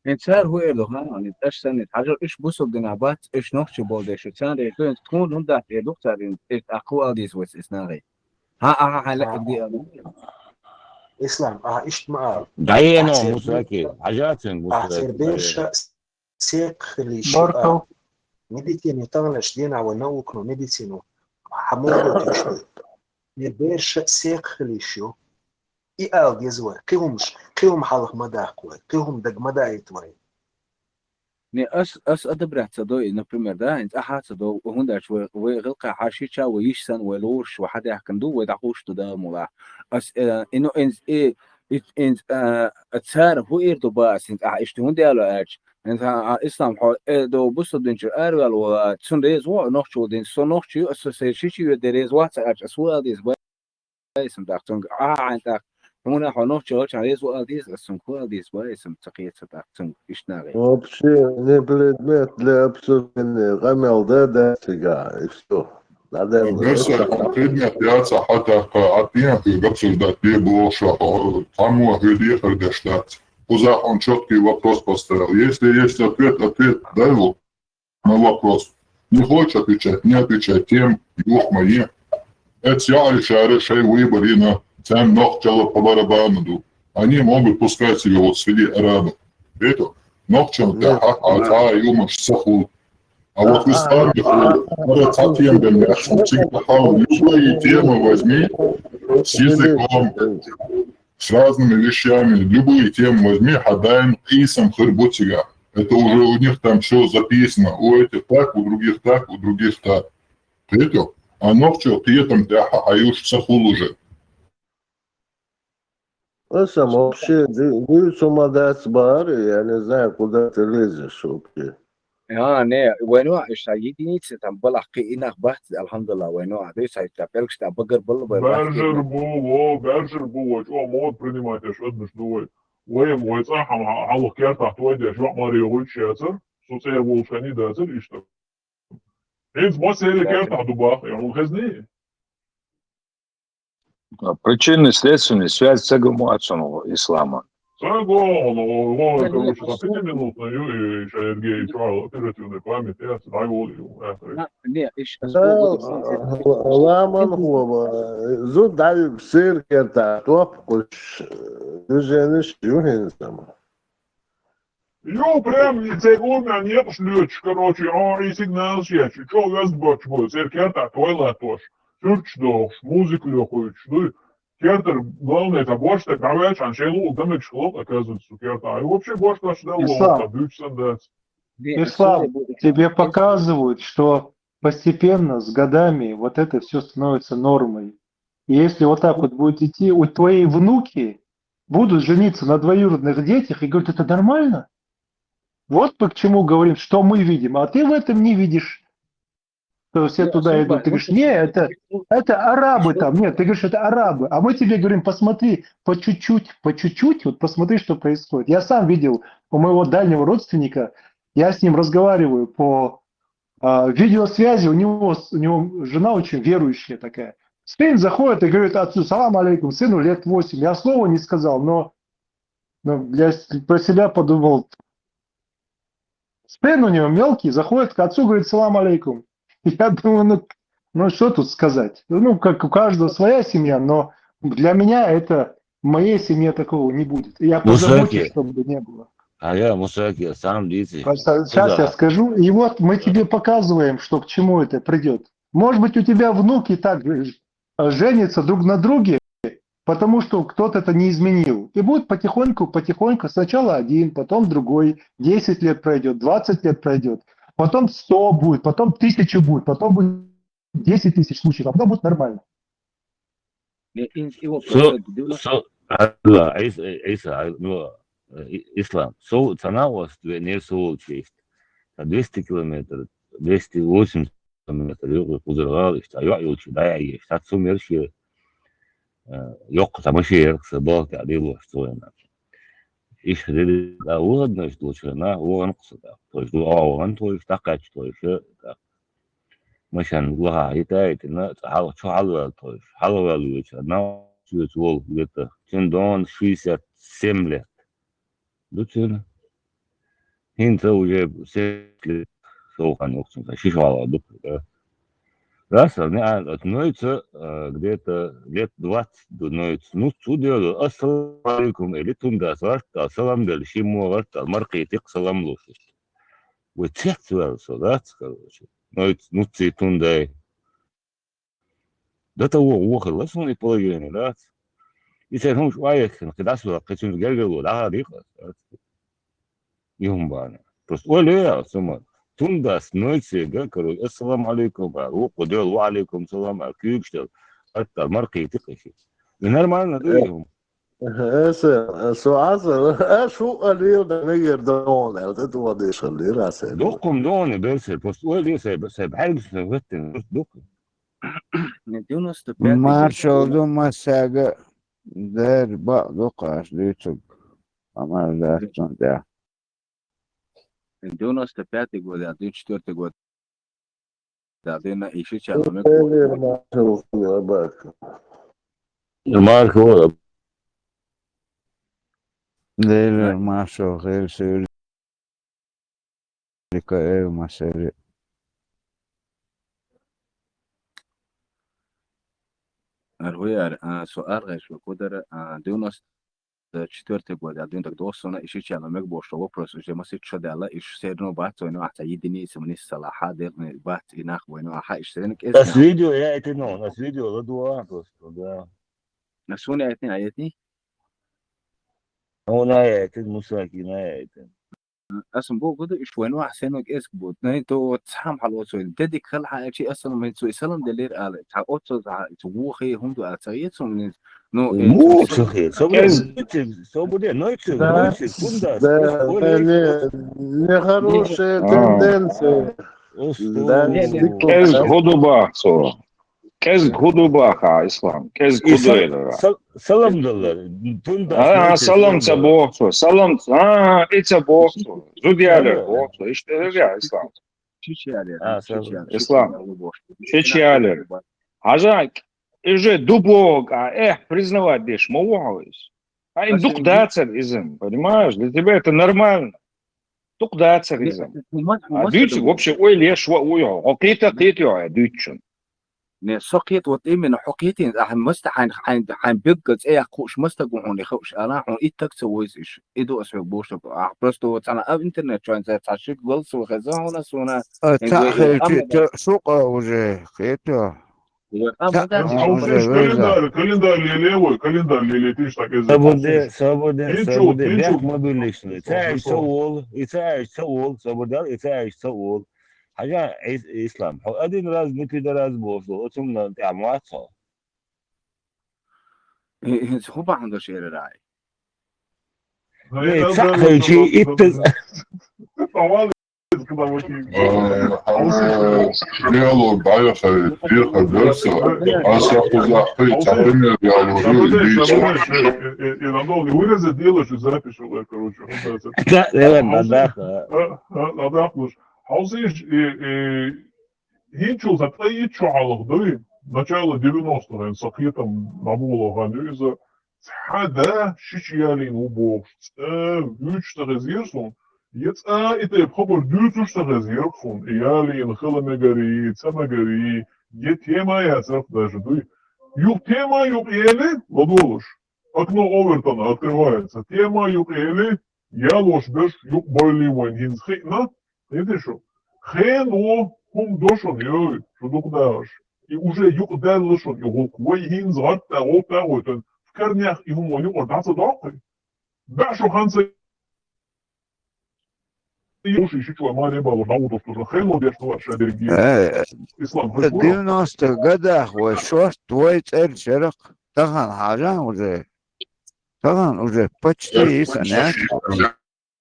Ин цар хӀу эр ду, ха, ин тӀаш санна, хьажар иш бусул дина бац, иш нохчи болдеш, цан ре, тун тхун хӀун дат эр ду цар ин, иш акъу алдис вес ис нагъи. Ха, аха, хала, игди ал. Ислам, а, ишт ма ал. Дайено, Ахсер мусаки, хажатин, Ахсер мусаки. берша сек хилиш. Баркал. Медицину танглаш дина ва наукну медицину. Хамурду тишти. Не берша сек хилиш ю. И ал гезвар. Кихумш, кихум халах мадах квай. Кихум даг мадаит вай. Не, ас, ас одобряться до, и, например, да, ин ахаца до, хундач, вы, вы гылка хашича, вы ишсан, вы лурш, вы хадяхкан ду, вы дахуш туда мула. Ас, э, ину, ин, и, и, ин, э, цар, ху ир ду ба, ас, ин, а, ишти хунди ало ач. Ин, а, а, ислам, хо, э, до, бусу дин чу, ар вал, ва, цун рез, во, нохчу дин, со нохчу, ас, со се шичи, ю, де рез, ва, ца ач, ас, ва, дис, ба, исм, дах, цун, а, ин, дах. Хьуна хьо нохчо чан резу алдис, а сум ку алдис, ба исм ца кхета дах, цун ишнагъи. Вообще не предмет для обсуждения. Гамел да, да, фига, и все. Надо Берса предмет яца хата ка атия хы обсуждать бе болша, там у хы дехар даштат. Куза он четкий вопрос поставил. Если есть ответ, ответ дай вот на вопрос. Не хочешь отвечать, не отвечай, тем юх мои. Это все решали шей выборина, цен нохчала по барабану ду. Они могут пускать себе вот среди арабов. Это нохчал да а а юмаш сахул. А вот в исламе хул, надо цатьем бен яхшим, любые темы возьми с языком, с разными вещами, любые темы возьми, хадаем исам хырбутига. Это уже у них там все записано. У этих так, у других так, у других так. Видите? А нохчо ты там да а юш сахул уже. Исам вообще, ты, ты с ума дать бар, я не знаю, куда ты лезешь вообще. А, не, вайно, иша единицы там была хи инах бахт, алхамдулилла, вайно, а дой сайта, пелкшта багар был, вай, Бержер бу, во, бержер бу, во, чо мод принимать еш, однаш ду, вай. Вай, вай, ца, хам, хам, халух керта, твой деш, ва, мари, вай, чьяцер, суцер, вай, шани, дацер, ишта. Инц, мо, сели керта, ду, бах, я, вай, хезни. Причинно-следственная связь цегому отсунул ислама. Цего, ну, короче, за пятиминутную, и, и, и, оперативной память, я, дай волю, я, Не, иш, Ламан хуба, зу дали сыр керта, топ куш, движение шюхин сама. Ё, прям не цегу меня нет шлёч, короче, а и сигнал шьяч. Чё вест боч бо, сер керта, твой латош. Сюрч дохш, музык лёхуч, ну, кертер, главное, это бош, так давай, чан шелу, удамек шлоп, оказывается, керта. И вообще бош наш дал, Ислам. Там бюч сандец. Ислам, тебе показывают, что постепенно, с годами, вот это все становится нормой. И если вот так вот будет идти, у твои внуки будут жениться на двоюродных детях и говорят, это нормально? Вот мы к чему говорим, что мы видим, а ты в этом не видишь. что все туда идут. Ты говоришь: «Не, это, это арабы там». Нет, ты говоришь: «Это арабы». А мы тебе говорим: «Посмотри, по чуть-чуть, по чуть-чуть, вот посмотри, что происходит». Я сам видел, у моего дальнего родственника, я с ним разговариваю по а, видеосвязи, у него, с- у него жена очень верующая такая. Сын заходит и говорит отцу: «Салам алейкум», сыну лет восемь. Я слова не сказал, но, но я с- про себя подумал. Сын у него мелкий, заходит к отцу, говорит: «Салам алейкум». Я думаю, ну, ну что тут сказать? Ну, как у каждого своя семья, но для меня это, в моей семье такого не будет. И я позабочусь, Мусаки. Чтобы не было. А я, Мусаки, сам дите. Сейчас я скажу. И вот мы тебе показываем, что к чему это придет. Может быть, у тебя внуки так же, э, женятся друг на друге, потому что кто-то это не изменил. И будет потихоньку, потихоньку, сначала один, потом другой, десять лет пройдет, двадцать лет пройдет, потом сто будет, потом тысяча будет, потом будет десять тысяч случаев, а потом будет нормально. Не, ин- и вот Со, просто девяносто со, а, да, Ис- э, Иса, а, ну, э, И- Ислам. Со, цана у вас две- не солчесть. А двести километр, двести восемьдесят километр, юг, кузыргал, ишта, ю, ю, чи, да, я, ишта, цу мерши, э, йок, там ещё ерк, собака, а дило, что я на. Иш, да, ладно, что лучше, на, вон, ксада. То есть, а, вон, то есть, так, а что ещё, так. Машан, ла, и та, и та, на, хал, что хал, то есть, хал, вал, ю, чи, на, чуть, вол, где-то, цун дон, шестьдесят семь лет. Ду цун. ХӀинца уже семьдесят лет, сохан, охцун, шиш вала, ду, да. Раз, а, не, а, от Нойца, э, где-то лет двадцать до Нойца. Ну, цу дело, ассаламу алейкум, или тунда, сварта, салам дали, шиммо, варта, маркетик, салам лошадь. Вот цец варса, да, короче. Нойца, ну, ци тундай. До того, охала, сунный положение, да. И цец, ну, швайк, когда сюда, качун, гергелу, да, рика. Юмбана. Просто, оле, я, сама. Тунда, с Нойца, га, короче, ассаламу алейкум, ба, о, кудел, ва алейкум салам, а, кюкштел. Атта, маркетик, иши. И нормально, да, юм. Эсэ, суаза, а шу алил да мегер дон, это вот дышал, и раз это. Докум доны берсе, просто, оле, се, се, бхаргс, се, веттен, просто докум. не, девяносто пятый Маршал год. Думасага дэр ба дукаш дючуг. Амар дастун да. Девяносто пятый год, а девяносто четвёртый год. Да, ты на ищи чаламе. Эвер машал, я бак. Марко, Дейлер маршал хэр сэр. Лика эр масэри. Аргуяр, а, со аргай, что кодара, а, девяносто четвёртый год, а дюн так досона, ищи чаламе, бошто вопрос, уже масит шадала, иш серно бат, но ахта единица, мне салаха, дерни бат, и нах, война, аха, иш серник, Нас видео, я это, ну, нас видео, ладуа, просто, да. На суне айтни, айтни? Ну, на это, Мусаки, на это. Асун бо году иш война, ахсенок эск бот. На то сам хало сой. Деди кал ха чи асун мен сой салам делир але. Та отсо за вухи хунду а цагет сум. Ну, Ну, слухай, Эз- собуде, нойчик, нойчик, кунда, Да, не, нехорошая А. Тенденция. Да, Кез гудуба, со. Кез гудуба, ха, Ислам. Кез гудуба. Салам далар. Тунда. А, салам ца бохсо. Салам, а, ица бохсо. Зудьялер бохсо. Иште зудья, Ислам. Чичи але. А, Чичи салам. але. Ислам. Чичи але. Хажа, уже дубок, а, эх, признавать деш, мо вохойс. А им дух дацар изм, понимаешь? Для тебя это нормально. Дух дацар изм. А дюйчик вообще ой леш ва уй, о кита кит ё, дюйчун. Не, сокет вот именно хокетин, а маста хайн хайн хайн биг гац э куш маста гу хун хуш ала хун итак ца войс иш. Иду ас бошо. А просто вот ана ав интернет чуан ца ца шик гол су хаза хона суна. Та хэл чи сука уже хето. А, Та- да, А, уже, уже. Календарь, календарь лелевой, календарь лелетишь, так и Свободе, свободе, Ничего, свободе. ничего. Бяк мобильный. Цаиш саул, и цаиш саул, свободе, и цаиш саул. Хажа, Ис- Ислам, хо один раз не пидорас бошо, отсюда там мацо. Хуба хандо шерерай. Не, цаиш чи итте. Э, э, диалог дӀаяхай, дехар дарца, аса кхузахъхӀи, ца пример ялури, дийца. Вырезать делаешь запись, короче. Да, да, да, да. Хьалсиш, хӀинчул ца тӀаийт шу хьалха, дуй? Начало девяностых, сан кхетам дӀаболаб хан ю иза. Цхьа да шича ялийна ву бохуш, цӀа вуьйцуш ца хезира суна, я цӀа и тайпа хабар дуьйцуш ца хезира суна, и ялийна хила мегарий, ца мегарий, я тема яцара даже, дуй. Юха тема юкъа ели, ладогӀалаш, окно Овертона открывается, тема юкъа ели, ялош берш юкъа бойли вайн хӀинца хиъна, хӀета шу? Хено хӀума до шуна, йой, шу дукха дахаш. И уже юкъа даьлла шуна и гӀуллакх. Вай хӀинца гӀатта гӀуллакх а гойтун, в корнях и хӀума вай юкъара дӀа ца доккхий? БӀе шу ханца и уж и шичой маре балуш дӀагӀудуртура. Хено деш ду аша дерги. Э, Ислам, хӀуш вуро? Девяностых годах вай шорт, вай цӀерчарах, тахан хьажа уже. Тахан уже почти иса, не?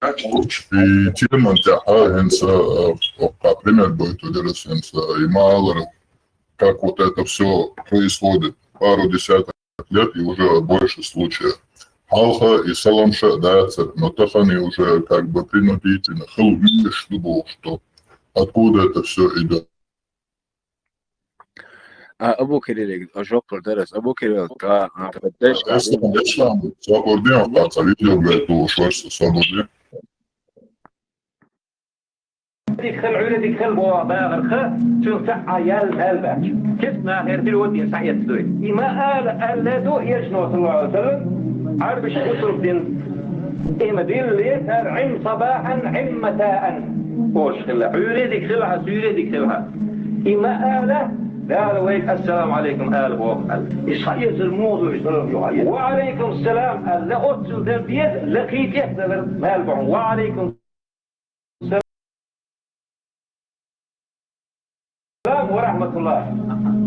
И теман тӀехьа хӀинца, э, кху пример бойту дерас хӀинца, и ма аллара, как вот это всё происходит. Пару десяток лет и уже больше случаев. Хьалха и салам ша дацар, но тахан и уже как бы принудительно хила вуьйш ду бохуш ду. Откуда это всё идёт? А, Абу Кириллига, а, жоп лур дара ас. Абу Кирилл, ка, а, деш, Ислам, Ислам, собар де, а, ца видео, блядь, ту шварса, собар де. Дик хил, Ӏуьйре дик хил бо багӀарха, цуьнан цхьа а ял, ял баьча. Кист нахера бир вадин схьаэцна дуй. И ма ала, аьлла ду Элчано, саллаллаху Ӏалайхи ва саллам, Ӏарбаш бусург дин. И ма дилли, цара Ӏим сабахьан, Ӏим матаан. Ош хила, Ӏуьйре дик хила хьа, суьйре дик хила хьа. И ма ала, Дала вайга ассаламу Ӏалайкум ала боху аьлла. Иштта хьаэцар муха ду, иштта ду хьаэцар? Ва Ӏалайкум салам аьлла, оццул дан беза, лакхий тӀехь далар мел бахьун. Ва Ӏалайкум салам ва рахьматуллахӀ.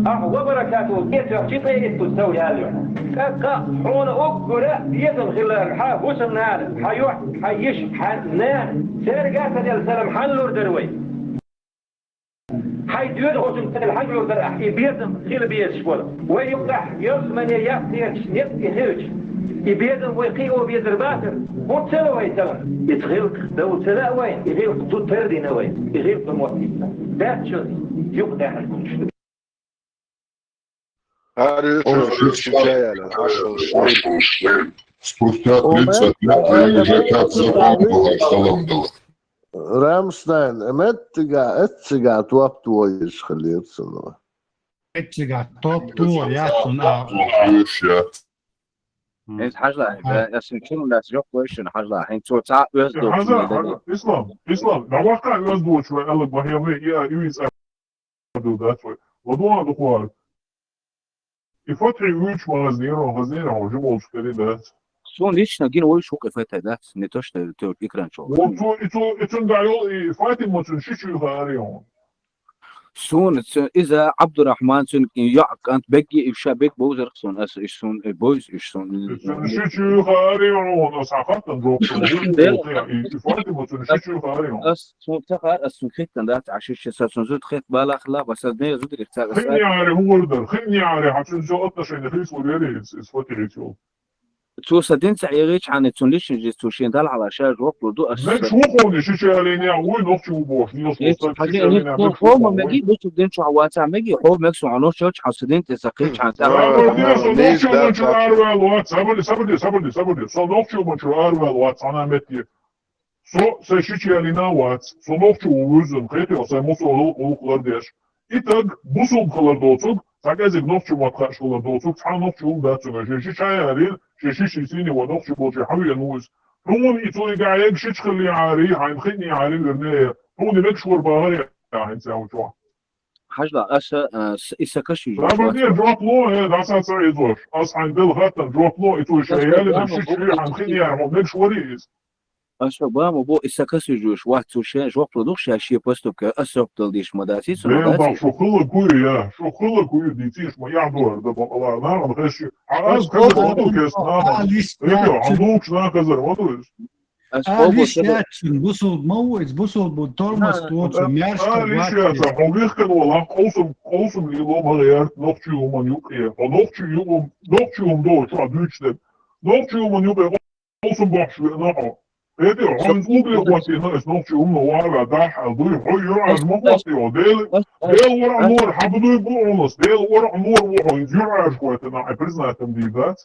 Ахь ва баракатухӀ, кхетош чи тӀе итту сов ял ю. ТӀаккха хьуна уггара безам хилар, хьан хӀусамнана, хьан юьхь, хьан йиша, хьан нана, цаьрга а ца делла салам хьан лур дара вай? Хьайн доьзалхочун тӀе хьан лур дара ахь, и безам хила безаш болу? Вай юкъахь ялсамане яккхерчу некъ и хилча, и безам вай кхио везар бацара, хӀунда ца ло вай салам? Иза гӀиллакх дов ца лаьа вайна, и гӀиллакх ду тардина вай, и гӀиллакх мотт йицца. Даьччалц юкъадаьхьаш гучуш ду. Спустя тридцать лет я уже как закон Аллаха салам дала. Рамштайн, меттига, эццига топ тоеш хилира цунна. Эццига топ тоеш яц цунна. Эс хьажла, эс чун лас жоп лойшин хьажла, хин цо ца оьз до. Хьажла, хьажла. Ислам, Ислам, да вакка оьз до чу, Аллах бахьяви, я, и виц ду дац вай. ЛадугӀа духуар. И фатхьи уьйчу ма хазнера, хазнера, хьо жимолчу карий дац. Суна лично гина вуй шух и фатхьи дац, не то что ту экран чу. Вон цо, и цо, и цун дӀайол, и Фатимацун ши чуьйха ари хьуна. Суна цу, иза Абдурахман цун йоӀ кӀант бегги, и ша бег бовзарх суна, ас иш сун, и бойз иш сун. И цун ши чуьйха ари хьуна, ас хьан хаттан жоп. И, и Фатимацун ши чуьйха ари хьуна. Ас Цунах ца хаар, ас цунна хеттан дац, Ӏа шишша са цунна зуда хетта балахалла, ва са ден зударих ца Хин яри хӀун дар, хин яри, хьан цуьнца отношение хилс ву вери, из, из фатихиц йол. Цо са дин ца эгӀийча, хьан цунна личный жизнь цо шен далхьала ша жоп лур ду, ас Мегаш ву хьуна ши чалине, вуй нохчи ву бохуш, нилс Ис, ву стаг ши хьажи, чалине, ис, мегаш хьо ву ма хьуна. Меги, бу цу дин чу хьан ваца меги, хьо мег сон хьан нохчи чу хьан са дин тӀе са кхин чу хьан ца Сабар де, со нохчи ву чу арвал вац, сабар де, сабар де, сабар де, сабар де. Со нохчи ву чу арвал вац, хьан метте. Со сайн ши чалина вац, со нохчо ву вуьззина, кхетий, сайн мусо гӀуллакх лардеш. И таг бусулба хилар доцург, цхьа кӀезиг нохчо мотт хууш хилар доцург, цхьа нохчо ву дац цуьнан, шен ши ча ярийна, шен ши ши сийне ван нохчо болчу хьан веана ву иза. Хьуна и цо и гӀайг шича хилли Ӏари, хьайна хиъни Ӏари вернее, хьуна мегаш вара бахаре, хьайна цӀа ву чохь. Хьажла, аса, а, с-, и са каш ю Сабар де, жоп ло, э, даса ца изош. Ас хьайн дел хаттан жоп ло, и цо шен ялина ши чуьри хьан хиъни Ӏари, хьо мегаш вари иза. Ас хьо бама бу, и са кас уьжуш, вац цу шен жоп ло дух ша шен поступка, ас жоп дал диш ма дац, и цу Бен дац. Бах, шу хила куй, я, шу хила куй, дициш ма яхь дуар, да бакъала, наган хеш, а аз кас ваду кес, наган. Эйо, а лукш на казар ваду. Ас къобал ца до. Бусулба ма ву иза, бусулба тормоз тоху, маьрша а, лиш яц, хьо вихкина волахь, къовсам, къовсам лело ма гӀерта нохчийн хӀуманна юкъе. Хьо нохчийн юкъе, нохчийн хӀума дохуш хьо дуьйцуш дерг. Нохчийн хӀуманна юкъе къовсам бохуш веана хьо. Эти, хьо иза угли хӀоттийна, ас нохчийн хӀуманна вала дахьал дуй, хьо юьхьӀаьржа ма хӀоттий хьо. Дела, Дела вара а нора хьаба дуй бу хьуна, Дела вара а нора ву хьо, иза юьхьӀаьржа хӀоттийна, хьайн признать ма дийр дац.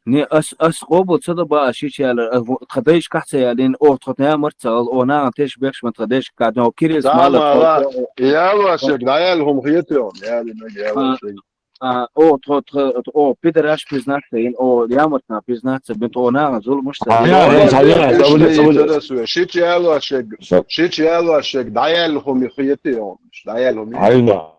Не, ас, ас къобал ца до баа, ас ши чу яьлар, а, во-, тхан дайшкахь ца яьллина, о, тхо ямарт ца гӀала, о, нахана теш бехаш ма тхан дайшкахь, но кирилс мала тхо. Ялошек, дӀаяьлла хӀума хетий хьуна, ялинарг ялошек. А, о, тхо, тхо, о, пидораш признаться йина, о, ямарт нах признаться бина, тхо нахана зуламаш ца йина. Ши чу ялошек, ши чу ялошек, дӀаяьлла хӀума хетий хьуна, дӀаяьлла хӀума.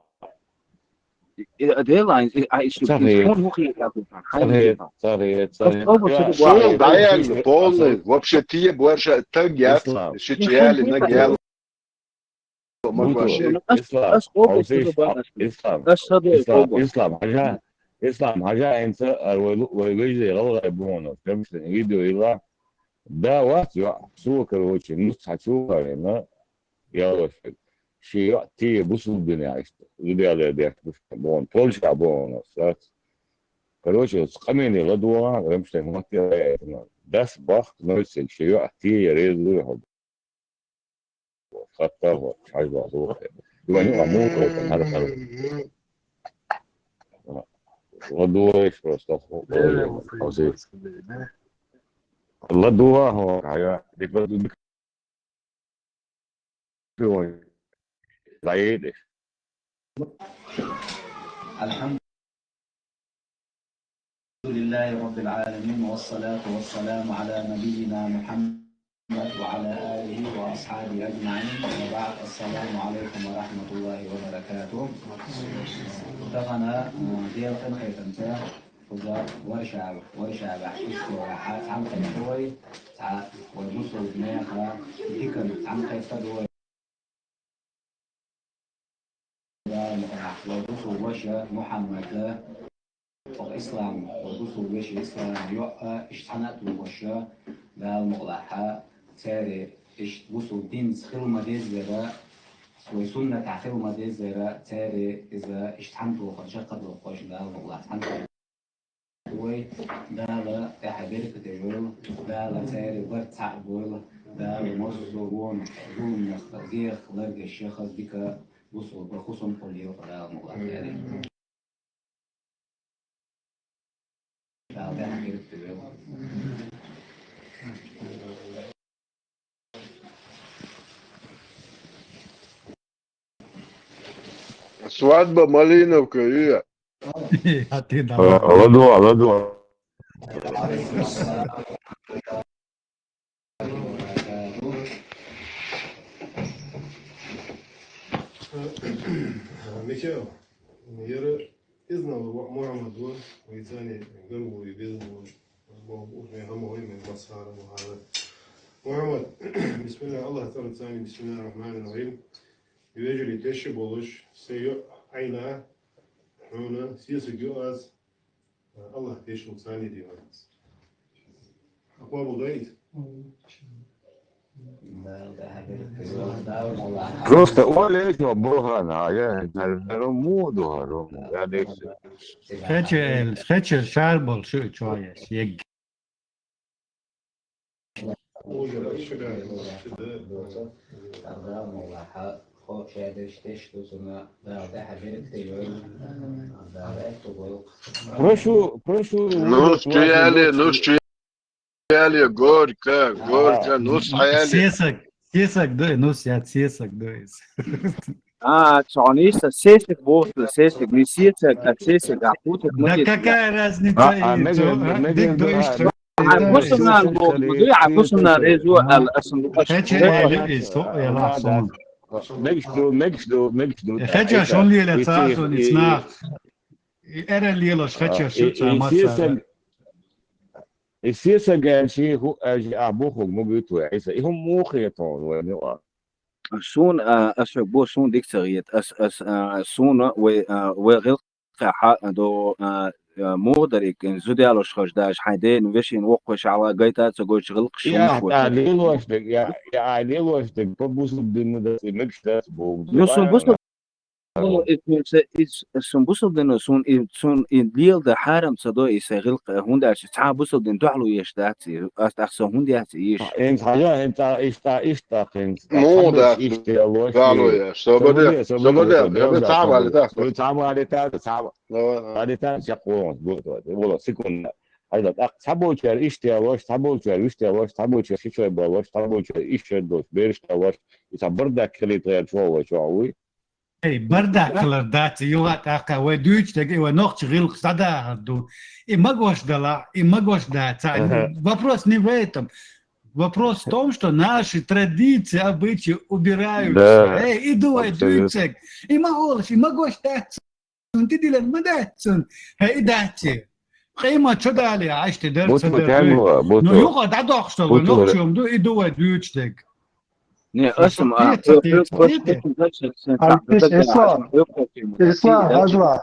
Э, э, Дела, э, а, ишта, ишта хӀун хетар, хӀун хетар? Ца хет, ца хет. Ас къобал ца до баа. Суна дӀаяьлла, полный, вообще те больше таг яц, ши чу яьллинарг ял. Ислам, ас къобал ца до баа. Ислам, Ислам, ца до Ислам, къобал. Ислам, хьажа, Ислам, хьажа, хӀинца, а, вай лу-, вай вежарий гӀалгӀай бу хьуна, кемсин видео йилла. Да, вац, йоӀ, цо, короче, нус цхьа чу варина, ялошек. Ши йоӀ те бусулба динехь иштта, зуда ялар деш бу шен боху, Польшехь бу хьуна, сац. Короче, оцу къамене ладогӀа, Рамштайн хӀоттийна, дас бахка, нойцаг, ши йоӀ те я реза вуй хьо. Хаттар хьо, хьажа боху. Вайн а муха хьара хьара. ЛадогӀа просто хьо, хьо, хьо, хьо. ЛадогӀа хьо, хьая, дика, дика. الحمد لله رب العالمين، والصلاة والسلام على نبينا محمد وعلى آله وأصحابه أجمعين. وبعد، السلام عليكم ورحمة الله وبركاته. Тахана, а, Делан къинхетамца, кхуза Варшава, Варшавахь иштта вай хьа-, цхьаьнакхетта вай, цхьа вай бусулба нехан диканна цхьаьнакхетта ду вай. Дала мукъалахь, вай бусулба ваша Мухьаммада, оха Ислам, вай бусулба вешин Ислам йоӀ а, иштта цхьаьна а тухуш, Дала мукъалахь, церан иштта бусулба динца хила ма-деззара, вай суннатехь хила ма-деззара, церан иза иштта цхьаьна тухуш, чакхдохуш, Дала мукъалахь, цхьаьна вай, Дала тӀаьхье беркате йойла, Дала церан барт цхьаъ бойла, Дала массо а вонах, зуламах, гехах лардеш, шен хаза дика бусулба хӀусам кхоллайойла Дала мукъалахь церан. Дала тӀаьхье беркате йойла. Свадьба Малиновка, Ия. А ты давай. Ладо, ладо. Михаил, яра изна Мухьаммад ву, вайцани гаргуй безна ву. Бо уж мегам вай мен басхара ву хьала. Мухьаммад, бисмилла, Аллах Таала цани, бисмиллахир рахманир рахим. Вежарий тешаш болуш, се йоӀ Ӏайна, хьуна сесаг ю аз, Аллах тешал цани диван. Акъвабул дайт? Просто оле чо бохана, я, дару му духару, я дексе. Хече, хече шар бол шу чояс, ег. Прошу, прошу. Ну, стояли, ну, стояли, горько, горько, ну, стояли. Сесаг, сесаг, да, ну, сяд, сесаг, да. А, цхьаьна иштта сесаг боху, сесаг, не сесаг, а сесаг, а путать ма деза. Да какая разница? А, а, и меган, то, а, меган, дик ду да, иштта. А, хӀусамнана боху, ма дуй, а, хӀусамнана резо аьлла, аса ма ду. Хеча эли и со, я ла сона. Мегаш ду, мегаш ду, мегаш ду. Хеча шун лела царсон и снах. И эра лелаш хеча шу ца маса. И сесаг аьлчи, хӀу аьлчи, а, боху, ма гуьйту, Ӏийса. И хӀума муха хетон, вай, ну, а. Суна, а, ас хьоьга бо, суна дика ца хета. Ас, ас, а, суна вай, а, вай гӀиллакхехь, а, до, а, а, муха дара и, зуда ялош хаш даже, хьайн ден вешин воккхаш ала гайта ца гойчу гӀиллакхаш. И хӀумаш ахь ву. ТӀа лелош дерг, я, я ахь лелош дерг, по бусалба дину дац, и мегаш дац боху. Ну, сон бусалба Ало, и цун се, и с-, сун бусалба дино, сун и, сун и лела дан хьарам ца до, и се гӀиллакх, хӀунда аьлча цхьа бусалба дин дуьхьало еш дац, и ас тӀаккха со хӀунда яц и еш? ХӀинца хьажа, хӀинца иштта, иштта, хӀинца. Ну, да. Иштта лош. Дало я, собаде, собаде, собаде, собаде, цхьа вали, да. Цхьа вали, да, цхьа вали. Давай, давай. Вали, да, сейчас полностью, вот, вот, вот, секунда. Хьажа, тӀаккха цхьаболчара иштта лош, цхьаболчара виштта лош, цхьаболчара ши чой балош, цхьаболчара иш чой долуш, бераш лош. И цхьа бардак хилийта гӀерта чохь вай чохь вуй. Эй, бардак хилар дац, юха тӀаккха вай дуьйцу дерг, и вай нохча гӀиллакх схьадахар ду. И магош далахь, и магош дац. Ага. Вопрос не в этом. Вопрос в том, что наши традиции, обычаи убираются. Да, эй, и ду вай абсолютно. Дуьйцу дерг. И ма олуш, и магош дац. Цунна тидилан ма дац цунна. Хье, и дац и. Къемат чу дале, Ӏаш те дер, ца дер. Ну, юха дӀадохуш долу нохчо ду, и ду вай дуьйцу дерг. Не, аса ма, Ислам, Ислам,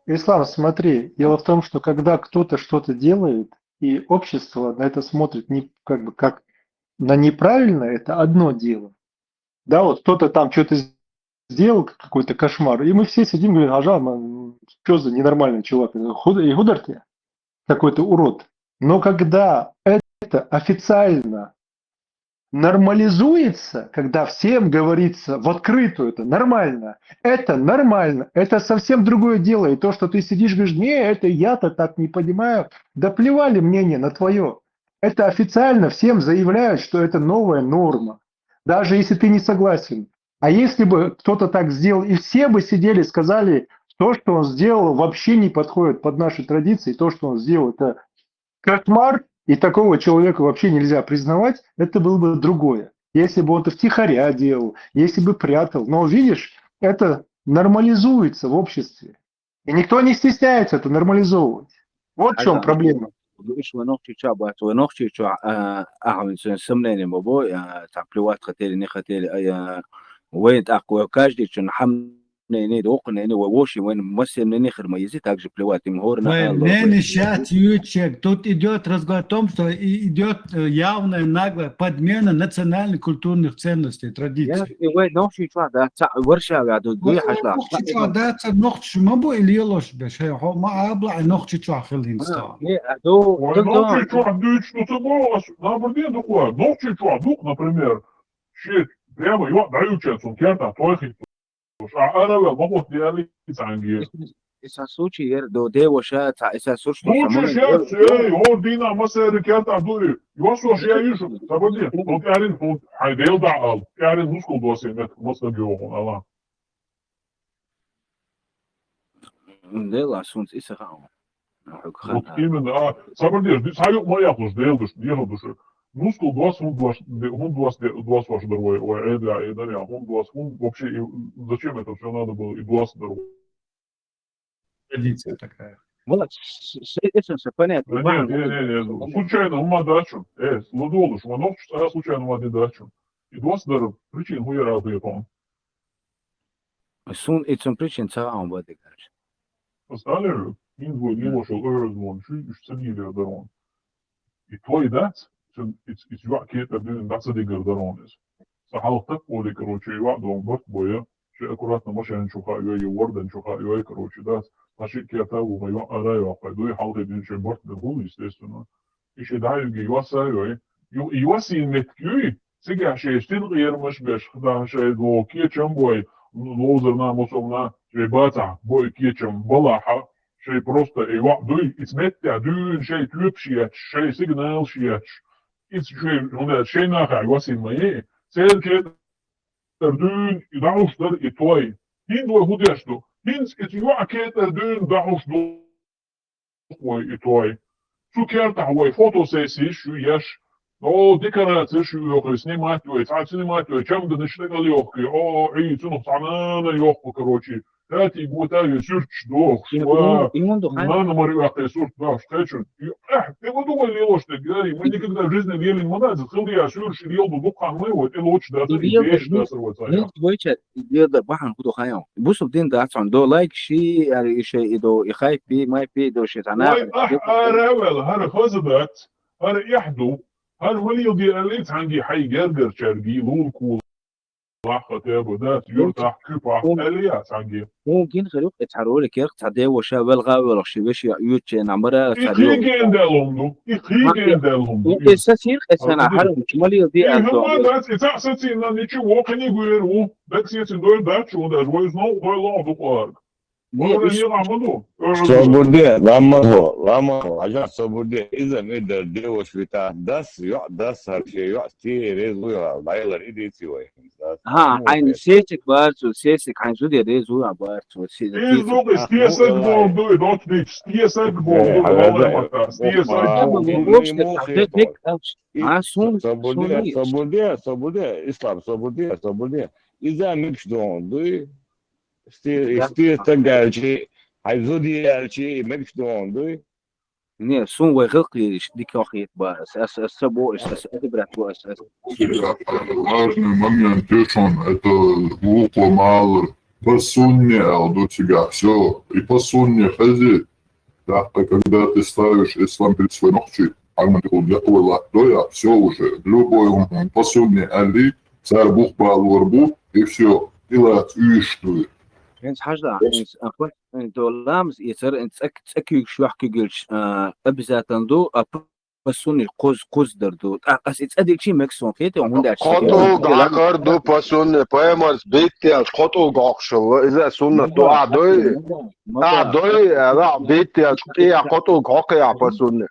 Ислам, смотри, дело в том, что когда кто-то что-то делает, и общество на это смотрит не, как бы, как на неправильное, это одно дело. Да, вот кто-то там что-то сделал, какой-то кошмар, и мы все сидим, говорим: «Ажа, что за ненормальный чувак? Худ-, и хударте какой-то урод». Но когда это официально нормализуется, когда всем говорится в открытую, это нормально, это нормально, это совсем другое дело. И то, что ты сидишь, говоришь: «Не, это я-то так не понимаю», да плевали мнение на твое. Это официально всем заявляют, что это новая норма, даже если ты не согласен. А если бы кто-то так сделал, и все бы сидели, сказали: «То, что он сделал, вообще не подходит под наши традиции, то, что он сделал, это кошмар, и такого человека вообще нельзя признавать», это было бы другое. Если бы он это втихаря делал, если бы прятал. Но видишь, это нормализуется в обществе. И никто не стесняется это нормализовывать. Вот в чём проблема. Иш вай нохчий чохь бац, вай нохчий чохь, а, ахьа вайн сомнение ма бо, а, цхьа плевать хатели, не хатели, а, я, вайн тӀаккха вай каждый чун хьамнени, доккханени, вай воши, вайн массемнени хир ма ези, так же плевать, им хӀора нах. Вай нени шац ючек, тут идёт разговор о том, что и-, идёт, э, явная наглая подмена национальных культурных ценностей, традиций. Я, и вай нохчий чохь дац, цхьа варшава ду, дуй хьажа. Нохчий чохь дац, нохчий ма бу и лелош беш, хьо ма абла, ай нохчий чохь хилла хӀинца. Не, а ду, вай ду, ду. Нохчий чохь дуьйцуш ду ца бо, ас набар де дукха, нохчий чохь дукха, например, ши прямо йоӀ дӀаюьйча цунна кертахь тойхийтта. Ша ара вел, ма хӀотта де аьлла, и цхьаьнгге. И сан случай яра, до деваша, ца, и сан сурш случай яра, эй, хӀора дийнахь массеран кертахь ду и. Йоссош я йиш, ца баде, хӀун тӀаьхьарин, хӀун, хьайн Дела дӀа ал, тӀаьхьарин мускул досий мет, мас даг йохун, ала. Дела, сунца и сан хаам. Вот именно, а, сабар деш, ди цхьа юкъ ма яхлуш, Дела душ, дехал душ. Мускул дос, хӀун дос, де-, хӀун дос, де-, дос ваш дар вай, вай, э, да, э, да, я, хӀун дос, хӀун вообще, и зачем это всё надо было, и дос дар вай. Традиция такая. Вот, с-, с-, с-, это всё понятно. Да нет, не, не, не, случайно, хӀумма дачу. Э, лудолуш, ма нохчу, а случайно, хӀумма дачу. И дос дар, причин хуяра хӀуя тон. Сун и цун причин ца хаам бадигарш. Сталин, хӀинца вай лелошал оьрзмон, шу уьш ца лелер дарон. И той дац, цун и, и йоӀ кетӀар дуьйна дӀа ца дигар дарон иза. Сан хьалха так олий, короче, йоӀ дон барт боя, ши аккуратно машен чу хаайой, я вордан чу хаайой, короче, дац. Ма ши керта ву, ма йоӀ ара йоккхай, дуй хьалхе дин ши барт бен хул, естественно. И ши дӀаюги йоссайой, ю-, йоссийна меттиг юй, цигахь шайн стил къерамаш беш, хӀадан шайн ло кечам бой, ловзарна, мусална, шайн бацахь бой кечам балахьа, шайн просто и ваъ дуй, иза меттехь дуьйна шайн тоьпаш етташ, шайн сигналаш етташ, иза шайн, хӀунда аьлча шайн нахахь йоссийна ма ю, церан кетӀар дуьйна и дӀахьуш дара и той. ХӀинца вай хӀун деш ду? ХӀинца иза йоӀ кетӀар дуьйна дӀахьуш ду. Вай и той. Цу кертахь вай фотосессиш ю еш, о, декорацеш ю йохуй, снимать вай, цхьа снимать вай, чамданаш тӀекӀал йохкий, о, Ӏий, цунах цхьа нана йохку, короче, Тати гута ю сюрч дохш, ва. Иман ду хай. Нана мари вахте сурт дохш, качун. Эх, ты вот уголь лилош ты, говори, мы никогда в жизни лили манац, хылдия сюрч лил ду дукан мы, вот, и лоч да, и вещ да, сорваться. Лил твойча, лил да бахан куду хайон. Бусуб дин да цон, до лайк ши, ари ише, и до, и хайпи, майпи, до ши тана. Ой, ах, аравел, хар хазадат, хар ихду, хар валил ди алит ханги хай гергер чарги, лул кул. Лаха тебе, да, юртах, кюпах, Ум- Элия санги. Ум гин хирюк, эт харули керк, та де воша, вел га вел хши веши, юче, намара, И та рио. Хиген де лунду, и хиген де лунду. Ум эса сир, эса на хару, чмали ди И анто. Хама да, и та саци на ничего, кни гуеру, бек сети дой да, чу да, жвой знал, хой ло, ду кларк. Не, Ой, иш- не ламаду. Собурде, ламаго, ламаго, ажа собурде, иза ми да де вош вита, дас, ё, дас, харше, ё, ти, резу, ё, лайлар, иди ти вай. Ха, айн сесик барцу, сесик, айн зуди резу а барцу, си- Ти зуги, стиесек болду, дочдич, стиесек болду, валай мата, стиесек болду. А сун, Собурде, сун собурде, собурде, ислам, собурде, собурде. Иза микш дон, дуй. Сти, сти тагалчи, ай зуди ялчи, микш дон, дуй. Не, сун вай хылк лириш, дикохит ба, ас, ас, ас, сабо, ас, ас, ас, брат, ас, ас. Важный момент, тёшон, это глухо мало. Посунни, ал, до тебя, всё. И посунни, хази. Да, а когда ты ставишь ислам перед своим охчи, арман ты хул, я твой лак, доя, всё уже. Любой он, он посунни, али, цар бух балур бу, и всё. И лац, уиштуй. Хинс хажда, хинс, а, хо-, хинс доламс, и цар, хинс цак, цак юг швах кюгюльч, а, обязательно ду, а, п-, посунни куз, куз дар ду. А, ас и цадил чи мексун, хете, он хунда Коту гакар ду посунни, поэмарс беттиас, коту гакшыл, иза сунна ду, а, дой, а, дой, а, беттиас, и, а, коту гакя посунни.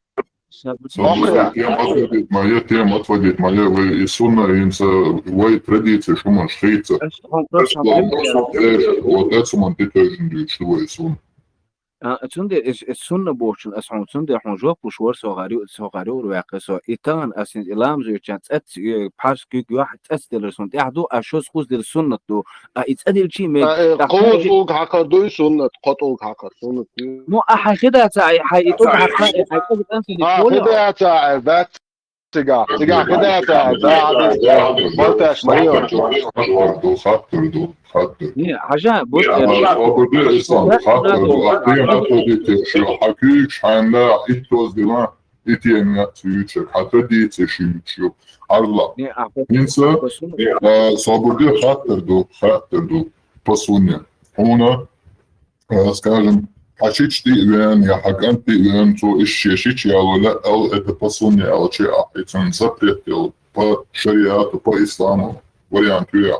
Сабур. Сабур, тем отводить моя, тем отводить моя, вы и сунна, и инса, вы традиции, шуман шхейца. Ас хун просто Ас хун хун просто, э, вот это суман ты тоже не видишь, что вы и сунна. А, цунде, эс, эс сунна бохчун, ас хун цунде хун жоп уш вар со гари, со гари ур вяхе со. И тан, ас ин илам зуй чан, цец, э, пас кюк юах, цец делер сун, тяхду, а шос хуз дер суннат ду. А и цадил чи ме, А, э, тяхду, куз уг хакар дуй суннат, кот уг хакар суннат. Ну, а хай хида ца, ай, хай и туг хакар, ай, хай туг ан сили А, коля. Хида ца, ай, да, цига, цига хида ца, да, да, балташ, моё. Хаттар ду, хаттар ду, хаттар ду. Не, хажа, бу, Не, э, а, а, бу, бу, ислам, да, хаттар да, ду, да, а, ты да. Отводите, что хакюк, шанда, и то сделано. Итиен я цуючек, а традиция шиючу. Арла. Не, а по- Инса, по сунне. А, собурде хаттер ду, хаттер ду. По сунне. Уна, а, скажем, хачич ти вен, я хакан ти вен, цо ищи шич я лоля, ал это по сунне, ал че а, это запрет, по шариату, по исламу. Вариант я.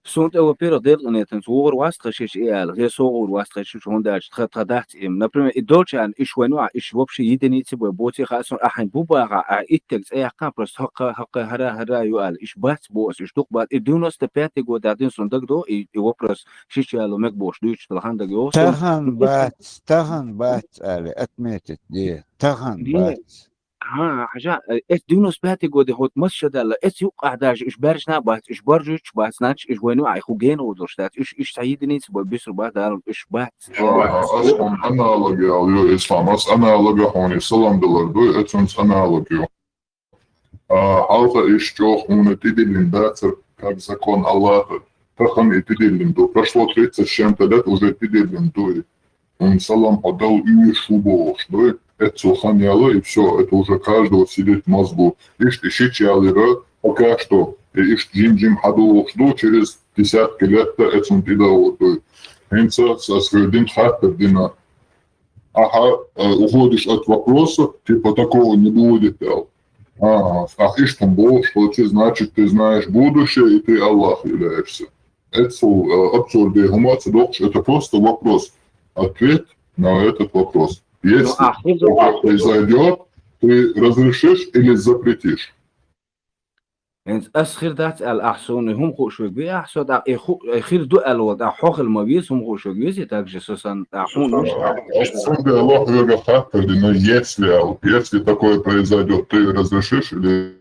Сунт, э, во-первых, делкънетанц вугъур васт хашиш и аьлла, гъе со гъур васт хашиш хӀунда аьлча тха, тха дац им. Например, и долча аьнна, иш вайну а, иш вообще единица бой, боци ха сон ахьан бу багъа, а иттег цӀе яхкан просто хакъа, хакъа, хара, хара ю аьлла, иш бац бо ас, иш дукъ бац. И девяносто пятый год а дин сон даг до, и, и вопрос шиш аьлла мег бош дуйч талхан даг йо сон. Тахан бац, тахан бац аьлла, отметить де, тахан Де. Бац. Ха, хьажа, э, эс девяносто пятый годе хӀот мас шадаьлла, эс юкъахь даже уьш баьржина бац, уьш баржуьйтуш бац, значит, уьш вайну Ӏай хӀу гена водурш дац, уьш, уьш цхьа единица бой, бусурба дац, уьш бац. Ага, ас хӀун аналоги ала ю, ислам, ас аналога хьуна салам далар ду, эцунца аналог ю. А, хьалха иш чӀогӀа хьуна тӀедиллина дацар, как закон Аллаха, тахан и тӀедиллина ду. Прошло тридцать с чем-то лет, уже тӀедиллина ду и. Хьуна салам хьо дала уьйр шу бохуш ду, эццо хан яла, и всё, это уже каждого сидит в мозгу. Иштта и шича ялира, пока что, и иштта жим-жим хьадухуш ду, через десятки лет-то эцун тӀедагӀур ду. ХӀинца ас хӀара дин хаттар дина. Ахьа, э, уходишь от вопроса, типа такого не будет, аьлла. Ага, ах, иштта бохуш хилча, значит, ты знаешь будущее, и ты Аллах являешься. Эццул, э, абсурдный хӀума ца доккхуш, это просто вопрос. Ответ на этот вопрос. Если Ну, а, это произойдёт, ты разрешишь или запретишь? ХӀинца ас хир дац аьлла, ахь суна хӀума хууш вег ве, ахь со дӀа, э, ху-, э, хир ду аьлла волу, ахь хьо хила ма веза, хӀума хууш вег веза, так же со сан, ахь хӀума вуьш. Ас цундела лохвега хаттар дина, если аьлла, если такое произойдёт, ты разрешишь или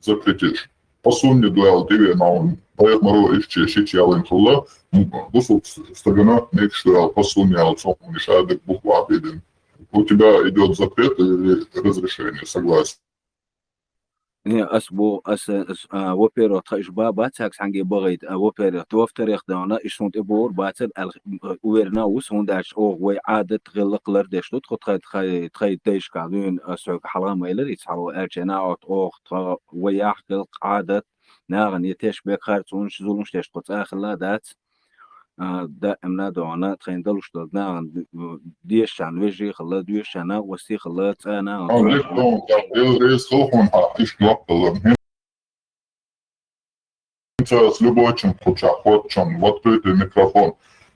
запретишь? По сунне дуьхьал диве ма вон. Пайхамара иштта шича ялийна хилла, бусалба стагана мекаш ду аьлла, посулни аьлла, цо хьуна иштта дерг бух вахьа бедина. У тебя идёт запрет или разрешение, согласие? Не, ас бу, ас, ас, а, во-первых, тха иш ба, бац, хьакс хьанге багӀийта, а, во-первых, во-вторых, да, вона, иш сун тӀе богӀур бацар, ал, уверена вус, хӀунда аьлча оха вай Ӏадат, гӀиллакх лардеш ду, тхо тхай, тхай, тхай дайшка дуьйна, а, соьга хьалха ма элира, ица хьалха аьлча, на от оха тха вай яхь, гӀиллакх, Ӏадат, нахана е теш бекхар, цунаш зулмаш деш тхо цӀа хилла дац. А, даимна догӀана тхайна далуш долу нахана д-, дешачарна вежарий хилла, доьшучарна накъостий хилла, цӀа нахана Ан цӀа лекх хилла. Тон, Дела реза хила хьуна хьан, иштта жоп далар. ХӀинца ас любой чун кхучахь хоттачун, в открытый микрофон.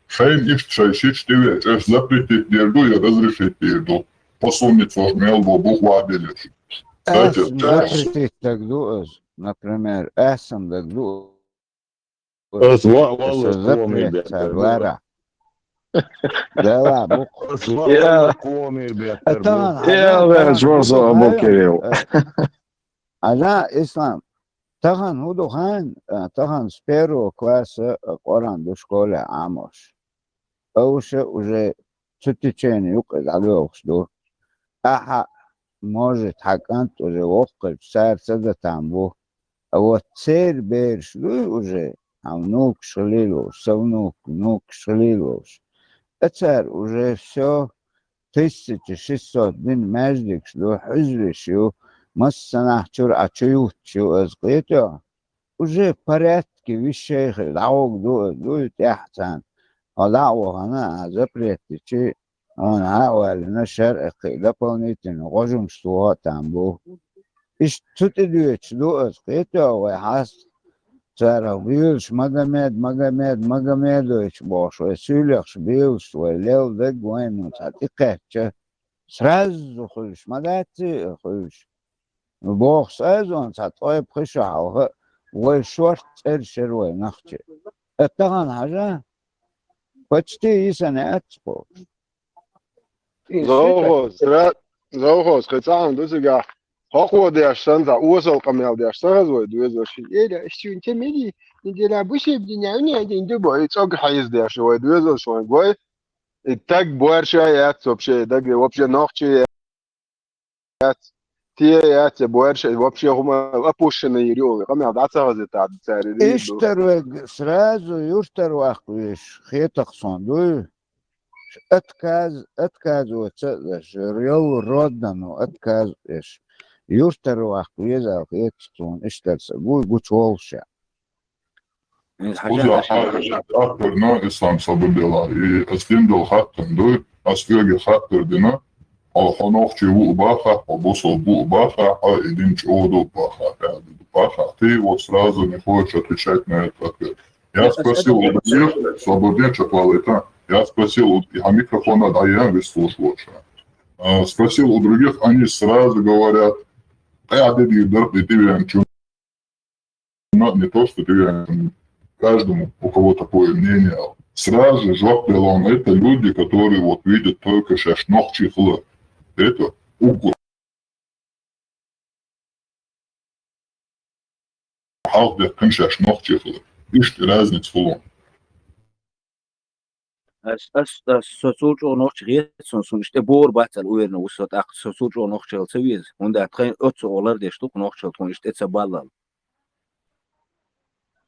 Шайна иштта шай шича тӀевеача, аш запретить дер ду я разрешить дер ду? Посулни цо мел бо бух вахьа белеш. Дайте. Ас запретить даг ду аз, например, ас сам даг ду. Ас ва-, валлахӀи, запрет цар лара. Дела бу. Ас ва-, валлахӀи, комир беттар бу. Атаган Я, хьажа, ваьш, атаган варза хьажа, абу хьажа, Кирилл. Хьажа, Ислам. Тахана хӀун ду хаьий, а, тахана с первого класса, а, Къуръан ду школе Ӏамош. Уьш уже цу течение юкъе дӀадоьлхуш ду. Ахьа, может, хьан кӀант уже воккха хилча, цара ца датам бу. А вот церан бераш дуй уже, хьан внукаш хилийла волуш, сан внук, внукаш хилийла волуш. А цара уже всё, тысяча шестьсот дина маьждигаш ду, хьуьзраш ю, массанхьа чуьра Ӏа чу юттуш ю аса кхетий хьо. Уже порядке вещей хир, дӀагӀорг ду аса, дуй тӀехь царна. Хьо дӀа а вахана, а запрет дичи, хьуна хьа а ваьллина, шарӀе кхин дополнительно гӀожамаш тоха а там бу. Иштта цу тӀе доьдуш ду аса, кхетий хьо, вай хьаст царах белаш, Магомед, Магомед, Магомедович бохуш, вай суьйлехаш белаш, вай лелла даг вайна цхьа тӀекхаьчча, сразу хуьлуш, ма дац и хуьлуш. Боху сазон цхьа ткъе пхи шо хьалха, вай шорта цӀераш яра вай нохчий. Э, тахана хьажа, почти йисана яц кху. Завхоз, ра-, завхоз, кхин цхьаъ ду цигахь, хьокхо деш санна, цхьа осал къамел деш ца хеза вай доьзалш. Эля, ишчун чемели, неделя бушеб дня, не один дубой, цӀог хьийза деш вай доьзалш вайн гой. И таг боьрша яц вообще, даг вообще нохчий яц. Те яц, боьрша вообще хӀума опущенный йир ю, къамел дӀа ца хазита цаьрга. Иштта вай сразу юртара ваккха веш, хетах сон дуй. Отказ, отказываться а деш, йолу роднано отказ а деш. Юртара ваккха веза хетах сон, иштта са гуй гучуволуш. Иза хьажа Кхуза хьаша хьаьжа хаттар дина Ислам Сабурдела, и ас дина долу хаттар дуй, ас хьоьга хаттар дина, хьо, хьо нохчи ву а баха, хьо бусалба ву а баха, хьо и дин чӀогӀа ду а баха, аьлла ду а баха. Ты вот сразу не хочешь отвечать на этот ответ. Я спросил у других, Сабурдин, чё твалыта, я спросил у, и а микрофон надо, а я выслушиваю. А, спросил у других, они сразу говорят, я дыди дырк, и ты вен чё. Но не то, что ты, э, каждому, у кого такое мнение, сразу же жоп делаем. Это люди, которые вот видят только шаьш нохчий хилар. Это угу. Хьалха дехкан шаьш нохчий хилар. Иштта разница хуьлу. Ас, ас, ас, со цул чӀогӀа нохчи хета суна, суна иштта бохур бац аьлла уверена ву со, тӀаккха со цул чӀогӀа нохчи хила ца веза, хӀунда аьлча тхайн оццу олар деш ду-кх нохчалла тхуна иштта тӀе ца баллал.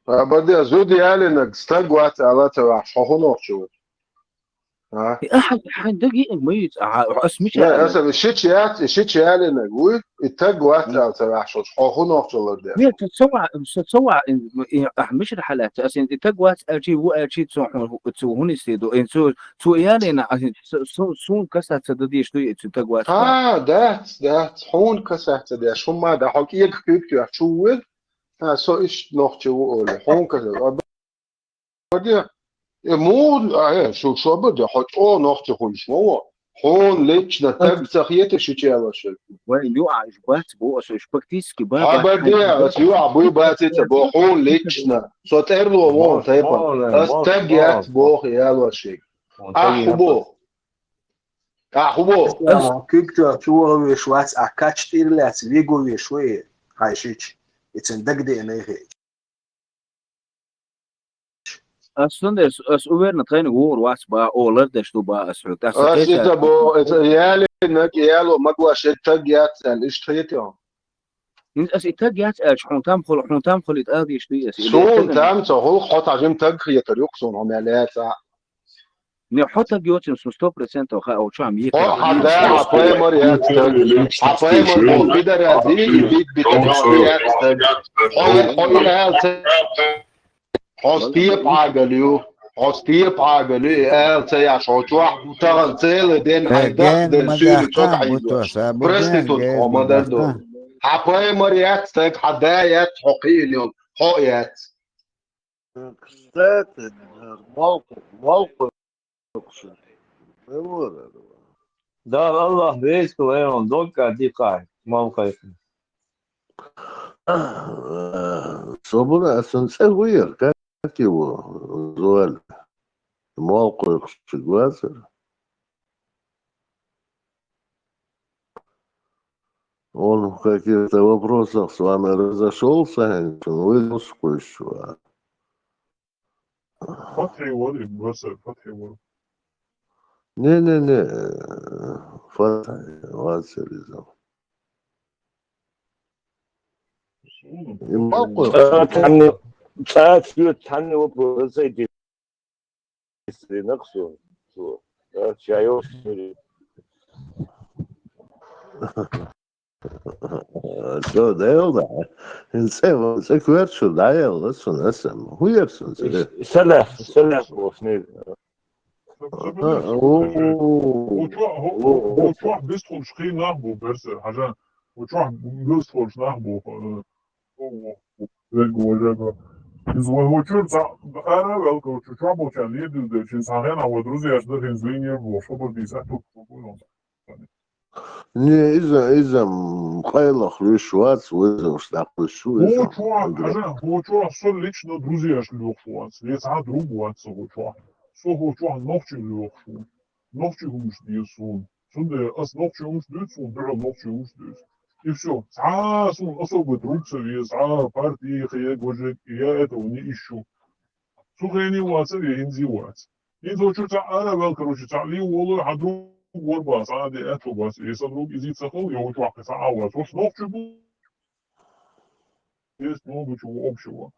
Абаде, зуда ялийнарг стаг вац ала ца ваьхьаш, хьо хӀун нохчи ву? А? Э, ахьа, хьайн даг йиъна ма ю иза, ахьа, ас мича Не, аьлла? Аса, шича яц, шича ялийнарг вуй, и таг вац аьлла ца ваьхьаш, хьо хӀун нохчалла деш? Не, со ца ва-, со ца ва-, и, и, ахьа мичара хьалаьцна, ас и таг вац аьлчий, ву аьлчий, цо хьуна, цо хӀун йисте ду, и цо, цо ялийна, ас и, со, со, суна касаться дан дезаш дуй, и цо таг вац аьлла? Ха, дац, дац, хьуна касаться деш, хӀумма да, хьо кӀега куьг тоьхча чу вуьйр, ха, со иштта нохчи ву олий, хьуна касаться. Абаде, э, муха, а, э, шу, шу абаде, хьо чӀогӀа нохчи хуьлуш ма ву. Хьуна лично таг ца хета шича ялош верг. Вай, юа, иш бац бо, аса иш фактически ба, бац. Абаде, ас юа, буй бац ица бо, хьуна лично. Со тӀерло вон тайпа. Ас таг яц боху ялош верг. Ахьа хӀу боху? Ахьа хӀу боху? Ас куьг тоьхча чу ваха веш вац, а кач тӀера лаьцна вига веш ву и, хьайн шича. И цуьнан дагадеана хи. Ас цундела, ас уверенно тхайна вогӀур вац ба, о, лардеш ду ба ас хьоьга. ТӀаккха сан Ас кхетар иза бо, иза ялинаг, яло магла шег таг яц аьлла, иштта хетий хьуна? ХӀинца ас и таг яц аьлча, хьуна там хул, хьуна там хул и тӀадийш дуй ас? Или Суна таган там ца хул, хьо тхьажим таг хетар юкъ суна, хьо мел яца. Не, хьо таг йоцин сун сто процентов хаа, о, чу хьам Хьо йикар. Хьада, хьа паймар яц таг. Хьа паймар бо пидорази, и бит бит хьо яц таг. Хьо, хьо и аьлца. Хьо степа Ӏагал ю, хьо степа Ӏагал ю, и ала ца яш, хьо чохь тахана цела ден Э, хьайн дас ген ден ма суьйра дахкан, цо бу хьайзош. Тоса, бу ген, Проститутка ген хьо ма ма дар ду. Дахкан. Хьа паймар яц стаг, хьа да яц, хьо кхиъна йолу, хьо яц. Кстати, малко, малко. Дала Аллах веза вайон догга дикхай, малхайхна. Собура, асан цӀе вуер, как его звали? Малкхойкхуш чугвацара. Он в каких-то вопросах с вами разошёлся, вы русскую. Фатхьи вара, и Васар Фатхьи вара. Не-не-не, э, Фатхьи, Васар иза. И малкхой. Цхьа цхьанне, цхьа цхьа цхьанне вопрос зайди. Стринак со, со. Да, чайо. Со, да, да. ХӀинца цӀе, цӀе коьртачул дӀаелла сан, аса. ХӀун яра сан цӀе? Салах, салах, вошни. А, о, Вочохь, вочохь бистхуьлуш кхин нах бу, берсер, хьажа. Вочохь бистхуьлуш нах бу, э, о, о, о, вегга, вежага. Иза вай вочуьра цхьа ара а ваьлла, короче, чохь болчарна ледилла дерг, хӀинца цхьана хенахь вай друзьяш дара, хӀинца линия бу, хабар дийца, аьтту, Не, иза, иза, м, къайлах луьйш вац, везаш дӀакхуьйсуш ву иза. ХӀокху чохь, хьажа, хӀокху чохь со лично друзьяш лоьхуш вац, я цхьа друг вац со хӀокху чохь. Со хӀокху чохь нохчий лоьхуш ву. Нохчий хӀумаш деза суна. Цундела ас нохчий хӀумаш дуьйцу, суна дуьхьал нохчий хӀумаш дуьйцу. И всё. Цхьа а суна особый друг ца веза, цхьа а парти, хег, важек, я этого не ищу. Цу хене вацара, я хӀинца вац. ХӀинца вочуьра цхьа ара а ваьлла, короче, цхьа лий волу, хьан друг вара бац, цхьа а де аьтту бац, я сан друг иза ца хала, я вочохь кхин цхьа а вац. Ваш нохчий бу. Есть много чего общего.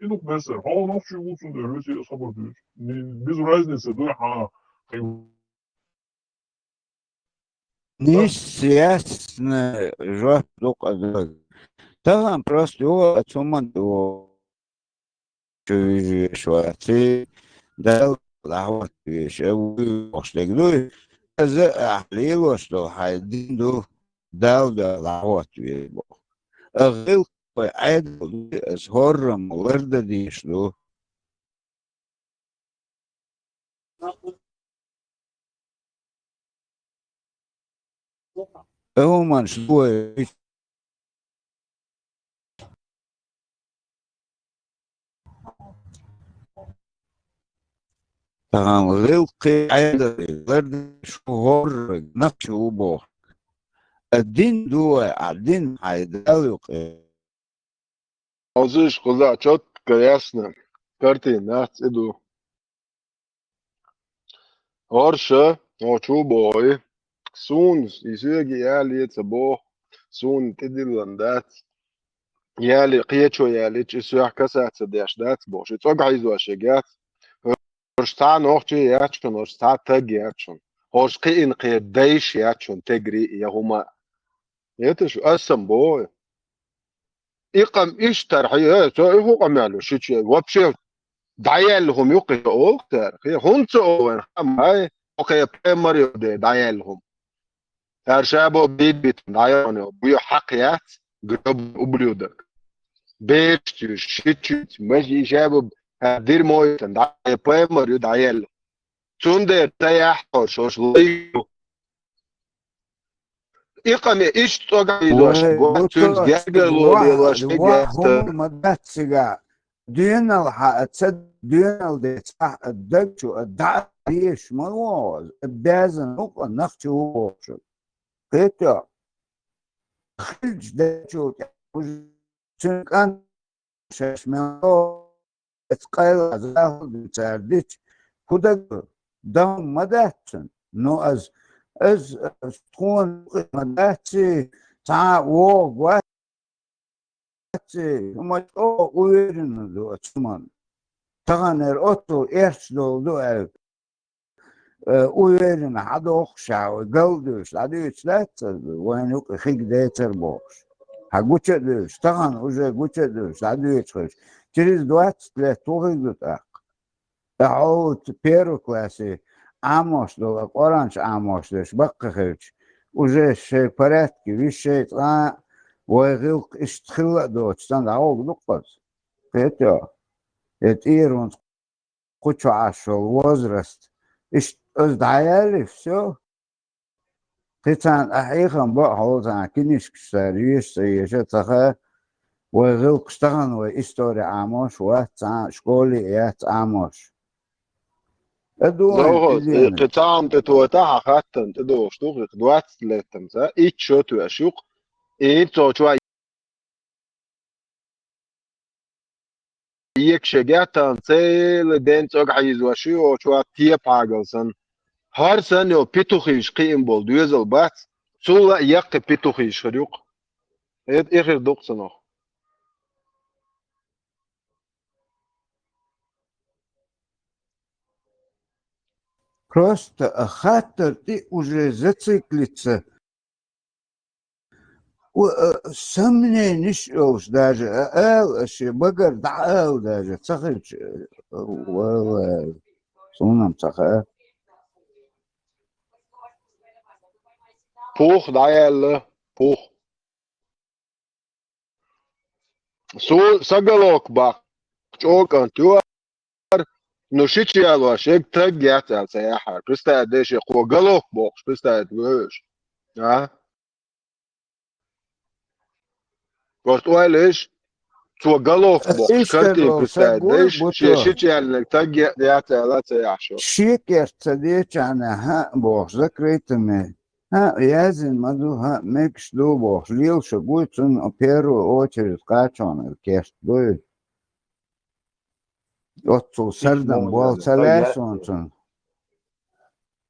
И ну, бессер, хьо нохчий ву, цундела хӀоьца ас хабар дуьйцу. Не, без разницы, дуй хьан, хьайн Нисъясна жоп ду къа дог. Тахана просто юха а цу ма ду. Чу вижеш ваций, Дала дӀахӀоттавеш, а вуй бохуш дерг дуй. Аза а ахь лелош долу хьайн дин ду, Дала дуьхьа дӀахӀоттавеш боху. А гӀиллакх вай Ӏедал дуй, аса хӀоррам лардан дезаш ду. Ӏуманаш лой. Тахана гӀиллакхе Ӏедале лардан шу хӀорраг нах чу ву боху. А дин ду вай, а дин хьайн Дала юкъе. Хьовзийша кхузахь чётко ясна картина дац и ду. ХӀорша, хьо чу бохий, суна и соьга яле ца боху, суна тӀедиллина дац, яле, кхечо ялича, и соьх касаца деш дац боху, ши цӀога хьийзош яц. ХӀорш цхьа нохчий яц шуна, хӀорш цхьа таг яц шуна, хӀорш кхиъна кхин дайш яц шуна, тегри я хӀума. Эта шу ас сам боху. И къам иштта тархье, э, со и хӀу къамел ю, шича, вообще, дӀаяьлла хӀума юккъе олу цара. Хе, хӀунда ца олу вайн хам, ай, окхе пемар ю де дӀаяьлла хӀума. Цара шабо бийд битан дӀаяьлла, бу хьакх яц, грёб ублюдок. Бешчуьш, шичуьц, мажи шабо, а, дирмо ю тан, дӀа-, пемар ю дӀаяьлла. Цундела ца яхьа хьо, шош лайгу. И къаме иштта цӀога йизош, Вай, гуо, ну цуьнца то, гергарло вах, лелош, вах, герта. ХӀума ма дац цигахь. Доьналла хьан а ца, доьналла де цхьа а даг чу а дӀа а дезаш ма вогӀу, безана ву-кх а нах чу ву бохучуьнга. Кхетта? Хилча дечул тӀе уже цуьнан кӀант шаьш мел эцу къайла захьал ду цара дича, хӀун дага, дан ма дац цуьнан. Ну, аз, аз, аз тхуна ма дац, цхьа а вогӀу вац, хӀума чӀогӀа уверенно ду оцу хӀуманна. Таханара оццул эрча долу ду аьлла, э, уверенно хьадохуш, ша вай галдуьйш, дӀадуьйцуш дац аса, вайна юкъа хиг децара бохуш. Хьан гуча а дуьйш, тахана уже гуча а дуьйш, дӀадуьйцуш хилча. Через двадцать лет хӀун хир ду тӀаккха? Ткъа хьо первый классе Ӏамош долу, Къуръанаш Ӏамош дерш баккха хилча, уже шайн порядке висшей цкъа а вай гӀиллакх иштта хилла а доцуш, цхьаьна дӀагӀорг ду-кх аса. Кхетий хьо? Я тӀера хӀунца кху чу Ӏаш йолу возраст. Иштта аса дӀаяьлли, всё. Кхин царна ахь хьехам бо а хьо, царна кинишкаш цара еша ца еша а ца хаьа, вай гӀиллакхаш тахана вай истори Ӏамош вац, цхьа а школе а яц Ӏамош. ТӀедогӀу Довхоз, и кхин цхьа хӀума тӀе тохийтахь, хьан хаттарна тӀедогӀуш ду-кх, двадцать лет-м ца, итт шо тоьаш ю-кх, и хӀинца оцу чохь екаш егетта, цхьана цхьана ден цӀога хьийзош ю, оцу чохь тепа хьагал санна. ХӀара санна йолу петухиш кхиам болу доьзал бац, цул а яккхий петухиш хир ю-кх. ХӀета и хир ду-кх цунах. Просто а хаттар тӀе уже зациклиться. Ва, а, сомнениш йолуш даже, а, ала, а, шен багара дӀаала даже ца хилча, а, валлахӀи, суна-м ца хаьа. Пух дӀаяьлла, пух. Су-, сан галок баккха чӀогӀа кӀант ю, ну, шича ялош, шега таг яц аьлла ца яхьара. Представить де шен, кхо галок бохуш, представить вевзаш. А? Просто ойла еш, цо галок бохуш, картина представить де, шен шича яьллинарг таг я-, яц аьлла ца яхьа шо. Шен кӀерта ца дечахьана, хӀаъ, бохуш, закрытыми. ХӀаъ, яздина ма ду, хӀаъ, мегаш ду, бохуш, лелаш вуй цунна первую очередь кхачонал керт дуй. Оццул сардам болу ца лаьа суна цунна.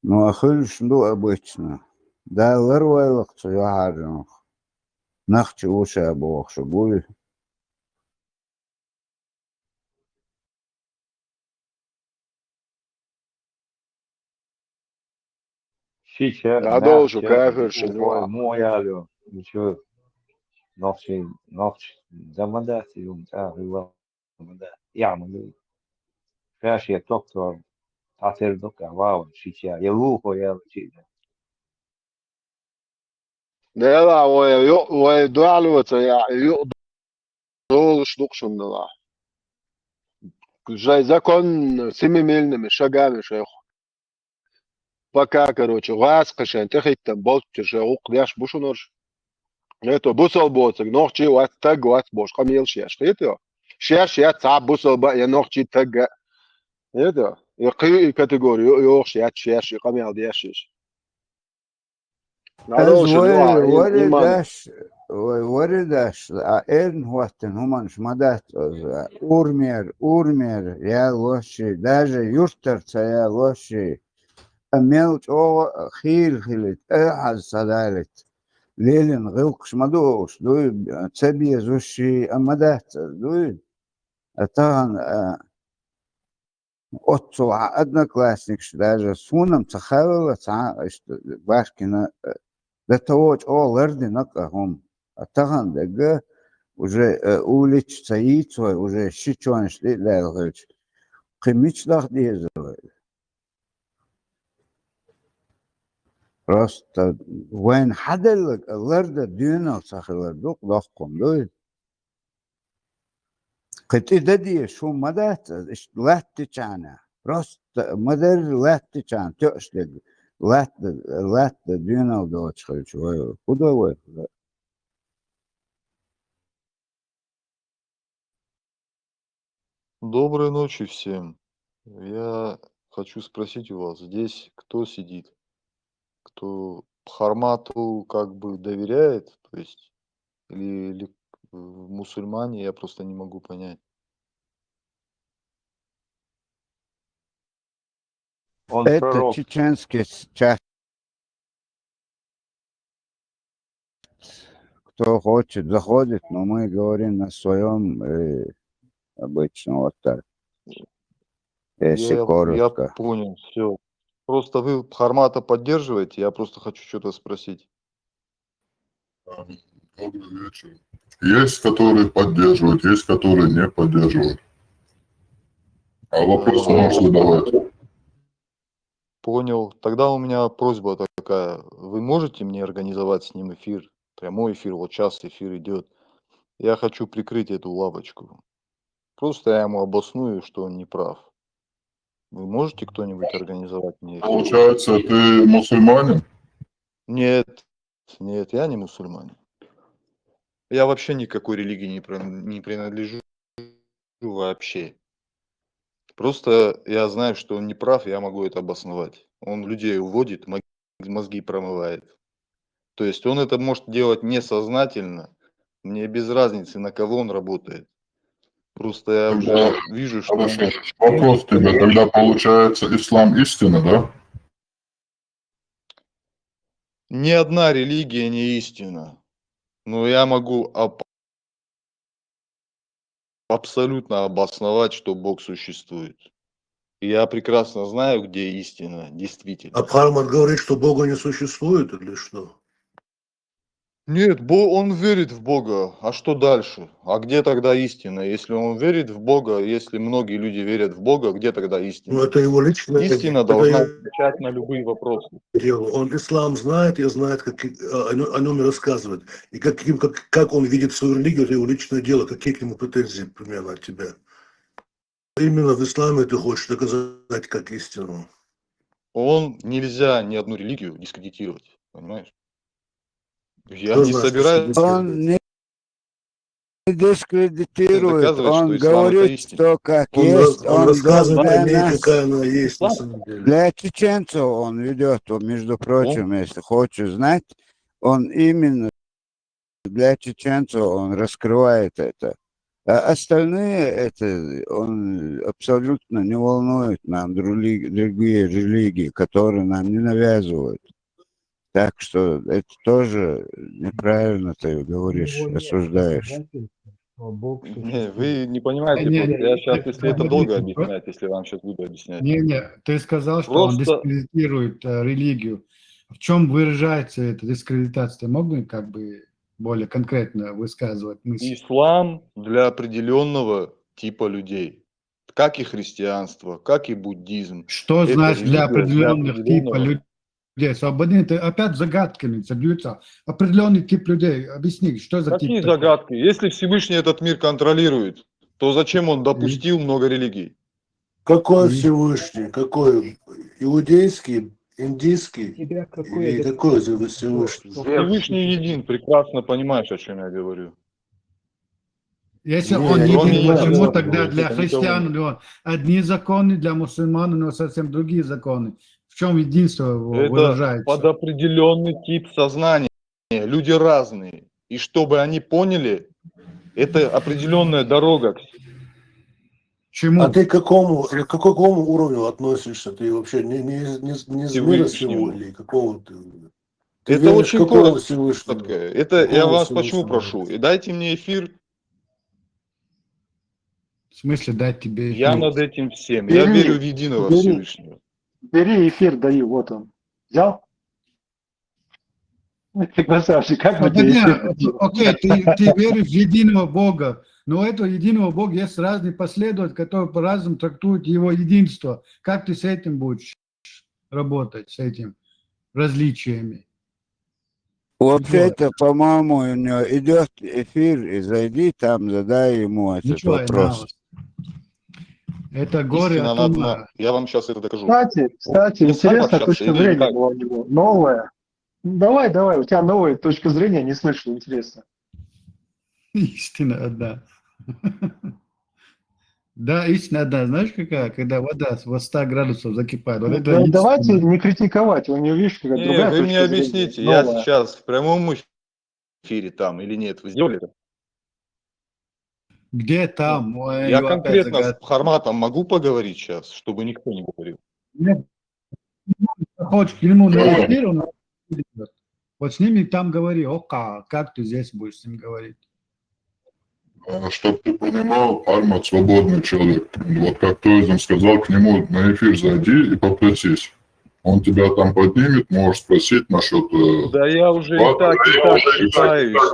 Ну, а хуьлуш ду обычно. Дала ларвойла-кх цу юьхьӀаьржонах. Нах чу ву ша бохуш вуй. Шича дӀадолчу кафиршна юкъа. Муха яьлла ю? Ничего. Нохчий, нохчий дан ма дац, и хӀума тӀехь хилла ма дац. Эхь ма ду. Ша шен ток-ток дӀатера ду-кх, вау, шича я лулахо яьлла чи а дац. Делахь вай ю-, вай дуьхьало ца яхь, юкъа долуш ду-кх шуна делахь. Шайн закон семимильными шагами шайх. Пока, короче, гӀазкхашна тӀехӀиттина болччуьра шайн гӀуллакх деш бу шуна уьш. ХӀета бусалба боцург нохчи вац, таг вац бохуш къамелаш еш. ХӀета? Шаьш яц цхьа а бусалба а, я нохчи таг а. ХӀета? И кхин и категори йо-, йохуш яц шаьш, и къамел деш иша. Ас вай вари даш, вай вари даш, а эрна хӀоттина хӀуманаш ма дац аса. Урамера, урамера ялош ши, даже юьртара ца ялош ши. А мел чӀогӀа а хийла хилийта, а хьаза ца далийта. Лелина гӀиллакхаш ма ду уьш, дуй, ца безаш ши, а ма дац аса, дуй. А тахана, а, Оццул хьан одноклассникаш даже суна-м ца хаьвелла цхьа а, иштта башкина, э, да того чӀогӀа лардина-кх хӀума. А тахана дерг уже, э, улича ца йийца вай, уже шичонаш тӀе а даьлла хилча, кхин мича даха деза вай? Просто вайна хьаделларг а лардан доьналла ца хилар ду-кх доккха хӀума, дуй? Кхин тӀе дан дезаш хӀума ма дац аса, иштта латтичхьана. Просто ма-дарра латтичхьана тоьаш дерг. Латта, латта доьналла доцуш хилча вай, хӀун до вай? Доброй ночи всем. Я хочу спросить у вас, здесь кто сидит? Кто Бхармату как бы доверяет, то есть, или, или, э, мусульмане, я просто не могу понять. Он Это пророк. Чеченский с- чат. Кто хочет, заходит, но мы говорим на своем э, обычно вот так. Если Я, я коротко. Понял, все. Просто вы Бхармата поддерживаете, я просто хочу что-то спросить. Добрый вечер. Есть, которые поддерживают, есть, которые не поддерживают. А вопросы А, можешь задавать. Понял. Тогда у меня просьба такая. Вы можете мне организовать с ним эфир? Прямой эфир, вот сейчас эфир идет. Я хочу прикрыть эту лавочку. Просто я ему обосную, что он не прав. Вы можете кто-нибудь организовать мне эфир? Получается, ты мусульманин? Нет, нет, я не мусульманин. Я вообще никакой религии не, при- не принадлежу вообще. Просто я знаю, что он не прав, я могу это обосновать. Он людей уводит, мозги промывает. То есть он это может делать несознательно. Мне без разницы, на кого он работает. Просто я уже вижу, что... Хорошо. Вопрос тебе. Тогда получается, ислам истина, да? Ни одна религия не истина. Но я могу абсолютно обосновать, что Бог существует. И я прекрасно знаю, где истина, действительно. А Бхармат говорит, что Бога не существует или что? Нет, Бо- он верит в Бога. А что дальше? А где тогда истина? Если он верит в Бога, если многие люди верят в Бога, где тогда истина? Ну, это его личное Истина это должна его отвечать на любые вопросы. Дело. Он ислам знает и знает, как, о, о нем и рассказывает. И каким, как, как он видит свою религию, это его личное дело. Какие к нему претензии примерно от тебя? Именно в исламе ты хочешь доказать как истину. Он нельзя ни одну религию дискредитировать, понимаешь? Я Что не значит собираюсь... дискредитировать? Он не дискредитирует, Доказывает, что он ислам это говорит, истина. что как Он, есть, он он рассказывает для о ней, нас, какая она есть на Ислам самом деле. Для чеченцев он ведет, он, между прочим, если хочешь знать, он именно для чеченцев, он раскрывает это. А остальные это он абсолютно не волнует нам другие, другие религии, которые нам не навязывают. Так что это тоже неправильно ты говоришь, Его нет осуждаешь. доказательств, что Бог Не, существует. Вы не понимаете, Не, просто не, я не, сейчас, не, если это не, долго не, объяснять, если вам сейчас буду объяснять. Не, не, ты сказал, что он Просто дискредитирует э, религию. В чем выражается эта дискредитация? Ты мог бы как бы более конкретно высказывать мысль? Ислам для определенного типа людей, как и христианство, как и буддизм. Что Это значит для религия для определенных типа определенного. людей? С определенными, ты опять загадками забьются. Определенный тип людей. Объясни, что за Какие тип такой? Загадки? Если Всевышний этот мир контролирует, то зачем он допустил много религий? Какой Мгм. Всевышний? Какой? Иудейский, индийский? Тебя какой Или это какой же Всевышний? Всевышний един, прекрасно понимаешь, о чем я говорю. Если Не, он не не Кроме видит, Иисуса почему не тогда было, для это никого христиан не у него одни законы, для мусульман у него совсем другие законы? В чем единство его Это выражается? под определенный тип сознания. Люди разные. И чтобы они поняли, это определенная дорога. Чему? А ты к какому, к какому уровню относишься? Ты вообще не, не, не, не с мира сего Всевышнему. Или какого ты? Ты Это веришь очень какого коротко. Всевышнего? Это я Какого вас почему Всевышнего? Прошу? И дайте мне эфир. В смысле дать тебе Я эфир? Над этим всем. Я Бери, верю в единого бери. Всевышнего. Бери эфир, даю, вот он. Взял? Ты, красавчик, как Ну, у тебя тогда, эфир? окей, ты, ты веришь в единого Бога, но у этого единого Бога есть разные последователи, которые по-разному трактуют его единство. Как ты с этим будешь работать, с этим различиями? Вообще-то, по-моему, у него идет эфир, и зайди там, задай ему этот Ничего, вопрос. Аналос. Это горе Истина от она ума. одна. Я вам сейчас это докажу. Кстати, кстати, Ну, как интересная общаться точка или зрения как? Была у него. Новая. Давай, давай, у тебя новая точка зрения, не слышал, интересно. Истина одна. Да, истина одна. Знаешь, какая? Когда вода с- во ста градусов закипает. Вот это Да, давайте истина. Не критиковать, у него, видишь, какая Не, другая вы точка мне зрения. Объясните, я Новая. Сейчас в прямом эфире там или нет? Вы сделали это? Где там? Ой, Я опять конкретно с загадка. Бхарматом могу поговорить сейчас, чтобы никто не говорил? Нет. хочешь к нему на эфир, он идёт. Вот с ними там говори, Ока, как ты здесь будешь с ним говорить? А, чтоб ты понимал, Армат свободный человек. Вот как Тойзен сказал, к нему на эфир зайди и попросись. Он тебя там поднимет, можешь спросить насчет... э, Да я уже и ладно, так, и я так уже и так, и считаюсь.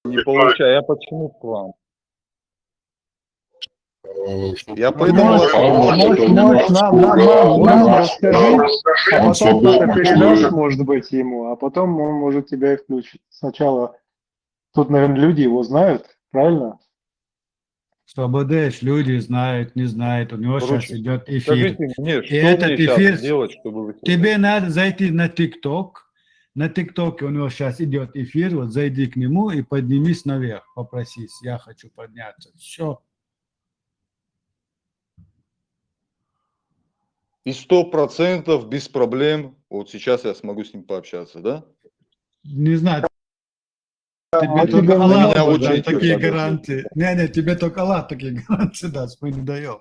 Не получаю. Я почему к вам? э, чтоб Я ты поэтому понимал, вас Армат Можешь, это можешь, не нам, нам, нам, нам расскажи, а Он потом свободный как-то передашь, человек. Может быть, ему, а потом он может тебя и включить. Сначала, тут, наверное, люди его знают, правильно? Свободеш, люди знают, не знают, у него сейчас Короче, идет эфир. Скажите мне, что этот мне сейчас эфир- делать, чтобы вы... Тебе надо зайти на ТикТок. На ТикТоке у него сейчас идет эфир, вот зайди к нему и поднимись наверх, попросись, я хочу подняться. Все. И сто процентов без проблем, вот сейчас я смогу с ним пообщаться, да? Не знаю, А тебе тебе только не Аллах надо может дать учить такие это. Гарантии. Не, не, тебе только Аллах такие гарантии даст, мы не даем.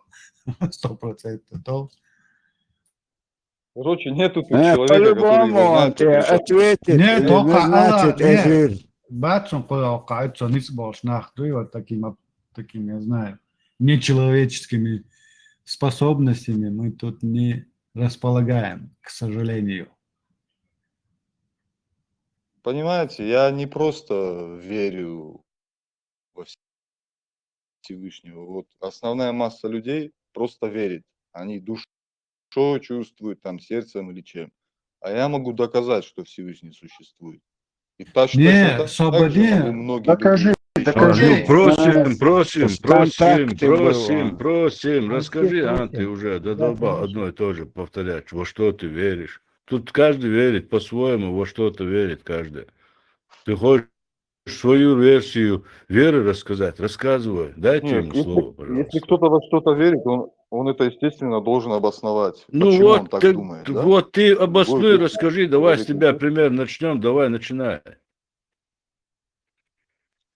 Сто процентов. То Короче, нету тут Э, человека, который его По-любому он знает, тебе который сейчас... ответит Нет, или только назначит Аллах, нет. эфир. Батсон куда окажется, не сболш нах, да и вот таким, об- таким, я знаю, нечеловеческими способностями мы тут не располагаем, к сожалению. Понимаете, я не просто верю во Всевышнего. Вот основная масса людей просто верит. Они душой чувствуют, там, сердцем или чем. А я могу доказать, что Всевышний существует. И точно, Не, точно так же Соболин, могу многие Докажи, другие докажи. Ну, просим, Э, просим, ВКонтакте просим, просим, было. просим. Ну, Расскажи, всё, а, всё. ты уже Да, задолбал конечно. Одно и то же повторять. Во что ты веришь? Тут каждый верит по-своему, во что-то верит каждый. Ты хочешь свою версию веры рассказать? Рассказывай. Дайте Нет, ему если, слово, если пожалуйста. Кто-то во что-то верит, он, он это, естественно, должен обосновать. Ну Почему он вот, так ты, думает, да? вот ты обоснуй, Любой расскажи, давай с человек тебя не- пример начнем, давай начинай.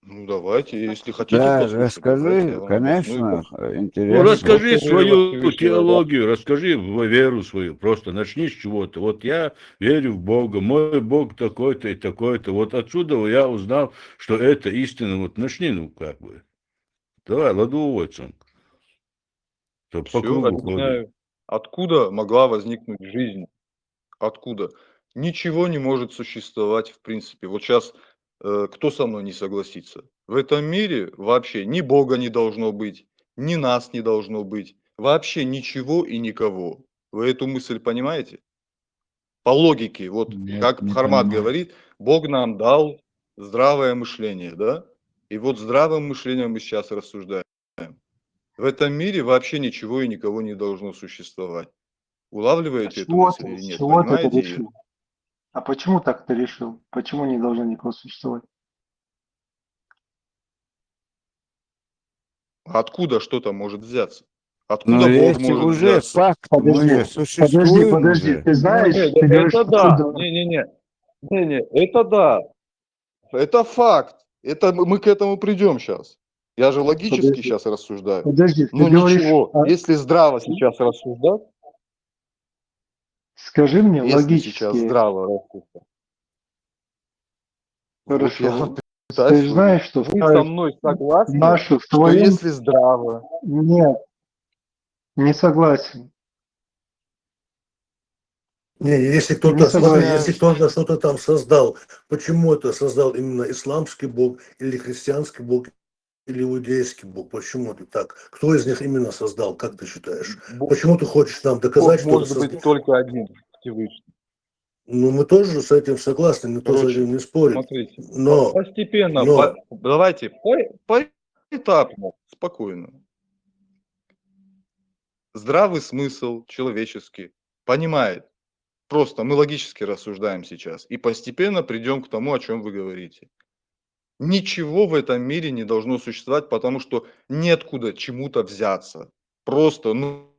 Ну, давайте, если хотите Да, послушать, расскажи, давайте я вам обосную. Конечно, Ну, интересно. расскажи Расскажи свою свою Всевышнего, да. Теологию, расскажи в- веру свою, просто начни с чего-то. Вот я верю в Бога, мой Бог такой-то и такой-то. Вот отсюда я узнал, что это истина. Вот начни, ну, как бы. Давай, ладу, Войцун. То по Всё, кругу ходит. объясняю. Откуда могла возникнуть жизнь? Откуда? Ничего не может существовать в принципе. Вот сейчас кто со мной не согласится? В этом мире вообще ни Бога не должно быть, ни нас не должно быть, вообще ничего и никого. Вы эту мысль понимаете? По логике, вот Нет, как не Хармат понимаю. Говорит, Бог нам дал здравое мышление, да? И вот здравым мышлением мы сейчас рассуждаем. В этом мире вообще ничего и никого не должно существовать. А Улавливаете эту чего мысль ты, или с нет? чего ты это Понимаете её? Решил? А почему так ты решил? Почему не должно никого существовать? Откуда что-то может взяться? Откуда Но Бог если может уже взяться? Факт, Подожди, мы же подожди, существуем подожди. Уже. Ты знаешь, Нет, ты говоришь, это да. Откуда? Не-не-не. Не-не, это да. Это факт. Это мы мы к этому придем сейчас. Я же логически Подожди. Сейчас рассуждаю. Подожди, ты Ну говоришь, ничего, а, если здраво сейчас рассуждать, Скажи мне если сейчас логически. Здраво рассуждать. Вот я Хорошо. вот пытаюсь Ты же знаешь, что Вы со мной согласны, Маша, в что твоем... Если здраво... Нет, не согласен. Не, если кто-то Не смотри, согласен. Если кто-то что-то там создал, почему это создал именно исламский бог или христианский бог или иудейский бог? Почему это так? Кто из них именно создал, как ты считаешь? Бог, Почему ты хочешь нам Бог доказать, что может это быть создал? Только один, Всевышний. Ну, мы тоже с этим согласны, никто с Короче, этим не спорит. Смотрите, Но, постепенно, но по- давайте по- поэтапно, спокойно. Здравый смысл человеческий понимает. Просто мы логически рассуждаем сейчас. И постепенно придем к тому, о чем вы говорите. Ничего в этом мире не должно существовать, потому что неоткуда чему-то взяться. Просто, ну,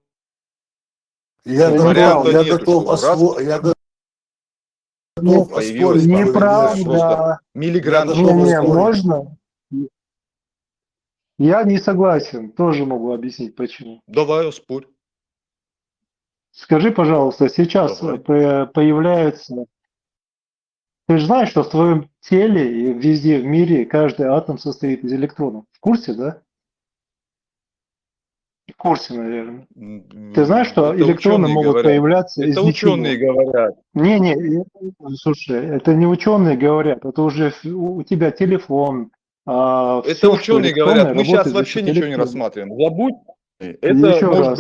Я ну, готов, порядка я нету, готов, чтобы раз осво- я готов Ну, оспорить твою версию. неправда. Миллиграмм Я Не, готов не, оспорить. Можно? Я не согласен. Тоже могу объяснить, почему. Давай, спорь. Скажи, пожалуйста, сейчас Давай. по- появляется... Ты же знаешь, что в твоем теле и везде в мире каждый атом состоит из электронов. В курсе, да? В курсе, наверное. Ты знаешь, что Это электроны ученые могут говорят. Появляться из Это ученые ничего? Говорят. Не-не, слушай, это не ученые говорят, это уже у тебя телефон. А это ученые говорят. Мы сейчас вообще ничего не рассматриваем. Забудь. Это Еще может раз.